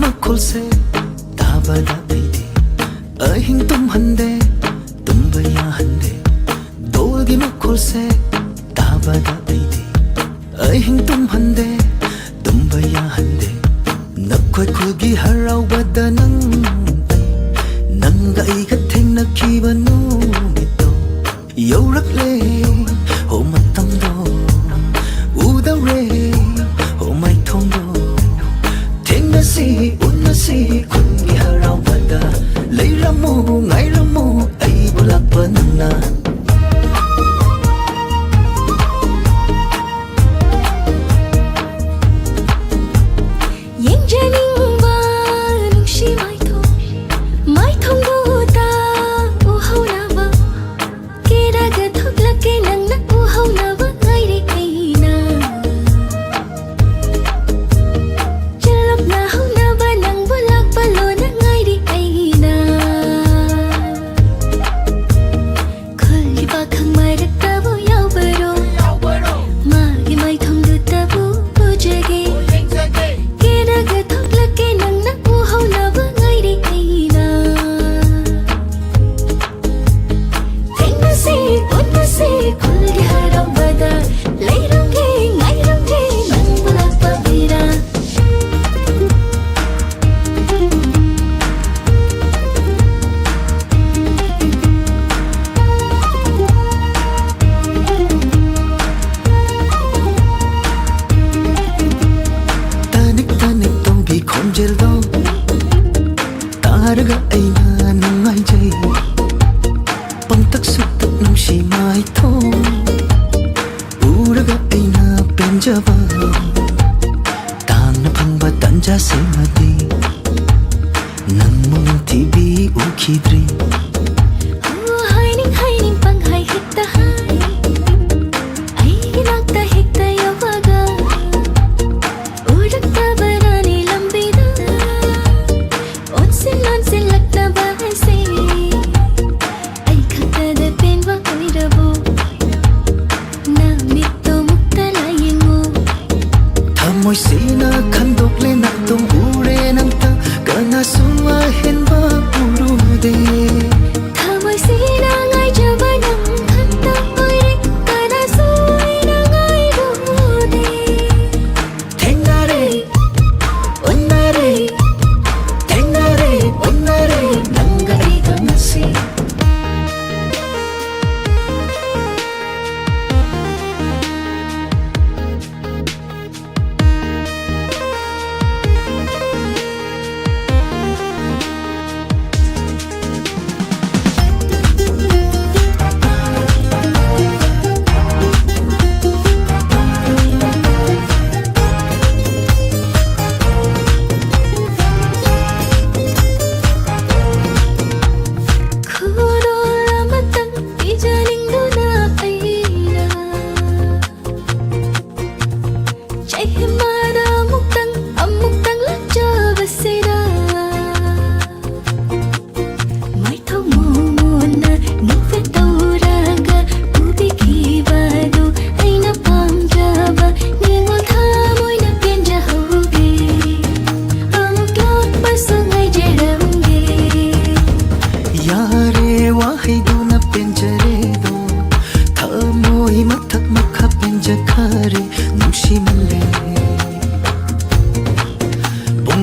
ꯃꯈꯣꯜꯁꯦ ꯇꯥꯕꯗ ꯑꯩꯗꯤ ꯑꯍꯤꯡ ꯇꯨꯝꯍꯟꯗꯦ, ꯇꯨꯝꯕ ꯌꯥꯍꯟꯗꯦ꯫ ꯙꯣꯜꯒꯤ ꯃꯈꯣꯜꯁꯦ ꯇꯥꯕꯗ ꯑꯩꯗꯤ ꯑꯍꯤꯡ ꯇꯨꯝꯍꯟꯗꯦ, ꯇꯨꯝꯕ ꯌꯥꯍꯟꯗꯦ꯫ ꯅꯈꯣꯏ ꯈꯨꯜꯒꯤ ꯍꯔꯥꯎꯕꯗ ꯅꯪ, ꯅꯪꯒ ꯑꯩꯒ ꯊꯦꯡꯅꯈꯤꯕ ꯅꯨꯃꯤꯠꯇꯣ ꯌꯧꯔꯛꯂꯦ꯫ ꯍꯣ ꯃꯇꯝꯗꯣ ꯎꯗꯧꯔꯦ꯫ ꯍꯣ ꯃꯥꯏꯊꯣꯡꯗꯣ ꯊꯦꯡꯅꯁꯤ, ꯎꯅꯁꯤ ꯈꯨꯟꯒꯤ ꯍꯔꯥꯎꯕꯗ꯫ ꯂꯩꯔꯝꯃꯨ, ꯉꯥꯏꯔꯝꯃꯨ ꯑꯩꯕꯨ ꯂꯥꯛꯄ ꯅꯪꯅ꯫ ꯌꯦꯡꯖꯅꯤꯡꯕ ꯅꯨꯡꯁꯤ ꯃꯥꯏꯊꯣꯡ, ꯃꯥꯏꯊꯣꯡꯗꯨꯗ ꯎꯍꯧꯅꯕ꯫ ꯀꯦꯔꯒ ꯊꯣꯛꯂꯛꯀꯦ ꯅꯪꯅ ꯎꯍꯧꯅꯕ ꯉꯥꯏꯔꯦ ꯑꯩꯅ꯫ ꯆꯨꯂꯨꯞꯅ ꯍꯧꯅꯕ ꯅꯪꯕꯨ ꯂꯥꯛꯄ ꯂꯣꯟꯅ ꯉꯥꯏꯔꯤ ꯑꯩꯅ꯫ ꯈꯨꯜꯒꯤ ꯄꯥꯈꯪ ꯃꯔꯛꯇꯕꯨ ꯌꯥꯎꯕꯔꯣ? ꯃꯥꯒꯤ ꯃꯥꯏꯊꯣꯡꯗꯨꯇꯕꯨ ꯎꯖꯒꯦ꯫ ꯀꯦꯔꯒ ꯊꯣꯛꯂꯛꯀꯦ ꯅꯪꯅ ꯎꯍꯧꯅꯕ ꯉꯥꯏꯔꯤ ꯑꯩꯅ꯫ ꯊꯦꯡꯅꯁꯤ, ꯎꯅꯁꯤ ꯈꯨꯜꯒꯤ ꯍꯔꯥꯎꯕꯗ꯫ ꯂꯩꯔꯝꯒꯦ, ꯉꯥꯏꯔꯝꯒꯦ ꯅꯪꯕꯨ ꯂꯥꯛꯄ ꯃꯤꯔꯥ꯫ ꯇꯅꯤꯛ ꯇꯅꯤꯛ ꯇꯧꯕꯤ ꯈꯣꯟꯖꯦꯜꯗꯣ ꯇꯥꯔꯒ ꯑꯩꯅ ꯅꯨꯡꯉꯥꯏꯖꯩ꯫ ꯄꯪꯇꯛ ꯁꯨꯛꯇꯛ ꯅꯨꯡꯁꯤ ꯃꯥꯏꯊꯣꯡ ꯎꯔꯒ ꯑꯩꯅ ꯄꯦꯟꯖꯕ꯫ ꯇꯥꯡꯅ ꯐꯪꯕ ꯇꯟꯖꯥ ꯁꯤꯃꯗꯤ ꯅꯪ ꯃꯃꯤꯡ ꯊꯤꯕꯤ ꯎꯈꯤꯗ꯭ꯔꯤ꯫ ꯑꯣ, ꯍꯥꯏꯅꯤꯡ ꯍꯥꯏꯅꯤꯡ ꯄꯪꯍꯥꯏ ꯍꯦꯛꯇ ꯍꯥꯏ꯫ ꯑꯩꯒꯤ ꯅꯥꯛꯇ ꯍꯦꯛꯇ ꯌꯧꯕꯒ ꯎꯔꯛꯇꯕꯔꯥꯅꯤ ꯂꯝꯕꯤꯗ꯫ ꯑꯣꯟꯁꯤꯟ ꯑꯣꯟꯁꯤꯜꯂꯛꯅꯕ ꯍꯥꯏꯁꯦ꯫ ꯑꯩ ꯈꯛꯇꯗ ꯄꯦꯟꯕ ꯑꯣꯏꯔꯕꯣ? ꯅꯃꯤꯠꯇꯣ ꯃꯨꯛꯇ ꯂꯥꯌꯦꯡꯉꯨ꯫ ꯊꯃꯣꯏ ꯁꯦꯡꯅ ꯈꯟꯗꯣꯛꯂꯦ, ꯅꯥꯇꯣꯡ ꯎꯔꯦ ꯅꯪ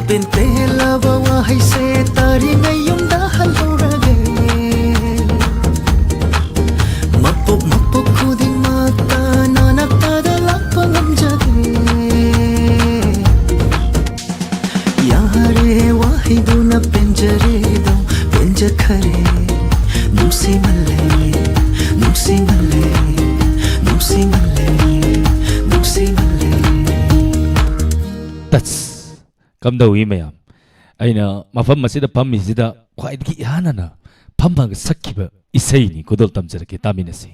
ꯄꯦꯟꯇꯦꯜꯂꯕ ꯋꯥꯍꯩꯁꯦ ꯇꯥꯔꯤꯉꯩ ꯌꯨꯝꯗ ꯍꯜꯍꯧꯔꯒꯦ꯫ ꯃꯄꯣꯛ ꯃꯄꯣꯛ ꯈꯨꯗꯤꯡꯃꯛꯇ ꯅꯥꯅꯛꯇꯗ ꯂꯥꯛꯄ ꯉꯝꯖꯒꯦ꯫ ꯌꯥꯔꯦ ꯋꯥꯍꯩꯗꯨꯅ ꯄꯦꯟꯖꯔꯦꯗꯣ, ꯄꯦꯟꯖꯈꯔꯦ꯫ ꯅꯨꯡꯁꯤꯃꯜꯂꯦ, ꯅꯨꯡꯁꯤꯃꯜꯂꯦ, ꯅꯨꯡꯁꯤꯃꯜꯂꯦ, ꯅꯨꯡꯁꯤꯃꯜꯂꯦ꯫ ꯇꯁ! ꯀꯝꯗꯧꯏ ꯃꯌꯥꯝ? ꯑꯩꯅ ꯃꯐꯝ ꯑꯁꯤꯗ ꯐꯝꯃꯤꯁꯤꯗ ꯈ꯭ꯋꯥꯏꯗꯒꯤ ꯏꯍꯥꯟ ꯍꯥꯟꯅ ꯐꯝꯃꯒ ꯁꯛꯈꯤꯕ ꯏꯁꯩꯅꯤ꯫ ꯈꯨꯗꯣꯜ ꯇꯝꯖꯔꯛꯀꯦ, ꯇꯥꯃꯤꯟꯅꯁꯤ꯫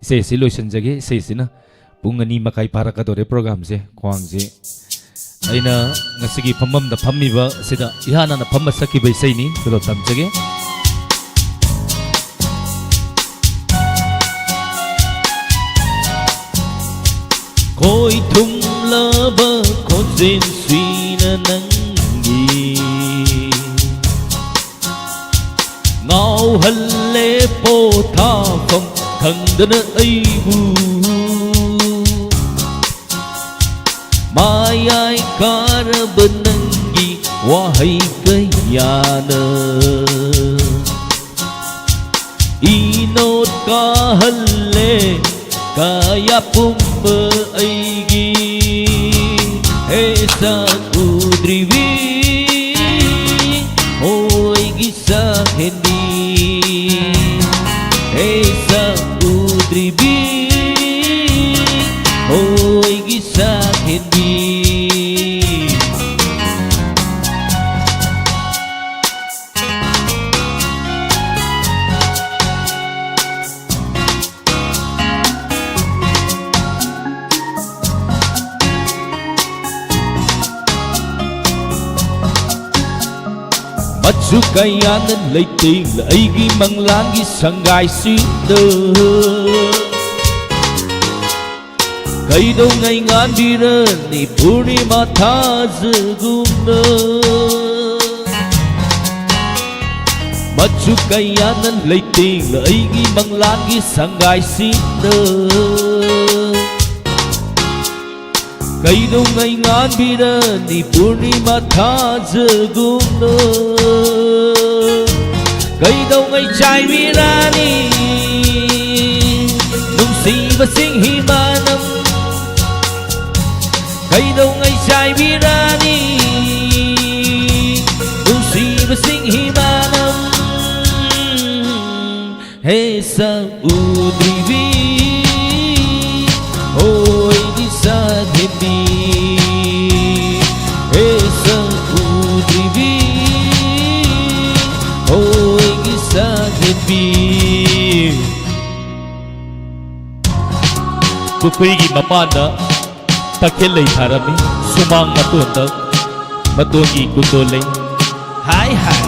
ꯏꯁꯩ ꯑꯁꯤ ꯂꯣꯏꯁꯤꯟꯖꯒꯦ꯫ ꯏꯁꯩꯁꯤꯅ ꯄꯨꯡ ꯑꯅꯤ ꯃꯈꯥꯏ ꯐꯥꯔꯛꯀꯗꯧꯔꯦ ꯄ꯭ꯔꯣꯒ꯭ꯔꯥꯝꯁꯦ꯫ ꯈ꯭ꯋꯥꯡꯁꯦ ꯑꯩꯅ ꯉꯁꯤꯒꯤ ꯐꯝꯐꯝꯗ ꯐꯝꯃꯤꯕ ꯑꯁꯤꯗ ꯏꯍꯥꯟ ꯍꯥꯟꯅ ꯐꯝꯃ ꯁꯛꯈꯤꯕ ꯏꯁꯩꯅꯤ꯫ ꯈꯨꯗꯣꯜ ꯇꯝꯖꯒꯦ꯫ ꯈꯣꯏ ꯊꯨꯝꯂꯕ ꯈꯣꯟꯖꯦꯜꯁꯤꯅ ꯅꯪꯒꯤ ꯉꯥꯎꯍꯜꯂꯦ ꯄꯣꯊꯥꯐꯝ ꯈꯪꯗꯅ ꯑꯩꯕꯨ꯫ ꯃꯌꯥꯏ ꯀꯥꯔꯕ ꯅꯪꯒꯤ ꯋꯥꯍꯩ ꯀꯌꯥꯅ ꯏꯅꯣꯠ ꯀꯥꯍꯜꯂꯦ ꯀꯌꯥ ꯄꯨꯝꯕ ꯑꯩꯒꯤ꯫ ꯍꯦ ꯁꯛ ꯎꯗ꯭ꯔꯤꯕꯤ, ꯍꯣꯏꯒꯤ ꯁꯛ ꯍꯦꯟꯕꯤ꯫ ꯍꯦ ꯁꯛ ꯎꯗ꯭ꯔꯤꯕꯤ, ꯍꯣꯏꯒꯤ ꯁꯛ ꯍꯦꯟꯕꯤ꯫ ꯃꯆꯨ ꯀꯌꯥꯅ ꯂꯩꯇꯦꯡꯂ ꯑꯩꯒꯤ ꯃꯪꯂꯥꯟꯒꯤ ꯁꯪꯒꯥꯏꯁꯤꯗ꯫ ꯀꯩꯗꯧꯉꯩ ꯉꯥꯟꯕꯤꯔꯅꯤ ꯄꯨꯔꯅꯤꯃꯥ ꯊꯥꯖꯒꯨꯝꯅ? ꯃꯆꯨ ꯀꯌꯥꯅ ꯂꯩꯇꯦꯡꯂ ꯑꯩꯒꯤ ꯃꯪꯂꯥꯟꯒꯤ ꯁꯪꯒꯥꯏꯁꯤꯡꯗ꯫ ꯀꯩꯗꯧꯉꯩ ꯉꯥꯟꯕꯤꯔꯅꯤ ꯄꯨꯔꯅꯤꯃꯥ ꯊꯥꯖꯒꯨꯝꯅ? ꯀꯩꯗꯧꯉꯩ ꯆꯥꯏꯕꯤꯔꯅꯤ ꯅꯨꯡꯁꯤꯕꯁꯤꯡ ꯍꯤꯃꯥꯅꯝ? ꯀꯩꯗꯧꯉꯩ ꯆꯥꯏꯕꯤꯔꯅꯤ ꯅꯨꯡꯁꯤꯕꯁꯤꯡ ꯍꯤꯃꯥꯅꯝ? ꯍꯦ ꯁꯛ ꯎꯗ꯭ꯔꯤꯕꯤ, ꯍꯣꯏꯒꯤ ꯁꯛ ꯍꯦꯟꯕꯤ꯫ ꯍꯦ ꯁꯛ ꯎꯗ꯭ꯔꯤꯕꯤ, ꯍꯣꯏꯒꯤ ꯁꯛ ꯍꯦꯟꯕꯤ꯫ ꯄꯨꯈ꯭ꯔꯤꯒꯤ ꯃꯄꯥꯟꯗ ꯇꯈꯦꯜ ꯂꯩ ꯊꯥꯔꯝꯃꯤ꯫ ꯁꯨꯃꯥꯡ ꯃꯇꯣꯟꯗ ꯃꯇꯣꯟꯒꯤ ꯀꯨꯟꯗꯣ ꯂꯩ꯫ ꯍꯥꯏ ꯍꯥꯏ꯫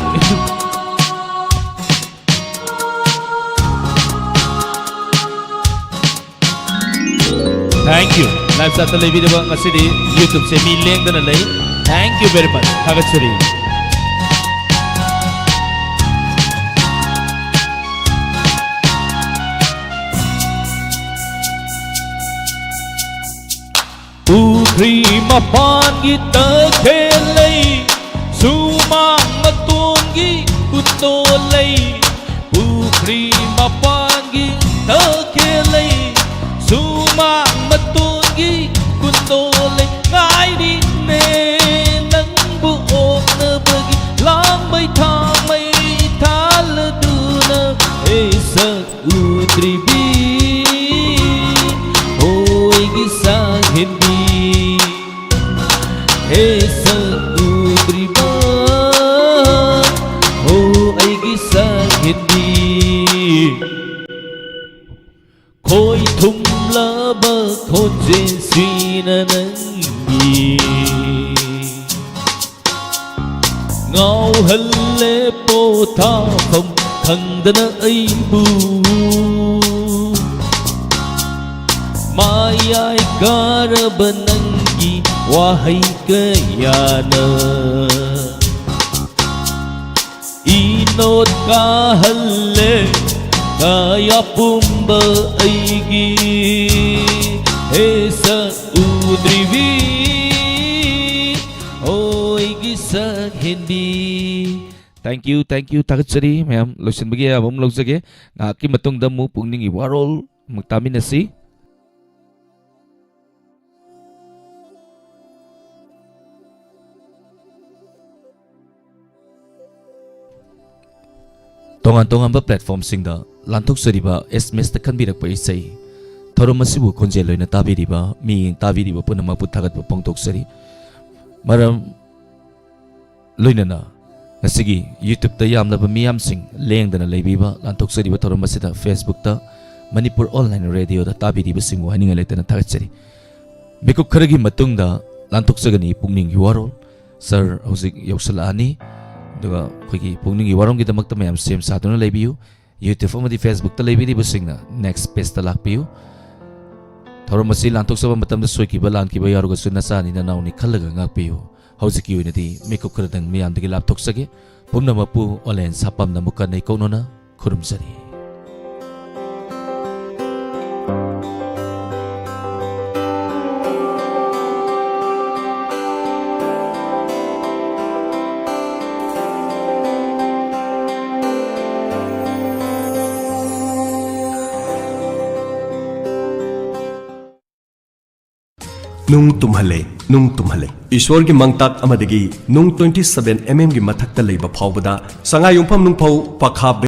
Thank you꯫ Live chatꯇ ꯂꯩꯕꯤꯔꯕ ꯉꯁꯤꯗꯤ YouTubeꯁꯦ ꯃꯤ ꯂꯦꯡꯗꯅ ꯂꯩ꯫ Thank you very much꯫ ꯊꯥꯒꯠꯆꯔꯤ꯫ ꯄꯨꯈ꯭ꯔꯤ ꯃꯄꯥꯟꯒꯤ ꯇꯈꯦꯜ ꯂꯩ, ꯁꯨꯃꯥꯡ ꯃꯇꯣꯟꯒꯤ ꯀꯨꯟꯗꯣ ꯂꯩ꯫ ꯄꯨꯈ꯭ꯔꯤ ꯃꯄꯥꯟꯒꯤ ꯇꯈꯦꯜ ꯂꯩ, ꯁꯨꯃꯥꯡ ꯃꯇꯣꯟꯒꯤ ꯀꯨꯟꯗꯣ ꯂꯩ꯫ ꯉꯥꯏꯔꯤꯅꯦ ꯅꯪꯕꯨ ꯑꯣꯛꯅꯕꯒꯤ, ꯂꯥꯡꯕꯩ ꯊꯥꯡꯃꯩ ꯊꯥꯜꯂꯗꯨꯅ꯫ ꯑꯩ ꯁꯛ ꯎꯗ꯭ꯔꯤꯕꯤ, ꯍꯣꯏꯒꯤ ꯁꯛ ꯍꯦꯟꯕꯤ꯫ ꯍꯦ ꯁꯛ ꯎꯗ꯭ꯔꯤꯕ, ꯍꯣ ꯑꯩꯒꯤ ꯁꯛ ꯍꯦꯟꯕꯤ꯫ ꯈꯣꯏ ꯊꯨꯝꯂꯕ ꯈꯣꯟꯖꯦꯜꯁꯤꯅ ꯅꯪꯒꯤ ꯉꯥꯎꯍꯜꯂꯦ ꯄꯣꯊꯥꯐꯝ ꯈꯪꯗꯅ ꯑꯩꯕꯨ꯫ ꯃꯌꯥꯏ ꯀꯥꯔꯕ ꯅꯪꯒꯤ ꯋꯥꯍꯩ ꯀꯌꯥꯅ ꯏꯅꯣꯠ ꯀꯥꯍꯜꯂꯦ ꯀꯌꯥ ꯄꯨꯝꯕ ꯑꯩꯒꯤ꯫ ꯍꯦ ꯁꯛ ꯎ ꯎꯗ꯭ꯔꯤꯕꯤ, ꯑꯣꯏꯒꯤ ꯁꯛ ꯍꯦꯟꯕꯤ꯫ Thank you, thank you, ꯊꯥꯒꯠꯆꯔꯤ ꯃꯌꯥꯝ꯫ ꯂꯣꯏꯁꯤꯟꯕꯒꯤ ꯑꯌꯥꯕ ꯑꯃ ꯂꯧꯖꯒꯦ꯫ ꯉꯥꯏꯍꯥꯛꯀꯤ ꯃꯇꯨꯡꯗ ꯑꯃꯨꯛ ꯄꯨꯛꯅꯤꯡꯒꯤ ꯋꯥꯔꯣꯜ ꯑꯃꯨꯛ ꯇꯥꯃꯤꯟꯅꯁꯤ꯫ ꯇꯣꯉꯥꯟ ꯇꯣꯉꯥꯟꯕ platformꯁꯤꯡꯗ ꯂꯥꯟꯊꯣꯛꯆꯔꯤꯕ, SMSꯇ ꯈꯟꯕꯤꯔꯛꯄ ꯏꯁꯩ, ꯊꯧꯔꯝ ꯑꯁꯤꯕꯨ ꯈꯣꯟꯖꯦꯜ ꯑꯣꯏꯅ ꯇꯥꯕꯤꯔꯤꯕ, ꯃꯤꯠꯌꯦꯡ ꯇꯥꯕꯤꯔꯤꯕ ꯄꯨꯝꯅꯃꯛꯄꯨ ꯊꯥꯒꯠꯄ ꯐꯣꯡꯗꯣꯛꯆꯔꯤ꯫ ꯃꯔꯝ ꯂꯣꯏꯅꯅ ꯉꯁꯤꯒꯤ YouTubeꯇ ꯌꯥꯝꯂꯕ ꯃꯤꯌꯥꯝꯁꯤꯡ ꯂꯦꯡꯗꯅ ꯂꯩꯕꯤꯕ, ꯂꯥꯟꯊꯣꯛꯆꯔꯤꯕ ꯊꯧꯔꯝ ꯑꯁꯤꯗ Facebookꯇ Manipur Online Radioꯗ ꯇꯥꯕꯤꯔꯤꯕꯁꯤꯡꯕꯨ ꯍꯥꯏꯅꯤꯡꯉꯥꯏ ꯂꯩꯇꯅ ꯊꯥꯒꯠꯆꯔꯤ꯫ ꯃꯤꯀꯨꯞ ꯈꯔꯒꯤ ꯃꯇꯨꯡꯗ ꯂꯥꯟꯊꯣꯛꯆꯒꯅꯤ ꯄꯨꯛꯅꯤꯡꯒꯤ ꯋꯥꯔꯣꯜ꯫ Sir ꯍꯧꯖꯤꯛ ꯌꯧꯁꯤꯜꯂꯛꯑꯅꯤ꯫ ꯑꯗꯨꯒ ꯑꯩꯈꯣꯏꯒꯤ ꯄꯨꯛꯅꯤꯡꯒꯤ ꯋꯥꯔꯣꯜꯒꯤꯗꯃꯛꯇ ꯃꯌꯥꯝ ꯁꯦꯝ ꯁꯥꯗꯨꯅ ꯂꯩꯕꯤꯌꯨ꯫ YouTube ꯑꯃꯗꯤ Facebookꯇ ꯂꯩꯕꯤꯔꯤꯕꯁꯤꯡꯅ next pageꯇ ꯂꯥꯛꯄꯤꯌꯨ꯫ ꯊꯧꯔꯝ ꯑꯁꯤ ꯂꯥꯟꯊꯣꯛꯆꯕ ꯃꯇꯝꯗ ꯁꯣꯏꯈꯤꯕ ꯂꯥꯟꯈꯤꯕ ꯌꯥꯎꯔꯒꯁꯨ ꯅꯆꯥꯅꯤ ꯅꯅꯥꯎꯅꯤ ꯈꯜꯂꯒ ꯉꯥꯛꯄꯤꯌꯨ꯫ ꯍꯧꯖꯤꯛꯀꯤ ꯑꯣꯏꯅꯗꯤ ꯃꯤꯀꯨꯞ ꯈꯔꯗꯪ ꯃꯤꯌꯥꯝꯗꯒꯤ ꯂꯥꯞꯊꯣꯛꯆꯒꯦ꯫ ꯄꯨꯝꯅꯃꯛꯄꯨ ꯑꯣꯂꯦꯟ ꯁꯥꯄꯝꯅ ꯑꯃꯨꯛꯀ ꯅꯩꯀꯣꯛꯅꯅ ꯈꯨꯔꯨꯝꯖꯔꯤ꯫ ꯅꯨꯡ ꯇꯨꯝꯍꯜꯂꯦ, ꯅꯨꯡ ꯇꯨꯝꯍꯜꯂꯦ꯫ ꯏꯁꯣꯔꯒꯤ ꯃꯪꯇꯥꯛ ꯑꯃꯗꯒꯤ ꯅꯨꯡ twenty seven mmꯒꯤ ꯃꯊꯛꯇ ꯂꯩꯕ ꯐꯥꯎꯕꯗ ꯁꯉꯥꯏ ꯌꯨꯝꯐꯝ ꯅꯨꯡꯐꯧ ꯄꯥꯈꯥ